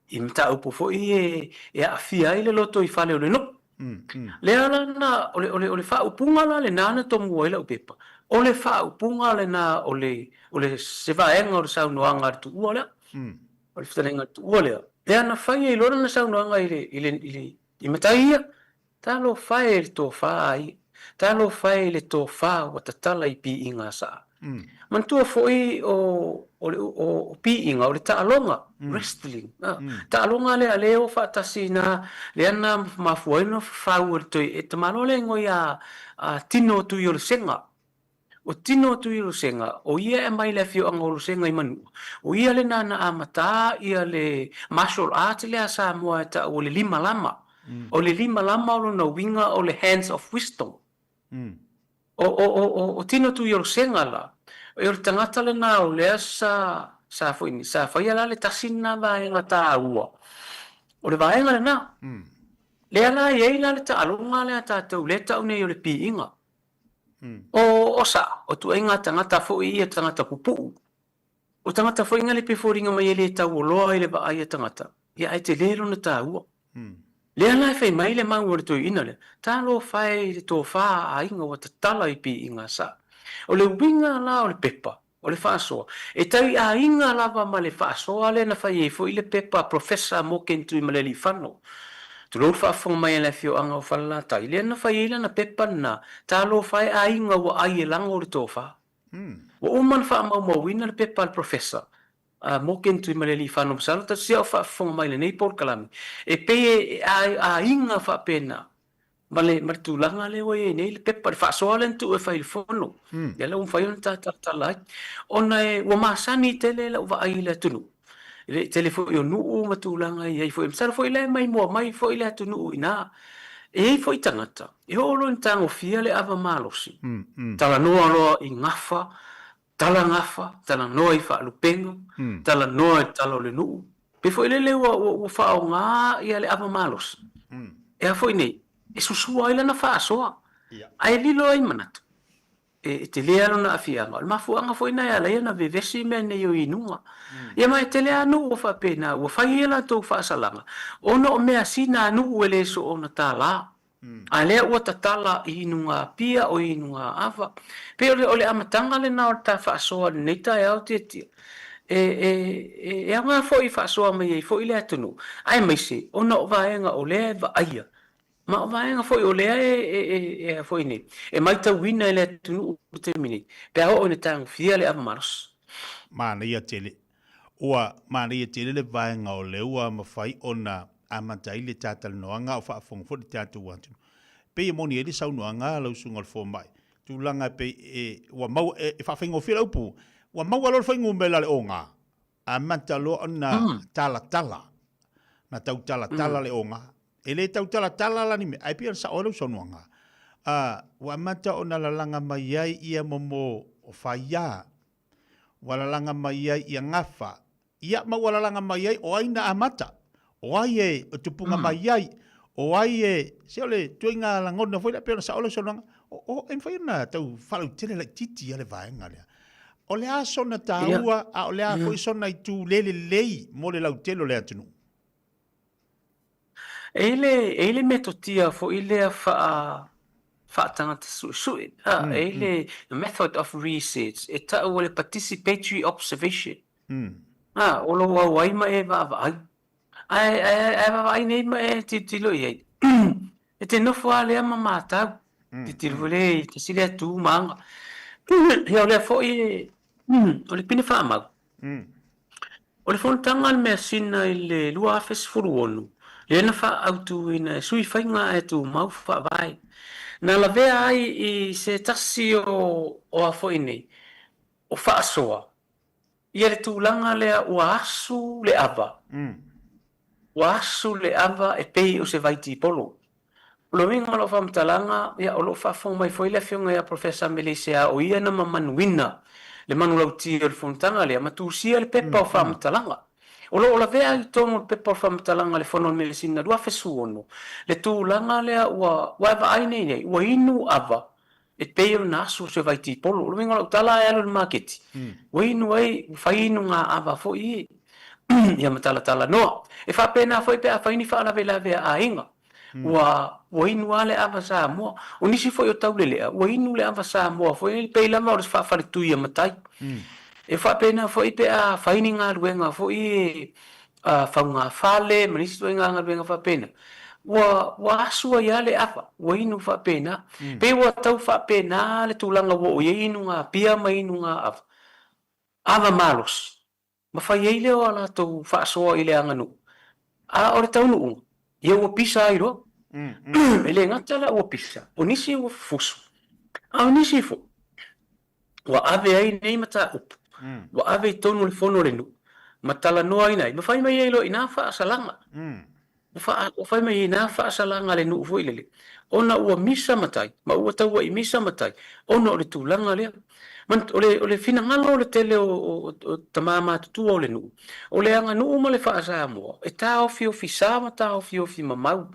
i mataupu foi e, e aafia ai le lotoifale o le nuu. Lea la na, o le, o le, o le faaupuga la lena na tomua ai lau pepa, o le faaupuga lena o le, o le, se vaega o le saunoaga a le tuua lea. O le fetalaiga a le tuua lea, lea na fai ai loa lana saunoaga i le, i le, i le, i matai ia, Talofa e i le tofa a ia, talofa e i le tofa ua tatala i piiga a Saa. Manatua foi o, o le, o, o piiga, o le taaloga, wrestling, a, taaloga lea lea e o faatasi ina, lea na mafua ai ona fafau e le toe, e tamaloa le igoa ia, a Tino Tuiolosega. O Tino Tuiolosega, o ia e aumai le afioaga o Olosega i Manua, o ia lena na amata ia le martial art lea a Samoa e tau o le limalama. O le limalama o lona uiga o le hands of wisdom. O, o, o, o, o Tino Tuiolosega la, o le tagata lena o lea sa, sa foi ni, sa faia la le tasi lena vaega taua. O le vaega lena. Lea la e i ai la le taaloga lea a tatou lea e tau nei o le piiga. O, o sa, o tuaiga tagata foi ia tagata pupuu. O tagata foi ngale pe foliga mai e le tauoloa i le vaai a tagata, ia ae tele lona taua. Lea la e fai mai le mau o le toeaina lea, Talofa e i le tofa a aiga ua tatala i piiga sa. O le uiga la o le pepa, O le faasoa. E tai aiga lava ma le faasoa lea na fai ai foi le pepa a Professor Morgan Tuimalealiifano. Tulou le faafofoga mai a le afioaga o Falelatai, lea na fai ai lana pepa lena, Talofa e aiga ua ai e lago le tofa. Ua uma ona faamaumauina le pepa a le Professor a Morgan Tuimalealiifano masalo tatou te o faafofoga mai i lenei polokalame, e pei e aiga faapena ma le, ma le tulaga lea ua i ai nei le pepa, le faasoa lea na tuu e fai i le fono, lea la ua mafai ona ta talatala ai. Ona e, ua masani tele lau vaai i le atunuu, i le tele foi o nuu ma tulaga e i ai foi. Masalo foi la e maimoa mai foi le atunuu i ina. E i ai foi tagata, e oo loa ina tagofia le ava malosi, talanoa loa i gafa, Tala gafa, talanoa i faalupega, talanoa i le tala o le nuu. Pei foi lele ua, ua, ua faaaoga ia le ava malosi. E a foi nei, e susua ai lana faasoa, ae lilo ai manatu, e, e tele lava lona aafiaga. O le mafuaaga foi lena e ala ai ona vevesi mea nei o inuga. Ia ma e tele lava nuu ua faapena, ua fai ai a latou faasalaga, ona o measina a nuu e le soona tala. A lea ua tatala i inugapia o inugaava. Pei o le, o le amataga lena o le ta faasoa i lenei taeao Tiatia. E, e, e, e aoga foi e faasoa mai ai foi le atunuu, aemaise ona o vaega o lea e vaaia, ma o vaega foi o lea e, e, e, e a foi nei, e maitauina e le atunuu i le taimi nei, pe a oo ina tagofia le ava malosi. Manaia tele. Ua manaia tele le vaega o lea ua mafai ona amata ai le tatalanoaga a o faafofoga foi le tatou atunuu. E pei e moni ai le saunoaga a lau susuga o le fomai, tulaga e pei e, ua maua, e, e faafaigofie le upu, ua maua loa le fuainumera a le oga, amata loa ona talatala, na tautalatala le oga. E le tautalatala la ni mea, ae pei ona sao ai lau saunoaga, ua amata ona lalaga mai ai ia momo o faia, ua lalaga mai ai ia gafa, ia ma ua lalaga mai ai o ai na amata, o ai e tupuga mai ai, o ai e, se o le tuaiga lagona foi lea pei ona sao lau saunoaga, o, o, e mafai ona tau faalautele laitiiti lava le vaega lea. O le a sona taua, a o le a foi sona itu le lelei mo le lautele o le atunuu? E i le, e i le metotia foi lea faa, faatagata suesue, a, e i le method of research e tau o le participatory observation. A, o lou auai ma e vaavaai. Ae, ae, ae vaavaai nei ma e tilotilo i ai, e te nofo lava lea ma matau, tilotilo foi lea i tasi lea tu ma aga. Ia o lea foi e, o le pine faamau, O le fonotaga a le measina i le 2016, lea na faaautuina e Sui Faiga Ae Tumau Faavae, na lavea ai i se tasi o o a foi nei, o faasoa ia le tulaga lea ua asu le ava, ua asu le ava e pei o se vaitipolo. O le uiga o lau faamatalaga, ia, o lo o faafofoga mai foi le Afioga ia Professor Melesea o ia na mamanuina le manulauti o le fonotaga lea ma tusia le pepa o faamatalaga. O lo o lavea i totonu o le pepa o faamatalaga a le Fono a le Measina 2016 le tulaga lea ua ua e vaai nei nei, ua inu ava e pei ona asu o se vaitipolo. O le uiga o lau tala e alu i le maketi, ua inu ai, ua fai inuga ava foi i ia ma talatalanoa. E faapena foi pe a fai ni faalavelave a aiga. Ua, ua inu lava le ava Samoa. O nisi foi o Taulelea, ua inu le ava Samoa foi, e pei lava o le faafaletui a matai. E faapena foi pe a fai ni galuega foi e faugafale ma nisi ituaiga galuega faapena, ua, ua asu ai lava le ava, ua inu faapena. Pei ua tau faapena le tulaga ua oo i ai inuga pia ma inuga ava, ava malosi. Ma fai ai lea o a latou faasoa i le aganuu, a o le taunuuga, ia ua pisa ai loa. E le gata la ua pisa, o nisi ua fusu, a o nisi foi, ua ave ai nei mataupu, ua ave i totonu o le fono a le nuu, ma talanoaina ai, ma fai mai ai loa i ina faasalaga. Ua fai mai ai na faasalaga a le nuu foi lele, ona ua misa matai, ma ua taua'i misa matai, ona o le tulaga lea. O le, o le finagalo o le tele o, o, o tama matutua o le nuu, o le aganuu ma le faa-Samoa, e taofiofi sa ma taofiofi mamau.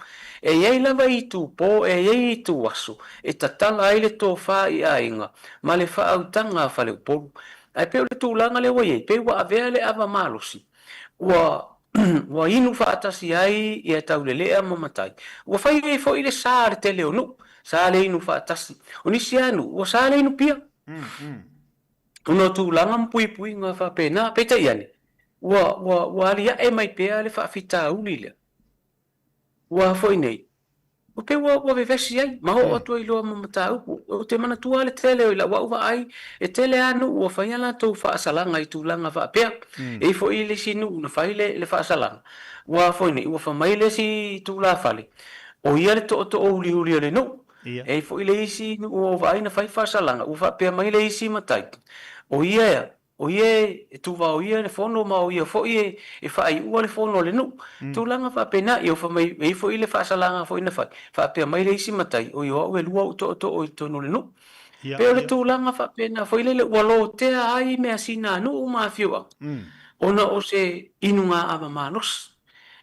E i ai lava itu po, e i ai itu aso, e tatala ai le tofa i aiga ma le faautaga a faleupolu. Ae pei o le tulaga lea ua i ai, pei ua avea le ava malosi, ua ua inu faatasi ai ia Taulelea ma Matai. Ua fai ai foi le sa a le tele o nuu, sa le inu faatasi. O nisi lava nuu, ua sa le inu pia. Ona o tulaga ma puipuiga faapena. Peitai ane, ua, ua, ua aliae mai pea le faafitauli lea. Ua foi nei, ua pei ua, ua vevesi ai, ma oo atu ai loa ma mataupu. Ou te manatua le tele o i lau au vaai, e tele lava nuu ua fai a latou faasalaga i tulaga faapea. E i ai foi le isi nuu na fai le, le faasalaga, ua foi nei, ua fai mai le isi tulafale, o ia le tootoo uliuli o le nuu. E i ai foi le isi nuu ua ou vaai na fai faasalaga, ua faapea mai le isi matai, o ia ea, O ia e tuvaoia le fono ma o ia foi e faaiua le fono a le nuu. Tulaga faapena, ia ua fai mai, e i ai foi le faasalaga foi na fai, faapea mai le isi matai, oi o au e lua ou tootoo i totonu o le nuu. Pei o le tulaga faapena foi lele ua lotea ai measina a nuu ma afioaga, ona o se inuga-ava malosi.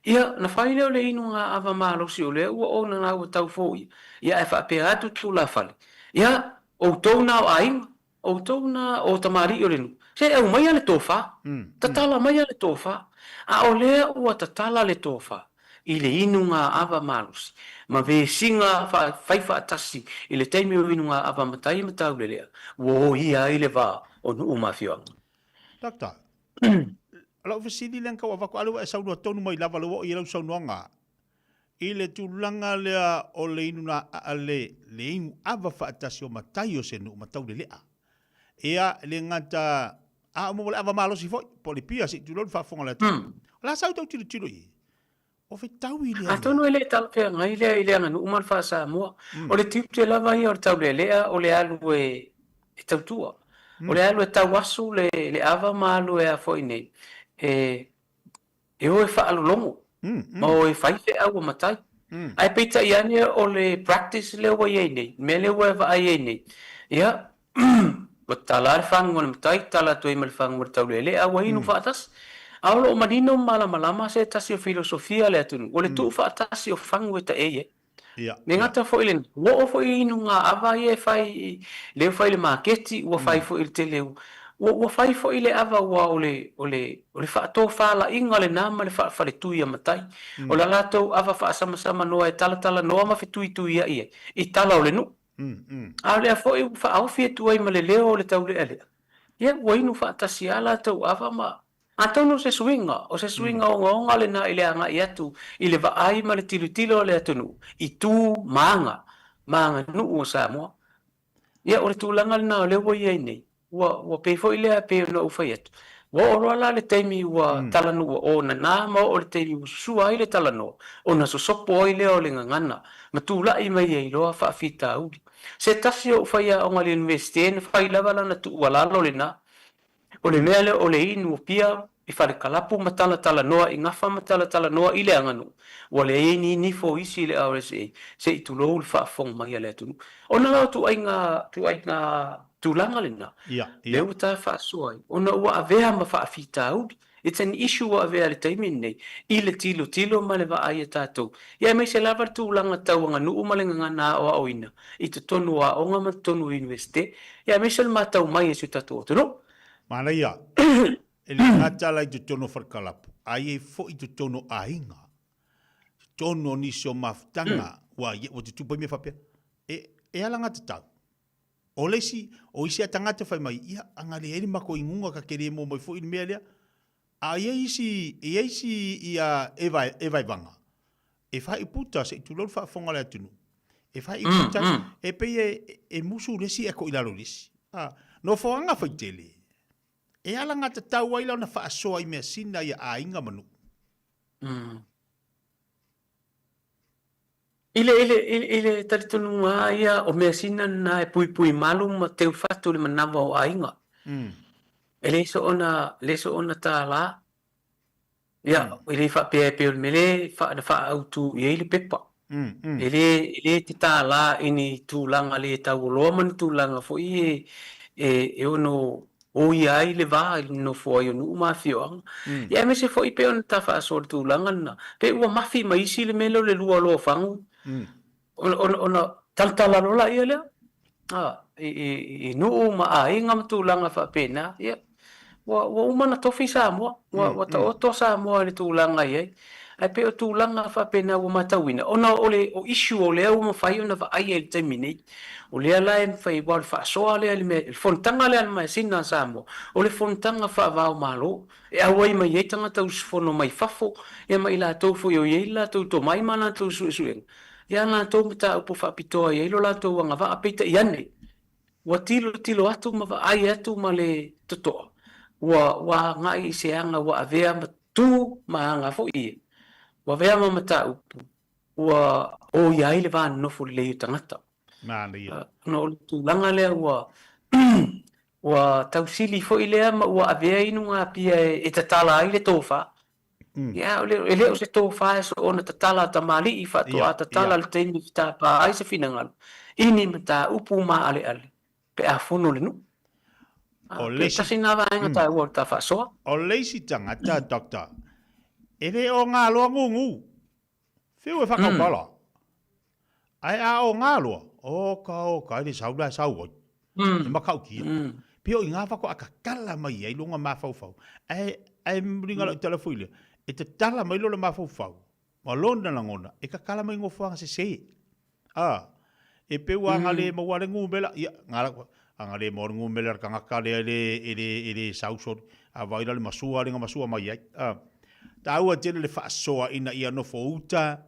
Ia, na fai lea o le inuga-ava malosi o lea ua ona ua tau foia, ia ae faapea atu tulafale, ia, outou na o aiga, Outou na o tamalii o le nuu, se aumaia le tofa, tatala maia le tofa. A o lea ua tatala le tofa. i le inuga ava malosi ma vesiga fai faatasi i le taimi o inuga ava matai ma taulelea ua oia ai le va o nuu ma afioaga. Doctor, o lau fesili lea na tau avatu, a lea ua e saunoa tonu mai lava, lea ua oo i ai lau saunoaga, i le tulaga lea o le inuna, le, le inu ava faatasi o matai o se nuu ma taulelea. Ia, e le gata, a o maua le ava malosi foi, po o le pia, se i tulou le faafofoga a le atunuu. O le a sau tau tilotilo i ai? O fetaui lea mea. Atonu e le talafeagai lea i le aganuu ma le faa-Samoa. O le tiute lava ia o le taulealea o le alu e tautua. O le alu e tauasu le ava ma alu e a foi nei, e o e faalologo ma o e fai feau a matai. Ae peitai ane o le practice lea ua i ai nei, le mea lea ua e vaai ai nei, ia, ua tatala le fagu a le matai, tatala atu ai ma le fagu a le taulealea, a ua inu faatasi. A o lo o manino ma malamalama se tasi o filosofia a le atunuu, o le tuufaatasi o fagu e taei ai. Ia. Le gata foi lena, ua oo foi i inuga ava ia e fai, lea ua fai i le maketi, ua fai foi i le tele, ua, ua fai foi le ava aua o le, o le, o le faatofalaiga lena ma le faafaletui a matai. O la latou ava faasamasama noa e talatalanoa ma fetuituiai ai i tala o le nuu. A o lea foi ua faaofi atu ai ma le leo o le taulealea, ia ua inu faatasi lava latou ava ma Atonu o se suiga, o se suiga ogaoga lena i le agai atu i le vaai ma le tilotilo a le atunuu i tu ma aga, ma aganuu o Samoa. Ia, o le tulaga lena o lea ua i ai nei, ua, ua pei foi lea pei ona ou fai atu, ua oo loa la le taimi ua talanoa o nana ma oo le taimi ua susua ai le talanoa, ona sosopo ai lea o le gagana ma tulai mai ai loa faafitauli. Se tasi o ou faiaoga i le Iunivesite na fai lava lana tuualalo lena, O le mea lea o le inu o pia i falekalapu ma talatalanoa i gafa ma talatalanoa i le aganuu, ua leai ai ni nifo o isi i le RSA se i tulou le faafofoga mai a le atunuu. Ona la o tuaiga, tuaiga tulaga lena, lea ua ta faasoa ai, ona ua avea ma faafitauli. It's an issue ua avea i le taimi lenei i le tilotilo ma le vaai a tatou, ia aemaise lava le tulaga tau aganuu ma le gagana aoaoina i totonu o aoga ma totonu o Iunivesite, ia aemaise le matau mai a si o tatou atunuu. Manaia, e le gata la i totonu o falekalapu, a i ai foi i totonu o aiga, totonu o nisi o mafutaga, ua, ua tutupu ai mea faapea. E, e alagatatau. O le isi, o isi a tagata fai mai, ia, ana leai le matou inuga ta te le maua mai foi le mea lea. A i ai isi, e i ai isi ia e vae, e vaevaga, e fai puta se i tulou le faafofoga a le atunuu. E fai puta, e pei e, e musu le isi ae koʻi lalo i le isi. A, nofoaga faitele, e alagatatau ai la ona faasoa i measina ia aiga ma nuu. I le, i le, i le talitonuga lava ia, o measina lena e puipui malu ma teu fatu i le manawa o aiga. E le soona, le soona tālā. Ia, e le faapea e pei o le mea lea fa, na faaautu i ai le pepa. E le, e le te tālā i ni tulaga le taualoa ma ni tulaga foi e, e, e ono oia ai le va i le nofo ai o nuu ma afioaga. Ia aemaise foi pei ona ta faasoa i le tulaga lena, pei ua mafi ma isi le mea lea o le lua loa o fagu, ona, ona, ona talatala loa laia lea, a, i, i, i nuu ma aiga ma tulaga faapena, ia, ua, ua uma ona tofi Samoa, ua, ua taoto Samoa i le tulaga e i ai. Ae pei o tulaga faapena ua matauina, ona o le o issue o lea ua mafai ona vaaia i le taimi nei, o lea la e mafai, aua o le faasoa lea i le mea, le fonotaga lea a le masina a Samoa, o le fonotaga faava-o-Malo, e auai mai ai tagata usufono mai fafo, ia ma i latou foi o i ai le latou tomai ma latou suesuega, ia a latou mataupu faapitoa e i ai lo latou agavaa, peitai ane, ua tilotilo atu ma vaai atu ma le totoa, ua, ua agai i se aga ua avea ma tu ma aga foi ia, ua avea ma mataupu ua oia ai le va nonofo lelei o tagata. Manaia. Ona o le tulaga lea ua ua tausili foi lea ma ua avea inugapia e tatala ai le tofa. Ia, e le o se tofa e soona tatala a tamalii faatoa tatala le taimi e tapa ai se finagalo i ni mataupu maaleale pe a fono le nuu. O le isi... Tasi lena vaega taua o le ta faasoa. O le isi tagata, Doctor, e le o ngā loa ngūngū. Whiu e whakaupala. Ae a o ngā loa, o ka o ka, e le sau la e sau ai. E makau kia. Pio i ngā whako a ka tala mai ai longa mafaufau. Ae, ae muringa lau tala fui lea, e te tala mai lola mafaufau. Ma lona lagona, e tatala mai nofoaga sesē. A, e pei ua agalē maua le numera, ia, ana lē maua le numera a le tagata lea e le, e le, e le sau soli, a vaai la le masua lea na masua mai ai. A, taua tele le faasoa ina ia nofo uta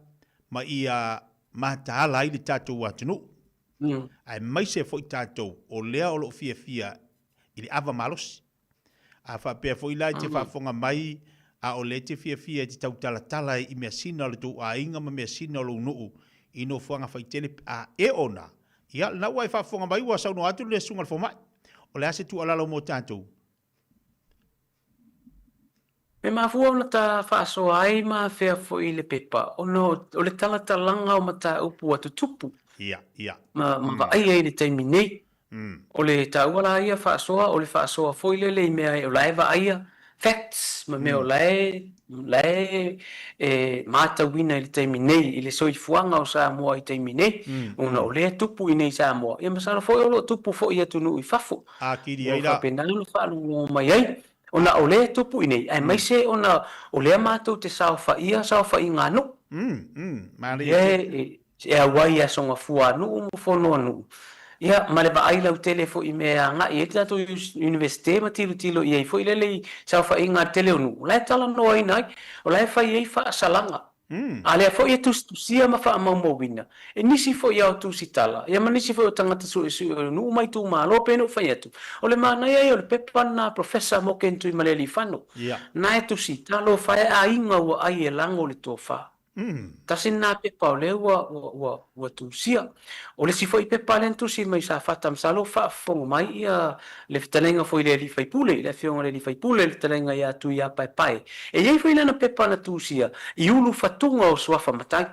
ma ia mataala ai le tatou atunuu. Aemaise foi tatou o lea o lo o fiafia i le ava malosi. A faapea foi la e te faafofoga mai a o lea e te fiafia e te tautalatala i measina o le tou aiga ma measina o lou nuu i nofoaga faitele a e ona, ia lena ua e faafofoga mai ua saunoa atu le Susuga i le Fomai. O le a se tuualalo mo tatou? E mafua ona ta faasoa ai ma afea foi i le pepa ona o le talatalaga o mataupu ua tutupu ma vaaia i le taimi nei. O le taua la ia faasoa, o le faasoa foi lele i mea o la e vaaia, facts, ma mea o la e la e matauina i le taimi nei, i le soifuaga o Samoa i taimi nei, ona o lea e tupu i inei i Samoa, ia masalo foi o lo o tupu foi i atunuu i fafo. Atili ai la. Ua faapena ona faalogologo mai ai, ona o lea e tupu i inei, aemaise ona o lea matou te saofaia saofaiga a nuu. Manaia tele. E auai i aso gafua a nuu ma fono a nuu, ia, ma le vaai lautele foi i mea e agai ai le tatou Iunivesite ma tilotilo i ai foi lele i saofaiga a le tele o nuu, o la e talanoaina ai, o la e fai ai faasalaga. A lea foi e tusitusia ma faamaumauina e nisi foi ao tusitala, ia ma nisi foi o tagata suesue o nuu ma itumalo, pei ona ou fai atu, o le manaia ia o le pepa lena a Professor Morgan Tuimalealiifano, na e tusitalo fae aiga ua ai e lago le tofa. Tasi lena pepa o lea ua, ua, ua, ua tusia. O le isi foi pepa lea na tusi mai Safata, masalo o faafofoga mai ia le fetalaiga foi i le alii faipule, le afioga i le alii faipule, le fetalaiga ia Tuiapaepae. E i ai foi lana pepa na tusia i ulu fatuga o Suafa Matai,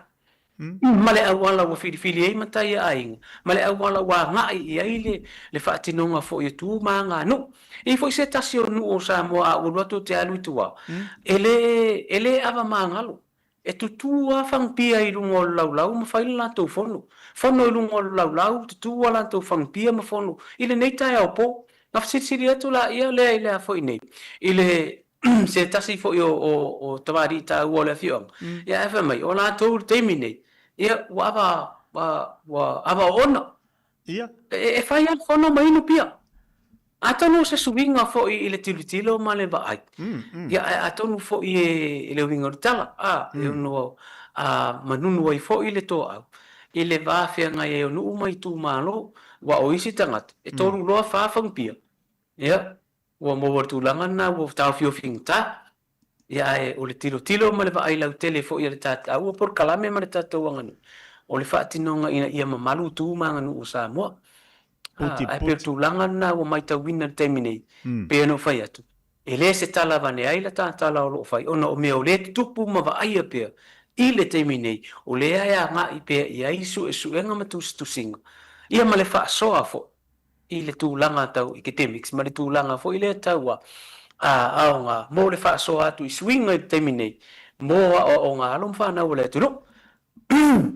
ma le auala ua filifili ai matai a aiga, ma le auala ua agai i ai le, le faatinoga foi o tu ma aganuu. E i ai foi se tasi o nuu o Samoa a ou alu atu ou te alu i tua, e le, e le ava magalo. E tutū lava fagupia i luga o le laulau ma fai le latou fono. Fono i luga o le laulau, tutū a latou fagupia ma fono i lenei taeao po. Na fesilisili atu laia lea i le a foi nei, i le se tasi foi o, o, o tamalii taua o le afioaga, ia ae fai mai, o latou i le taimi nei, ia ua ava, ua, ua ava oona. Ia. E, e fai lava le fono ma inu pia. Atonu o se suiga foi i le tilotilo ma le vaai, ia ae atonu foi e le uiga o le tala, a, e ono a manunu ai foi le toaau i le va feagai ai o nuu ma itumalo, aua o isi tagata, e tolu loa fa fagupia, ia, ua maua le tulaga lena ua taofiofi gata. Ia ae o le tilotilo ma le vaai lautele foi a le tatou polokalame ma le tatou aganuu, o le faatinoga ina ia mamalu tu ma aganuu o Samoa. Puti, Ae pei o le tulaga lena ua matauina i le taimi nei, pei ona ou fai atu, e le se tala avane ai la ta tala o lo o fai, ona o mea o lea e tutupu ma vaaia pea i le taimi nei, o lea e agai pea i ai suesuega ma tusitusiga, ia ma le faasoa foi i le tulaga tau academics ma le tulaga foi lea tau a aoga mo le faasoa atu i suiga i le taimi nei mo aoaoga a alo ma fanau a le atunuu.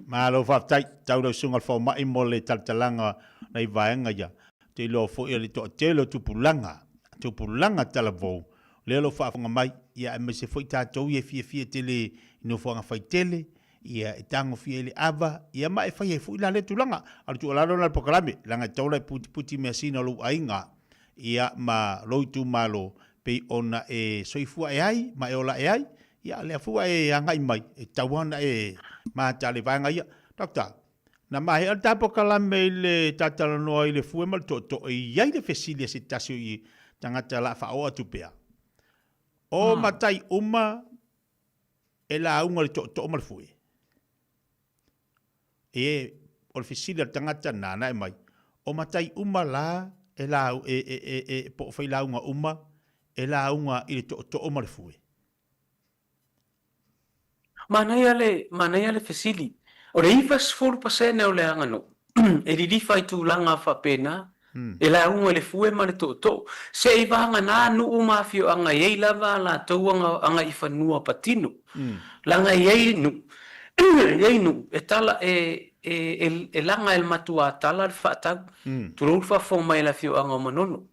Malo faafetai tau lau susuga i le fomai mo le talatalaga nai vaega ia. Ou te iloa foi o le toatele o tupulaga, tupulaga talavou lea o lo o faafofoga mai, ia aemaise foi tatou ia e fiafia tele i nofoaga faitele, ia e tagofia ai le ava, ia ma e fai ai foi la lea tulaga. A o le tuualalo lena i le polokalame, leaga e tatau ona e putiputi measina o lou aiga, ia ma lou itumalo, pei ona e soifua e ai ma e ola e ai, ia lea foi ua e agai mai, e tatau lava ona e mata le vaega ia. Doctor, na maea le ta polokalame i le talatalanoa i le fue ma le tootoo, e i ai le fesili a se tasi o tagata o le a faaoo atu pea, o matai uma e lauga le tootoo ma le fue. E, o le fesili a le tagata nāna e mai, o matai uma la e lau, e, e, e, e, po o failauga uma e lauga i le tootoo ma le fue? Manaia le, manaia le fesili. O le 90% o le aganuu e lilifa i tulaga faapena, e lauga i le fue ma le tootoo. Se i vagana nuu ma afioaga e i ai lava a latou agaifanua patino. Leaga e i ai nuu, e i ai nuu e tala, e, e, e laga e le matua tala le faatau. Tulou le faafofoga mai a le afioaga o Manono.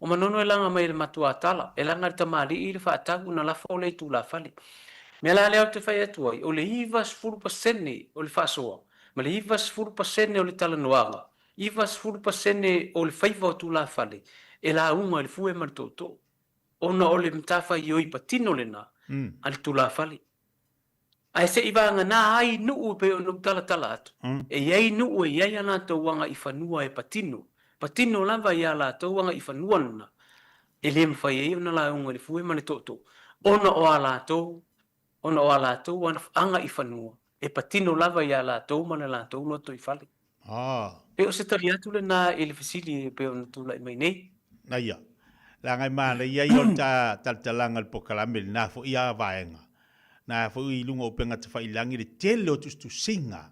O Manono e laga mai e le matuatala, e laga e le tamalii le faatau ona lafo lea i tulafale. Mea la lea ou te fai atu ai, o le 90% o le faasoa, ma le 90% o le talanoaga, 90% o le faiva o tulafale, e lauga i le fue ma le tootoo, ona o le matafaioi patino lena a le tulafale. Ae se i vagana ai nuu e pei ona ou talatala atu, e i ai nuu e i ai a latou agaifanua e patino, patino lava i a latou agaifanua lena, e le mafai ai ona lauga i le fue ma le tootoo, ona o a latou, ona o a latou agaifanua e patino lava i a latou ma le latou lotoifale. Pei o se tali atu lena i le fesili e pei ona tulai mai nei. Aia, leaga e manaia ia o le ta talatalaga i le polokalame i lena foi a vaega. Na foi i luga o upega tafailangi le tele o tusitusiga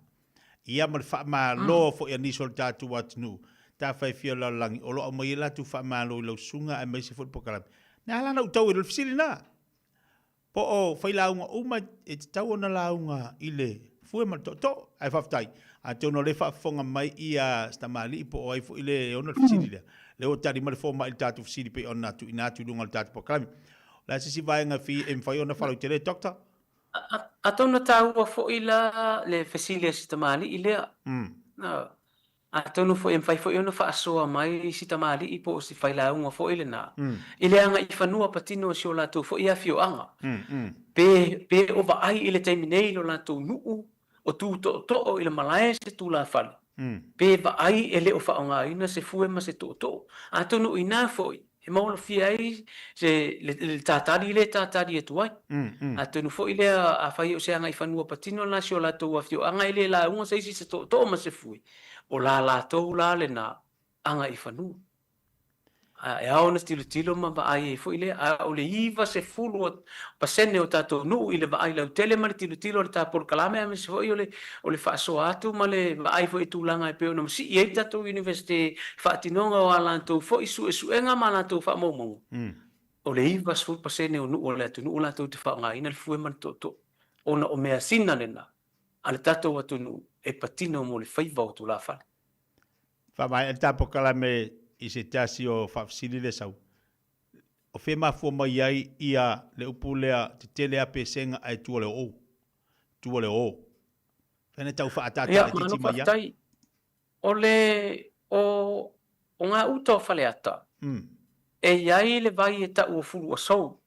ia ma le faamalo foi a nisi o le tatou atunuu tafaifia o le lalolagi o lo o aumai ai latou faamalo i lau susuga aemaise foi le polokalame. Na ala ona ou tau ai loa le fesili lena. Po o failauga uma e tatau ona lauga i le fue ma le tootoo. Ae faafetai, atonu o lea e faafofoga mai ia si tamalii po o ai foi le e ona le fesili lea. Lea ua tali mai le fomai i le tatou fesili pei ona tuuina atu i luga o le tatou polokalame. O le a se isi vaega e fia e mafai ona faalautele, Doctor? Atonu e taua foi la le fesili a si tamalii lea. Atonu foi e mafai foi ona faasoa mai si tamalii po o si failauga foi lena i le agaifanua patino o si o latou foi afioaga, pe, pe o vaai i le taimi nei i lo latou nuu o tu tootoo i le malae se tulafale, pe vaai e le o faaaogaina se fue ma se tootoo. Atonu o i ina foi e maolofia ai se, le, le tatali lea e tatali atu ai. Atonu foi lea, afai o se agaifanua patino lena si o latou afioaga e le lauga se isi se tootoo ma se fue, o la latou la lena agaifanua. A e ao ona tilotilo ma vaai ai foi lea, a o le 90% o tatou nuu i le vaai lautele ma le tilotilo o le ta polokalame aemaise foi o le, o le faasoa atu ma le vaai foi i tulaga e pei ona masii ai le tatou Iunivesite i faatinoga o a latou foi suesuega ma a latou faamaumauga, o le 90% o nuu o le atunuu latou te faaaogaina le fue ma le tootoo ona o measina lena a le tatou atunuu e patino mo le faiva o tulafale. Faamaea le ta polokalame i se tasi o faafesili lea sau. O fea e mafua mai ai ia le upu lea tetele a pesega ae tua le oo? Tua le oo. Fea na tau faaataata Ia, laitiiti malo mai ai? faafetai. O le, o, o ngā uta o Faleata, e i ai le vai e ta'u o Fuluasou.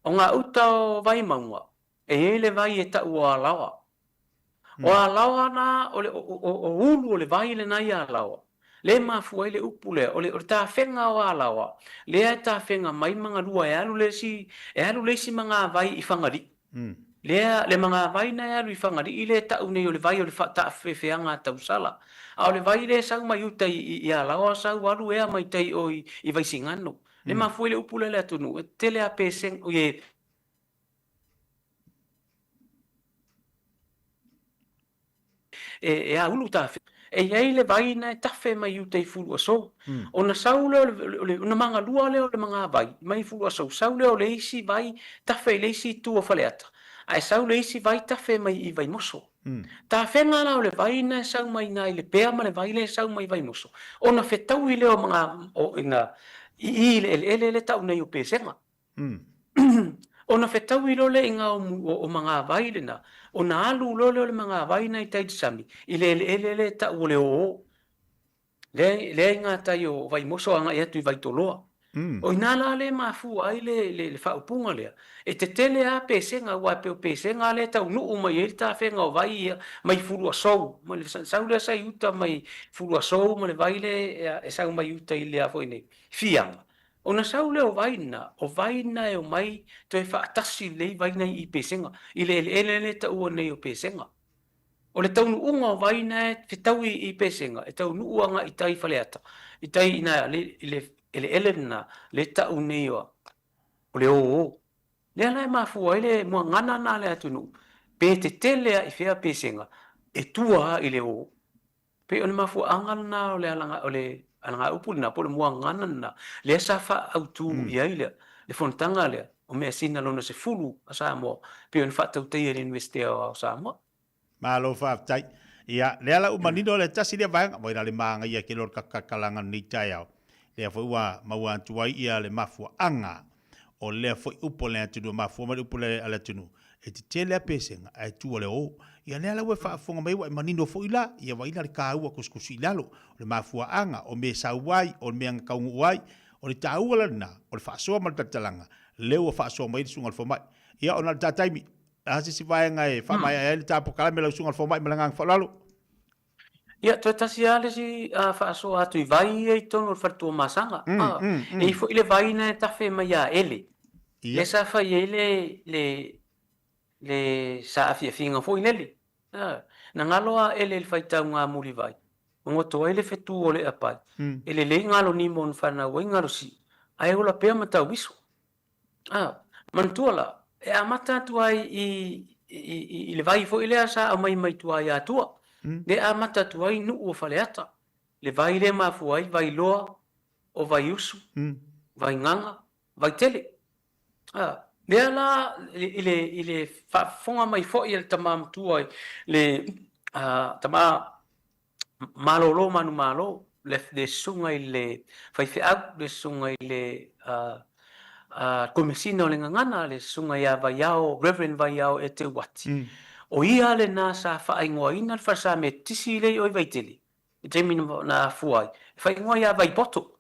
O ngā uta o Vaimauga, E i ai le vai e ta'u o Alaoa. O Alaoa la, o le, o, o, o ulu o le vai lena i Alaoa. Lea e mafua ai le upu lea, o le, o le tafega o Alaoa, lea e tafega mai Magalua e alu le isi, e alu le isi magavai i Fagalii. Lea, le magavai na e alu i Fagalii lea e ta'u nei o le vai o le taafefeaga a Tausala. A o le vai lea e sau mai uta i, i, i Alaoa sau alu ea mai tai o i, i Vaisigano. Lea e mafua ai le upu lea i le atunuu, e tele a pesega, e, E, e aulu tafe. E i ai le vai na e tafe mai i uta i Fuluasou. Ona sau lea o le, o le, ona magalua lea o le magavai mai Fuluasou, sau lea o le isi vai tafe i le isi itu o Faleata, ae sau le isi vai tafe mai i Vaimoso. Tafega la o le vai na e sau mai ina i Lepea ma le vai lea e sau mai Vaimoso, ona fetaui lea o maga, o ina, i i le eleele lea e tau nei o Pesega. Ona fetaui loa lea i ngā o magavai lena, ona alu loa lea o le magavai na i tai i le sami, i le eleele lea e tau o le Ōō, lea, lea i ngā tai o Vaimoso agai atu i Vaitoloa. O i ina la lea e mafua ai le, le, le faaupuga lea, e tetele lava pesega, aua e pei o pesega lea e taunuu mai ai le tafega o vai ia mai Fuluasou, mai le sau lea sa i uta mai Fuluasou ma le vai lea e sau mai uta i le a foi nei, Fiaga. Ona sau lea o vai na, o vai na e omai toe faatasi lelei vai na i Pesega, i le eleele lea e taua nei o Pesega. O le taunuuga o vai na e fetaui i Pesega, e taunuu agai i tai i Faleata, i tai i na i le eleele lena lea e tau nei o le Ōō. Lea la e mafua ai le muagana lena a le atunuu, pe tetele lava i fea Pesega, e tua lava i le Ōō. Pei o le mafuaaga lena o le alaga, o le alagaupu lena po o le muagana lena lea sa faaautu i ai le, le fonotaga lea o Measina Lona 10 a Samoa pei ona faatautaia i le Iunivesite Aoao o Samoa. Malo faafetai. Ia, lea la ua manino le tasi lea vaega, ua ila le māgaia tele o le kakakalaga lenei taeao. Lea foi ua maua atu ai ia le mafuaaga. o lea foi upu a le atunuu, e mafua mai le upu lea a le atunuu, e tetele lava pesega ae tua le o. Ia lea la ua e faafofoga mai ua e manino foi la, ia vaai la le taua tusitusi i lalo, o le mafuaaga, o mea e sau ai, o le mea na taunuu ai. O le taua la lena, o le faasoa ma le talatalaga, lea ua faasoa mai ai le susuga i le fomai. Ia ona o le ta taimi, o le a se isi vaega e faamaea ai le ta polokalame lau susuga i le fomai ma le agaga faaaloalo? Ia, toe tasi lava le isi faasoa atu i vai ia i totonu o le fale Tuamasaga. E i ai foi le vai na e tafe mai ia Ele, lea sa fai ai le, le, le saafiafiga foi lele. Na galo a Ele i le faitauga mulivai, ma goto ai le fetu o le apai, e lelei galo nimo na fanau ai galo sii, ae ola pea ma tauiso. A, manatua la, e amata atu ai i, i, i le vai foi lea sa aumai mai tua i Atua, lea e amata atu ai nuu o Faleata, le vai lea e mafua ai Vailoa, o Vaiusu, Vaigaga, Vaitele. A, lea la i le, i le faafofoga mai foi a le tama matua i le a, tama malolo manumalo, le, le susuga i le faifeau, le susuga i le Komesina o le Gagana, le susuga ia Vaiao, Reverend Vaiao Eteuati. O ia lena sa faaigoaina le falesa Metotisi lea i o i Vaitele, i le taimi na afua ai, e faaigoa ia Vaipoto.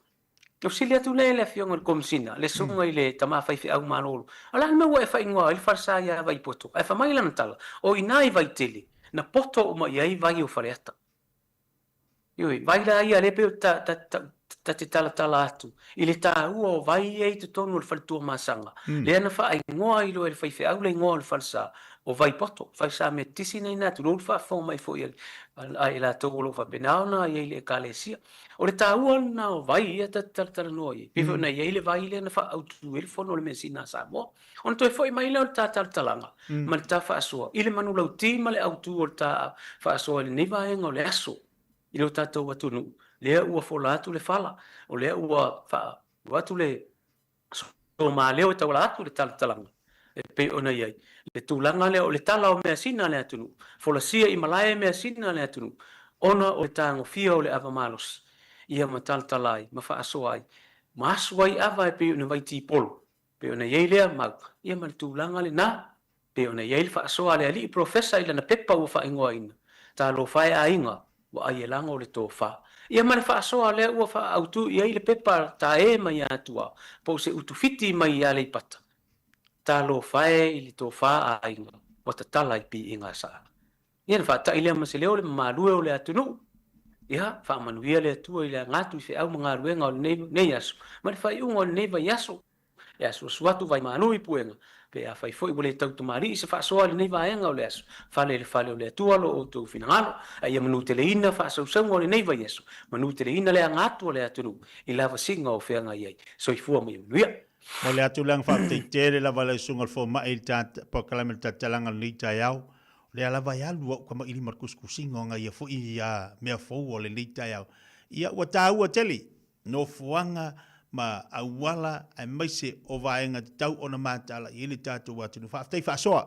Na fesili atu lea i le afioga i le Komesina, le susuga i le tama faifeau malolo, O le a le mea ua e faaigoa ai le falesa ia Vaipoto? Ae fai mai lana tala, O i ina i Vaitele, na poto uma i ai vai o Faleata. Ioe, vai la ia lea pei ta, ta, ta, ta te talatala atu i le taua o vai ia i totonu o le fale Tuamasaga, lea na faaigoa ai loa e le faifeau le igoa o le falesa o Vaipoto, falesa Metotisi na ina tulou le faafofoga mai foi a i latou o lo o faapena ona i ai i le Ekalesia. O le taua lena o vai ia ta te talatalanoa i ai, pei foi ona i ai le vai lea na faaautu ai le fono a le Measina a Samoa. Ona toe foi mai lea o le ta talatalaga ma le ta faasoa i le manulauti ma le autu o le ta faasoa i lenei vaega o le aso i lo tatou atunuu, lea ua fola atu le fala, o lea ua faauu atu le Somaleo e tauala atu le talatalaga e pei ona i ai le tulaga lea o le tala o measina a le atunuu, folasia i malae measina a le atunuu ona o le tagofia o le ava malosi ia ma talatala ai ma faasoa ai ma asu ai ava e pei ona vaitipolo e pei ona i ai lea mau ia ma le tulaga lena pei ona i ai le faasoa a le alii polofesa i lana pepa ua faaigoaina, Talofa e aiga, ua ai e lago le tofa. Ia ma le faasoa lea ua faaautu i ai le pepa tae mai Atua po o se utufiti mai Aleipata, Talofa e i le tofa a aiga ua tatala i piiga saa. Ia na faata'i lea ma se leo le mamalue o le atunuu. Ia, faamanuia le Atua i le aga atu i feau ma galuega o lenei aso ma le faaiuga o lenei vaiaso. E asuasu atu vaimalu i puega, pe afai foi ua le tau tamalii se faasoa i lenei vaega o le aso, fale i le fale o le Atua lo outou finagalo, a ia manuteleina faasausauga o lenei vaiaso, manuteleina le aga atu a le atunuu i lavasiga o feagai ai. Soifua ma ia manuia. Momoli atu le agaga faafetai tele lava i lau Susuga i le Fomai i le polokalame o le Talatalaga o lenei taeao. O lea lava e alu au kamaʻilima i le tusitusiga o nai ia foi mea fou o lenei taeao. Ia ua taua tele nofoaga ma auala aemaise o vaega tatau ona mataala i ai le tatou atunuu. Faafetai faasoa,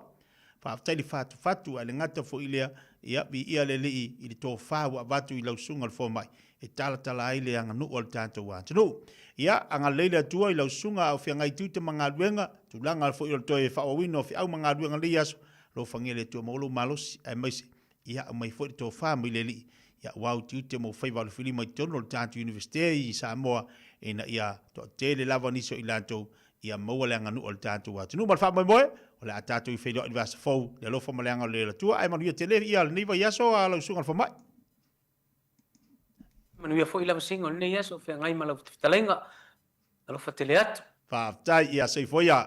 faafetai le fatufatu ae le gata foi i lea, ia viia le Alii i le tofa ua avatu i lau susuga i le fomai e talatala ai le aganuu a le tatou atunuu. Ia agalelei le Atua i lau susuga a o feagai tiute ma galuega, tulaga foi o le toe faaauauina o feau ma galuega i lenei aso, alofagia le Atua maua lou malosi aemaise Ia aumai foi le tofa mai le Alii, ia aua ou tiute ma ou faiva alofilima i totonu o le tatou Iunivesite i Samoa, ina ia toatele lava nisi o i latou ia maua le aganuu a le tatou atunuu. Ma le faamoemoe, o le a tatou i feiloai i le vaiaso fou, le alofa ma le agalelei o le Atua, ae manuia tele ia lenei vaiaso a lau Susuga i le Fomai. Manuia foi lavasiga o lenei aso, feagai ma lau fetalaiga. Alofa tele atu. Faafetai, ia soifua ia.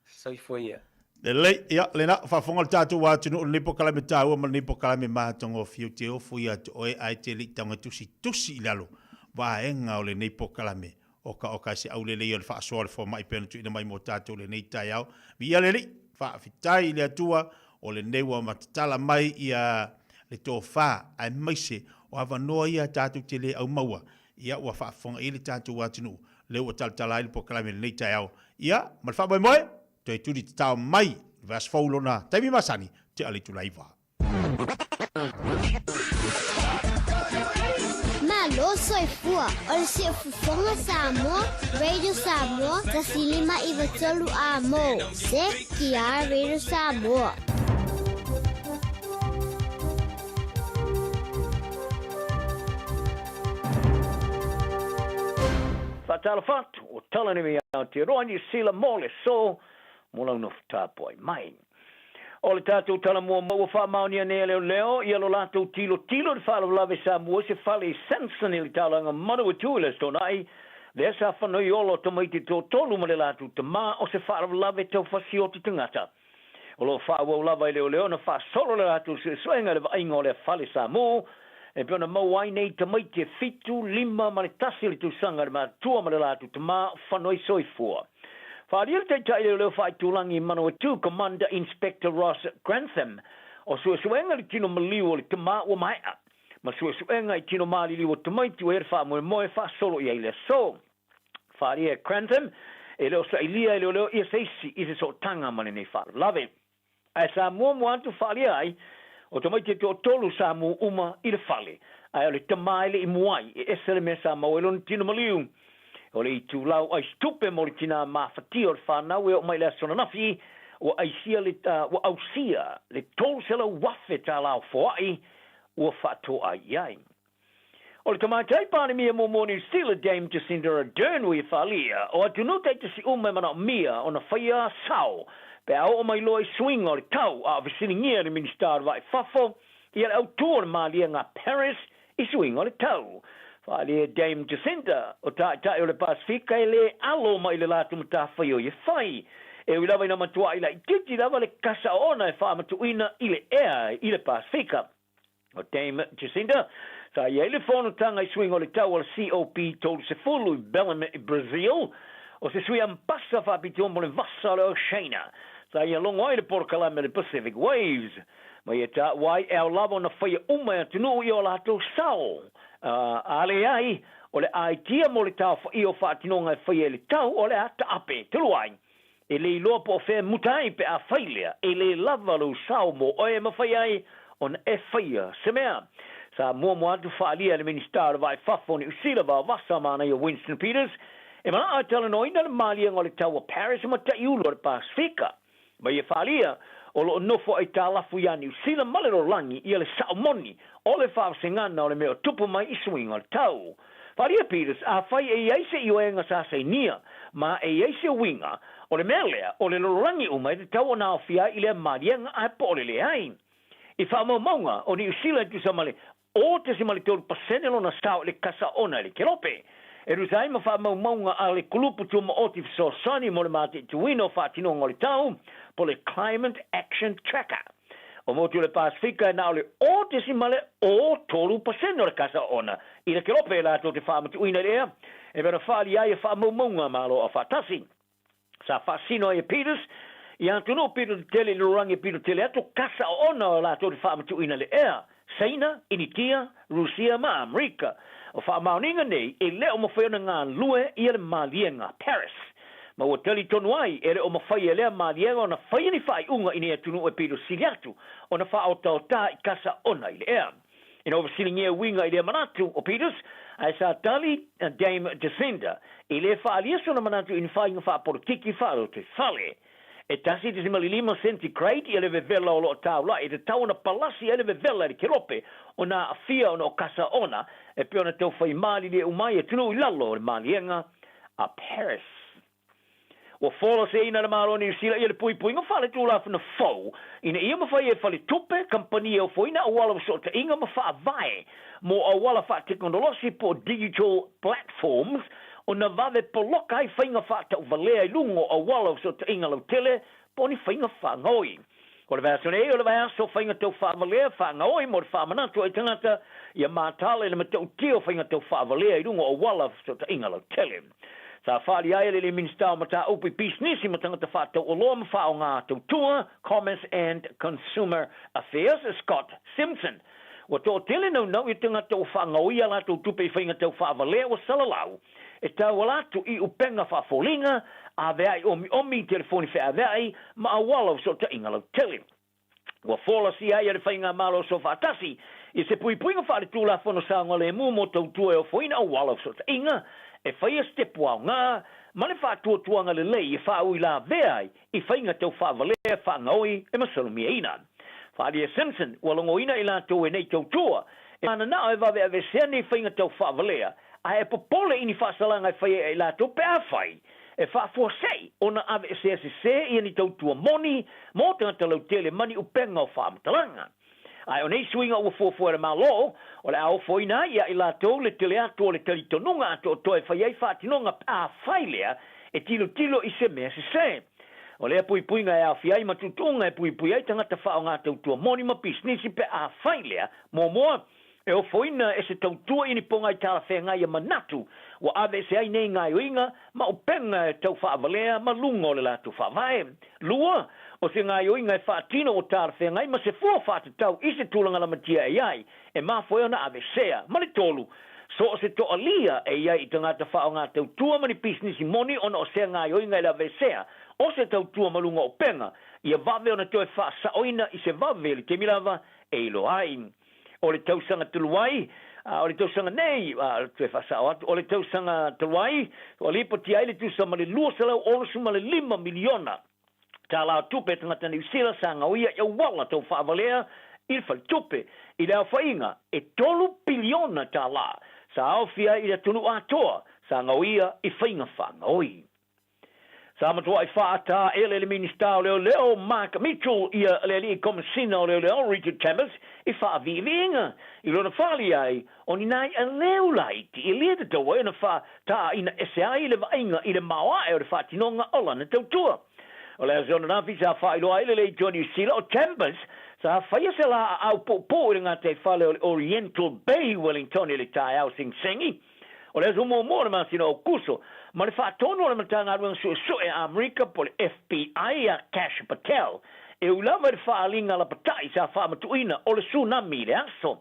Soifua ia. Lelei, ia, lena, faafofoga le tatou atunuu i lenei polokalame taua ma lenei polokalame matagofie. Ou te ofo ia te oe ae te le i tago e tusitusi i lalo vaega o lenei polokalame. Oka oka e se aulelei o le faasoa o le fomai pei ona tuuina mai mo tatou i lenei taeao. Viia le Alii, faafetai i le Atua o lenei ua matatala mai ia le tofa aemaise o avanoa ia tatou te le aumaua. Ia ua faafofoga i ai le tatou atunuu lea ua talatala ai le polokalame i lenei taeao. Ia, ma le faamoemoe, toe tuli tatao mai i le vaiaso fou lona taimi masani, tea le itula 9. Malo. lou soifua o le Siufofoga Samoa, Radio Samoa, 1593 A mo, ZTR Radio Samoa. Faatalofa atu, o Talanui Aotearoa Niu Sila mo le aso mo lau nofo tapuai mai. O le tatou tala muamua ua faamaonia nei e leoleo ia lo latou tilotilo i le faalavelave sa mua i se fale i Sanson i le taulaga Manawatu i le Aso Toonai, lea sa fanoi ola o tamaiti toatolu ma le latou tama o se faalavelave tau fasioti tagata. O lo o faaauau lava e leoleo ona faasolo le latou suesuega i le vaaiga o lea fale sa mu e pei ona maua ai nei tamaiti e fitu, lima ma le tasi o le tausaga le matua ma le latou tama fanoi soifua. Faaalia le Taitai Leoleo Faaitulagi i Manawatu, Commander Inspector Ross Grantham, o suesuega i le tino maliu o le tama ua maea, ma suesuega i tino maliliu o tamaiti ua i ai le faamoemoe faasolo i ai le aso. Faaalia e Grantham, e le o sailia e leoleo ia se isi i se sootaga ma lenei faalavelave. Ae sa muamua atu faaalia ai, o tamaiti e toatolu sa mu uma i le fale, ae o le tama e le i muai, e ese le mea sa maua ai lona tino maliu. O le itulau aisitupe mo le tinā mafatia o le whanau e oo mai le aso ananafi, ua aisia le, ua ausia le 300,000 tālā o foai ua faatoai i ai. O le Tamaitai Palemia muamua o Niu Sila, Dame Jacinda Ardern ua ia faaalia, o atunuu taitasi uma e manaomia ona faia sao pe a oo mai loa i suiga o le tau, a o fesiligia e le Minisita o le Vaa i Fafo ia le autū o le maliega a Paris i suiga o le tau. Faaalia e Dame Jacinda, o Taitai o le Pasefika e lē alo mai i le latou matafaioi e fai. E ui lava ina matuaʻi laitiiti lava le kasa oona e faamatuuina i le ea i le Pasefika. O Dame Jacinda, sa i ai le fonotaga i suiga o le tau o le COP30 i Belem i Brazil, o se sui ambasa faapitoa mo le vasa o le Oceania, sa ia logo ai le polokalame o le Pacific Waves. Ma ia taua ai e ao lava ona faia uma e atunuu i o latou sao, a leai, o le aitia mo le taofaia o faatinoga e faia i le tau o le a taape talu ai. E le iloa po o fea e muta ai pe a fai lea, e le lava lou sao mo oe e mafai ai ona e faia se mea. Sa muamua atu faaalia e le Minisita o le Vaa i Fafo o Niu Sila Vaovasa Manaia Winston Peters e manao e talanoaina le maliega o le tau o Paris ma Taiulu o le Pasefika. Ma ia faaalia, o lo o nofo aitalafu iā Niu Sila ma le lalolagi ia le sao moni o le faavasegana o le mea o tupu mai i suiga o le tau. Faaalia Peters, afai e i ai se ioega sa sainia, ma e i ai se uiga, o le mea lea, o le lalolagi uma e tatau ona aofia ai i lea maliega ae po o le leai. I faamaumauga, o Niu Sila e tusa ma le 0.3 pasene lona sao i le kasa ona i le Kelope. E tusa ai ma faamaumauga a le Kulupu Tumaoti Fesoasoani mo le Mataituina o Faatinoga o le Tau, po o le Climate Action Tracker. O motu o le Pasefika e na o le 0.03 pasene o le kasa ona i le Kelope latou te faamatuuina i le ea, e pei ona faaali ai e faamaumauga a Malo Aufaatasi. Sa faasino ai e Peters i atunuu pito tetele i le lalolagi e pito tele atu kasa oona o latou te faamatuuina le ea, Saina, Initia, Rusia ma Amerika. O faamaoniga nei e le o mafai ona galulue ia le maliega Paris. Ma ua talitonu ai e le o mafai e lea maliega ona faia ni faaiuga i nei atunuu e pito sili atu ona faaotaota i kasa ona i le ea. Ina ua fesiligia uiga i lea manatu o Peters, ae sa tali a Dame Jacinda e le faaalia sona manatu i ni faiga faapolokiki faalotoifale. E 1.5 centigrade ia le vevela o lo o taula'i e tatau ona palasi ai le vevela i le kelope ona aafia ona o kasa ona e pei ona tau fai malilie uma ai atunuu i lalo o le maliega a Paris. Ua folaseina e le Malo o Niu Sila ia le puipuiga faaletulafono fou ina ia mafai e faletupe, kamupani e ofoina auala fesootaiga ma faavae mo auala faatekonolosi po o digital platforms ona vave poloka ai faiga faatauvalea i luga o auala o fesootaiga lautele po o ni faiga faagaoi. O le vaiaso nei o le vaiaso faiga tau faavalea faagaoi mo le faamanatu ai tagata ia mataala i le matautia o faiga tau faavalea i luga o auala fesootaiga lautele. Sa faaali ai e le Minisita o Mataupu i Pisinisi ma Tagata Faatauoloa ma Faaaoga Tautua, Commerce and Consumer Affairs, Scott Simpson, ua toatele naunau i tagata ua faagaoia a latou tupe i faiga tau faavalea ua salalau e tauala atu i upega faafoliga, avea'i omiomi i telefoni feavea'i ma auala o fesootaiga lautele. Ua folasia ai e le Faigamalo Soofaatasi i se puipuiga faaletulafono saogalemu mo tautua e ofoina auala o fesootaiga e faia sitepu aoga ma le faatuatuaga lelei e faauilavea ai i faiga tau faavalea faagaoi e masalomiaina. Faaalia Simpson, ua logoina i latou e nei tautua e mananao e vaveavesea nei faiga tau faavalea ae e popole i ni faasalaga e faia e i latou pe afai e faafuasei ona aveesea sese ia ni tautua moni mo tagata lautele ma ni upega o faamatalaga. Ae o nei suiga ua fuafua e le Malo, o le a ofoina ai ia i latou le tele atu o le talitonuga atoatoa e fai ai faatinoga pe afai lea e tilotilo i se mea sese. O lea puipuiga e aofia ai ma tuutuuga e puipui ai tagata faaaoga tautua moni ma pisinisi pe afai lea, muamua, E ofoina e se tautua i ni pogai talafeagai a manatu ua aveese ai nei gaoioiga ma upega e tau faavalea ma luga o le latou faavae. Lua, o se gaoioiga e faatino ua talafeagai ma se fua faatatau i se tulaga lamatia e i ai, e mafua ai ona aveesea. Ma le tolu, so o se toalia e i ai i tagata faaaoga tautua ma ni pisinisi moni ona o sea gaoioiga e le aveesea o se tautua ma luga o upega, ia vave ona toe faasaoina i se vave i le taimi lava e iloa ai. O le tausaga talu ai, o le tausaga nei, toe faasao atu, o le tausaga talu ai, ua lipotia ai le tusa ma le $265 miliona tala o tupe a tagata Niu Sila sa gaoia i auala tau faavalea i le faletupe. I le aofaiga e $3 piliona tala sa aofia ai i le atunuu atoa sa gaoia i faiga faagaoi. Sa matuai faataele le Minisita o Leoleo Mark Mitchell ia le Alii Komesina o Leoleo Richard Chambers i faaviiviiga i lona fali ai o ni nai aleu laiti e le tatau ai ona faataaina ese ai le vaaiga i le maoae o le faatinoga o lana tautua. O le aso ananafi sa faailoa ai le Leitio Niu Sila o Chambers sa faia se laaau puupuu i le gataifale o le Oriental Bay i Wellington i le taeao segisegi. O le aso muamua o le masina o Aokuso, ma le faatonu o le Matagaluega Suesue a Amerika po o le FBI ia Kash Patel, e ui lava i le faaaliga lapatai sa faamatuuina o le tsunami i le aso.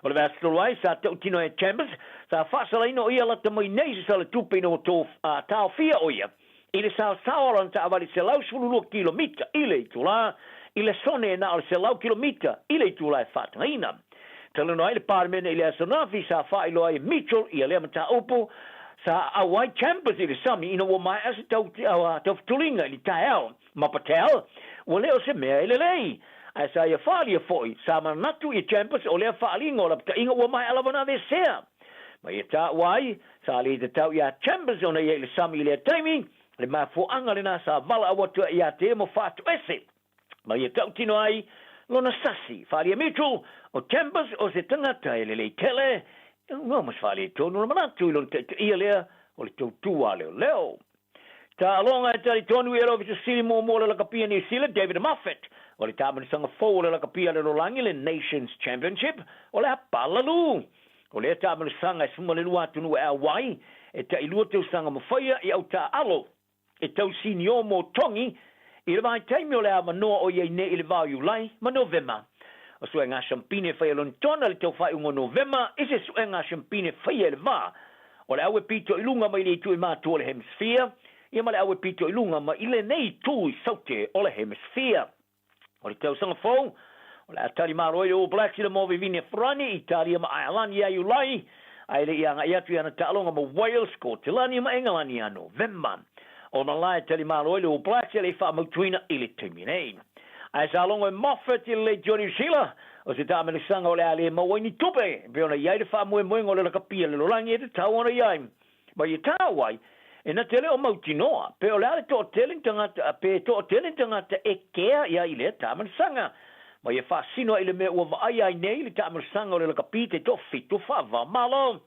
O le vaiaso talu ai, sa tautino ai e Chambers, sa faasalaina o ia lata mai nei se saletupe ina ua taofia o ia i le saosao o lana taavale 112 kilomita i le itulā, i le sone e na o le 100 kilomita i le itulā e faatagaina. Talanoa ai le Palemene i le aso Nafi sa faailoa ai e Mitchell ia lea mataupu sa aau ai Chambers i le sami ina ua maea se taufutuliga i le taeao ma Patel, ua le o se mea e lelei. Ae sa ia faaalia foi, sa manatu ia Chambers o lea faaaliga o lapataiga ua maea lava ona aveesea. Ma ia taua ai, sa le tatau iā Chambers ona ia i le sami i lea taimi, le mafuaaga lena sa valaau atu ai iā te mo faatoese. Ma ia tautino ai lona sasi. Faaalia Mitchell, o Chambers o se tagata e lelei tele, e uga ma se faaletonu ona manatu i lona taitaia lea o le tautua leoleo. Taaloga e talitonu i le Ofisa Sili muamua o le Lakapia Niu Sila, David Moffat, o le taamilosaga fou o le Lakapia a le Lalolagi, le Nations Championship, o le a palalū. O lea taamilosaga e 12 atunuu e auai, e tailua tausaga ma faia i au taaalo e tau siniō mō Tongi i le vaitaimi o le avanoa o i ai nei i le va o Iulai ma Novema. O suega siampine e faia Lonitona i le tau faaiuga o Novema i se suega siampine e faia i le va o le aue pito i luga mai le itu i matua o le hemisphere ia ma le aue pito i luga mai i lenei itu i saute o le hemisphere. O le tausaga fou, o le a tali malo ai le All Blacks i le Movivini a Farani, Italia ma Aelani ia Iulai, ae le i agai atu i ana taaloga ma Wales, Kotelani ma Engelani ia Novema. Ona la e tali malo ai le All Blacks e le i faamautuina i le taimi nei. Ae sa logo e Moffat i le Leitio Niu Sila, o se taamilosaga o le a le maua ai ni tupe, e pei ona i ai le faamoemoega o le lakapi a le lalolagi e tatau ona i ai. Ma ia tāu ai, e na te le o mautinoa, pe o le a le toatele ni tagata, pe toatele ni tagata e kea ia i lea taamilosaga. Ma ia faasino ai i le mea ua vaai ai nei le taamilosaga o le lakapi te toafitu faava-o-Malo.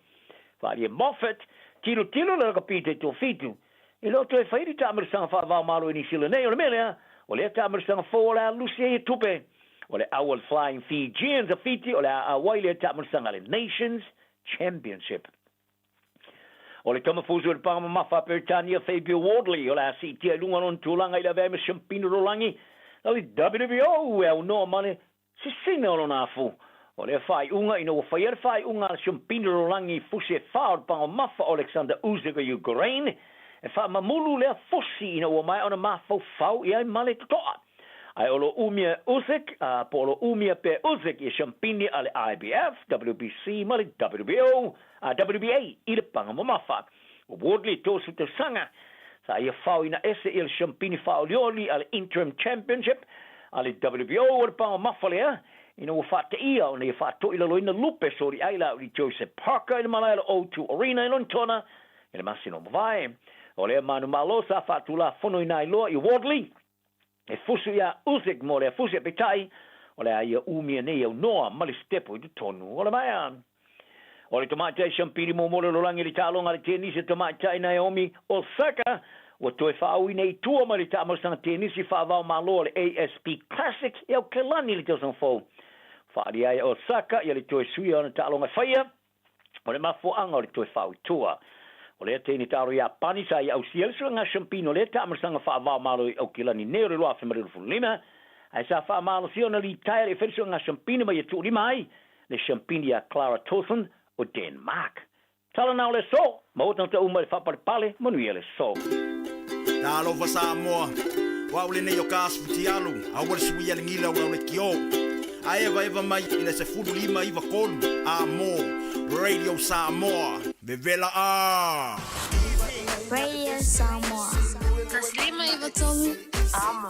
Faaalia Moffat, tilotilo le lakapi te toafitu, e le o toe fai ni taamilosaga faava-o-Malo i Niu Sila nei, o le mea lea, o lea taamilosaga fou o le a lusi ai e tupe. O le au a le Flying Fijians a Fiti o le a auai lea taamilosaga a le Nations Championship. O le tama fusu o le paga mamafa a Peretania Fabio Wardley o le a siitia i luga lona tulaga i le avea ai ma siampina lalolagi a le WBO e aunoa ma le sisina o lona afu. O lea faaiuga ina ua faia le faaiuga a le siampina lalolagi i fusi e fa o le paga mamafa Oleksandr Usyk o Ukraine e faamamulu lea fusi ina ua maea ona mafaufau i ai ma le totoa. Ae o lo o umia e Usyk, po o lo o umia pea e Usyk ia siampini a le IBF, WBC ma le WBO, WBA i le paga mamafa. O Wardley e 30 tausaga, sa ia faoina ese ia le siampini faaolioli a le Interim Championship a le WBO o le paga mamafa lea, ina ua faateia ona ia faatoilaloina lupe soliai la uli Joseph Parker i le malae o le O2 Arena i Lonitona i le masina ua mavae. O lea manumalo sa faatulafonoina ai loa i Wardley e fusu iā Usyk mo lea fusi, peitai, o le a ia umia nei aunoa ma le sitepo i totonu o le maea. O le tamaitai siampini muamua o le lalolagi i le taaloga a le tenisi a tamaitai Naomi Osaka ua toe faaui nei i tua mai le taamalosaga tenisi faava-o-Malo a le ASB Classic i Aokelani i le tausaga fou. Faaalia ai e Osaka ia le toe suia o ana taaloga e faia, o le mafuaaga o le toe faaui i tua. O lea teine taalo Iapani sa ia ausia le suega siampini o lea taamalosaga faava-o-Malo i Aokelani nei o le 2025, ae sa faamalosia ona litaea le i faia le suega siampini ma ia tuulima ai le siampini iā Clara Tauson o Denmark. Tala na o le aso, maua tagata uma i le faapalepale, manuia le aso. Talofa Samoa, o au lenei o Gas Futialu, aua le suia le gila o au lekiō. A evaeva mai i le 15 93 a mo Radio Samoa, vevela a! Radio Samoa. 159 Amo.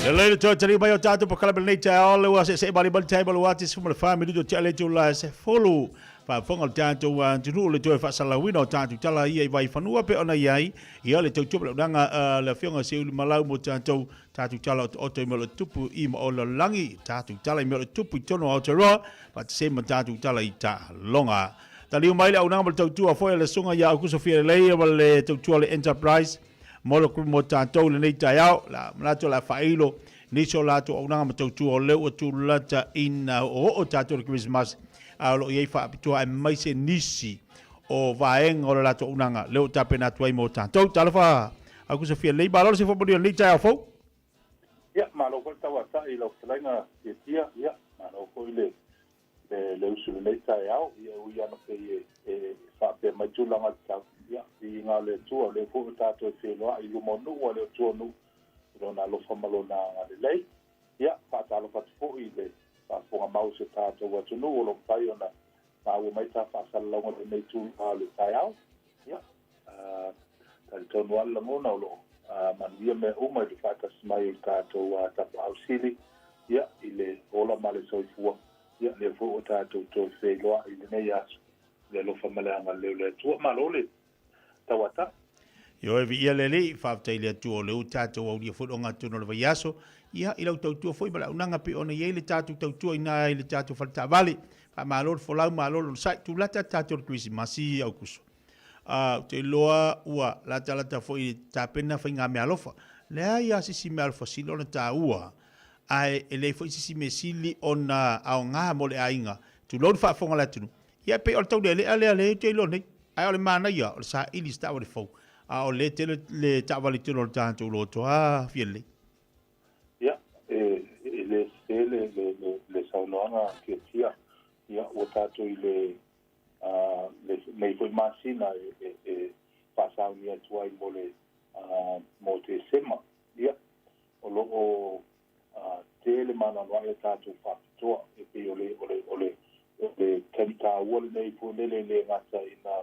Lelei le toe tali mai o tātou polokalame lenei taeao le ua seesee malimali tae ma le uati 14 minuti o tea le itula e 10. Faafofoga le tatou atunuu le toe faasalalauina o tatou tala ia i Vaifanua pei ona i ai ia le tautua ma le auaunaga le Afioga Seiuli Malau mo tatou tatou tala otooto i mea o le tupu i ma o le lalolagi, tatou tala i mea o le tupu i totonu o Aotearoa faatasi ai ma tatou tala i taaloga. Taliu mai le auaunaga ma le tautua foi a le Susuga ia Aukuso Fialelei ma le tautua a le Enterprise Motor Group mo tatou i lenei taeao. La manatu o le a faailo nisi o latou auaunaga ma tautua o lea ua tulata ina oooo tatou i le Kerisimasi, a o lo o i ai faapitoa aemaise nisi o vaega o le latou auaunaga lea ua tapena atu ai mo tatou. Talofa Aukuso Fialelei, malo le soifua manuia i lenei taeao fou. Ia, malo foi le tauatai i lau fetalaiga Tiatia, ia, malo foi le le, le usu i lenei taeao, ia e ui lava pei e, e faapea mai tulaga o le tau, ia, viiga o le Atua, o lea foi ua tatou e feiloai i luma o nuu a le Atua o nuu, i Lona alofa ma Lona agalelei. Ia, faatalofa atu foi i le faafofoga mau o si o tatou atunuu o lo o mafai ona maua mai ta faasalalauga i lenei tulaga o le taeao. Ia, talitonu lava le lagona o lo o manuia mea uma i le faatasi mai o le tatou Tapaau Sili, ia, i le ola ma le soifua, ia, lea foi ua tatou toe feiloai i lenei aso, i le alofa ma le agalelei o le Atua. Malo le tauatai. Ioe, viia le Alii, faafetai i le Atua o lea ua tatou aulia foi le ogatotonu o le vaiaso, ia, i lau tautua foi ma le auaunaga pei ona i ai le tatou tautua i ina i le tatou fale taavale. Faamalo le folau, malo le onosai. Tulata tatou i le Kerisimasi, Aukuso. Ou te iloa ua latalata foi i le tapena faigameaalofa. Leai lava se isi meaalofa sili ona taua, ae e leai foi se isi mea sili ona aoga mo le aiga, tulou le faafofoga a le atunuu. Ia e pei o le taulealea lea lea ou te iloa nei. Ae o le manaia, o le saili i se taavale fou, a o lea e tele le taavale i totonu o le tatou loto. A, fia lelei. Ia, e, e le sese le, le, le, le saunoaga Tiatia. Ia, ua tatou i le, uh, le, nei foi masina e, e, e faasaunia atu ai mo le, uh, mo Tesema. Ia, o lo o uh, tele maanoanoaʻi a tatou faapitoa e pei o le, o le, o le, o le taimi tāua lenei foi lele e le gata ina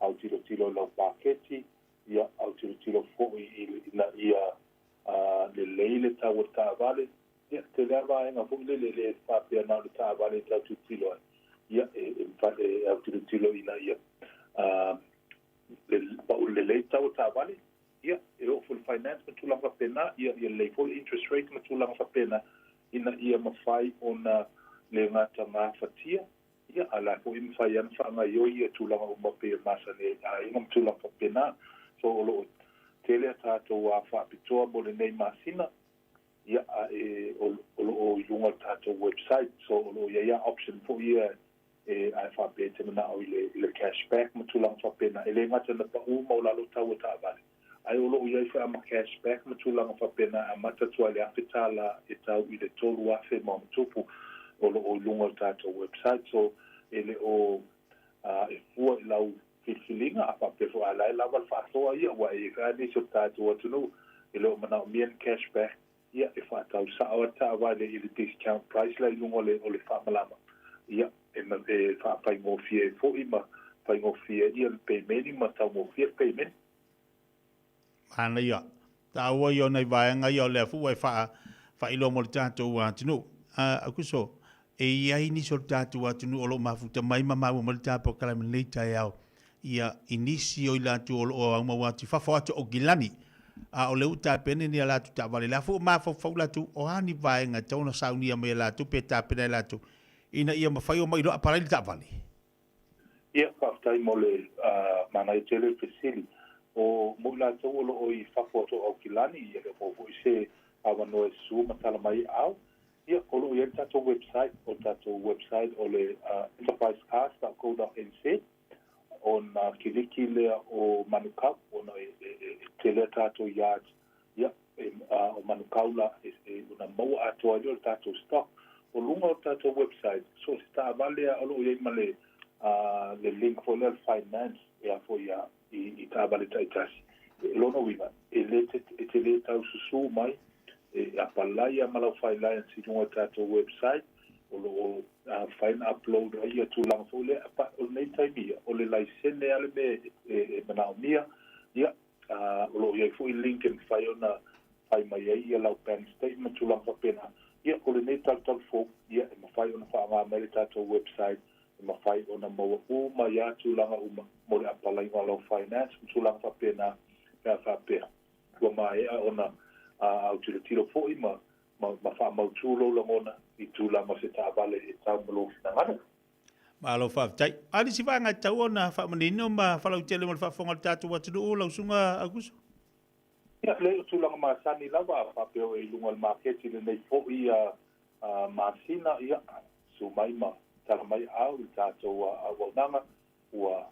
autilotilo i lau paketi, ia autilotilo foi ina ia lelei le tau o le taavale, ia, tele lava vaega foi lele e le faapea na o le taavale e tau tilotilo ai, ia, e mafai e autilotilo ina ia pau lelei le tau o le taavale, ia, e oo foi i le finance ma tulaga faapena, ia, ia lelei foi le interest rate ma tulaga faapena, ina ia mafai ona le gata gafatia, ia, a o la foi e mafai lava ona faagaoioi ia tulaga uma pei e masani ai i aiga ma tulaga faapena. So, o lo o tele a tatou faapitoa mo lenei masina, ia, a e, o, o lo o i luga o le tatou website. So, o lo o i ai lava option foi ia e, a e faapea e te manao i le, i le cash back ma tulaga faapena. E le gata ina pau maualalo tau o taavale, ae o lo o i ai foi lava ma cash back ma tulaga faapena e amata atu ai i le $1,000 e tau i le $3,000+ o lo o i luga o le tatou website. So, e le o e fua i lau filifiliga, a faapea foi a la e lava le faasoa, ia, ua e i ai foi lava nisi o le tatou atunuu e le o manaomia ni cash back, ia, e faatau sao lava le taavale i le discount price la i luga o le o le faamalama, ia, e e faafaigofie ai foi ma faigofie ai le pemeni ma taugofie le pemeni. Manaia. Taua ia o nai vaega ia o lea foi ua e faa, faailoa mo le tatou atunuu. Aukuso, e i ai nisi o le tatou atunuu o lo o mafuta mai ma maua mai le ta polokalame i lenei taeao, ia, i nisi o i latou o lo o aumau atu i fafo atu o Aukilani, a o lea ua tapena ni a latou taavale, la foi ua mafaufau latou o a ni vaega e tatau ona saunia mai e latou pe tapena e latou ina ia mafai ona omai loa apalai le taavale. Ia, faafetai mo le manaia tele o le fesili. O mo i latou o lo o i fafo atu o Aukilani, ia le o maua foi se avanoa e susu ma tala mai aao. Ia, o lo o i ai le tatou website, o le tatou website o le enterprisecars.co.nz, ona kiliki lea o Manukau, ona e tele a tatou yards, ia, o Manukau la, ona maua atoa ai lea o le tatou stock. O luga o le tatou website, so o se taavale lava o lo o i ai ma le le link foi lea o le finance e a foi a i taavale taitasi. O lona uiga, e le e te le tau susū mai, e apalai lava ma lau finance i luga o le tatou website, o lo o mafai ona upload ai ia tulaga foi lea. O lenei taimi ia, o le laisene lava le mea e manaomia, ia, o lo o i ai foi link e mafai ona fai mai ai ia lau bank statement ma tulaga faapena. Ia, o lenei talutalu fou, ia, e mafai ona faaaoga mai le tatou website, e mafai ona maua uma ia tulaga uma mo le apalaiga o lau finance ma tulaga faapena pe a faapea ua maea ona autilotilo foi ma ma faamautu lou lagona i tulaga o se taavale e tau ma lou finagalo. Malo faafetai. A nisi vaega e tatau ona faamanino ma falautele mo le faafofoga a le tatou atunuu, lau Susuga Aukuso? Ia, leai o tulaga masani lava, a faapea o e i luga o le maketi i lenei foi masina, ia, susu mai ma tala mai aao i le tatou auaunaga, ua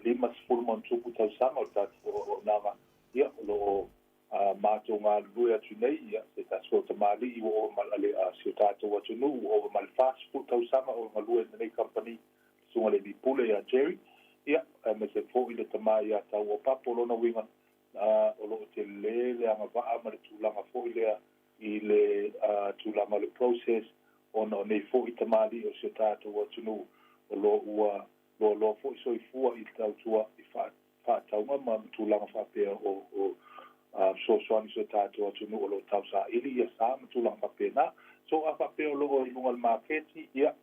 50+ tausaga o le tatou auaunaga, ia, o lo o A matou galulue atu nei, ia, se tasi foi o tamalii ua ova ma le, si o tatou atunuu ua ova ma le 40 tausaga o galue i lenei kamupani, le Susuga i le Alii Pule ia Jerry, ia, aemaise foi le tama ia Tauopapo. O lona uiga, a, o lo o tele le agavaa ma le tulaga foi lea i le, a, tulaga o le process, ona o nei foi tamalii o si o tatou atunuu o lo o ua loaloa foi soifua i le tautua i faatauga ma tulaga faapea o fesoasoani i si o tatou atunuu o lo o tausaili ia sa ma tulaga faapena. So a faapea o lo o i luga o le maketi, ia,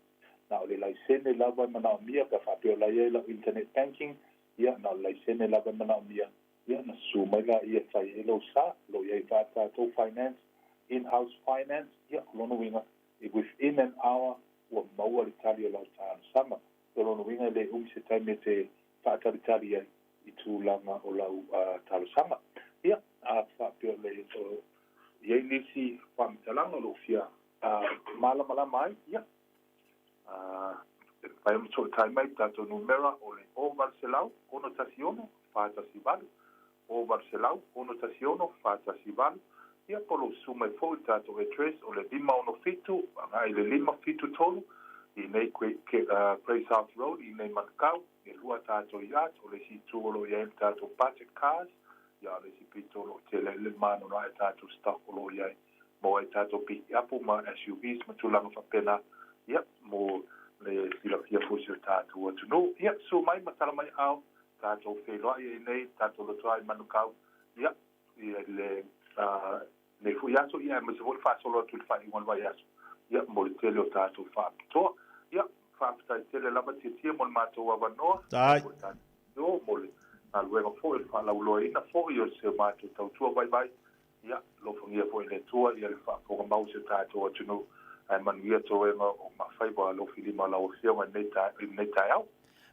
na o le laisene lava e manaomia, pe a faapea o la e i ai lau internet banking, ia, na o le laisene lava e manaomia, ia, ona susu mai laia e fai ai lou sa. O lo o i ai fa tatou finance, in-house finance, ia, o lona uiga, within an hour ua maua le tali o lau talosaga. O lona uiga e le umi se taimi e te faatalitali ai i tulaga o lau talosaga. Ia, a faapea o le o i ai nisi faamatalaga o lo o fia malamalama ai, ia, e mafai ona fesootai mai i le tatou numera o le 0800 616 418, 0800 616 418, ia po o lou susu mai foi i le tatou address o le 567 agai i le 573 i inei Grey South Road i inei Manukau. E lua tatou yard, o le isi itu o lo o i ai le tatou budget cars, ia a o le isi pito o lo o tele ai le manono ae tatou stock o lo o i ai mo ai tatou pikiapu ma SUVs ma tulaga faapena, ia mo le silafia foi o si o tatou atunuu. Ia, susu mai ma tala mai aao, tatou feiloai ai nei, tatou lotoa i Manukau, ia, i le nei foi aso, ia aemaise foi le faasolo atu i le faaiuga o le vaiaso, ia, mo le tele o tatou faapitoa. Ia, faafetai tele lava Tietie mo le matou avanoa, Faafetai. mo le tatou mo le galuega foi o le faalauiloaina foi o si o matou tautua vaivai. Ia, alofagia foi e le Atua ia le faafofoga mau o si o tatou atunuu, ae manuia toega o mafaiva alofilima o lau Afioga i lenei taeao.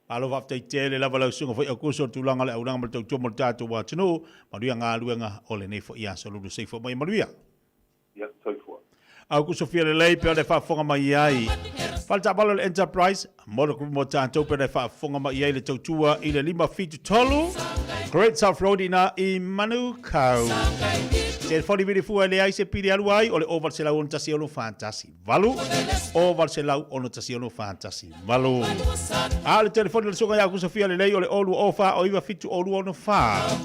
Malo faafetai tele lava lau susuga foi Aukuso i le tulaga o le auaunaga ma le tautua mo le tatou atunuu. Manuia galuega o lenei foi aso lulu. Soifua ma ia manuia. Ia, soifua. Aukuso fia lelei pea o le faafofoga mai ai. Fale taavale o le Enterprise Motor Group mo tatou pea le faafofoga mai ai le tautua i le 573 Great South Road ina i Manukau. Telefoni vili fua e leai se pili e alu ai, o le 0861 41 0861 41 8. A o le telefoni o le susuga ia Kusofia lelei o le 0204 o 97 02 64.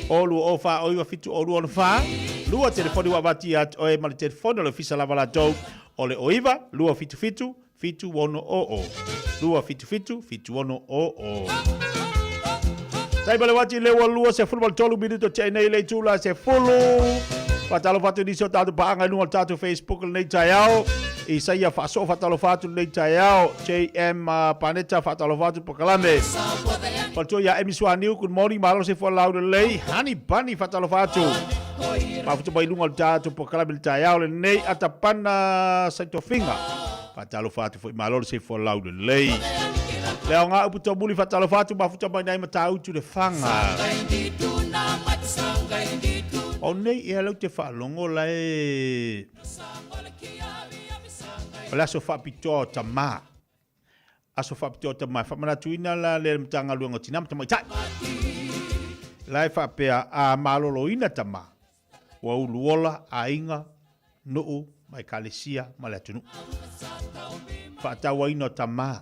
0204 o 97 02 64. Lua telefoni ua avati ia te oe ma le telefoni o le ofisa lava latou o le 09 277 760. 277 760. Tai ma le uati le ua 23 minuto tea nei le itula 10. Faatalofa atu i nisi o tatou paaga i luga o le tatou Facebook lenei taeao. Isaia Faasoo faatalofa atu lenei taeao. JM Paneta faatalofa atu Pakalame. Faletua ia Emi Suaniu, good morning, malo se folau lelei. Honey Bunny faatalofa atu. Mafuta mai luga o le tatou Pakalame le taeao lenei. Atapana Saitofiga. Faatalofa atu foi malo le soifua laulelei. Le aoga upu taumuli faatalofa atu mafuta mai nai Matautu le Faga. O nei ea lau te faalogo la e o le aso faapitoa o tamā. Aso faapitoa o tamā. Faamanatuina la le Matagaluega o Tinā ma Tamaitai. La e faapea a maloloina tamā. Ua uluola aiga, nuu ma ekalesia ma le atunuu. Faatauaina o tamā.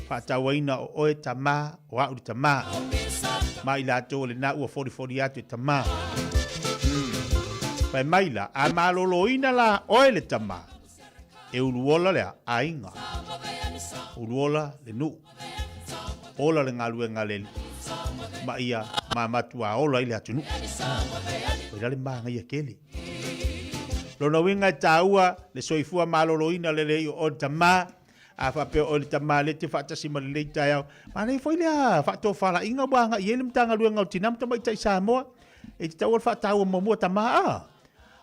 Faatauaina o oe tamā, o a'u le tamā. Ma i latou o lena ua folifoli atu e tamā. Fai mai la, a maloloina la oe le tamā, e uluola le aiga, uluola le nuu. Ola le galuega a le Alii, ma ia ma matuā ola ai le atunuu. O ila le māgaia tele. Lona uiga e tāua le soifua maloloina le lei o oe le tamā, a faapea o oe le tamā lea te faatasi ma lenei taeao. Manaia foi lea faatofalaiga ua agai i ai le Matagaluega o Tina ma Tamaitai Samoa, e tatau ona faataua muamua tamā a.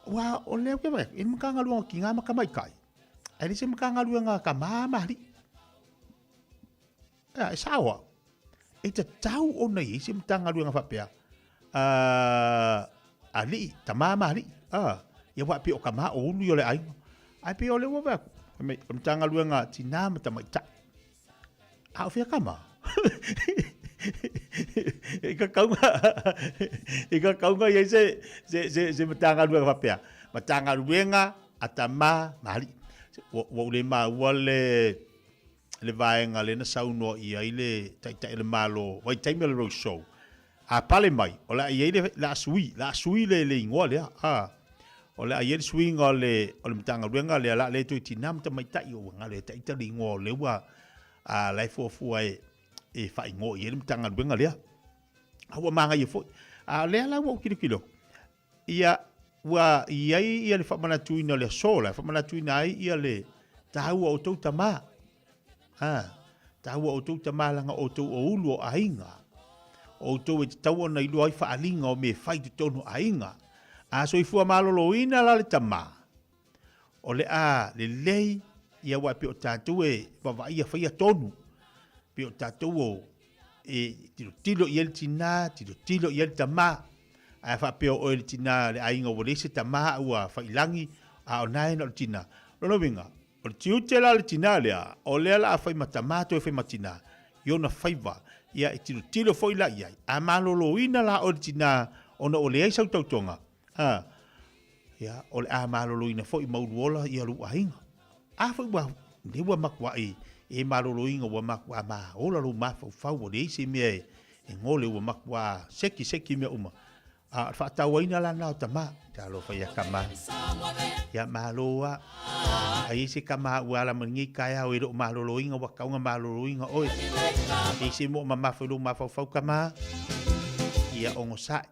Aua o lea ou te vaai atu, e le Matagaluega o Tina ma Tamaitai, ae le se Matagaluega a tamā ma alii. Ea, e sao au. E tatau ona i ai se Matagaluega faapea, alii, tamā ma alii. Ia aua e pei o tamā o ulu ia o le aiga. Ae pei o lea ua vaai atu, fai mai, o le Matagaluega tinā ma tamaitai. A o fea tamā? I ka kauga, i ka kauga i ai se, se, se, se Matagaluega faapea. Matagaluega a tamā ma alii. Ua, ua ou le maua le, le vaega lea na saunoa i ai le Taitai o le Malo, vaitaimi o le Roadshow, a pale mai, o le a i ai le, le a sui, le a sui le, le igoa lea, a. O le a i ai le suiga o le, o le Matagaluega lea, o le a le toe tinā ma tamaitai, ua galo ia ita le igoa o lea ua, a, la e fuafua e, e faaigoa i ai le Matagaluega lea. A ua manaia foi. A o lea la ua ou tilotilo, Ia, ua i ai ia le faamanatuina o le aso la, e faamanatuina ai ia le taua o outou tamā. A, taua o outou tamā leaga o outou o ulu o aiga. O outou e tatau ona iloa ai faaaliga o mea e fai i totonu o aiga. A soifua maloloina la le tamā, o le a lelei ia aua e pei o tatou e vaavaai ia faia tonu. Pei o tatou o e tilotilo i ai le tinā, tilotilo i ai le tamā. Ae a faapea o oe le tinā le aiga ua leai se tamā a ua faiilagi, a o na e na o le tinā. Lona uiga, o le tiute la o le tinā lea, o lea la a fai ma tamā toe fai ma tinā, i ona faiva, ia e tilotilo foi la i ai. A maloloina la oe le tinā ona ua leai sau tautoga, a, ia, o le a maloloina foi ma uluola ia lou aiga. A foi ua, lea ua matuai e maloloina ua matuā maola lou mafaufau ua leai se mea e, e gole ua matuā seki seki mea uma. A o le faatauaina la lena o tamā. Talofa ia tamā. Ia malo a. A i ai se tamā ua ala mai lenei taeao e le o maloloina ua tatau ona maloloina oe. E i ai se mo'o mamafa i lou mafaufau tamā. Ia onosai,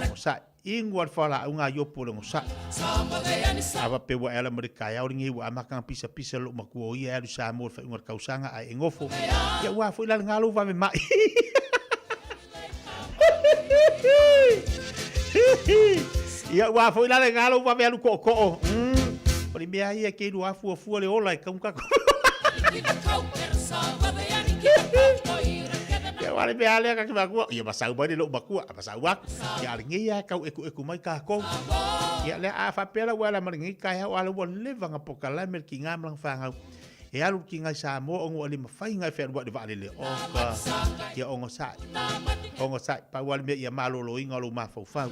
onosai. Inu a le fualaau a Iopo i le onosai. A faapea ua e ala mai le taeao lenei ua amata ona pisapisa lou matua o ia e alu i Samoa i le faaiuga o le tausaga ae e nofo. Ia ua a foi la lena lou vave mai. Ia ua a foi la lena lou vave alu tootoo. O le mea ia e te iloa fuafua le ola e tau ona tatou. Ia ua le mea lea ka te matua. Ia masau mai le lou matua, masau atu. Ia a lenei lava e tau ekueku mai tatou. Ia lea a faapea la ua ala ma lenei taeao a lea ua leva ona pokalame le tiga ma lana fanau. E alu le kiga i Samoa ona ua le mafai ona e fealuai i le vaalele. Oka, ia ogasai. Ogasai, pau lava le mea ia maloloina o lou mafaufau.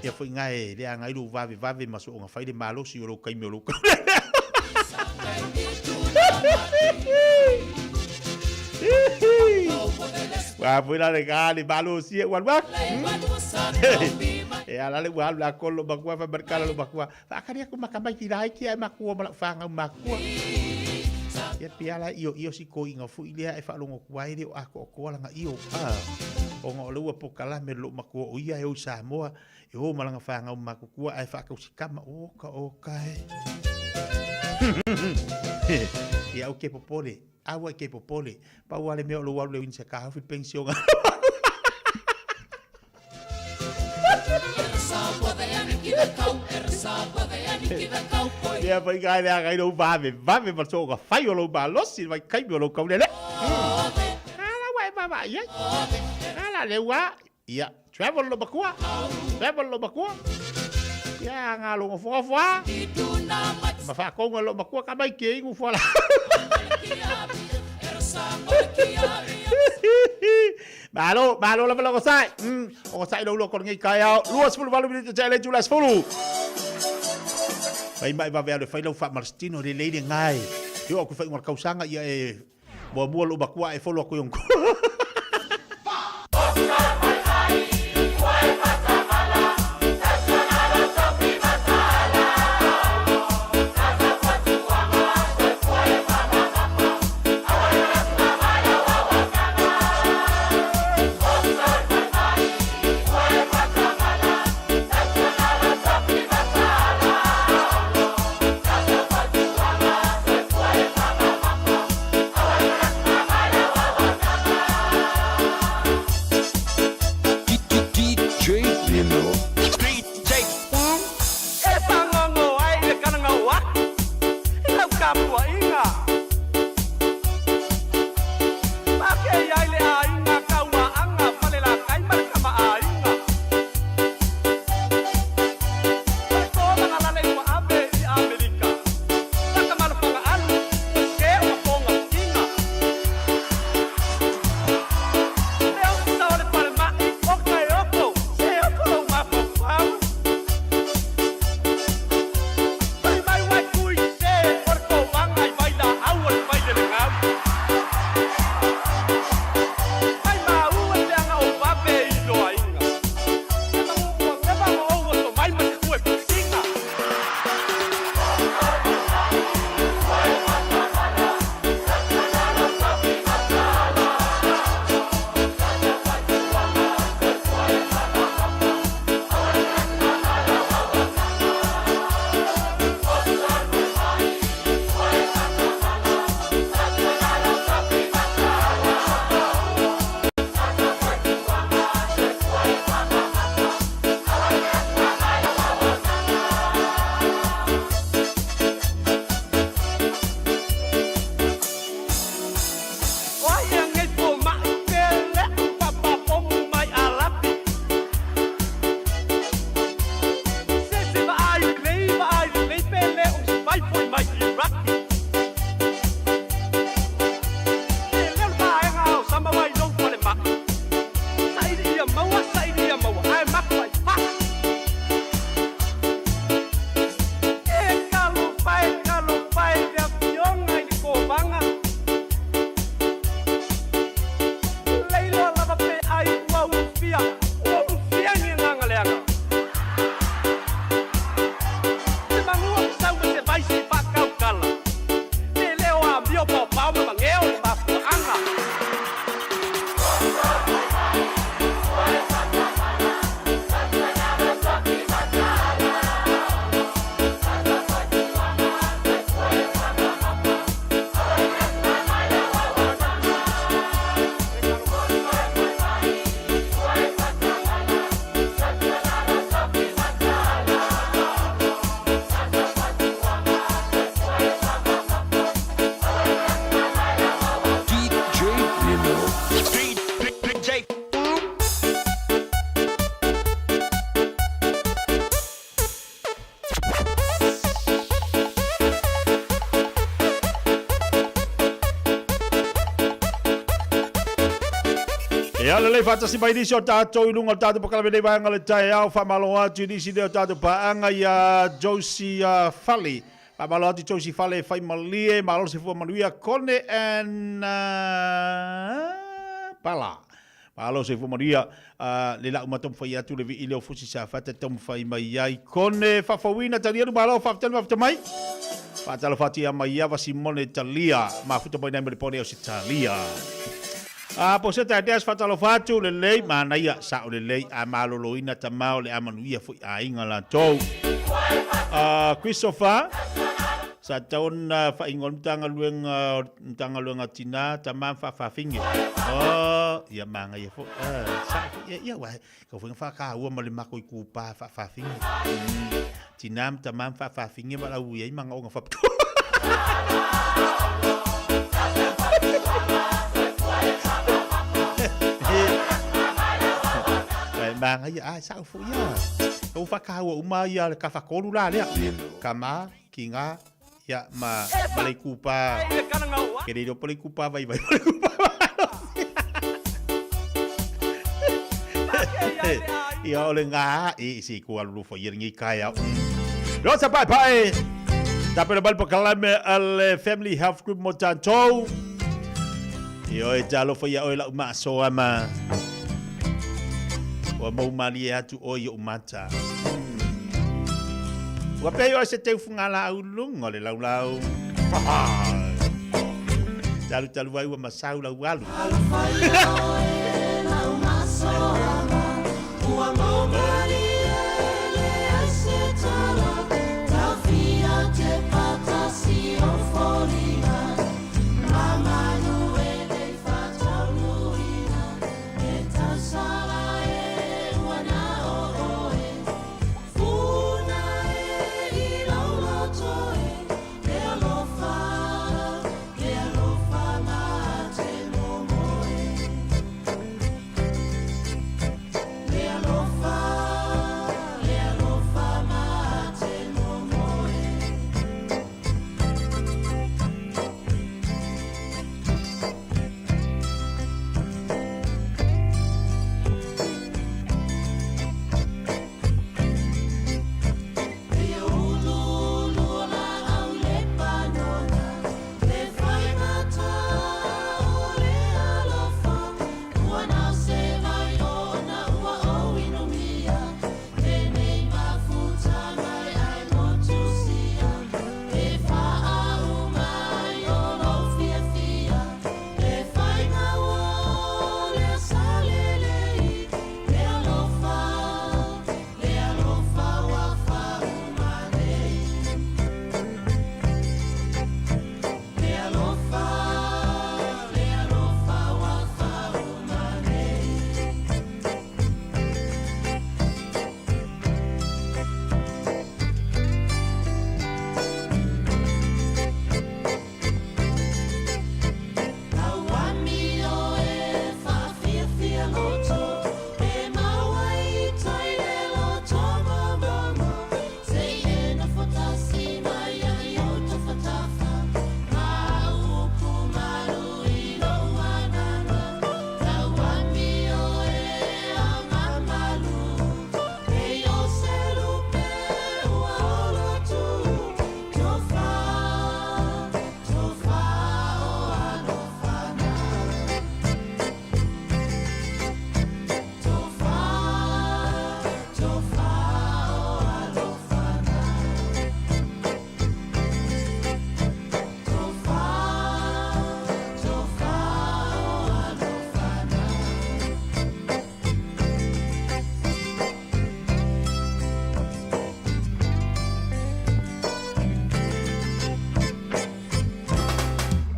Ia foi na e leaga ai lou vavevave ma soona fai le malosi o lou taimi o lou Ua foi la le ga le malosi e ua alu atu. E ala le ua alu la kolo makua fa markala lo makua. Faakali aku maka mai ki laiti ae makua ma lau fanau makua. Ia pia la io io si koiga foi lea e faalogo atu ai le o atoatoa lana io. Ah, ona o le ua pokalame le lou matua o ia e o i Samoa, e o ma lana fanau matutua ae faatausikama, oka oka e. Ia au ke popole, aua e ke popole, pau lava le mea o lou alu le uini sa taofi le penisiona. Ia foi kai le agai lou vave, vave ma soka fai o lou malosi vai kaimi o lou kaulele. Ala wa e vava ia. Ala le ua. Ia, travel lo makua. Travel lo makua. Ia nga longo fua fua. Ma fa konga lo makua ka mai ke ingu fua la. Malo, malo lava le ogasai. Ogasai lou loto lenei taeao. 28 minute tea le itula 10. Fai mai vave alu e fai lau faamalositino lelei lena e. E oo atu i faaiuga o le tausaga ia e muamua lou matua ae follow atu i ona Ia lelei faatasi mai nisi o tatou i luga o le tatou polokalame nei vaega o le taeao. Faamalo atu i nisi nei o tatou paaga ia Josie Fale. Faamalo atu Josie Fale e fai malie, malo le soifua manuia, Kone and Pala. Malo soifua manuia. Le lau ma taumafai atu le vii lea o Fusi Safata e taumafai mai ai. Kone faafouina Talianu malo faafetai le mafuta mai. Faatalofa atu ia Maiava Simone Talia mafuta mai nai Melepone o Sitalia. A po se taetea se faatalofa atu lelei manaia sao lelei a maloloina tama o le a manuia foi aiga latou. Christopher Sa tatau ona faaigoa le Matagaluega o Matagaluega o Tina, Tama ma Faafafine. Oh, ia manaia foi. Ah, sao foi. Ia, ia, uae, kau foi na faataua ma le matou itupa faafafine. Tina ma tama ma faafafine ma lau i ai manaoga faapitoa. Ae manaia, ah, sao foi ia. Ua faataua uma ia le tafatolu la lea. Tama, Ki ngā, ia, ma, ma le itupa, ke le iloa po le itupa vaivai po le itupa malosi. Ia, o le ngā, i, si ku alu lufo ia lenei taeao. Rosa pae pae, tapena mai le polokalame a le Family Health Group mo tatou. Ia oe talofa ia oe lau maasoa ma. Ua mau malie atu oe i ou mata. Ua pei oe se teu fugalaau luga o le laulau. Talu talu ai ua masau lau alu.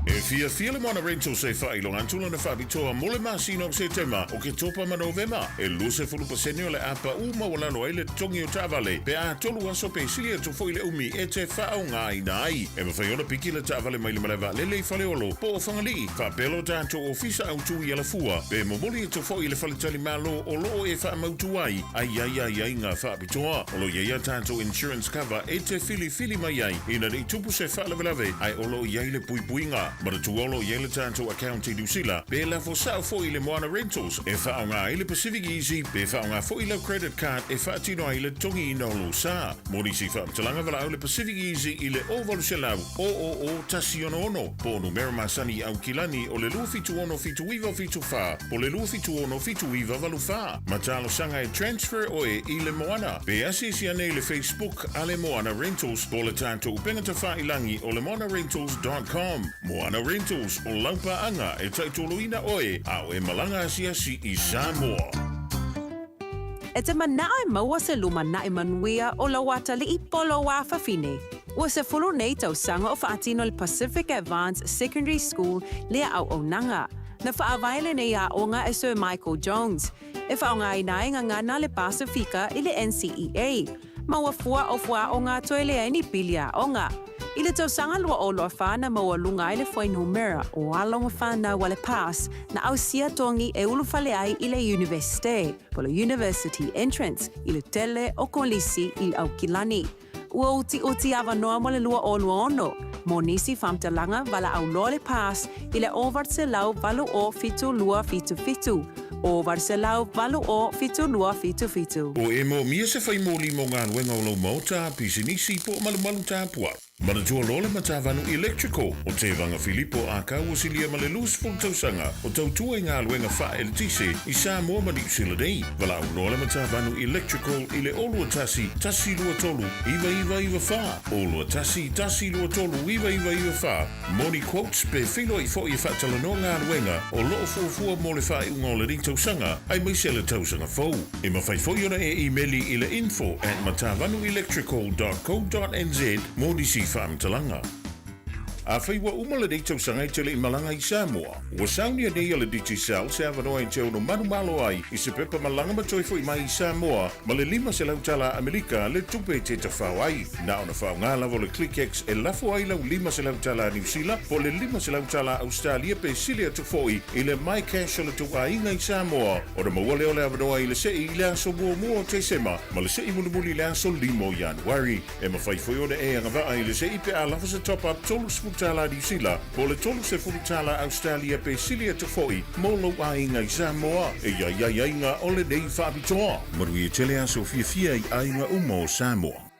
E fiafia le Moana Rentals e faailoga atu lona faapitoa mo le masina o Setema, Oketopa ma Novema. E 20% o le a pau maualalo ai le totogi o taavale pe a tolu aso pe sili atu foi le umi e te faaaogaina ai. E mafai ona piki le taavale mai le malae vaalele i Faleolo po o Fagalii, faapea lo tatou ofisa autu i Alafua, pe momoli atu foi i le faletalimalo o lo o e faamautu ai a i ai aiaiga faapitoa. O lo o i ai a tatou insurance cover e te filifili mai ai ina ne i tupu se faalavelave ae o lo o i ai le puipuiga. Manatua o lo lo o i ai le tatou account i Niu Sila, pe lafo sao foi i le Moana Rentals e faaaoga ai le Pacific Easy pe faaaoga foi lau credit card e faatino ai le totogiina o lou sa. Mo nisi faamatalaga valaau le Pacific Easy i le 0800 000 166 po o numera masani i Aukilani o le 276 7974 po o le 276 7984. Ma talosaga e transfer oe i le Moana. Pe asiasi ane i le Facebook a le Moana Rentals po o le tatou upega tafailangi o le moanarentals dot com. Moana Rentals, o lau paaga e taitoloina oe a o e malaga asiasi i Samoa. E te manao e maua se lumanai manuia o lou atalii po o lou afafine. Ua 10 nei tausaga o faatino le Pacific Advance Secondary School lea auaunaga. Na faavae lenei aoga e Sir Michael Jones, e faaaogaina ai gagana le Pasifika i le NCEA, ma ua fua o fuaaoga toe leai ni pili aoga. I le tausaga 2024 na maualuga ai le fuainumera o alo ma fanau a le PASS na ausia togi e ulufale ai i le Iunivesite, po o le University Entrance, i le tele o kolisi i Aukilani. Ua utiuti avanoa mo le 2026, mo nisi faamatalaga valaau loa le PASS i le 800 80 7277, 800 80 7277. O e moomia se fai moli mo galuega o lou maota, pisinisi po o malumalu tapuai. Manatua loa le Matavanu Electrical o Tevaga Filipo Akau ua silia ma le 20 tausaga o tautua i galuega faa-eletise i Samoa ma Niu Sila nei. Valaau loa le Matavanu Electrical i le 021 123 9994, 021 123 9994 mo ni quotes pe feiloai foi e faatalanoa galuega o lo o fuafua mo le faaiuga o lenei tausaga aemaise le tausaga fou. E mafai foi ona e imeli i le info at matavanuelectrical dot co dot nz mo nisi faamatalaga. Afai ua uma lenei tausaga e te le i malaga i Samoa, ua saunia nei e le Digicel se avanoa e te ono manumalo ai i se pepa malaga ma toe foi mai i Samoa ma le 500 tala Amerika le tupe e te tafao ai. Na ona faaaoga lava o le ClickX e lafo ai lau 500 tala Niu Sila po o le 500 tala Ausetalia pe sili atu foi i le MyCash o le tou aiga i Samoa ona maua lea o le avanoa i le sei i le aso muamua o Tesema ma le sei mulimuli i le aso 5 o Ianuari. E mafai foi ona e agavaa i le sei pe a lafo se top-up 30 tala Niu Sila po o le 30 tala Ausetalia pe sili atu foi mo lou aiga i Samoa. E i ai aiaiga o lenei faapitoa. Manuia tele aso fiafia i aiga uma o Samoa.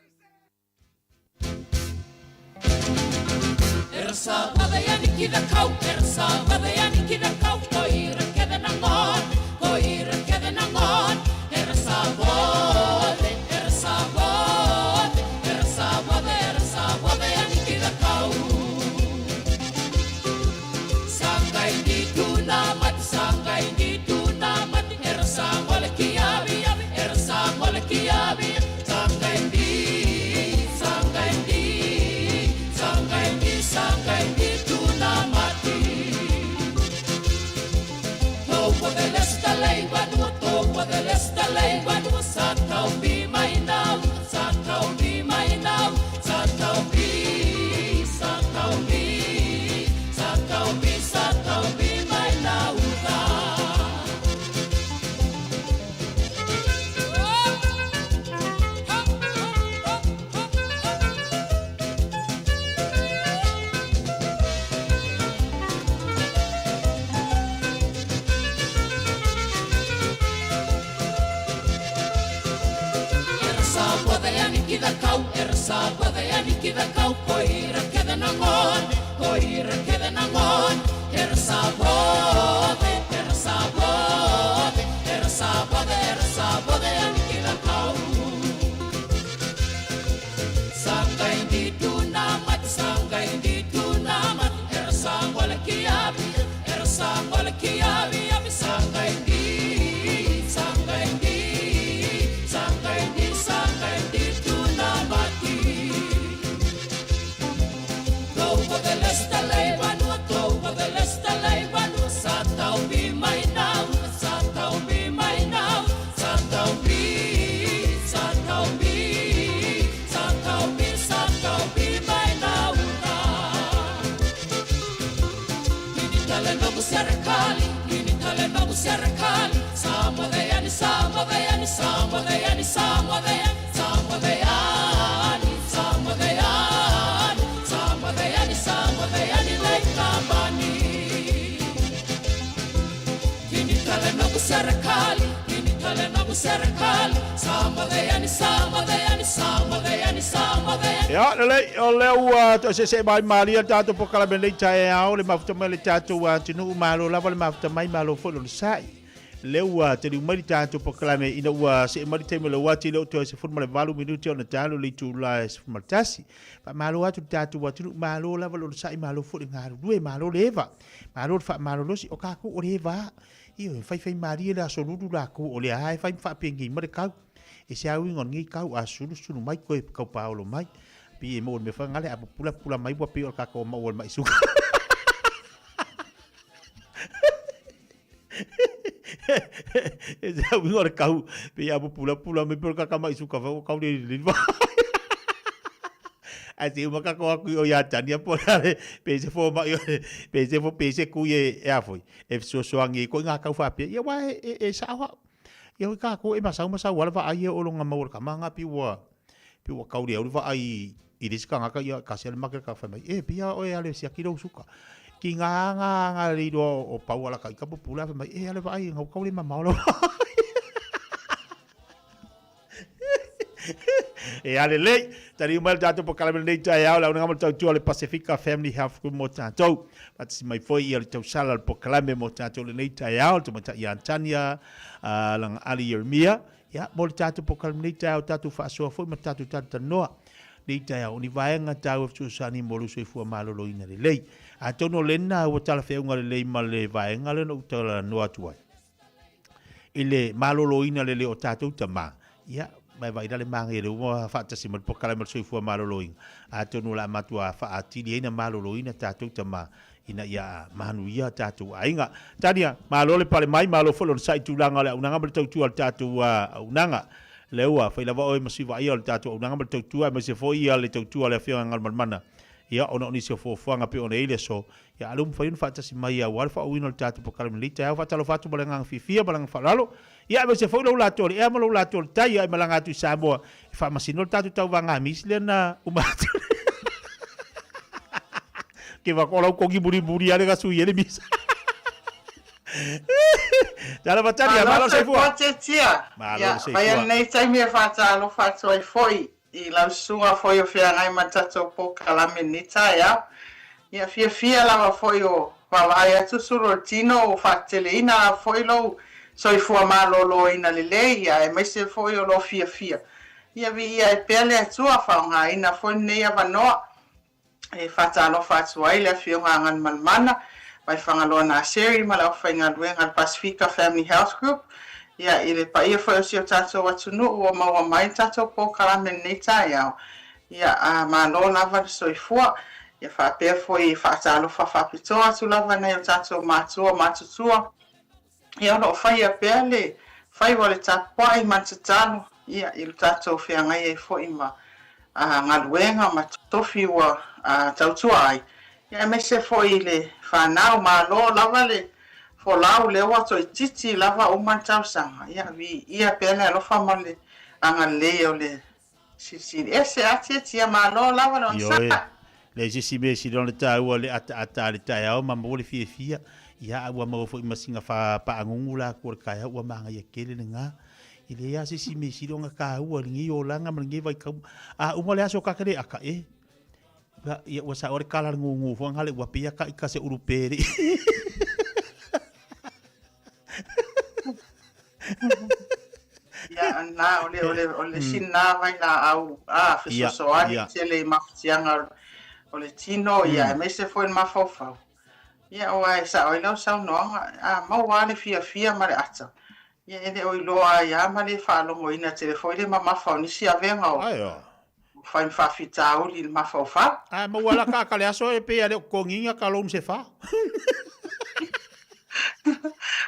Ia, lelei, o lea ua toeseesee mai malie le tatou polokalame i lenei taeao, le mafuta mai o le tatou atunuu, malo lava le mafuta mai, malo foi le onosai. Lea ua taliu mai le tatou polokalame ina ua see mai le taimi o le uati e le o toe 18 minute ona talo le itula e 11. Faamalo atu le tatou atunuu, malo lava le onosai, malo foi le galulue, malo le eva, malo le faamalolosi, o kakou o le eva. Ioe, faifai malie le aso lulu lakou o lea lava e fai ma faapengei mai le kau. E se auiga o lenei kau a sulusulu mai koe kau paolo mai. Pi e maua le mea foi ngale a pupula pupula mai ua pei o le kakou maua le mai suka. E se auiga o le kau pei a pupula pupula mai pei o le kaka mai suka foi ua kau le lili Ae se uma kako aku i o ia tania po le pe se fo mai pe se fo pe se kui e a foi e fesoasoani ai koe i ngā kau faapea, ia aua e, e sao au. Ia hoi kākou e masau masau ala vaai ia o longa mau o le kama nga pi ua, pi ua kau le au le vaai i le isi kangaka ia kasi ale make ka whai mai, e pia oe ale siaki lou suka. Ki ngā ngā ngā le iloa o pau ala ka i ka pupula whai mai, e ale vaai ngau kau le mamao lau E a lelei, taliu mai le tatou polokalame lenei taeao, le aunaga ma le tautua o le Pasefika Family Health Group mo tatou. Faatasi mai foi ia le tausala o le polokalame mo tatou lenei taeao, le tamaitai ia Tania Lagaali Ieremia. Ia, mo le tatou polokalame lenei taeao, tatou faasoa foi ma tatou talatalanoa lenei taeao, o ni vaega taua e fesoasoani mo lou soifua maloloina lelei. Atonu o lena ua talafeauga lelei ma le vaega lea na ou talanoa atu ai. i le maloloina lelei o tatou tama, ia, mai vaai la le māgaia le uma faatasi ma le polokalame o le soifua maloloina, atonu o le a matua faaatili ai na maloloina tatou tama ina ia manuia tatou aiga. Tania, malo le pale mai, malo foi le onosai i tulaga o le auaunaga ma le tautua a le tatou auaunaga. Lea ua fai lava oe ma sui vaaia o le tatou auaunaga ma le tautua, aemaise foi le tautua a le Afioga ia Galumalemana, ia, ona o nisi o fuafuaga pei ona i ai le aso, Ia a lea ua mafai ona faatasi mai aua le faaauauina o le tatou polokalame lenei taeao. Faatalofa atu ma le agaga fiafia ma le agaga faaaloalo. Ia aemaise foi lou latou o le ea ma lou latou o le tai ia e malaga atu i Samoa e faamasino le tatou tauvaga misi lea na uma atu. Ke va ko lau kongi mulimuli ale ka sui ele misa. Tala vatali, malo soifua. Malo soifua. Ia, vai nei taimi e faatalofa atu ai foi I lau susuga foi o feagai ma le tatou polokalame i lenei taeao. Ia, fiafia lava foi o vaavaai atu sulu o le tino ua faateteleina lava foi lou soifua maloloina lelei, ia, aemaise foi o lou fiafia. Ia, viia ai pea le Atua, faaaogaina foi lenei avanoa E faatalofa atu ai le Afioga a Galumalemana mai Fagaloa Naseri ma le aufaigaluega a le Pasifika Family Health Group, ia, i le paia foi o si o tatou atunuu ua maua mai le tatou polokalame i lenei taeao. Ia, a malo lava le soifua. Ia faapea foi e faatalofa faapitoa atu lava nai o tatou matua matutua, Ia, o lo o faia pea le faiva o le tapuai ma le tatalo, ia, i lo tatou feagai ai foi ma galuega ma tofi ua tautua ai, ia, aemaise foi i le fanau. Malo lava le folau, lea ua toeitiiti lava uma le tausaga. Ia, viia pea le alofa ma le agalelei o le Silisili ese a tiatia malo lava le onosai. Ioe, leai se isi mea e sili ona taua le ataata a le taeao ma maua le fiafia. Ia, a ua maua foi ma sina paagugu la atu o le taeao, ua manaia tele lena. E leai lava se isi mea e sili ona taua i lenei olaga ma lenei vaitau. A uma le aso ta te le ata e. Ia, ua sao le tala a le gugu foi na le ua pei a taita se ulu pe le. Ia, na, o le, o le, o le isi na vailaau, a, fesoasoani tele i mafatiaga o le tino, ia, aemaise foi le mafaufau. Ia, aua e sao ai lau saunoaga, a maua lava le fiafia ma le ata, ia, e le o iloa ai lava ma le faalogoina tele foi le mamafa o nisi avega o fai ma faafitauli i le mafaufau. Ae maua la ka ka le aso e pei a le o totogiina ka loan se fa.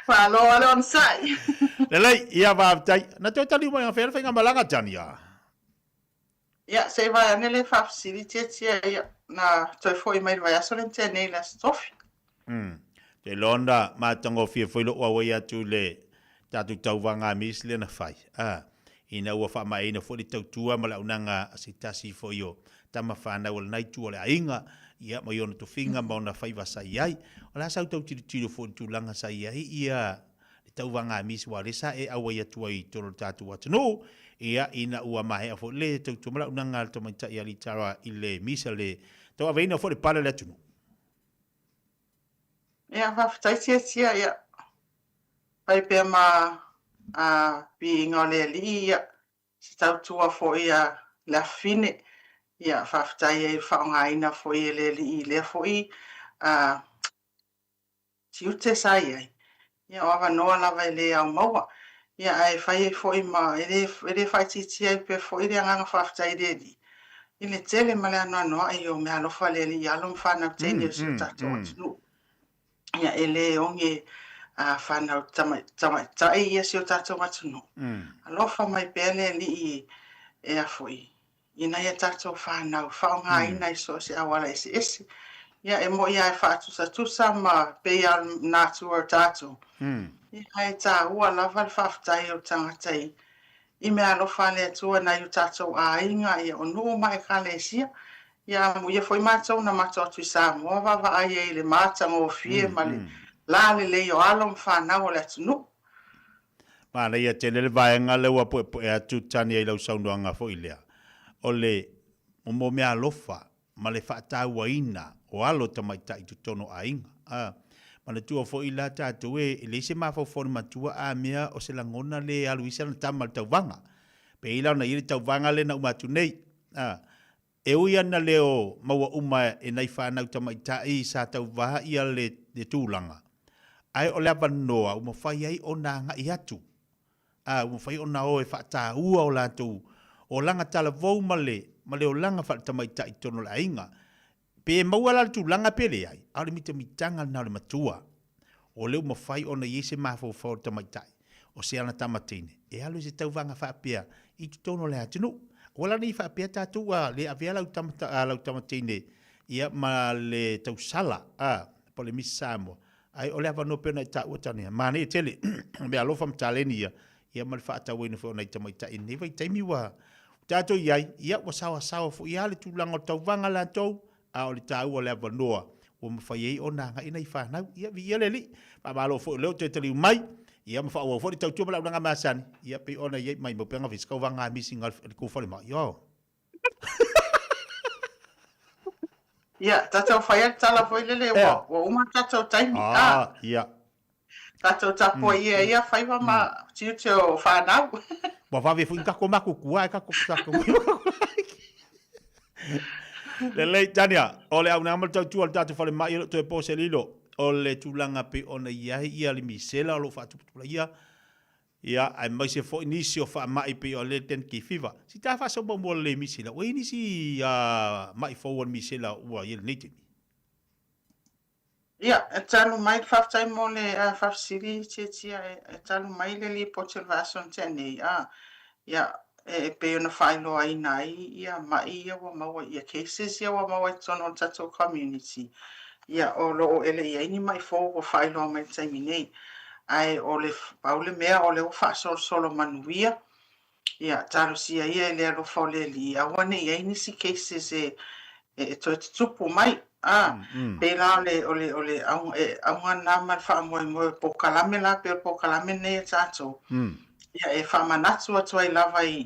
Malo lava le onosai. Lelei, ia faafetai. Na toe taliu mai anafea le faigamalaga Johnny a? Ia, se i vae ane le faafesili tietie ia, na toe foi mai le vaiaso lea na tea nei i le Aso Tofi. Umm. Te iloa na matagofie foi lou auai atu i le tatou tauvaga miss lea na fai, a, ina ua faamaeaina foi le tautua ma le auaunaga a se tasi foi o tama fanau a lena itu o le aiga, ia, ma i ona tofiga ma ona faiva sa i ai. O le a sau tau tilotilo foi i le tulaga sa i ai ia le tauvaga misi aua o lea sa e auai atu ai i totonu o le tatou atunuu, ia, ina ua maea foi le tautua ma le auaunaga a le tamaitai a Litara i le misa le tauaveina foi o le pale o le atunuu. Ia, faafetai Tiatia, ia, fai pea ma a viiga o le Alii, ia, se tautua foi a le afafine, ia, faafetai ai i le faaaogaina foi e le Alii i lea foi a tiute sa i ai, ia o avanoa lava e le ao maua, ia ae fai ai foi ma e le e le faaitiitia ai pea foi le agaga faafetai i le Alii i le tele ma le anoanoai o meaalofa a le Alii i alo ma fanau teine o si o tatou atunuu. Ia e le oge a fanau tamaitai ia si o tatou atunuu. Alofa mai pea le Alii e a foi i nai a tatou fanau, faaaogaina i so o se auala eseese. Ia, e moni lava e faatusatusa ma pei lava o le natura o tatou, ia, ae taua lava le faafetai o le tagata i, i meaalofa a le Atua i nai o tatou aiga, ia, o nuu ma ekalesia. Ia, amuia foi matou na matou atu i Samoa vaavaai ai i le matagofie ma le lalelei o alo ma fanau o le atunuu. Manaia tele le vaega lea ua puepue atu Tania i lau saunoaga foi lea, o le mo meaalofa ma le faatauaina o alo tamaitai i totonu o aiga. A manatua foi la tatou e leai se mafaufau o le matua a mea o se lagona le alu i se ana tama i le tauvaga. Pei la ona i ai le tauvaga lea na uma atu nei. A E ui ana le o maua uma e nai fanau tamaitai sa tauva ia le tulaga, ae o le avanoa ua mafai ai ona agai atu, a ua mafai ona o e faataua o latou olaga talavou ma le ma le olaga faale-tamaitai i totonu o le aiga. Pe maua la le tulaga pe leai, a o le mitamitaga lena o le matua. O lea ua mafai ona i ai se mafaufau o le tamaitai, o se ana tama teine, e alu i se tauvaga faapea i totonu o le atunuu. Aua la ne i faapea tatou ua le avea lau tama, lau tama teine ia ma le tausala, a, po o le Miss Samoa, ae o le avanoa pei ona e taua Tania, manaia tele, o meaalofa ma taleni ia, ia ma le faatauaina foi o nai tamaitai i lenei vaitaimi ua tatou i ai, ia ua saoasaoa foi lava le tulaga o le tauvaga latou, a o le taua o le avanoa ua mafai ai ona agai nai fanau. Ia, viia le Alii. Faamalo foi o lea ua toe taliu mai, ia ma faaauau foi le tautua ma le auaunaga masani, ia pei ona i ai mai mau pea gafesi kauvaga misi nga le ku falemai. Yo. Ia, tatou fai a le tala foi lele ua, ua uma le tatou taimi. Ah, ia. Tatou tapuai ia ia faiva ma tiute o fanau. Ua vave foi kako makuku ai kako kako. Lelei, Tania, o le auaunaga ma le tautua o le tatou falemai o le toe po se lilo, o le tulaga pei ona i ai ia le misela o lo o faatuputupulaia, ia, aemaise foi nisi o faamai pei o le dengue fever. Si ta faasaumaumoa lelei misela, ua i ai nisi ma'i fou o le misela ua i ai lenei taimi? Ia, e talu mai, faafetai mo le faafesili Tiatia, e talu mai le lipoti o le vaiaso na tea nei, a, ia, e pei ona faailoaina ai ia ma'i ia ua maua, ia cases ia ua maua i totonu o le tatou community, ia, o lo o e le i i ai ni ma'i fou ua faailoa mai i le taimi nei. Ae o le, pau le mea o lea ua faasolosolo manuia Ia, talosia ia i le alofa o le Alii, aua ne i i ai nisi cases e, e toe tutupu mai. A, pei la o le, o le, o le auga, e, auga lena ma le faamoemoe o polokalame la, pei o le polokalame lenei a tatou, ia, e faamanatu atu ai lava i,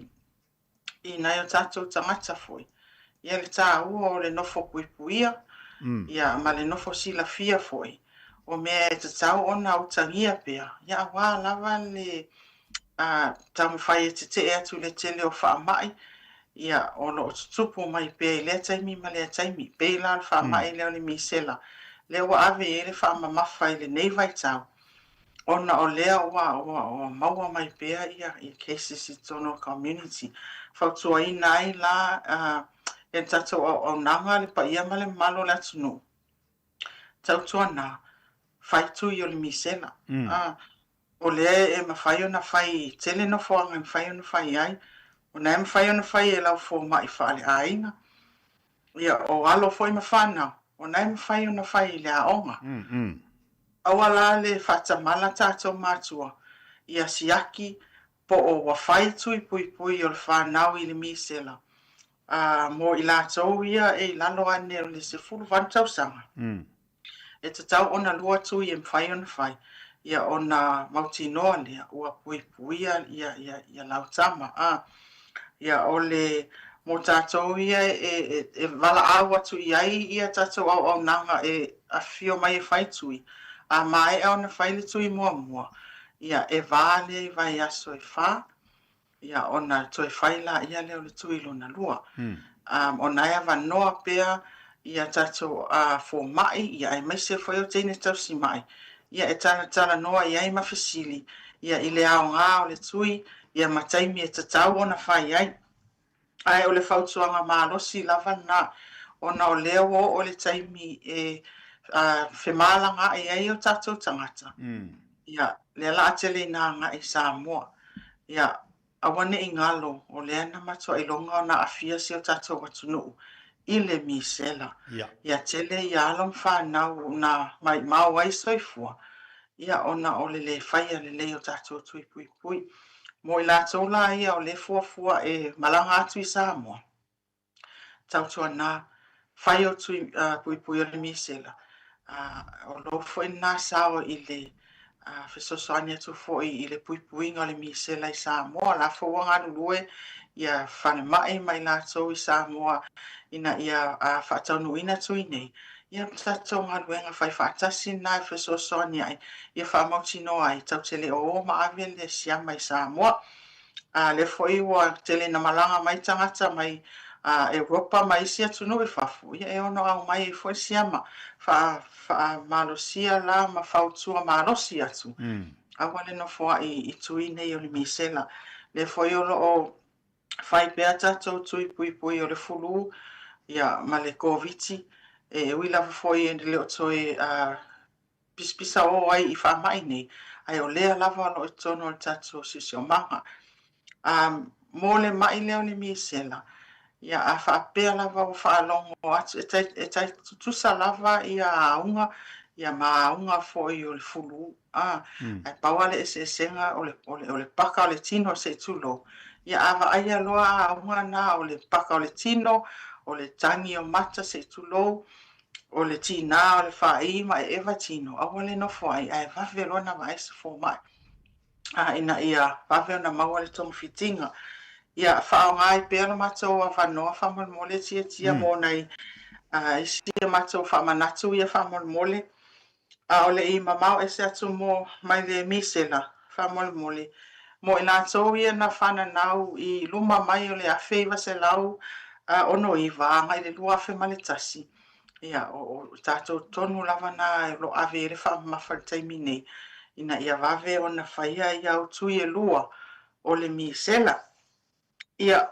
i nai o tatou tagata foi, ia le taua o le nofo puipuia, ia, ma le nofo silafia foi, o mea e tatau ona utagia pea, ia, aua lava le, a taumafai e tetee atu i le tele o faamai, ia, o lo o tutupu mai pea i lea taimi ma lea taimi. Pei la o le faamai lea o le misela, lea ua ave i ai le faamamafa i lenei vaitau, ona o lea ua, ua, ua maua mai pea ia, ia cases i totonu o le community. Fautuaina ai la e le tatou auaunaga le paia ma le mamalu o le atunuu, tautuana, fai tui o le misela. A, O lea e mafai ona fai, tele nofoaga e mafai ona fai ai. O na e mafai ona fai e lau fomai faaleaiga. Ia, o alo foi ma fanau, o na e mafai ona fai i le aoga. Aua la le faatamala tatou matua ia siaki po o ua fai tui puipui o le fanau i le misela a mo i latou ia e i lalo ane o le 18 tausaga. E tatau ona lua tui e mafai ona fai. Ia ona mautinoa lea ua puipuia ia ia ia lau tama a. Ia o le mo tatou ia e e e valaau atu i ai ia tatou auaunaga e afifio mai e fai tui, a maea ona fai le tui muamua, ia e va lea i vaiaso e fa, ia ona toe fai laia lea o le tui lona lua. Ona e avanoa pea ia tatou fomai, ia aemaise foi o teine tausimai, ia e talatalanoa i ai ma fesili, ia i le aoga o le tui, ia ma taimi e tatau ona fai ai. Ae o le fautuaga malosi lava lena, ona o lea ua oo le taimi e femalagaai ai o tatou tagata, ia, lea la a tele ina agai i Samoa. Ia, aua ne i galo, o lea na matuai iloga ona aafia si o tatou atunuu i le misela. Ia tele ia alo ma fanau na maimau ai soifua, ia, ona o le le faia lelei o tatou tui puipui. Mo i latou la ia o lea e fuafua e malaga atu i Samoa, tautuana, fai o tui puipui o le misela, o lou foi lena sao i le fesoasoani atu foi i le puipuiga o le misela i Samoa. O la foi ua galulue ia falemai ma i latou i Samoa ina ia faataunuuina tui nei, ia ma tatou galuega fai faatasi lena e fesoasoani ai ia faamautinoa ai tatou te le o o ma ave le siama i Samoa. A lea foi ua tele ina malaga mai tagata mai Europa ma isi atunuu i fafo, ia e ono aumai ai foi le siama. Faamalosia la ma fautua malosi atu, aua le nofoai i tui nei o le misela. Lea foi o lo o fai pea tatou tui puipui o le fulu ia ma le Koviti, e ui lava foi e le o toe pisapisaō ai i faamai nei, ae o lea lava o lo o i totonu o le tatou siosiomaga. Mo le ma'i lea o le misela, ia a faapea lava ua faalogo atu, e tai, e tai tutusa lava ia auga ia ma auga foi o le fulu, a, ae pau lava le eseesega o le, o le, o le paka o le tino se i tulou. Ia a vaaia loa auga na o le paka o le tino, o le tagi o mata se i tulou, o le tinā o le fāī ma e eva tino, aua le nofo ai, ae vave loa ona vaai se fomai, a, ina ia vave ona maua le togafitiga. Ia, faaaoga ai pea lo matou avanoa faamolemole Tiatia mo nai isi a matou faamanatu ia faamolemole. A o le i mamao ese atu mo mai le misela, faamolemole, mo i latou ia na fananau i luma mai o le 1969 agai i le 2001, ia, o tatou tonu lava na o lo o ave i ai le faamamafa i le taimi nei, ina ia vave ona faia ia au tui e lua o le misela. Ia,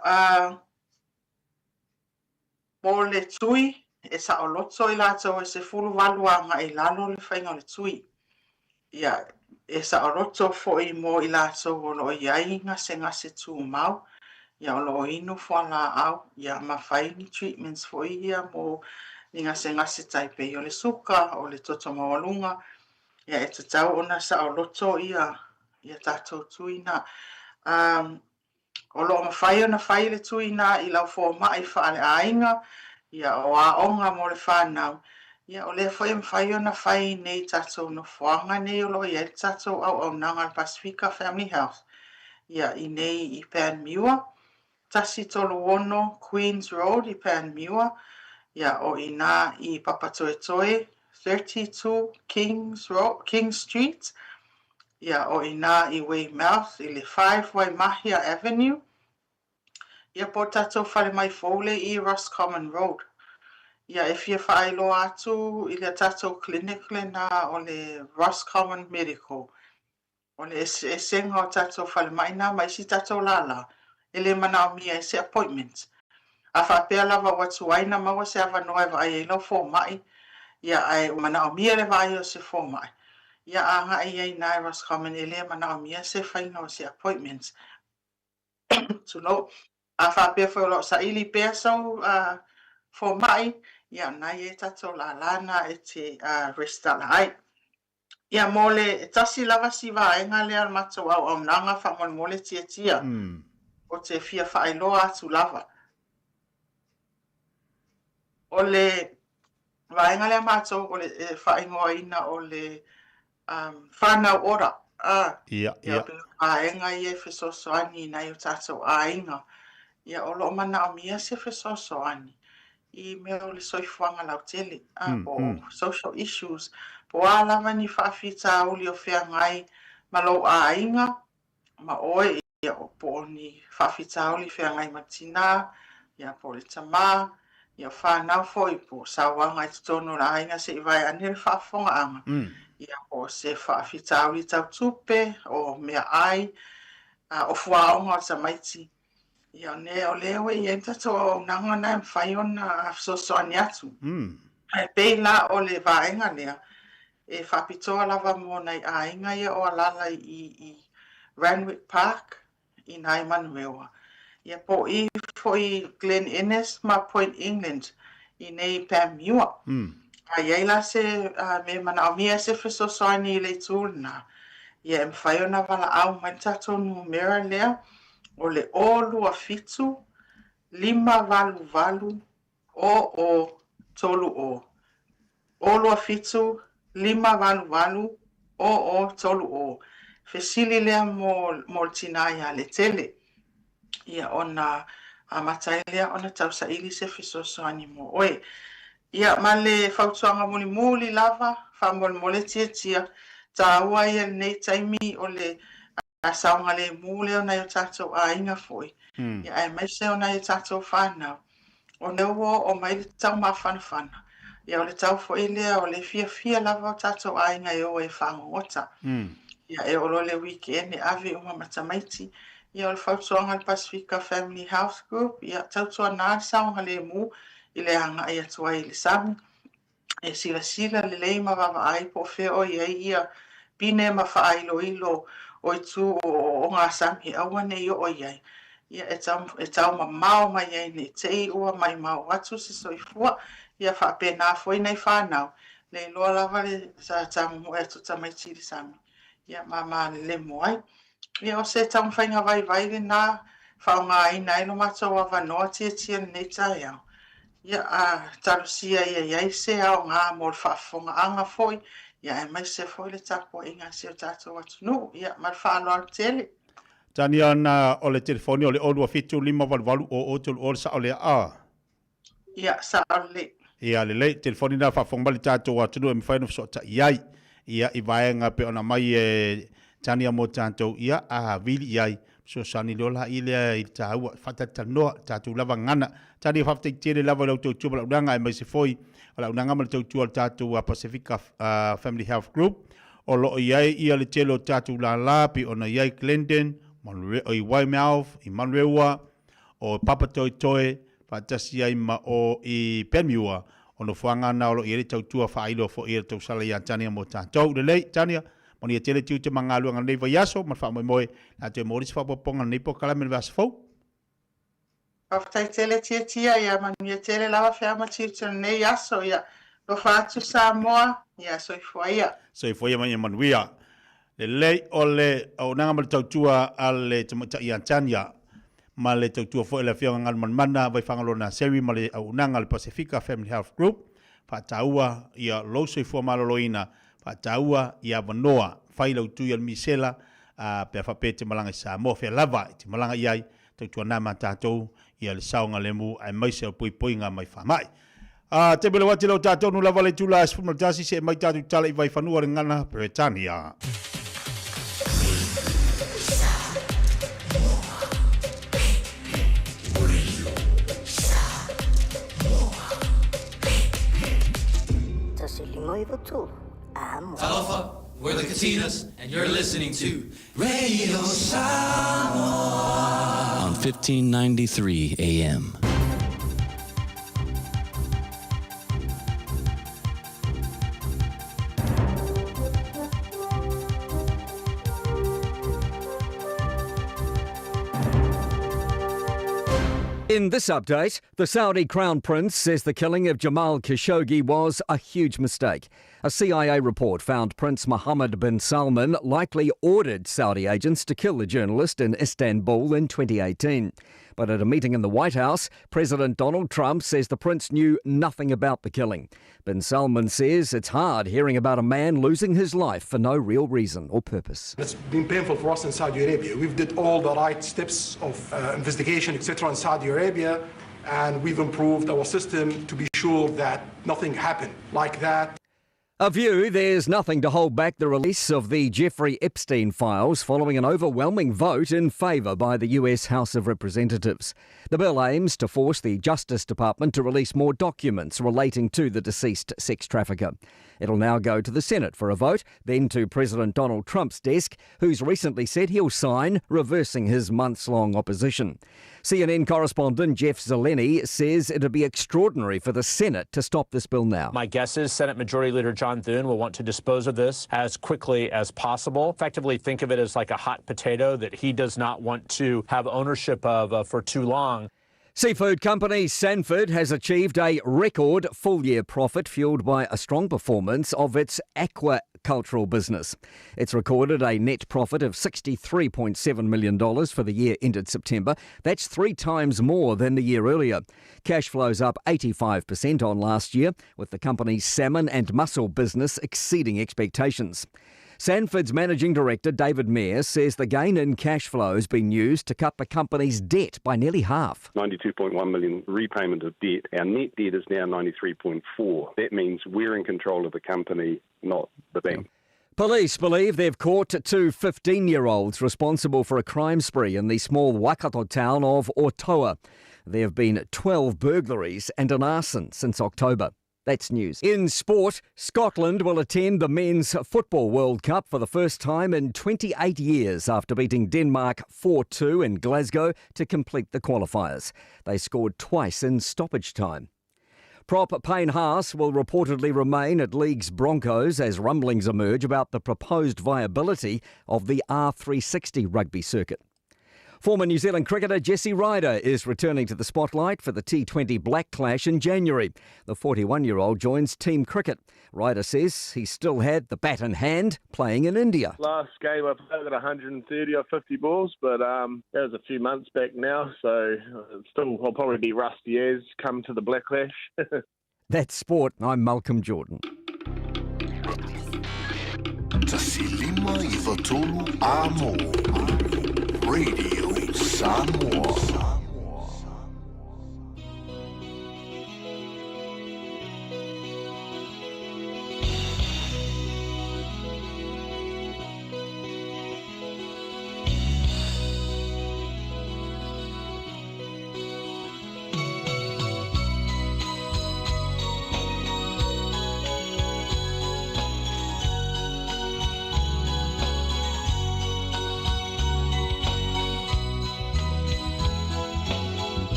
Mo le tui, e saoloto i latou e 18 agai i lalo le faiga o le tui. Ia, e saoloto foi mo i latou o lo o i ai gasegase tumau, ia o lo o inu fualaau, ia ma fai ni treatments foi ia mo ni gasegase tai pei o le suka, o le toto maualuga, ia e tatau ona saoloto ia ia tatou tui na. O lo o mafai ona fai le tuina i lau fomai faaleaiga, ia, o aoga mo le fanau, ia, o lea foi e mafai ona fai i nei tatou nofoaga nei o lo o i ai le tatou auaunaga a le Pasefika Family Health, ia, i nei i Panmure, 136 Queens Road i Panmure, ia, o i ina i Papatoetoe, 32 Kings Road, King Street, Ia, o i inā i Weymouth i le 5 Waimahia Avenue, ia po o tatou fale mai Foley i Roscommon Road. Ia, e fia faailoa atu i le tatou clinic lena o le Roscommon Medical. O le eseesega o tatou falemai na ma isi tatou lālā, e le manaomia ai se appointment. A faapea lava ua tuai na maua se avanoa e vaai ai lau fomai, ia, ae ua manaomia le vaai o se fomai, ia, agai i ai i ina e Roscommon, e le manaomia se faiga o se appointment. Tulou. A faapea foi o lo o saili pea sou fomai, ia, o lena e i ai tatou lālā na e te resitala ai. Ia, mo le tasi lava si vaega lea o le matou auaunaga faamolemole Tiatia, ou te fia faailoa atu lava. O le vaega lea matou o le e faaigoaina o le. Whānau ora, ā, ia, ia, pei o vaega ia e fesoasoani i nai o tātou aiga, ia, o lo o manaomia se fesoasoani i mea o le soifuaga lautele, ā, po o social issues, po o a lava ni faafitauli o feagai ma lou aiga ma oe, ia, po o ni faafitauli feagai ma tinā, ia, po o le tamā, ia, o whānau foi, po o sauaga i totonu o le aiga se i vae ane le faafofogaaga, ia, po o se faafitauli tau tupe, o meaai, o fuaoga o tamaiti, ia, o ne, o lea ua i ai le tatou auaunaga na e mafai ona fesoasoani atu. Ae pei la o le vaega lea, E faapitoa lava mo nai aiga ia o alaala i Randwick Park i nai Manurewa, ia po i foi Glen Innes ma Point England i nei Panmure. A i ai la se mea e manaomia se fesoasoani i le itu lena, ia e mafai ona valaau mai le tatou numera lea o le 0 2 7 5 8 8 0 0 3 0. 0 2 7 5 8 8 0 0 3 0. Fesili lea mo, mo le tinā iā Letele. Ia, ona amata ai lea ona tausaili se fesoasoani mo oe. Ia, ma le fautuaga mulimuli lava, faamolemole tiatia, tāua ia lenei taimi o le A saogalemu lea o nai o tatou aiga foi, ia aemaise o nai o tatou whanau. O lea ua oo mai le tau mafanafana, ia o le tau foi lea o le fiafia lava o tatou aiga e o ai e fagogota. Ia e oo loa i le weekend e ave uma ma tamaiti. Ia o le fautuaga a le Pasifika Family Health Group, ia tautuana le saogalemu i le agai atu ai i le sami. E silasila lelei ma vaavaai po o fea o i ai ia pine ma faailoilo o itu o ogasami e aua ne i oo i ai, ia e tau, e tau mamao mai ai ne i te i ua maimau atu se soifua, ia faapena foi nai fanau, le iloa lava le tamomoe atu o tamaiti i le sami, ia ma malelemo ai. Ia o se taumafaiga vaivai lenā faaaogaina ai lo matou avanoa tiatia i lenei taeao. Ia, a talosia ia i ai se aoga mo le faafofogaaga foi, ia aemaise foi le tapuaiga a si o tatou atunuu. Ia, ma le faaaloalo tele. Tania ana o le telefoni o le 0 2 7 5 8 8 0 0 3 0 le sao lea a. Ia, sao lelei. Ia, lelei, telefoni na faafofoga mai le tatou atunuu e mafai ona fesootai ai, ia, i vaega pei ona aumai e Tania mo tatou, ia, a vili i ai, fesoasoani le ola i lea i le taua, faatalatalanoa, le tatou lava gagana. Tania, faafetai tele lava i lau tautua ma lau unaga, aemaise foi o lau unaga ma le tautua a le tatou Pasifika Family Health Group, o lo o i ai ia le tele o tatou lala, pei ona i ai Glendon, Monre, i Weymouth, i Manurewa, o Papatoetoe, faatasi ai ma o i Panmure, o nofoaga na o lo o i ai le tautua faailo foi a le tausala ia Tania mo tatou. Lelei, Tania, manuia tele tiute ma galuega i lenei vaiaso ma le faamoemoe le a toe maua nisi faaopoopoga i lenei polokalame i le vaiaso fou. Faafetai tele Tiatia, ia manuia tele lava feau ma tiute o lenei aso, ia alofa atu Samoa, ia soifua ia. Soifua ia ma ia manuia. Lelei o le auaunaga ma le tautua a le tamaitai ia Tania ma le tautua foi a le Afioga Galumalemana Vaifagaloa Naseri ma le auaunaga a le Pasefika Family Health Group, faataua ia lou soifua maloloina, faataua ia avanoa, fai lau tui o le misela, a pe a faapea e te malaga i Samoa, fea lava e te malaga i ai, tautuana ma tatou ia le saogalemu aemaise o poipoiga mai faamai. A te mele wati lau tātou nu lava le itula e 11 se e mai tātou tala i Vaifanua le ngana Peretania. Talofa, we're the Katinas, and you're listening to Radio Samoa on 1593 AM. In this update, the Saudi Crown Prince says the killing of Jamal Khashoggi was a huge mistake. A CIA report found Prince Mohammed bin Salman likely ordered Saudi agents to kill the journalist in Istanbul in 2018. But at a meeting in the White House, President Donald Trump says the prince knew nothing about the killing. Bin Salman says it's hard hearing about a man losing his life for no real reason or purpose. It's been painful for us in Saudi Arabia. We've did all the right steps of investigation, etc., in Saudi Arabia, and we've improved our system to be sure that nothing happened like that. A view there's nothing to hold back the release of the Jeffrey Epstein files following an overwhelming vote in favour by the US House of Representatives. The bill aims to force the Justice Department to release more documents relating to the deceased sex trafficker. It'll now go to the Senate for a vote, then to President Donald Trump's desk, who's recently said he'll sign, reversing his months long opposition. CNN correspondent Jeff Zeleny says it'd be extraordinary for the Senate to stop this bill now. My guess is Senate Majority Leader John Thune will want to dispose of this as quickly as possible. Effectively, think of it as like a hot potato that he does not want to have ownership of for too long. Seafood company Sanford has achieved a record full year profit fueled by a strong performance of its aquacultural business. It's recorded a net profit of $63.7 million for the year ended September. That's three times more than the year earlier. Cash flows up 85% on last year, with the company's salmon and mussel business exceeding expectations. Sanford's managing director, David Mair, says the gain in cash flow has been used to cut the company's debt by nearly half. 92.1 million repayment of debt. Our net debt is now 93.4. That means we're in control of the company, not the bank. Police believe they've caught two 15 year olds responsible for a crime spree in the small Waikato town of Otoa. There have been 12 burglaries and an arson since October. That's news. In sport, Scotland will attend the Men's Football World Cup for the first time in 28 years after beating Denmark 4 2 in Glasgow to complete the qualifiers. They scored twice in stoppage time. Prop Payne Haas will reportedly remain at League's Broncos as rumblings emerge about the proposed viability of the R360 rugby circuit. Former New Zealand cricketer Jesse Ryder is returning to the spotlight for the T20 Black Clash in January. The 41 year old joins Team Cricket. Ryder says he still had the bat in hand playing in India. Last game I played at 130 or 50 balls, but that was a few months back now, so still I'll probably be rusty as come to the Black Clash. That's sport. I'm Malcolm Jordan. 1593 Amo. Radio Samoa.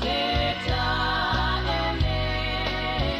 Se ta ele.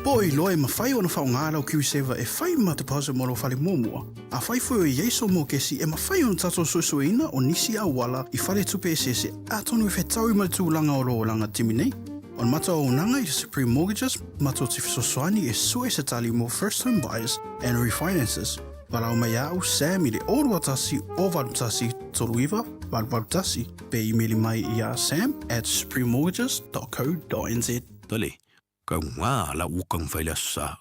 Po o e iloa e mafai ona faaaoga lau KiwiSaver e fai ma deposit mo lou fale muamua? Afai foi o i ai sou mokesi, e mafai ona tatou suesueina o nisi auala i faletupe eseese atonu e fetaui ma le tulaga o lou olaga taimi nei. O le matou auaunaga i le Supreme Mortgages, matou te fesoasoani e sue se tali mo first home buyers and refinances. Valaau mai ia au Sam i le 021 081 39 881 pe imeli mai iā sam at suprememortgages.co.nz. Tole, kau ngā la uka ngwhai le aso sa.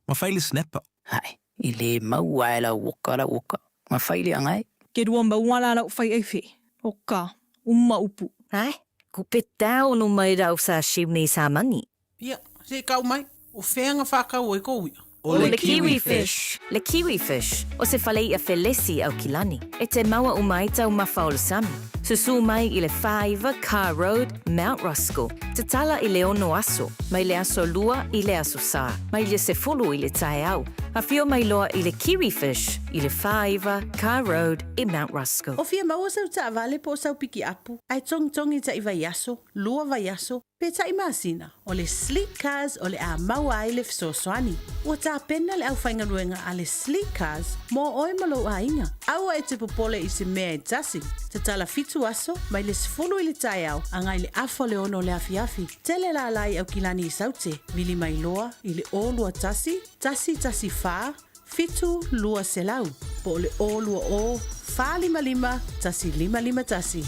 Ma whai le snapper. Hae, i le maua e lau oka lau oka, ma whai le angae. Ke rua maua la lau whai ei whe, o ka, uma upu. Hae, ku pe tau no mai rau sa siu nei sa mani. Ia, se i kau mai, o fea nga whakau ai kou ia? O le kiwi fish. Le kiwi fish, o se fale i'a felesi Aukilani, e te maua uma ai tau mafa o le sami. Susū mai i le 49 Carr Road, Mount Roskill. Tatala i le ono aso, mai le aso lua i le aso sa, mai le sefulu i le taeao. Afio mai loa i le Kiwi Fish i le 49 Carr Road i Mount Roskill. O fia maua sau taavale po o sau pikiapu, ae togitogi taʻi vaiaso, lua vaiaso, Pe taʻi masina, o le Sleek Cars o le a maua ai le fesoasoani. Ua tapena le aufaigaluega a le Sleek Cars mo oe ma lou aiga. Aua e te popole i se mea e tasi. Tatala fitu aso, mai le 10 i le taeao agai le afa o le ono o le afiafi. Tele lala i Aukilani i Saute, vili mai loa i le 0 21 114 7 200, po o le 0 20 455 1551.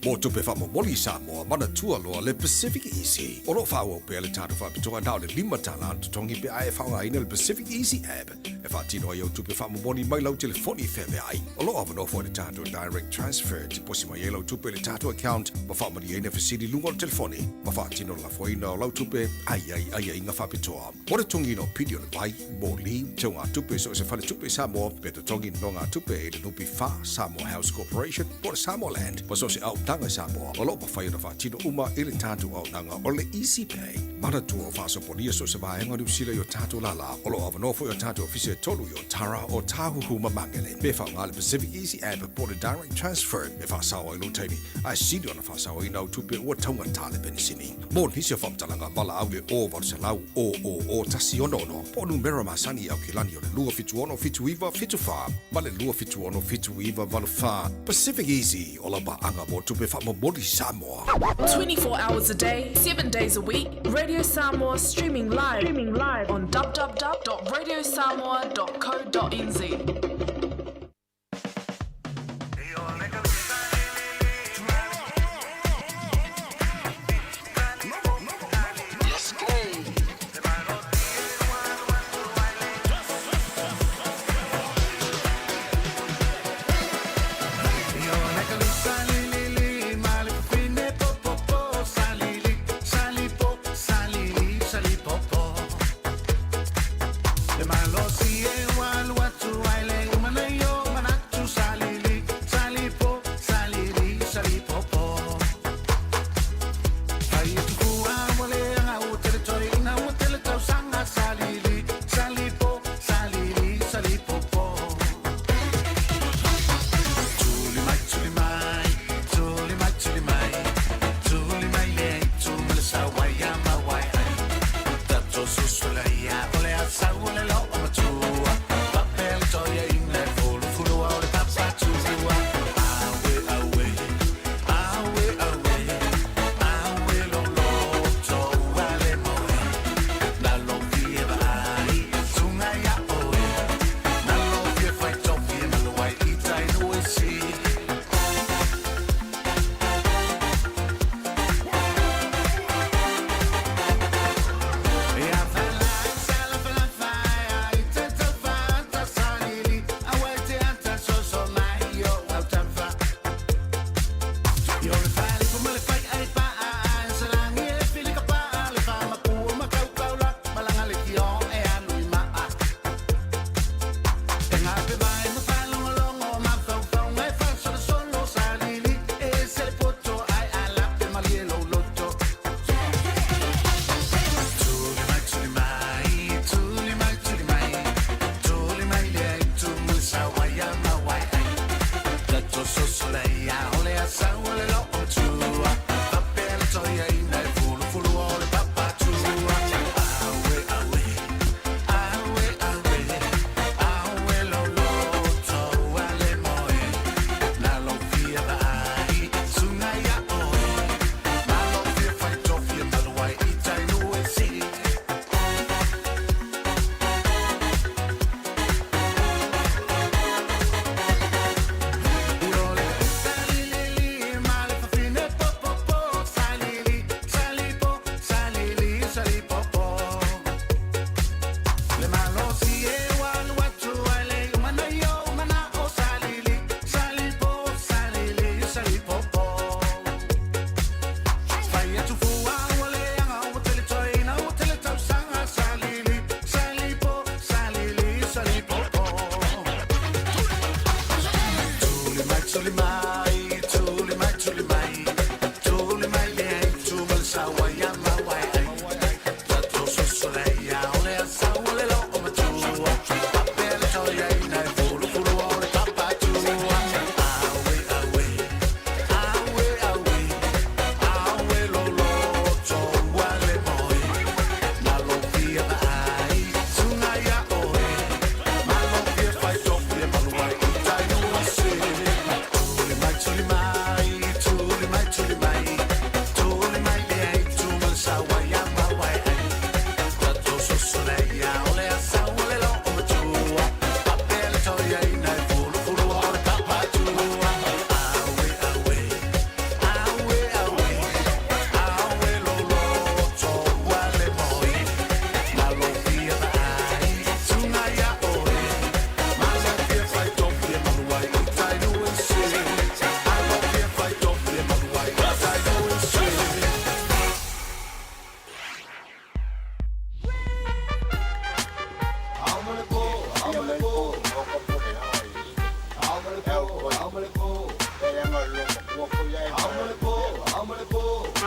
Mo tupe faamomoli Samoa, manatua loa le Pacific Easy. O lo o faaauau pea le tatou faapitoa na o le $5 le totogi pe a e faaaogaina le Pacific Easy app e faatino ai au tupe faamomoli mai lau telefoni feaveai. O lo o avanoa foi le tatou Direct Transfer e tiposi mai ai lau tupe i le tatou account ma faamalieina fesili i luga o le telefoni ma faatino le lafoina o lau tupe a i ai aiaiga faapitoa. Mo le totogiina o pili o le vai, moli, teugatupe i so o se faletupe i Samoa, pe totogi nonogatupe i le NPF, Samoa House Corporation, po o le Samoa Land, ma so o se auaunaga i Samoa, o lo o mafai ona faatino uma i le tatou auaunaga o le Easy Pay. Manatua o faasopolia so o se vaega o Niu Sila i o tatou lala. O lo o avanoa foi o tatou ofisa e tolu i Otara, Ōtāhuhu ma Māngere. Pe faaaoga le Pacific Easy App po o le Direct Transfer e faasao ai lou taimi, ae sili ona faasaoina au tupe ua taugata le penisini. Mo nisi o faamatalaga, valaau i le 0800 000 166 po o numera masani i Aukilani o le 276 79 74 ma le 276 79 84. Pacific Easy, o lau paaga mo tupe faamomoli Samoa. 24 hours a day, 7 days a week, Radio Samoa streaming live, streaming live on www.radiosamoa.co.nz.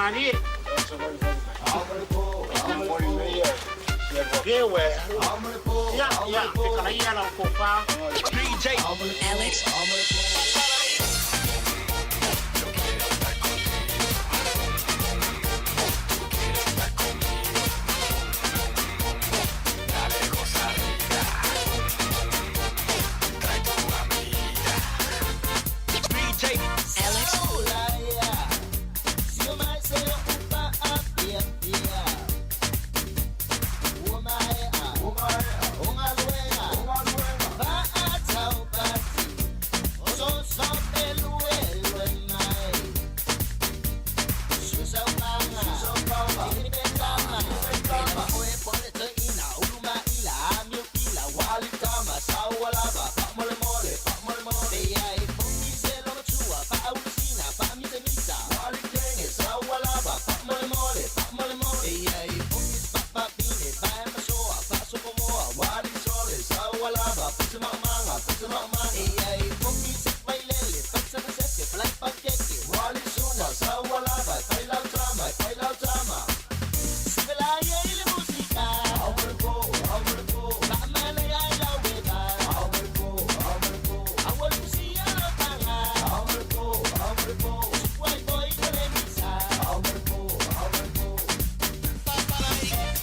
malie. Ia, ia, fekalaia lau tofa. DJ Alex. DJ Alex.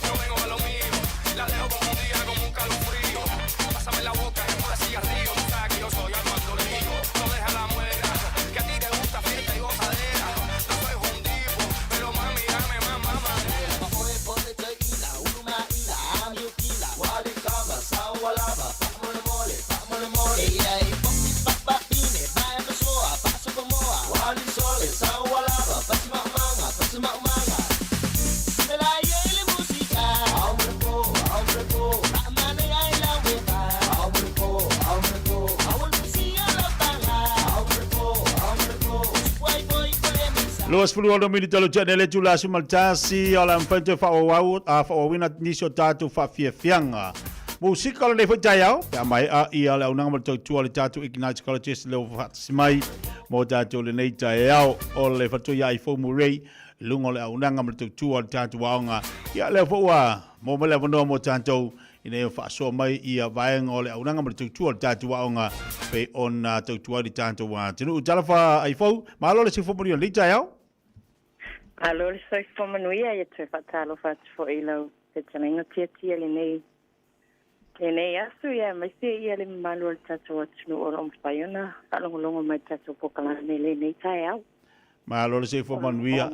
Yo vengo a lo mío, la dejo como un día, como un calofrío. Pásame la boca, que por así río. Tú sabes que yo soy Armando Lío. No deja la muera, que a ti te gusta fiesta y gozadera. No soy un tipo, pero mami, dame más mamadera. 26 minute lo tšene le tula su maltasi o la mfai te faaauauina nisi o tatou faafiafiaga musika o lenei foi taeao pe a maeʻa ia le aunaga ma le tautua o le tatou Ignite Colleges le ua faatasi mai mo tatou lenei taeao o le faletua ia Ifou Murray i luga o le aunaga ma le tautua o le tatou aoga. Ia lea foi ua maua mai le avanoa mo tatou ina ia faasoa mai ia vaega o le aunaga ma le tautua o le tatou aoga pei ona tautua ai le tatou atunuu. Talofa Ifou, malo le soifua manuia i lenei taeao. Malo le soifua manuia, ia toe faatalofa atu foi i lau fetalaiga tiatia lenei lenei aso, ia aemaise ia le mamalu o le tatou atunuu o lo o mafai ona faalogologo mai i le tatou polokalame i lenei taeao. Malo le soifua manuia.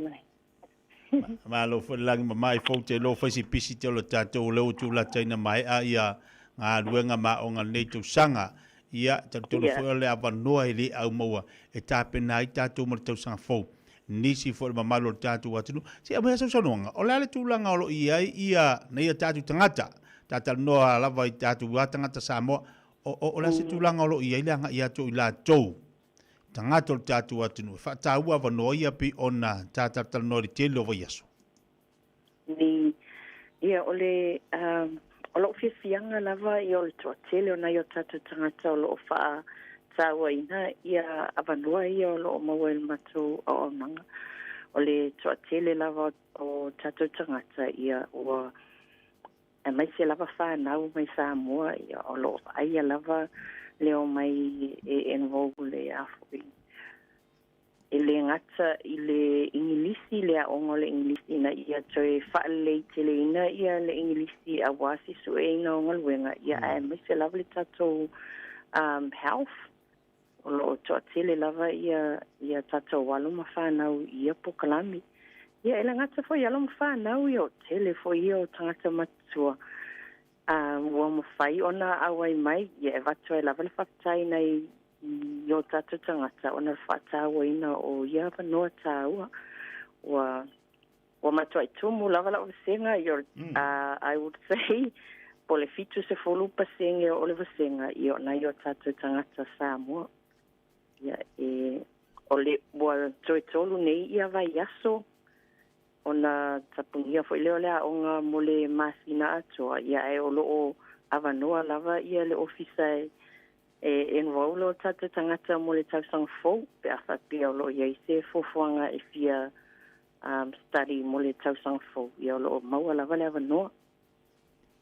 Malo foi le lagi mama i fou te iloa fai si pisi te o le tatou leo tulataina maea ia galuega ma aoga lenei tausaga. Ia, talitonu foi o le avanoa e le aumaua e tapena ai tatou mo le tausaga fou. Nisi foi o le mamalu o le tatou atunuu. Se i aumai lava sau saunoaga, o le a le tulaga o lo o i ai ia nei o tatou tagata? Talatalanoa lava i tatou lava tagata Samoa, o, o, o le a se tulaga o lo o i ai le agai atu o i latou tagata o le tatou atunuu e faataua avanoa ia pei ona ta talatalanoa i le tele o vaiaso? Ni, ia, o le, o lou fiafiaga lava ia o le toatele o nai o tatou tagata o lo o faatauaina ia avanoa ia o lo o maua i le matou auaunaga. O le toatele lava o tatou tagata ia ua aemaise lava fanau mai Samoa ia o lo o vaaia lava le omai e enroll e a foi E le gata i le Igilisi, le aoga o le Igilisi ina ia toe faalelei teleina ia le Igilisi aua se sueina o galuega, ia aemaise lava le tatou health. O lo o toatele lava ia ia tatou alo ma fanau i ia polokalame. Ia e le gata foi i alo ma fanau, ia o tele foi ia o tagata matutua ua mafai ona auai mai, ia e avatu ai lava le faafetai nai i o tatou tagata ona le faatauaina o ia avanoa taua. Ua ua matuai tumu lava la'u vasega, ia I would say po o le 70% o le vasega ia o nai o tatou tagata Samoa. Ia e o le ua toe tolu nei ia vaiaso ona tapunia foi lea o le aoga mo le masina atoa, ia ae o lo o avanoa lava ia le ofisa e e enroll o tatou tagata mo le tausaga fou pe a faapea o lo o i ai se fuafuaga e fia um, study mo le tausaga fou, ia o lo o maua lava le avanoa.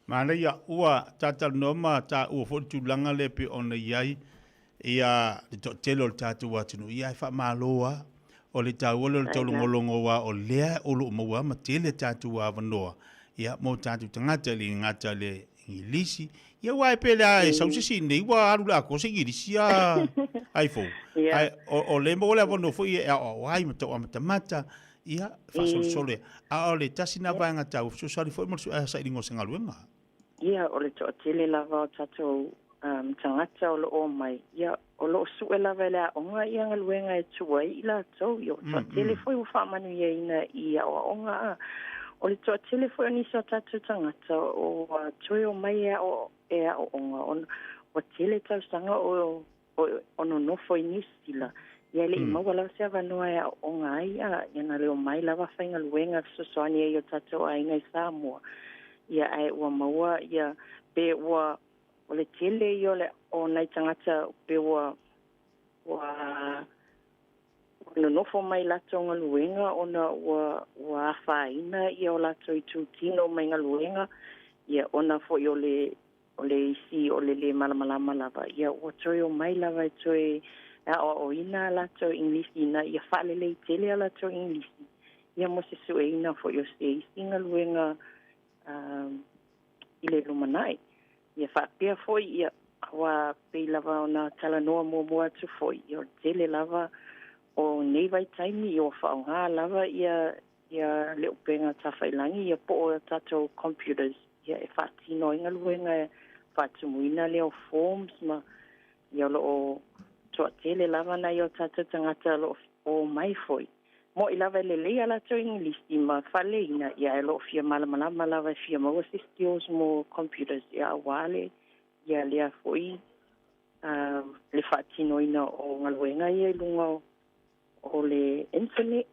Manaia, ua talatalanoa ma taua foi le tulaga lea pei ona i ai ia le toatele o le tatou atunuu, ia ae faamalo lava. O le taua lea o le taulogologo aua o lea o lo o maua lava ma tele tatou avanoa ia mo tatou tagata e le gata i le Igilisi. Ia aua e pe le a e sau se isi nei ua alu le atoa se Igilisi a ai fou. Ae o lea e maua le avanoa foi e aoao ai ma tau amatamata ia faasolosolo ia. A o le tasi lena vaega taua fesoasoani foi mo le sailiga o se galuega. Ia, o le toatele lava o tatou um, tagata o lo o omai, ia, o lo o sue lava e le aoga ia galuega e tuu ai i latou. Ia, o le toatele foi ua faamanuiaina i aoaoga a. O le toatele foi o nisi o tatou tagata ua toe omai e ao, e aooga, ona ua tele tausaga o o nonofo i Niu Sila, ia e le i maua lava se avanoa e aooga ai, a ia na le omai lava faigaluega e fesoasoani ai i o tatou aiga i Samoa, ia ae ua maua ia pe ua o le tele ia o le o nai tagata pe ua ua nonofo mai latou galuega ona ua ua afaina ia o latou itutino mai galuega, ia ona foi o le O le isi o le lē malamalama lava, ia ua toe omai lava e toe aoaoina a latou Igilisi ina ia faalelei tele a latou Igilisi, ia mo se sueina foi o se isi galuega i le lumanai. Ia faapea foi, ia, aua pei lava ona talanoa muamua atu foi, ia o le tele lava o nei vaitaimi, ia ua faaaoga lava ia ia le upega tafailangi ia po o tatou computers ia e faatino ai galuega e faatumuina lea o forms ma ia o lo o toatele lava nai o tatou tagata o lo o omai foi. Mo'i lava e lelei a latou Igilisi ma faaleina ia ae o lo o fia malamalama lava e fia maua se skills mo computers ia aua le ia lea foi le faatinoina o galuega ia i luga o le internet.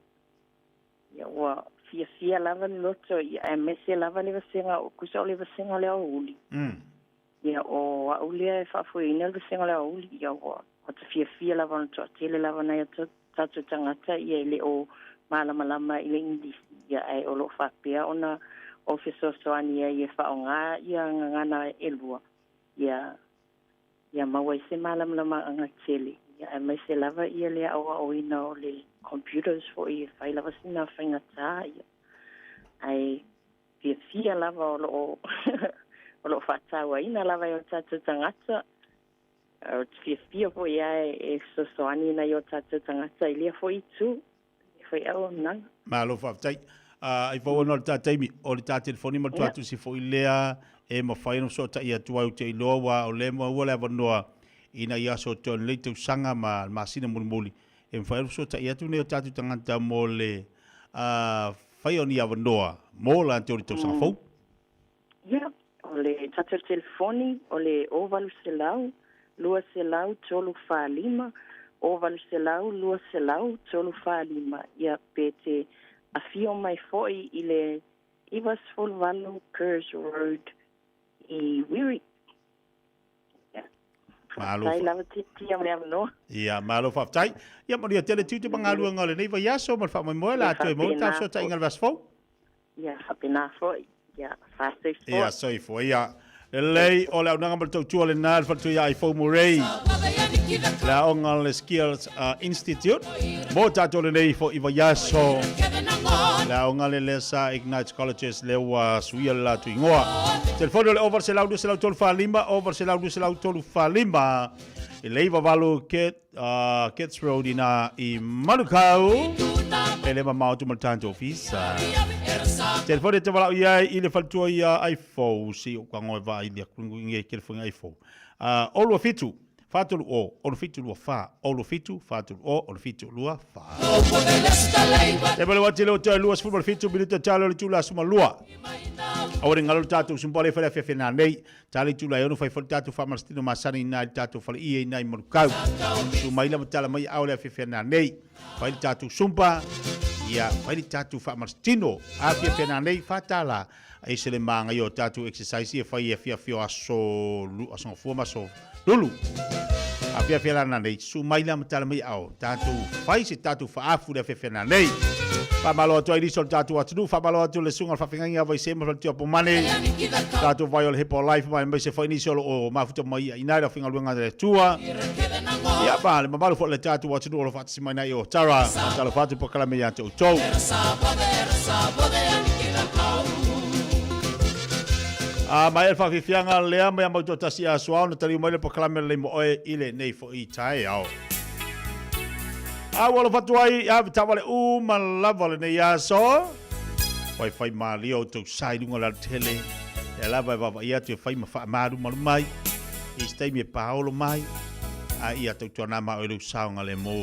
Ia ua fiafia lava le loto, ia aemaise lava le vasega, tusa o le vasega o le aoauli. Ia o a'u lea e faafoeina le vasega o le aoauli, ia ua ta fiafia lava ona toatele lava nai o tatou tagata ia e le o malamalama i le Igilisi, ia ae o lo o faapea ona o fesoasoani ai e faaaoga ia gagana e lua, ia ia maua ai se malamalamaaga tele, ia aemaise lava ia le aoaoina o le computers foi e fai lava sina faigata, ia ae fiafia lava o lo o o lo o faatauaina lava e o tatou tagata. Ou te fiafia foi lava e fesoasoani i nai o tatou tagata i lea foi itu. Foi auaunaga. Malo faafetai. Ai fau ona o le ta taimi, o le ta telefoni ma le tuatusi foi lea e mafai ona fesootai atu ai ou te iloa aua o lea e maua le avanoa ina ia aso atoa lenei tausaga ma le masina mulimuli e mafai ona fesootai atu nei o tatou tagata mo le faia o ni avanoa mo latou i le tausaga fou. Ia, o le tatou telefoni o le 0800 200 345, 0800 200 345. Ia, pe te afio mai foi i le 98 Kerrs Road i Wiri. Ia, Malo faafetai lava Tiatia mo le avanoa. Ia, malo faafetai. Ia, manuia tele tiute ma galuega o lenei vaiaso ma le faamoemoe o le a toe maua le ta fesootaiga i le vaiaso fou. Ia, faapena foi. Ia, faasoifua. Ia, soifua. Ia, lelei, o le auaunaga ma le tautua lena le faletua ia Aifou Murray, le aoga o le Skills Institute, mo tatou lenei foi vaiaso. Le aoga le Lesa Ignite Colleges lea ua suia le latou igoa. Telefoni o le 0800 200 345, 0800 200 345, i le 98 Kit, Kits Road ina i Manukau. E le mamao atu ma le tatou ofisa. Telefoni e te walau i ai i le faletua ia Aifou, si o ka ngoe vaai lia kulungu i nge telefoni Aifou. Olua fitu, whātolu o, olu fitu lua whā, olu fitu, whātolu o, olu fitu lua whā. Te mele wati leo te lua sefulu ma le fitu minuta talo le tula suma lua. Aua ne galo le tatou sumpa le fale afiafi na nei. Tala i tula e ono fai foi le tatou faamalositino masani ina i le tatou fale ie ina i Manukau. Susu mai lava tala mai ao le afiafi na nei. Fai le tatou sumpa, ia fai le tatou faamalositino. Afiafi na nei, whātala. Ai se le māngai o tatou exercise e fai e afiafi o aso, aso gafua ma aso lulu. Afiafi la nanei, susu mai la ma tala mai aao, tatou fai se tatou faaafu i le afiafi a nanei. Faamalo atu ai nisi o le tatou atunuu, faamalo atu i le susuga i le faafeagaiga ia Vaise ma Faletua Pomane, tatou vai o le Hepa o Life ma aemaise foi nisi o lo o mafuta mai i ina i le aufaigaluega a le Atua. Ia ma le mamalu foi o le tatou atunuu o lo o faatasi mai nei o Tara, faatalofa atu polokalame ia te outou. A maea le faafiafiaga lea mai a Mautoatasi ia Suao na taliu mai le polokalame lelei mo oe i lenei foi taeao. A ua alofa atu ai ia taavale uma lava lenei aso. Faifai malie outou sa i luga o le alatele. Lea lava e vaavaai atu e fai ma faamalumalu mai. I se taimi e paolo mai. A ia tautuana ma oe lou saogalemu.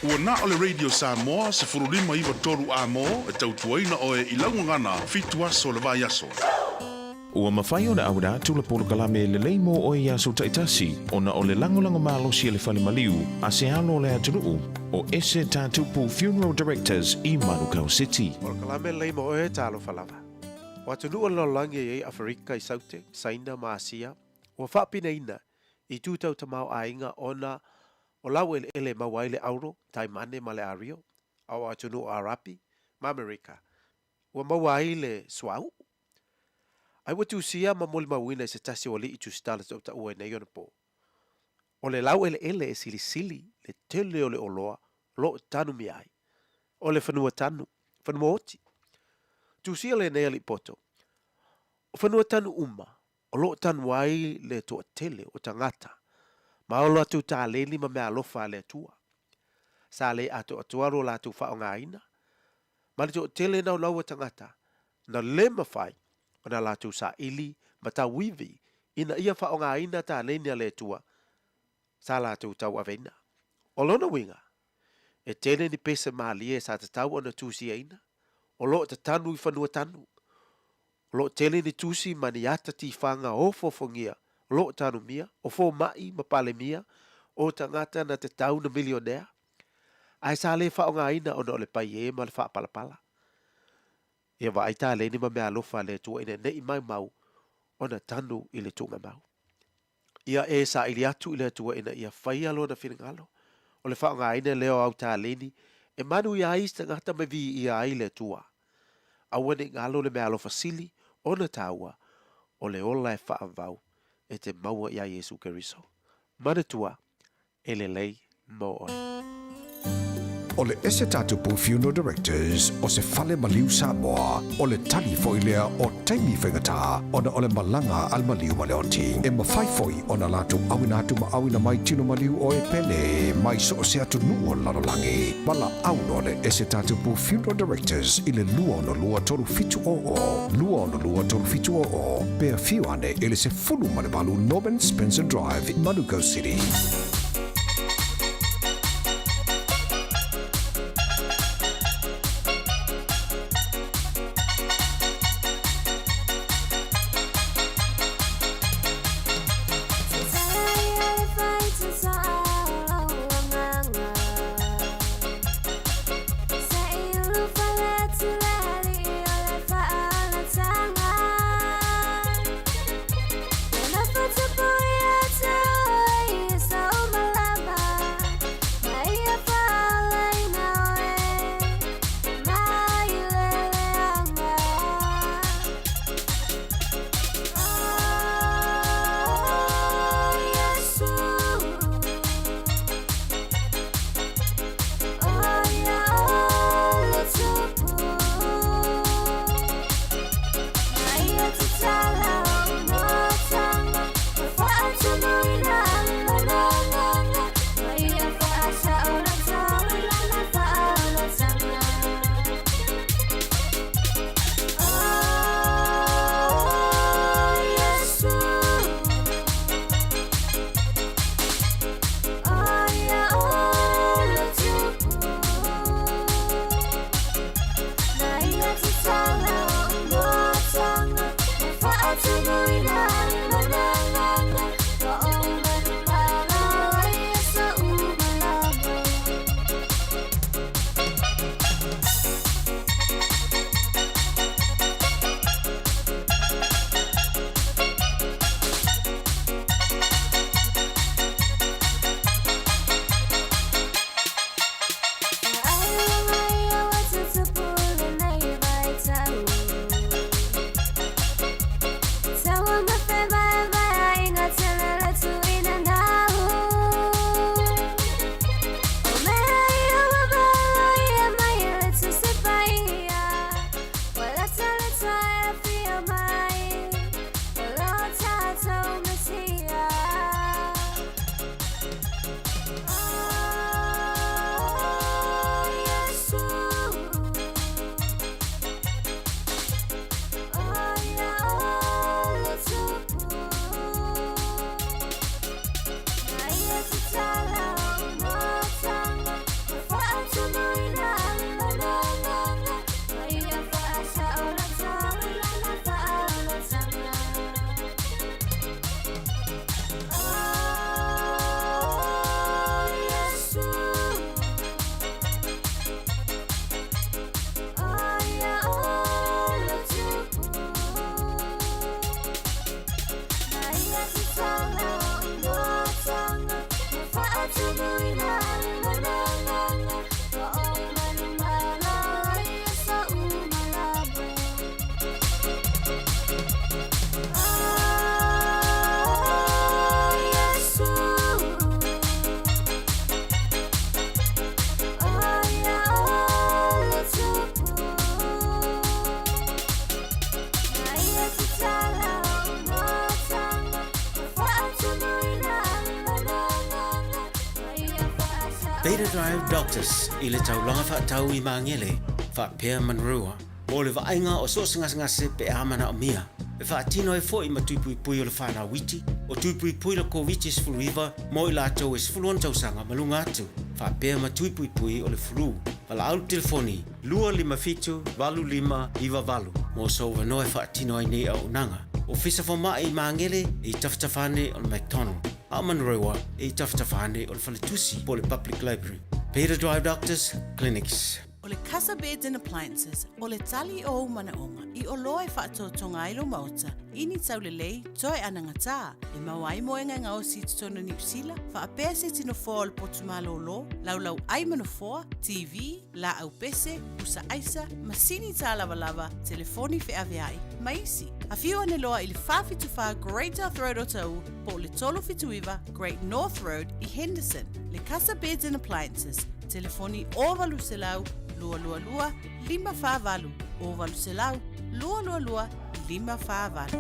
Ua na o le Radio Samoa 1593 amo e tautuaina oe i lau gagana fitu aso o le vaiaso. Ua mafai ona auina atu le polokalame lelei mo oe i aso taitasi ona o le lagolago malosi a le fale maliu a se alo o le atunuu o Ese Tatupu Funeral Directors i Manukau City. Polokalame lelei mo oe talofa lava. O atunuu o le lalolagi e i ai Aferika i Saute, Saina ma Asia, ua faapinaina i tu tau tamaoaiga ona o laueleele e maua ai le auro, taimane ma le ario, a o atunuu o Arapi ma Amerika, ua maua ai le suauu. Ai ua tusia ma molimauina i se tasi o alii tusitala tautaua i nei ona po. O le laueleele e silisili le tele o le oloa o lo o tanumia ai. O le fanua tanu, fanua oti. Tusia lenei alii poto. O fanua tanu uma o lo o tanu ai le toatele o tagata ma o latou taleni ma meaalofa a le Atua. Sa le atoatoa lo latou faaaogaina, ma le toatele naunau o tagata na le mafai ona latou saili ma tauivi ina ia faaaogaina taleni a le Atua sa latou tauaveina. O lona uiga, e tele ni pese malie sa tatau ona tusiaina, o lo o tatanu i fanua tanu. O lo o tele ni tusi ma ni ata tifaga ofofogia o lo o tanumia, o fomai ma palemia, o tagata na tatau na milionea, ae sa le faaaogaina ona o le paiē ma le faapalapala. Ia vaai taleni ma meaalofa a le Atua ina ne i maumau ona tanu i le tuugamau. Ia e saili atu i le Atua ina ia faia lona finagalo, o le faaaogaina lea o au taleni e manuia ai isi tagata ma viia ai le Atua. Aua ne i galo le meaalofa sili ona taua o le ola e faavavau e te maua iā Iesu Keriso. Manatua, e lelei mo oe. O le Ese Tatupu Funeral Directors o se fale maliu Samoa, o le tali foi lea o taimi faigata ona o le malaga a le maliu ma le oti. E mafai foi ona latou auina atu ma auina mai tino maliu o e pele mai so o se atunuu o le lalolagi. Valaau loa le Ese Tatupu Funeral Directors i le 262 3700, 262 3700, pe afio ane i le 18 Norman Spencer Drive, Manukau City. Beta Drive Doctors i le taulaga faatau i Magele, faapea Manurewa, mo le vaaiga o so o se gasegase pe a manaomia. E faatino ai foi ma tui puipui o le fanau iti, o tui puipui le Koviti-19 mo i latou e 16 tausaga ma luga atu, faapea ma tui puipui o le flu. Valaau le telefoni 257 8598 mo sou avanoa e faatino ai nei auaunaga. Ofisa Fomai i Magele e i tafatafa ane o le McDonald, a o Manurewa e i tafatafa ane o le Faletusi po o le Public Library. Beta Drive Doctors Clinics. O le Casa Beds and Appliances, o le tali o ou manaoga i oloa e faatotoga ai lou maota i ni taulelei toe anagatā, e maua ai moega e gaosi i totonu o Niu Sila, faapea se tino foa o le potu malōlō, laulau ai ma nofoa, TV, laau pese, pusa aisa, masini tālavalava, telefoni feaveai, ma isi. Afio ane loa i le 474 Great South Road Otahuhu po o le 379 Great North Road i Henderson. Le Casa Beds and Appliances, telefoni 0800 222 548, 0800 222 548.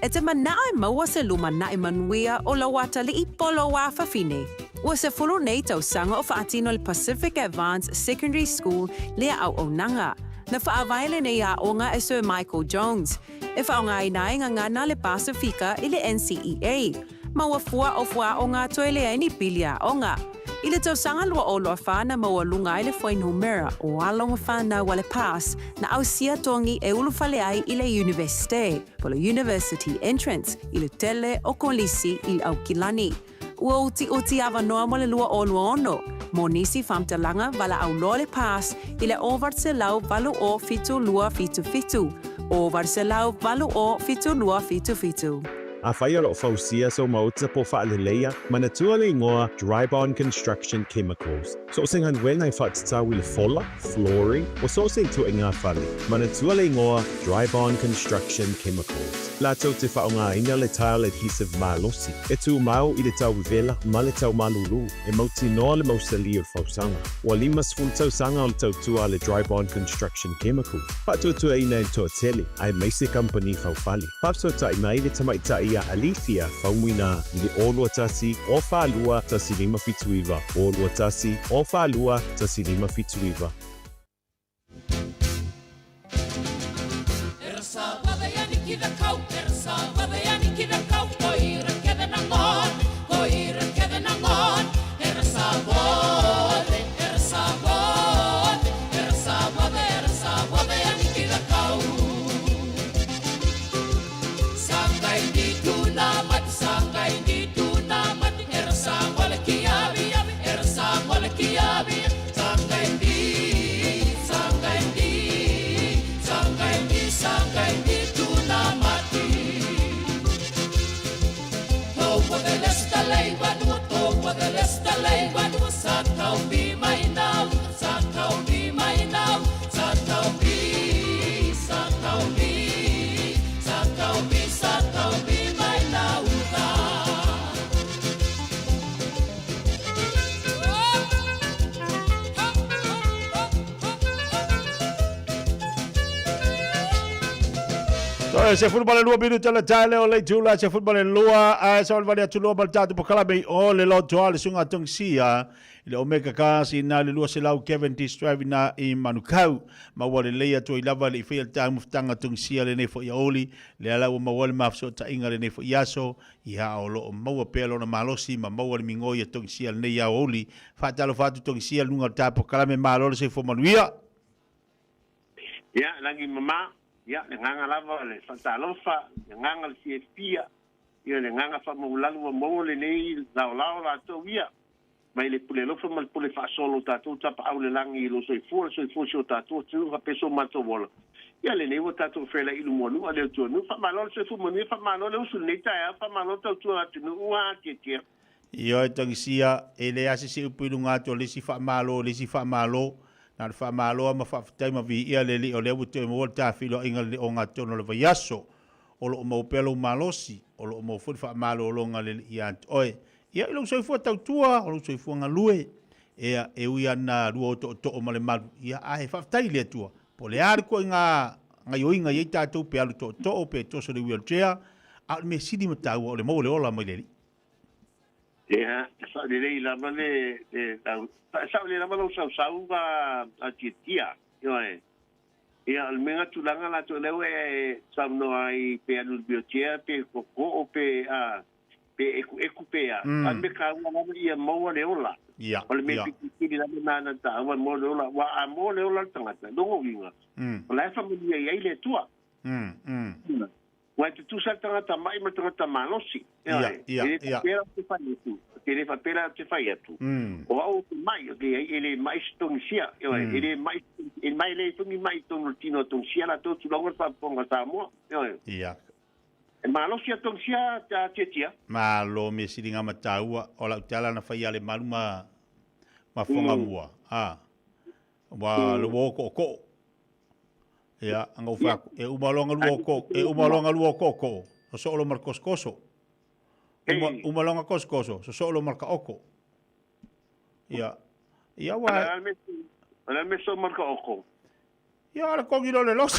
E te manao e maua se lumanaʻi manuia o lou atalii po o lou afafine. Ua 10 nei tausaga o faatino le Pacific Advance Secondary School lea auaunaga. Na faavae lenei aoga e Sir Michael Jones, e faaaogaina ai gagana le Pasifika i le NCEA. Ma ua fua o fuaaoga toe leai ni pili aoga. I le tausaga 2024 na maualuga ai le fuainumera o alo ma fanau a le PASS na ausia togi e ulufale ai i le Iunivesite, po le University Entrance, i le tele o Kolisi i Aukilani. Ua utiuti avanoa mo le 2026 mo nisi faamatalaga valaau loa le PASS i le 800 80 7277, 800 80 7277. Afai o lo o fausia sou maota po o faaleleia, manatua le igoa Dryborn Construction Chemicals. So o se galuega e faatatau i le fola, flooring, o so o se ituaiga fale. Manatua le igoa Dryborn Construction Chemicals. Latou te faaaogaina le tile adhesive malosi, e tumau i le tau vevela ma le tau malulu, e mautinoa le mausali o le fausaga. Ua 50 tausaga o le tautua a le Dryborn Construction Chemicals, faatuatuaina e le toatele, aemaise kamupani faufale. Faafesootai mai le tamaitai ia Alethea Faumuina i le 0 21 0 42 1579, 0 21 0 42 1579. Toe 12 minute le tae leo le itula 12 ae savalivali atu loa ma le tatou pokalame i o le lotoa le suga tongisia i le Omega Cars i na le 200 Cavendish Drive ina i Manukau. Ma ua lelei atu ai lava le i faia le taumafataga tongisia lenei foi aoauli, lea la ua maua ai le mafesootaiga lenei foi aso, ia o lo o maua pea lona malosi ma maua le migoi a tongisia lenei aoauli. Faatalofa atu tongisia i luga o le ta pokalame, malo le soifua manuia. Ia, lagi mama, ia, le agaga lava o le faatalofa, le agaga o le fiafia, ia, le agaga faamaualalo ua maua lenei laolao latou ia, mai le pule alofa ma le pule faasolo o tatou Tapaau i le lagi i lo soifua, le soifua o si o tatou atunuu faapea so matou ola. Ia, lenei ua tatou feiloai i luma o nuu a le Atua nuu. Faamalo le soifua manuia, faamalo le usu i lenei taeao, faamalo le tautua atunuu, ua atiatia. Ioe Tagisia, e leai lava se isi upu i luga atu o le isi faamalo i le isi faamalo, na o le faamalo lava ma faafetai ma viia le Alii o lea ua toe maua le tafeiloaiga i le ogatotonu o le vaiaso. O lo o maua pea lou malosi, o lo o maua foi le faamalologa a le Alii ia te oe. Ia, i lou soifua tautua, o lou soifua galue, ia, e ui lava ina lua otootoo ma le malu, ia, ae faafetai i le Atua. Po o le a le ituaiga gaioiga i ai tatou, pe alu tootoo, pe toso i le wheelchair, a o le mea sili ma taua, o le maua o le ola mai le Alii. Ia, e sao lelei lava le, le, e sao lelei lava lou sausau ma tiatia, ioe. Ia, o le mea na tulaga latou lea ua e saunoa ai pe alu i le wheelchair, pe tootoo, pe, a, pe ekueku pe a. A o le mea taua lava ia maua le ola. Ia, O le mea pito sili lava lena na taua, maua le ola. Aua a maua le ola o le tagata, lona uiga, o la e faamanuia i ai le Atua. Aua e tutusa le tagata ma'i ma le tagata malosi. Ia, ia, E le ia. faapea la ou te fai atu, e le faapea la ou te fai atu, o au ou te ma'i, ok, e le ma'i se Tonisia, ioe, e le ma'i, e mai le foi ni ma'i i totonu o le tino o Tonisia latou, tulou le faafofoga a Samoa, ioe. Ia. E malosi a Tonisia a Tiatia. Malo mea sili nga ma taua, o lau tala na fai ia le malu ma ma Fogamua, a. Ua le ua okookoo. Ia, anga u whaku, e uma loa nga lua oko, e uma loa nga lua okookoo, sosoo loa ma le kosokoso. Uma, uma loa nga kosokoso, sosoo loa ma le kaoko. Ia, ia ua... O le a le mea sosoo ma le kaoko? Ia, o le kogi loa le loso.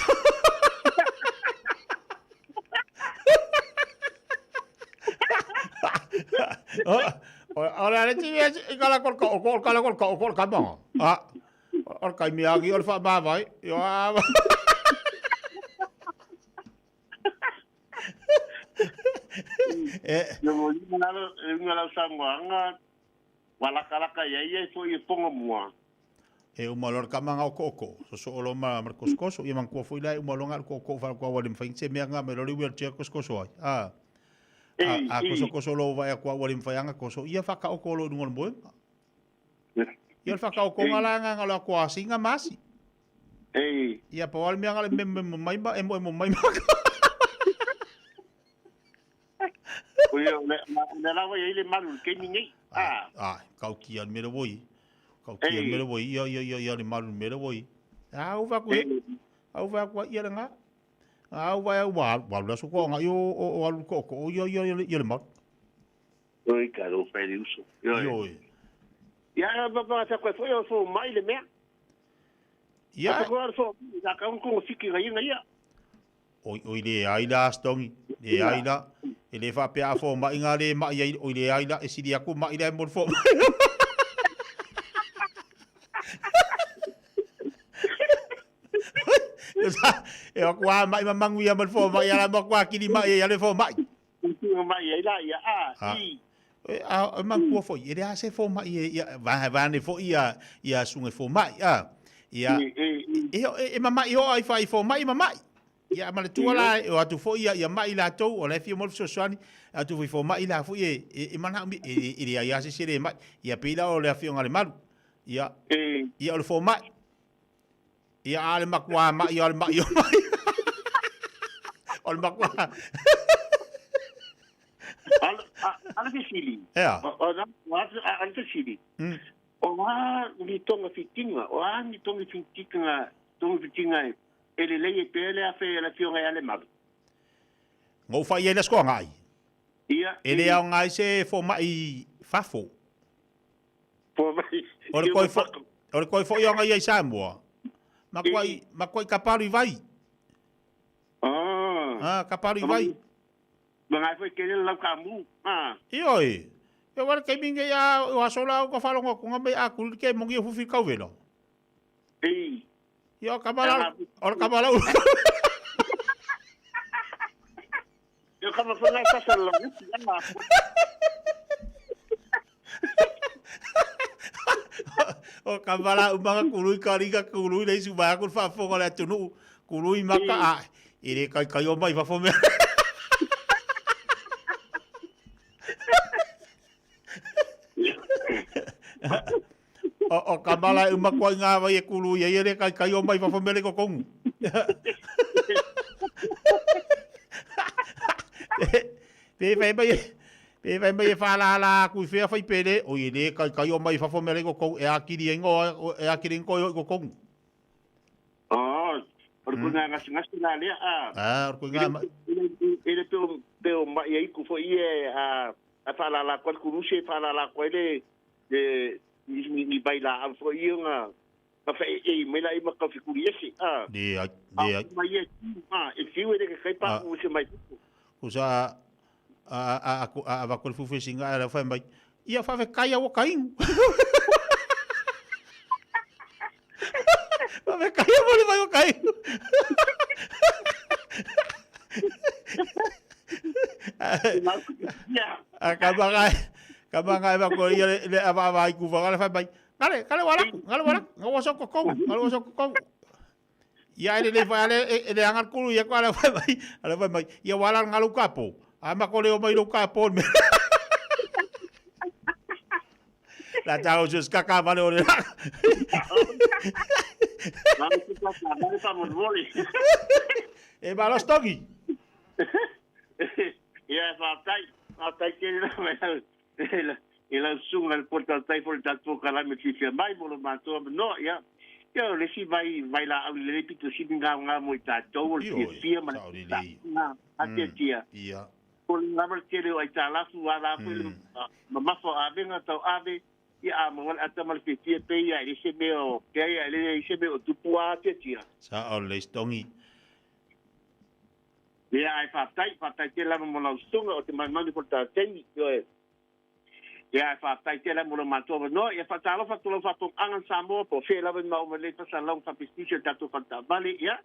O le a le timi e kala ko le kaoko, o le kala ko le kaoko, o le kamaga. A, o le kaimi agi o le whaamāwai. Io a... E... Le uiga lau saunoaga, Ua lakalaka i ai ia foi e poga mua. E uma loa le kama nga okooko, sosoo loa ma le kosokoso. Ia manatua foi la e uma loa nga le kookoo faatoa ua le mafai se mea nga mai loa le wheelchair kosokoso ai. A, a, a kosokoso loa ua vaai atu ua le mafai lava ona koso, ia faataoto loa i luga o le moega. Ia o le faataotoga la nga na o le atoa asiga ma asi. Ia pau lava le mea na o le memomemo mai ma emoemo mai ma O le lava i ai le malu i le taimi nei. Ah. Ah, kau kia le mea voi. Kau kia le mea voi. Ia, ia, ia, ia le malu le mea voi. Ah, u vaku he. Au vaku ia le nga. Ah, u vai au wa, wa la so ko nga yo o o alu ko ko ia ia ia le malu. Oi ka ro fai le uso. Io. Ia ba ba ta ko foi o fo mai le mea. Ia. Ko ar fo, ka ka ko fiki ga ia ia. Oi, oi leai la Astongi, leai la. E le faapea a fomai ngā le ma'i ai, oi leai la, e sili aku ma'i la e mo le fomai. E o kua ma'i mamangu ia mo le fomai, ala mo kua kini ma'i ai ale fomai. Ma'i ai la ia, a, i. E, a, e manatua foi, e leai se fomai e, ia, va, vaeane foi ia, ia susuga i fomai, a. Ia, e, e, e mama'i hoa ai fai fomai mama'i. Ia, ma le tua la, e o atu foi ia, ia ma'i latou, o la e fia mo le fesoasoani, atu foi fomai la foi e, e, e manaomia, e, e leai lava se isi e le ma'i. Ia, pei la o le afioga a Lemalu. Ia, ia o le fomai. Ia, a o le makuā ma'i, o le ma'i o ma'i. O le makuā. A le fesili. Ea. A le fesili. O a ni togafitiga, o a ni togafitiga, togafitiga e lelei ai pea le afe a le Afioga ia Lemalu? Na ou fai ai le aso agai. Ia. E le aoga ai se fomai fafo. Fomai. O le koe foi, o le koe foi o ia i Samoa. Makuai, makuai kapalu i vai. Ah. Ah, kapalu i vai. Ma ngai foi kele lau ka mu. Ah. Ioe. E wale taimi nei a o aso la o ka whalonga ko nga mai a kuri ke mongi o fufi kauvela. Ei. Ia o kamala o le kamala u. Ia kama foi ngai sasa la uti ah. O kamala umanga kului ka ringa kului le isu mai aku le faafofoga o le atunuu kului maka a e le kaikai o mai fafo mea. O, o ka mala e uma koa i ngā wai e kulu i ai e le kaikai o mai fafo mea le kokongu. Pe whai mai e, Pe fai mai e whaalala aku i whea whai pele, oi e le kai kai o mai fafo mea le ko e akiri ai ngo e akiri ngo i ko kongu. Oh, o le kuinga ngasi ngasi la lea a. Ah, o le kuinga ma. E le peo peo mai ai ku fo ie a a whaalala kwa kurusi e whaalala kwa le le ni ni bai la au fo ie nga ma fa e e mai la i ma ka fikuri ese a. Le ai, le ai. Mai e a e fiu e le kai pa ku se mai. Kusa a a a a a va ko le fufu singa a fa mai. Ia fa fe kai au kai. Fa fe kai au le vai o kai. A ka manga ka manga va ko ia le ava ava i ku fa fa mai. Ngale, ngale wala, ngale wala, ngale wasa ko ko, ngale wasa ko ko. Ia ele le fa ale ele anga kulu ia ko ale fa mai, ale fa mai. Ia wala ngalu kapo. A ma ko leo mai lo kapo. La tau jus kaka vale ore. E malo stogi. Ia fa tai, fa tai ke la i lau susuga le poto tai fo le tatou kalame fiafia mai mo lo matou avanoa. Ia, ia o le isi vai, vailaau lelei pito sili gaoga mo i tatou o le fiafia ma le tauga atiatia. O le lava le tele o aitalafu a la foi le mamafa o avega tau ave, ia a maua le ata ma le fiafia pei ia e le se mea o pea ia e le se mea o tupu a atiatia. Sao lelei Stongi. Ia ae faafetai, faafetai tele lava mo lau susuga o te manumanu foi le tatou ioe. Ia, e faafetai tele mo lo matou avanoa. Ia, faatalofa atu lau faafofogaaga Samoa, po o fea lava i maua mai nei faasalalau faapisipisi o le tatou faletaavale. Ia,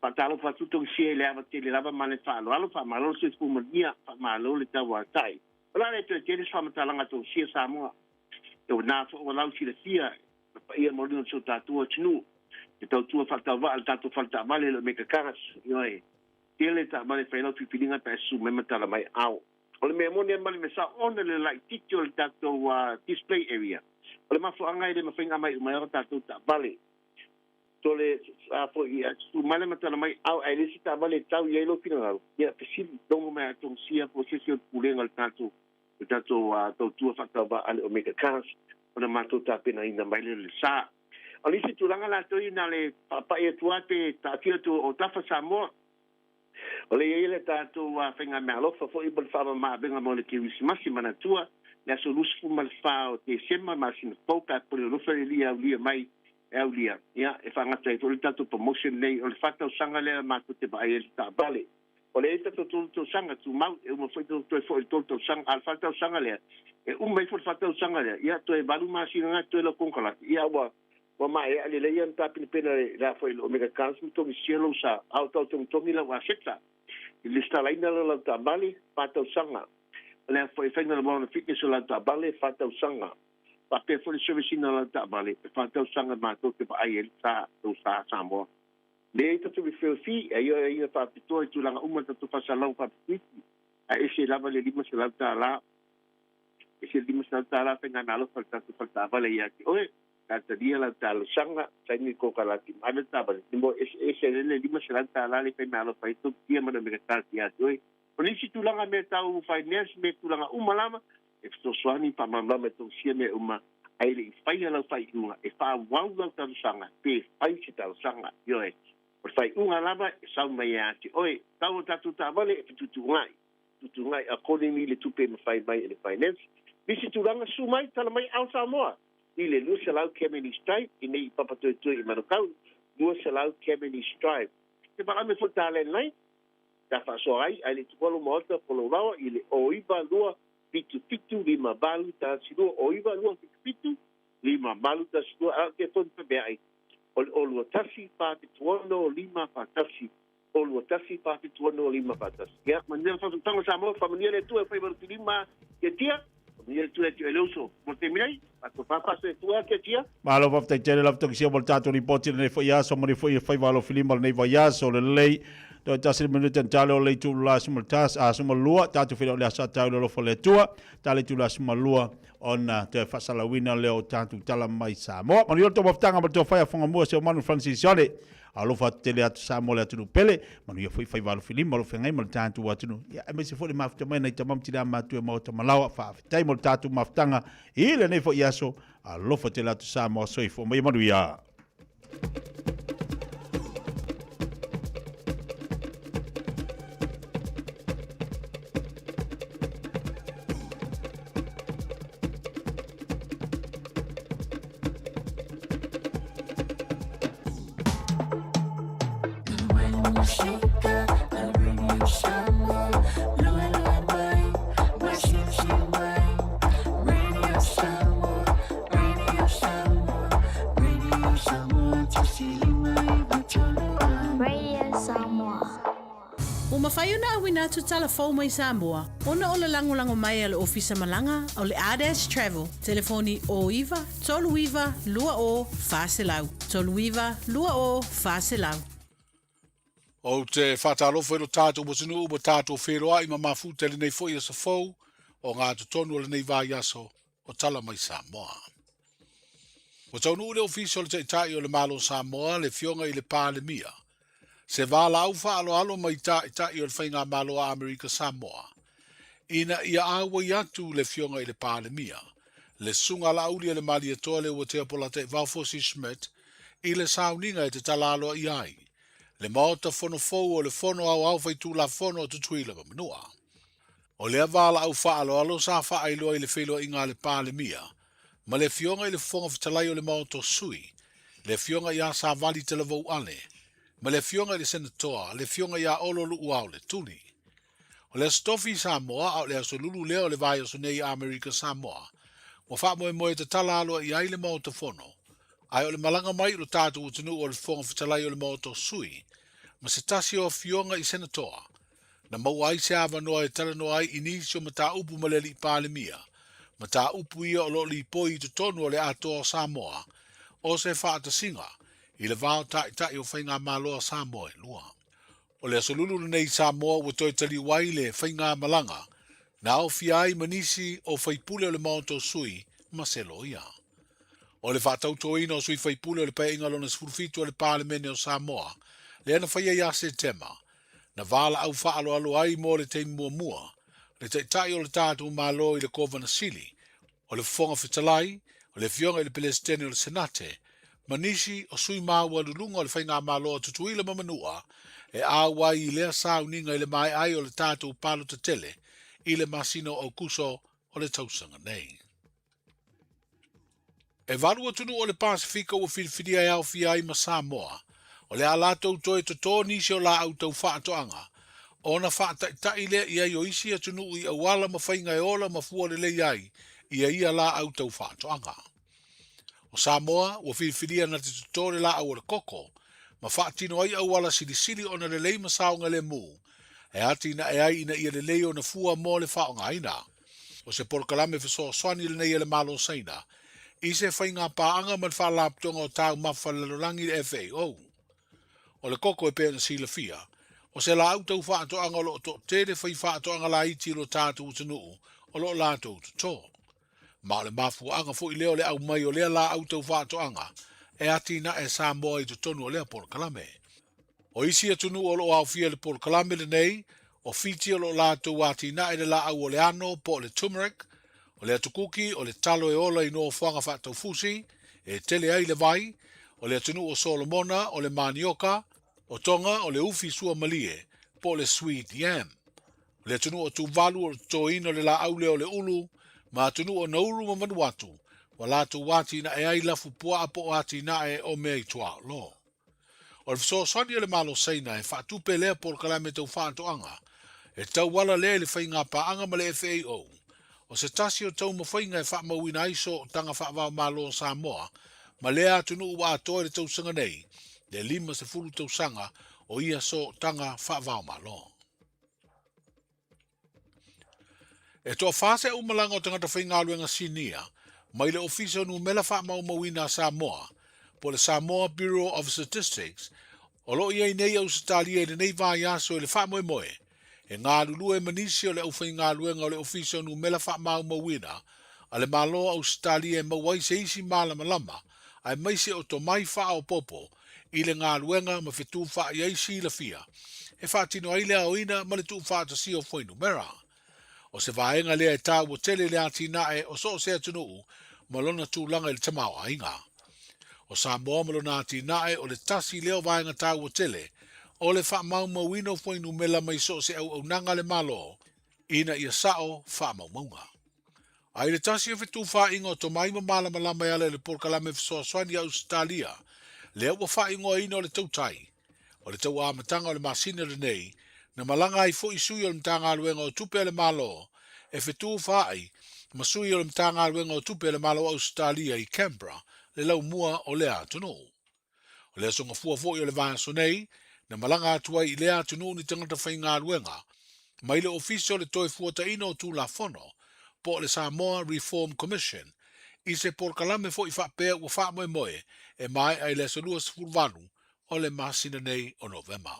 faatalofa atu Tongisia i le ava tele lava ma le faaaloalo, faamalo le soifua manuia, faamalo le tauatai. O le a le toe tele se faamatalaga a Tongisia Samoa. Ia ua na foi ua lau silafia le paia maualuga o si o tatou atunuu, le tautua faatauvaa a le tatou faletaavale le Omega Cars. Ioe, tele taavale e fai lau filifiliga pe a susu mai ma tala mai ao. O le mea moni ma le mea sao ona le laitiiti o le tatou display area. O le mafuaaga e le mafai ona aumai uma ai tatou taavale. So le a foi a tu mai le matala mai au ae le isi taavale e tau i ai lou finagalo, ia fesili logo mai a Tongisia po o se isi o le pulega o le tatou le tatou tautua faatauvaa a le Omega Cars ona matou tapenaina mai lea o le sa. O le isi tulaga latou ia na le faapai atu lava pe taatia atu o Tafa Samoa. O lea e i ai le tatou faigameaalofa foi mo le faamama-avega mo le Kerisimasi, manatua, le aso 24 o Tesema, masina fou, pe a pule alofa le Alii e aulia mai, e aulia, ia, e faagata ai foi le tatou promotion nei o le fa tausaga lea matou te vaai ai i le taavale. O lea e i ai tatou tolu tausaga tumau, e uma foi toe foi i le tolu tausaga, a o le fa tausaga lea, e uma ifo le fa tausaga lea, ia, toe valu masina na totoe lau konekarate, ia, ua Ua maea lelei ana tapenapena i le a foi le Omega Cars ma togisia lou sa, a o tau togitogi lau aseta. I lesitalaina lea o lau taavale, fa tausaga. O le a foi e faiga le Warren Fitness o lau taavale, fa tausaga. Faapea foi le service ina o lau taavale, e fa tausaga matou te vaai ai le sa, lou sa Samoa. Leai tatou referral fee, e ioeina faapitoa i tulaga uma tatou faasalalau faapitoiti, ae ese lava le $500. Ese le $500 faigamalo fale tatou fale taavale ia te oe. Ka talia lau talosaga, saini kokalati ma ave le taavale, ni mo eseese le le $500 le faimalo fai tou tia ma le mea ta ia te oe. O nisi tulaga mea tau finance mea tulaga uma lava, e fesoasoani faamalamalama e tou sia mea uma, ae le i faia lau faaiuga e faaauau lau talosaga pe fai se talosaga. Ioe, o le faaiuga lava e sau mai ia te oe. Tau o tatou taavale e fetuutuugai. Tutugai accordingly le tupe e mafai mai e le finance. Nisi tulaga su mai tala mai ao Samoa i le 200 Cavendish Drive i nei i Papatoetoe i Manukau 200 Cavendish Drive. Te malame foi ta landline ta faasoa ai ae le tuua lo maota po lou lawa i le 092 77 58 12 092 77 58 12 a o te tonu pea ai o le 021 476 541 O 21 4 7 6 5 4 1. Ia, manuia le faafogafoga Samoa, faamanuia le Atua e fai ma le filima Tiatia, faamanuia le Atua ia te oe le uso. Mo le taimi nei, faatofa faasoetua Tiatia. Malo faafetai tele lau Tokisia mo le tatou lipoti i lenei foi aso ma le foi e faiva alo filima lenei vaiaso lelei. Toe tasi le minute tale o le itula 11 a 12 tatou feiloai i le aso a taeao i le alofa o le Atua. Tale itula 12 ona toe faasalauina lea o tatou tala mai Samoa. Manuia le tou mafutaga ma le tou fai a Fogamua si o Manu Francis Sione. Alofa atu tele atu Samoa le atunuu pele. Manuia foi faiva alofilima o lo o feagai ma le tatou atunuu. Ia, aemaise foi le mafuta mai nai tama ma tina matua e Maota Malaoa. Faafetai mo le tatou mafutaga i lenei foi aso. Alofa tele atu Samoa. Soifua ma ia manuia. Ua mafai ona auina atu tala fou mai Samoa ona o le lagolago mai a le Ofisa Malaga o le Ardash Travel, telefoni 09 39 20 400, 39 20 400. Ou te faatalofa i lo tatou atunuu ua tatou feiloai ma mafuta i lenei foi aso fou o gatotonu o lenei vaiaso o Tala Mai Samoa. Ua taunuu i le Ofisa o le Taitai o le Malo o Samoa le Afioga i le Palemia, se valaau faaaloalo mai Taitai o le Faigamalo a Amerika Samoa, ina ia auai atu le Afioga i le Palemia, le Susuga Laauli a le Malietoa Leuatea Polataivao Fosi Schmidt i le sauniga e tatala aloaia ai le Maota Fono fou o le Fono Aoao Faitulafono o Tutuila ma Manua. O lea valaau faaaloalo sa faailoa i le feiloaiga a le Palemia ma le Afioga i le Fofoga Fetalai o le Maota o Sui, le Afioga ia Savali Talavou Ale, ma le Afioga i le Senatoa, le Afioga ia Olo Luuao Letuli. O le Aso Tofi i Samoa, a o le Aso Lulu lea o le vaiaso nei i Amerika Samoa, ua faamoemoe e tatala aloaia ai le Maota Fono, ae o le malaga mai i lo tatou atunuu o le Fofoga Fetalai o le Maota o Sui, ma se tasi o Afioga i Senatoa, na maua ai se avanoa e talanoa ai i nisi o mataupu ma le Alii Palemia, mataupu ia o lo o lipoi i totonu o le Atoa o Samoa, o se faatasiga i le va o Taitai o Faigamalo a Samoa e lua. O le aso lulu lenei i Samoa ua toe taliu ai le faigamalaga na aofia ai ma nisi o faipule o le Maota o Sui ma se loia. O le faatautoina o sui faipule o le Paeaiga Lona 17 a le Palemene o Samoa, lea na faia ia Setema, na valaau faaaloalo ai mo le taimi muamua le Taitai o le tatou Malo i le Kovana Sili, o le Fofoga Fetalai, o le Afioga i le Peresetene o le Senate, ma nisi o sui maualuluga o le Faigamalo a Tutuila ma Manua e auai i lea sauniga i le maea ai o le tatou palota tele i le masina o Aokuso o le tausaga nei. E valu atunuu o le Pasefika ua filifilia e aofia ai ma Samoa, o le a latou toe totō nisi o laau tau faatoaga, ona faataitai lea i ai o isi atunuu i auala ma faiga e ola ma fua lelei ai ia ia laau tau faatoaga. O Samoa, ua filifilia na te totō le laau o le koko, ma faatino ai auala silisili ona lelei ma saogalemu, e atinae ai ina ia lelei ona fua mo le faaaogaina. O se polokalame fesoasoani lenei a le Malo o Saina i se faigapaaga ma le Faalapotopotoga o Taumafa a le Lalolagi le FAO. O le koko e pei ona silafia, o se laau tau faatoaga o lo o toatele fai faatoaga laiti i lo tatou atunuu o lo o latou totō. Ma o le mafuaaga foi lea o le aumai o lea laau tau faatoaga e atinae Samoa i totonu o lea polokalame. O isi atunuu o lo o aofia i le polokalame lenei, o Fiti o lo o latou atinae le laau o le ano po o le turmeric, o le atukuki, o le talo e ola i nofoaga faataufusi e tele ai le vai, o le atunuu o Solomona, o le manioka, o Tonga, o le ufi suamalie po o le sweet yam. O le atunuu o Tuvalu o le totoina o le laau lea o le ulu, ma atunuu o Nauru ma Vanuatu, ua latou atinae ai lafupuaa po o atinae o mea i tuaolo. O le fesoasoani a le Malo Saina e faatupe lea polokalame tau faatoaga e tauala lea i le faigapaaga ma le FAO. O se tasi o taumafaiga e faamauina ai sootaga faava-o-Malo o Samoa ma lea atunuu ua atoa i le tausaga nei le 50 tausaga o ia sootaga faava-o-Malo. E toafa se aumalaga o tagata faigaluega sinia mai le Ofisa o Numela Faamaumauina a Samoa, po o le Samoa Bureau of Statistics, O lo o i ai nei Ausetalia i lenei vaiaso i le faamoemoe e galulue ma nisi o le aufaigaluega o le Ofisa o Numela Faamaumauina a le Malo o Ausetalia e maua ai se isi malamalama aemaise o tomai faaopoopo i le galuega ma fetufaai ai silafia e faatino ai le aoina ma le tuufaatasia o fuainumera. O se vaega lea e taua tele i le atinae o so o se atunuu ma lona tulaga i le tamaoaiga. O Samoa ma lona atinae o le tasi lea o vaega taua tele o le faamaumauina o fuainumela mai so o se auaunaga a le Malo ina ia sao faamaumauga. A i le tasi o fetufaaiga o tomai ma malamalama e ala i le polokalame fesoasoani a Ausetalia, lea ua faaigoaina o le Tautai, o le tau amataga o le masina lenei, na malaga ai foi sui o le Matagaluega o Tupe a le Malo e fetufaai ma sui o le Matagaluega o Tupe a le Malo o Ausetalia i Canberra le laumua o lea atunuu. O le aso gafua foi o le vaiaso nei, na malaga atu ai i lea atunuu ni tagata faigaluega mai le Ofisa o le Toefuataiina o Tulafono po o le Samoa Reform Commission i se polokalame foi faapea ua faamoemoe e maea i le aso 28 o le masina nei o Novema.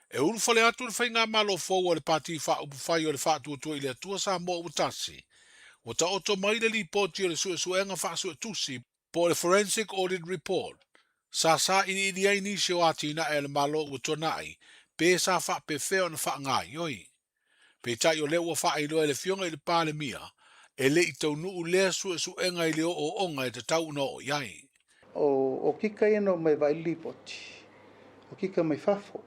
E ulufale atu le Faigamalo fou a le Pati Faaupufai o le Faatuatua i le Atua Samoa Ua Tasi, ua taoto mai le lipoti o le suesuega faasuetusi po o le Forensic Audit Report, sa sailiili ai nisi o atinae a le Malo ua tuanai pe sa faapefea ona faagaoioi. Peitai o lea ua faailoa e le Afioga i le Palemia, e le i taunuu lea suesuega i le ooooga e tatau ona oo i ai. O okika ia na omai e vaai le lipoti, okika mai fafo.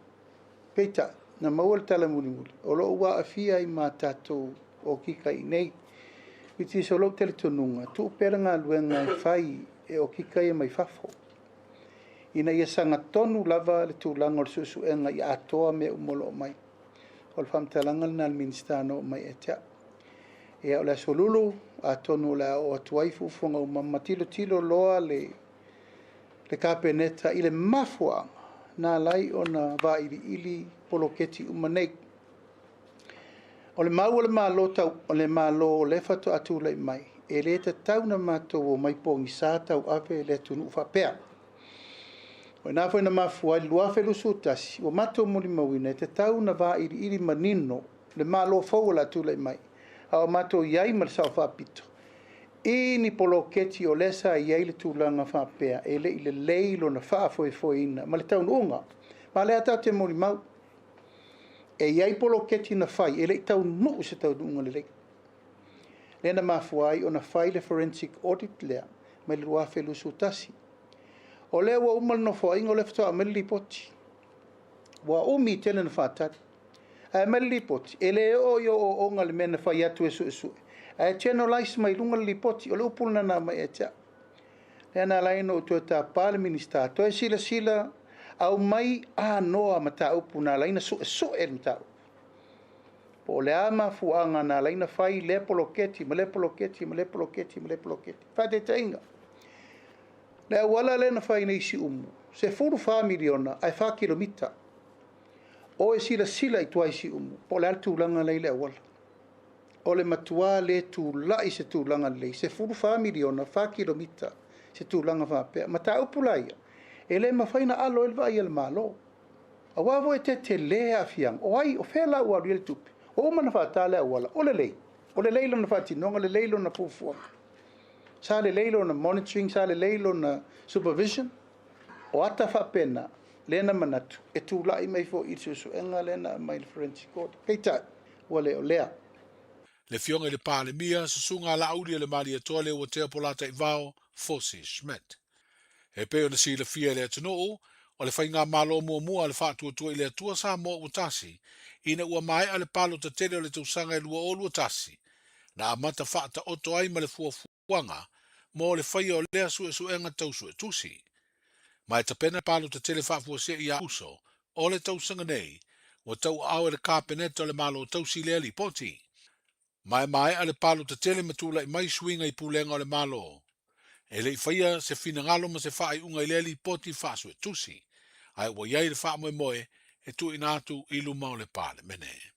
Peitai, na maua le tala mulimuli, o lo o ua aafia ai ma tatou okika i inei. Which is o lou talitonuga, tuu pea le galuega e fai e okika ia mai fafo, ina ia sagatonu lava le tulaga o le suesuega ia atoa mea uma o lo o omai. O le faamatalaga lena a le Minisita na oo mai ia te au. Ia, o le Aso Lulu, atonu o le a oo atu ai fuafuaga uma ma tilotilo loa le, le Kapeneta i le mafuaaga na ala ai ona vailiili poloketi uma nei. O le mau a le Malo tau, o le Malo o lea faatoa tulai mai, e le tatau ona matou omai pogisa tauave le atunuu faapea. O i ina foi na mafua ai le 2021, ua matou molimauina e tatau ona vailiili manino le Malo fou o le a tulai mai, a o matou i ai ma le Sao Faapito i ni poloketi o lea sa i ai le tulaga faapea e le i lelei lona faafoefoeina ma le taunuuga. Ma o lea tatou te molimau, e i ai poloketi na fai e le i taunuu i se taunuuga lelei. Lea na mafua ai ona fai le forensic audit lea mai le 2021. O lea ua uma le nofoaiga o lea faatoa aumai le lipoti. Ua umi tele na faatali. Ae aumai le lipoti, e le oo i ooooga le mea na fai atu e suesue. Ae generalise mai luga le lipoti, o le upu lena na aumai ia te au. Lea na ala ai ona ou toe tapa le Minisita, toe silasila, aumai anoa mataupu na ala ai ona suesue le mataupu. Po o le a mafuaaga na ala ai ona fai lea poloketi ma lea poloketi ma lea poloketi ma lea poloketi. Faataitaiga, le auala lea na fai nei i Siumu, 14 miliona ae 4 kilomita. O e silasila i tua i Siumu, po o le a le tulaga la i le auala. O le matua le tulai se tulaga lelei, 14 miliona, 4 kilomita se tulaga faapea. Mataupu la ia, e le mafai ona alo ai le vaai a le Malo. Aua foi e tetele aafiaga. O ai, o fea la ua alu i ai le tupe? Ua uma ona faata le auala, o lelei. O lelei lona faatinoga, lelei lona fuafuaga. Sa lelei lona monitoring, sa lelei lona supervision. O ata faapena, lea na manatu, e tulai mai foi i le suesuega lea na aumai i le Forensic Audit. Peitai, ua le o lea. Le Afioga i le Palemia, Susuga a Laauli o le Malietoa Leuatea Polataivao Fosi Schmidt. E pei ona silafia e le atunuu, o le faigamalo muamua a le Faatuatua i le Atua Samoa ua tasi, ina ua maea le palota tele o le tausaga e 2021, na amata faataoto ai ma le fuafuaga mo le faia o lea suesuega tau suetusi. Ma e tapena palota tele faafuasei ia Uso o le tausaga nei, ua tauaao e le Kapeneta o le Malo Tausi lea lipoti. Ma e maea le palota tele ma tulai mai suiga i pulega o le Malo. E le i faia se finagalo ma se faaiuga i lea lipoti faasuetusi, ae ua i ai le faamoemoe e tuuina atu i luma o le Palemene.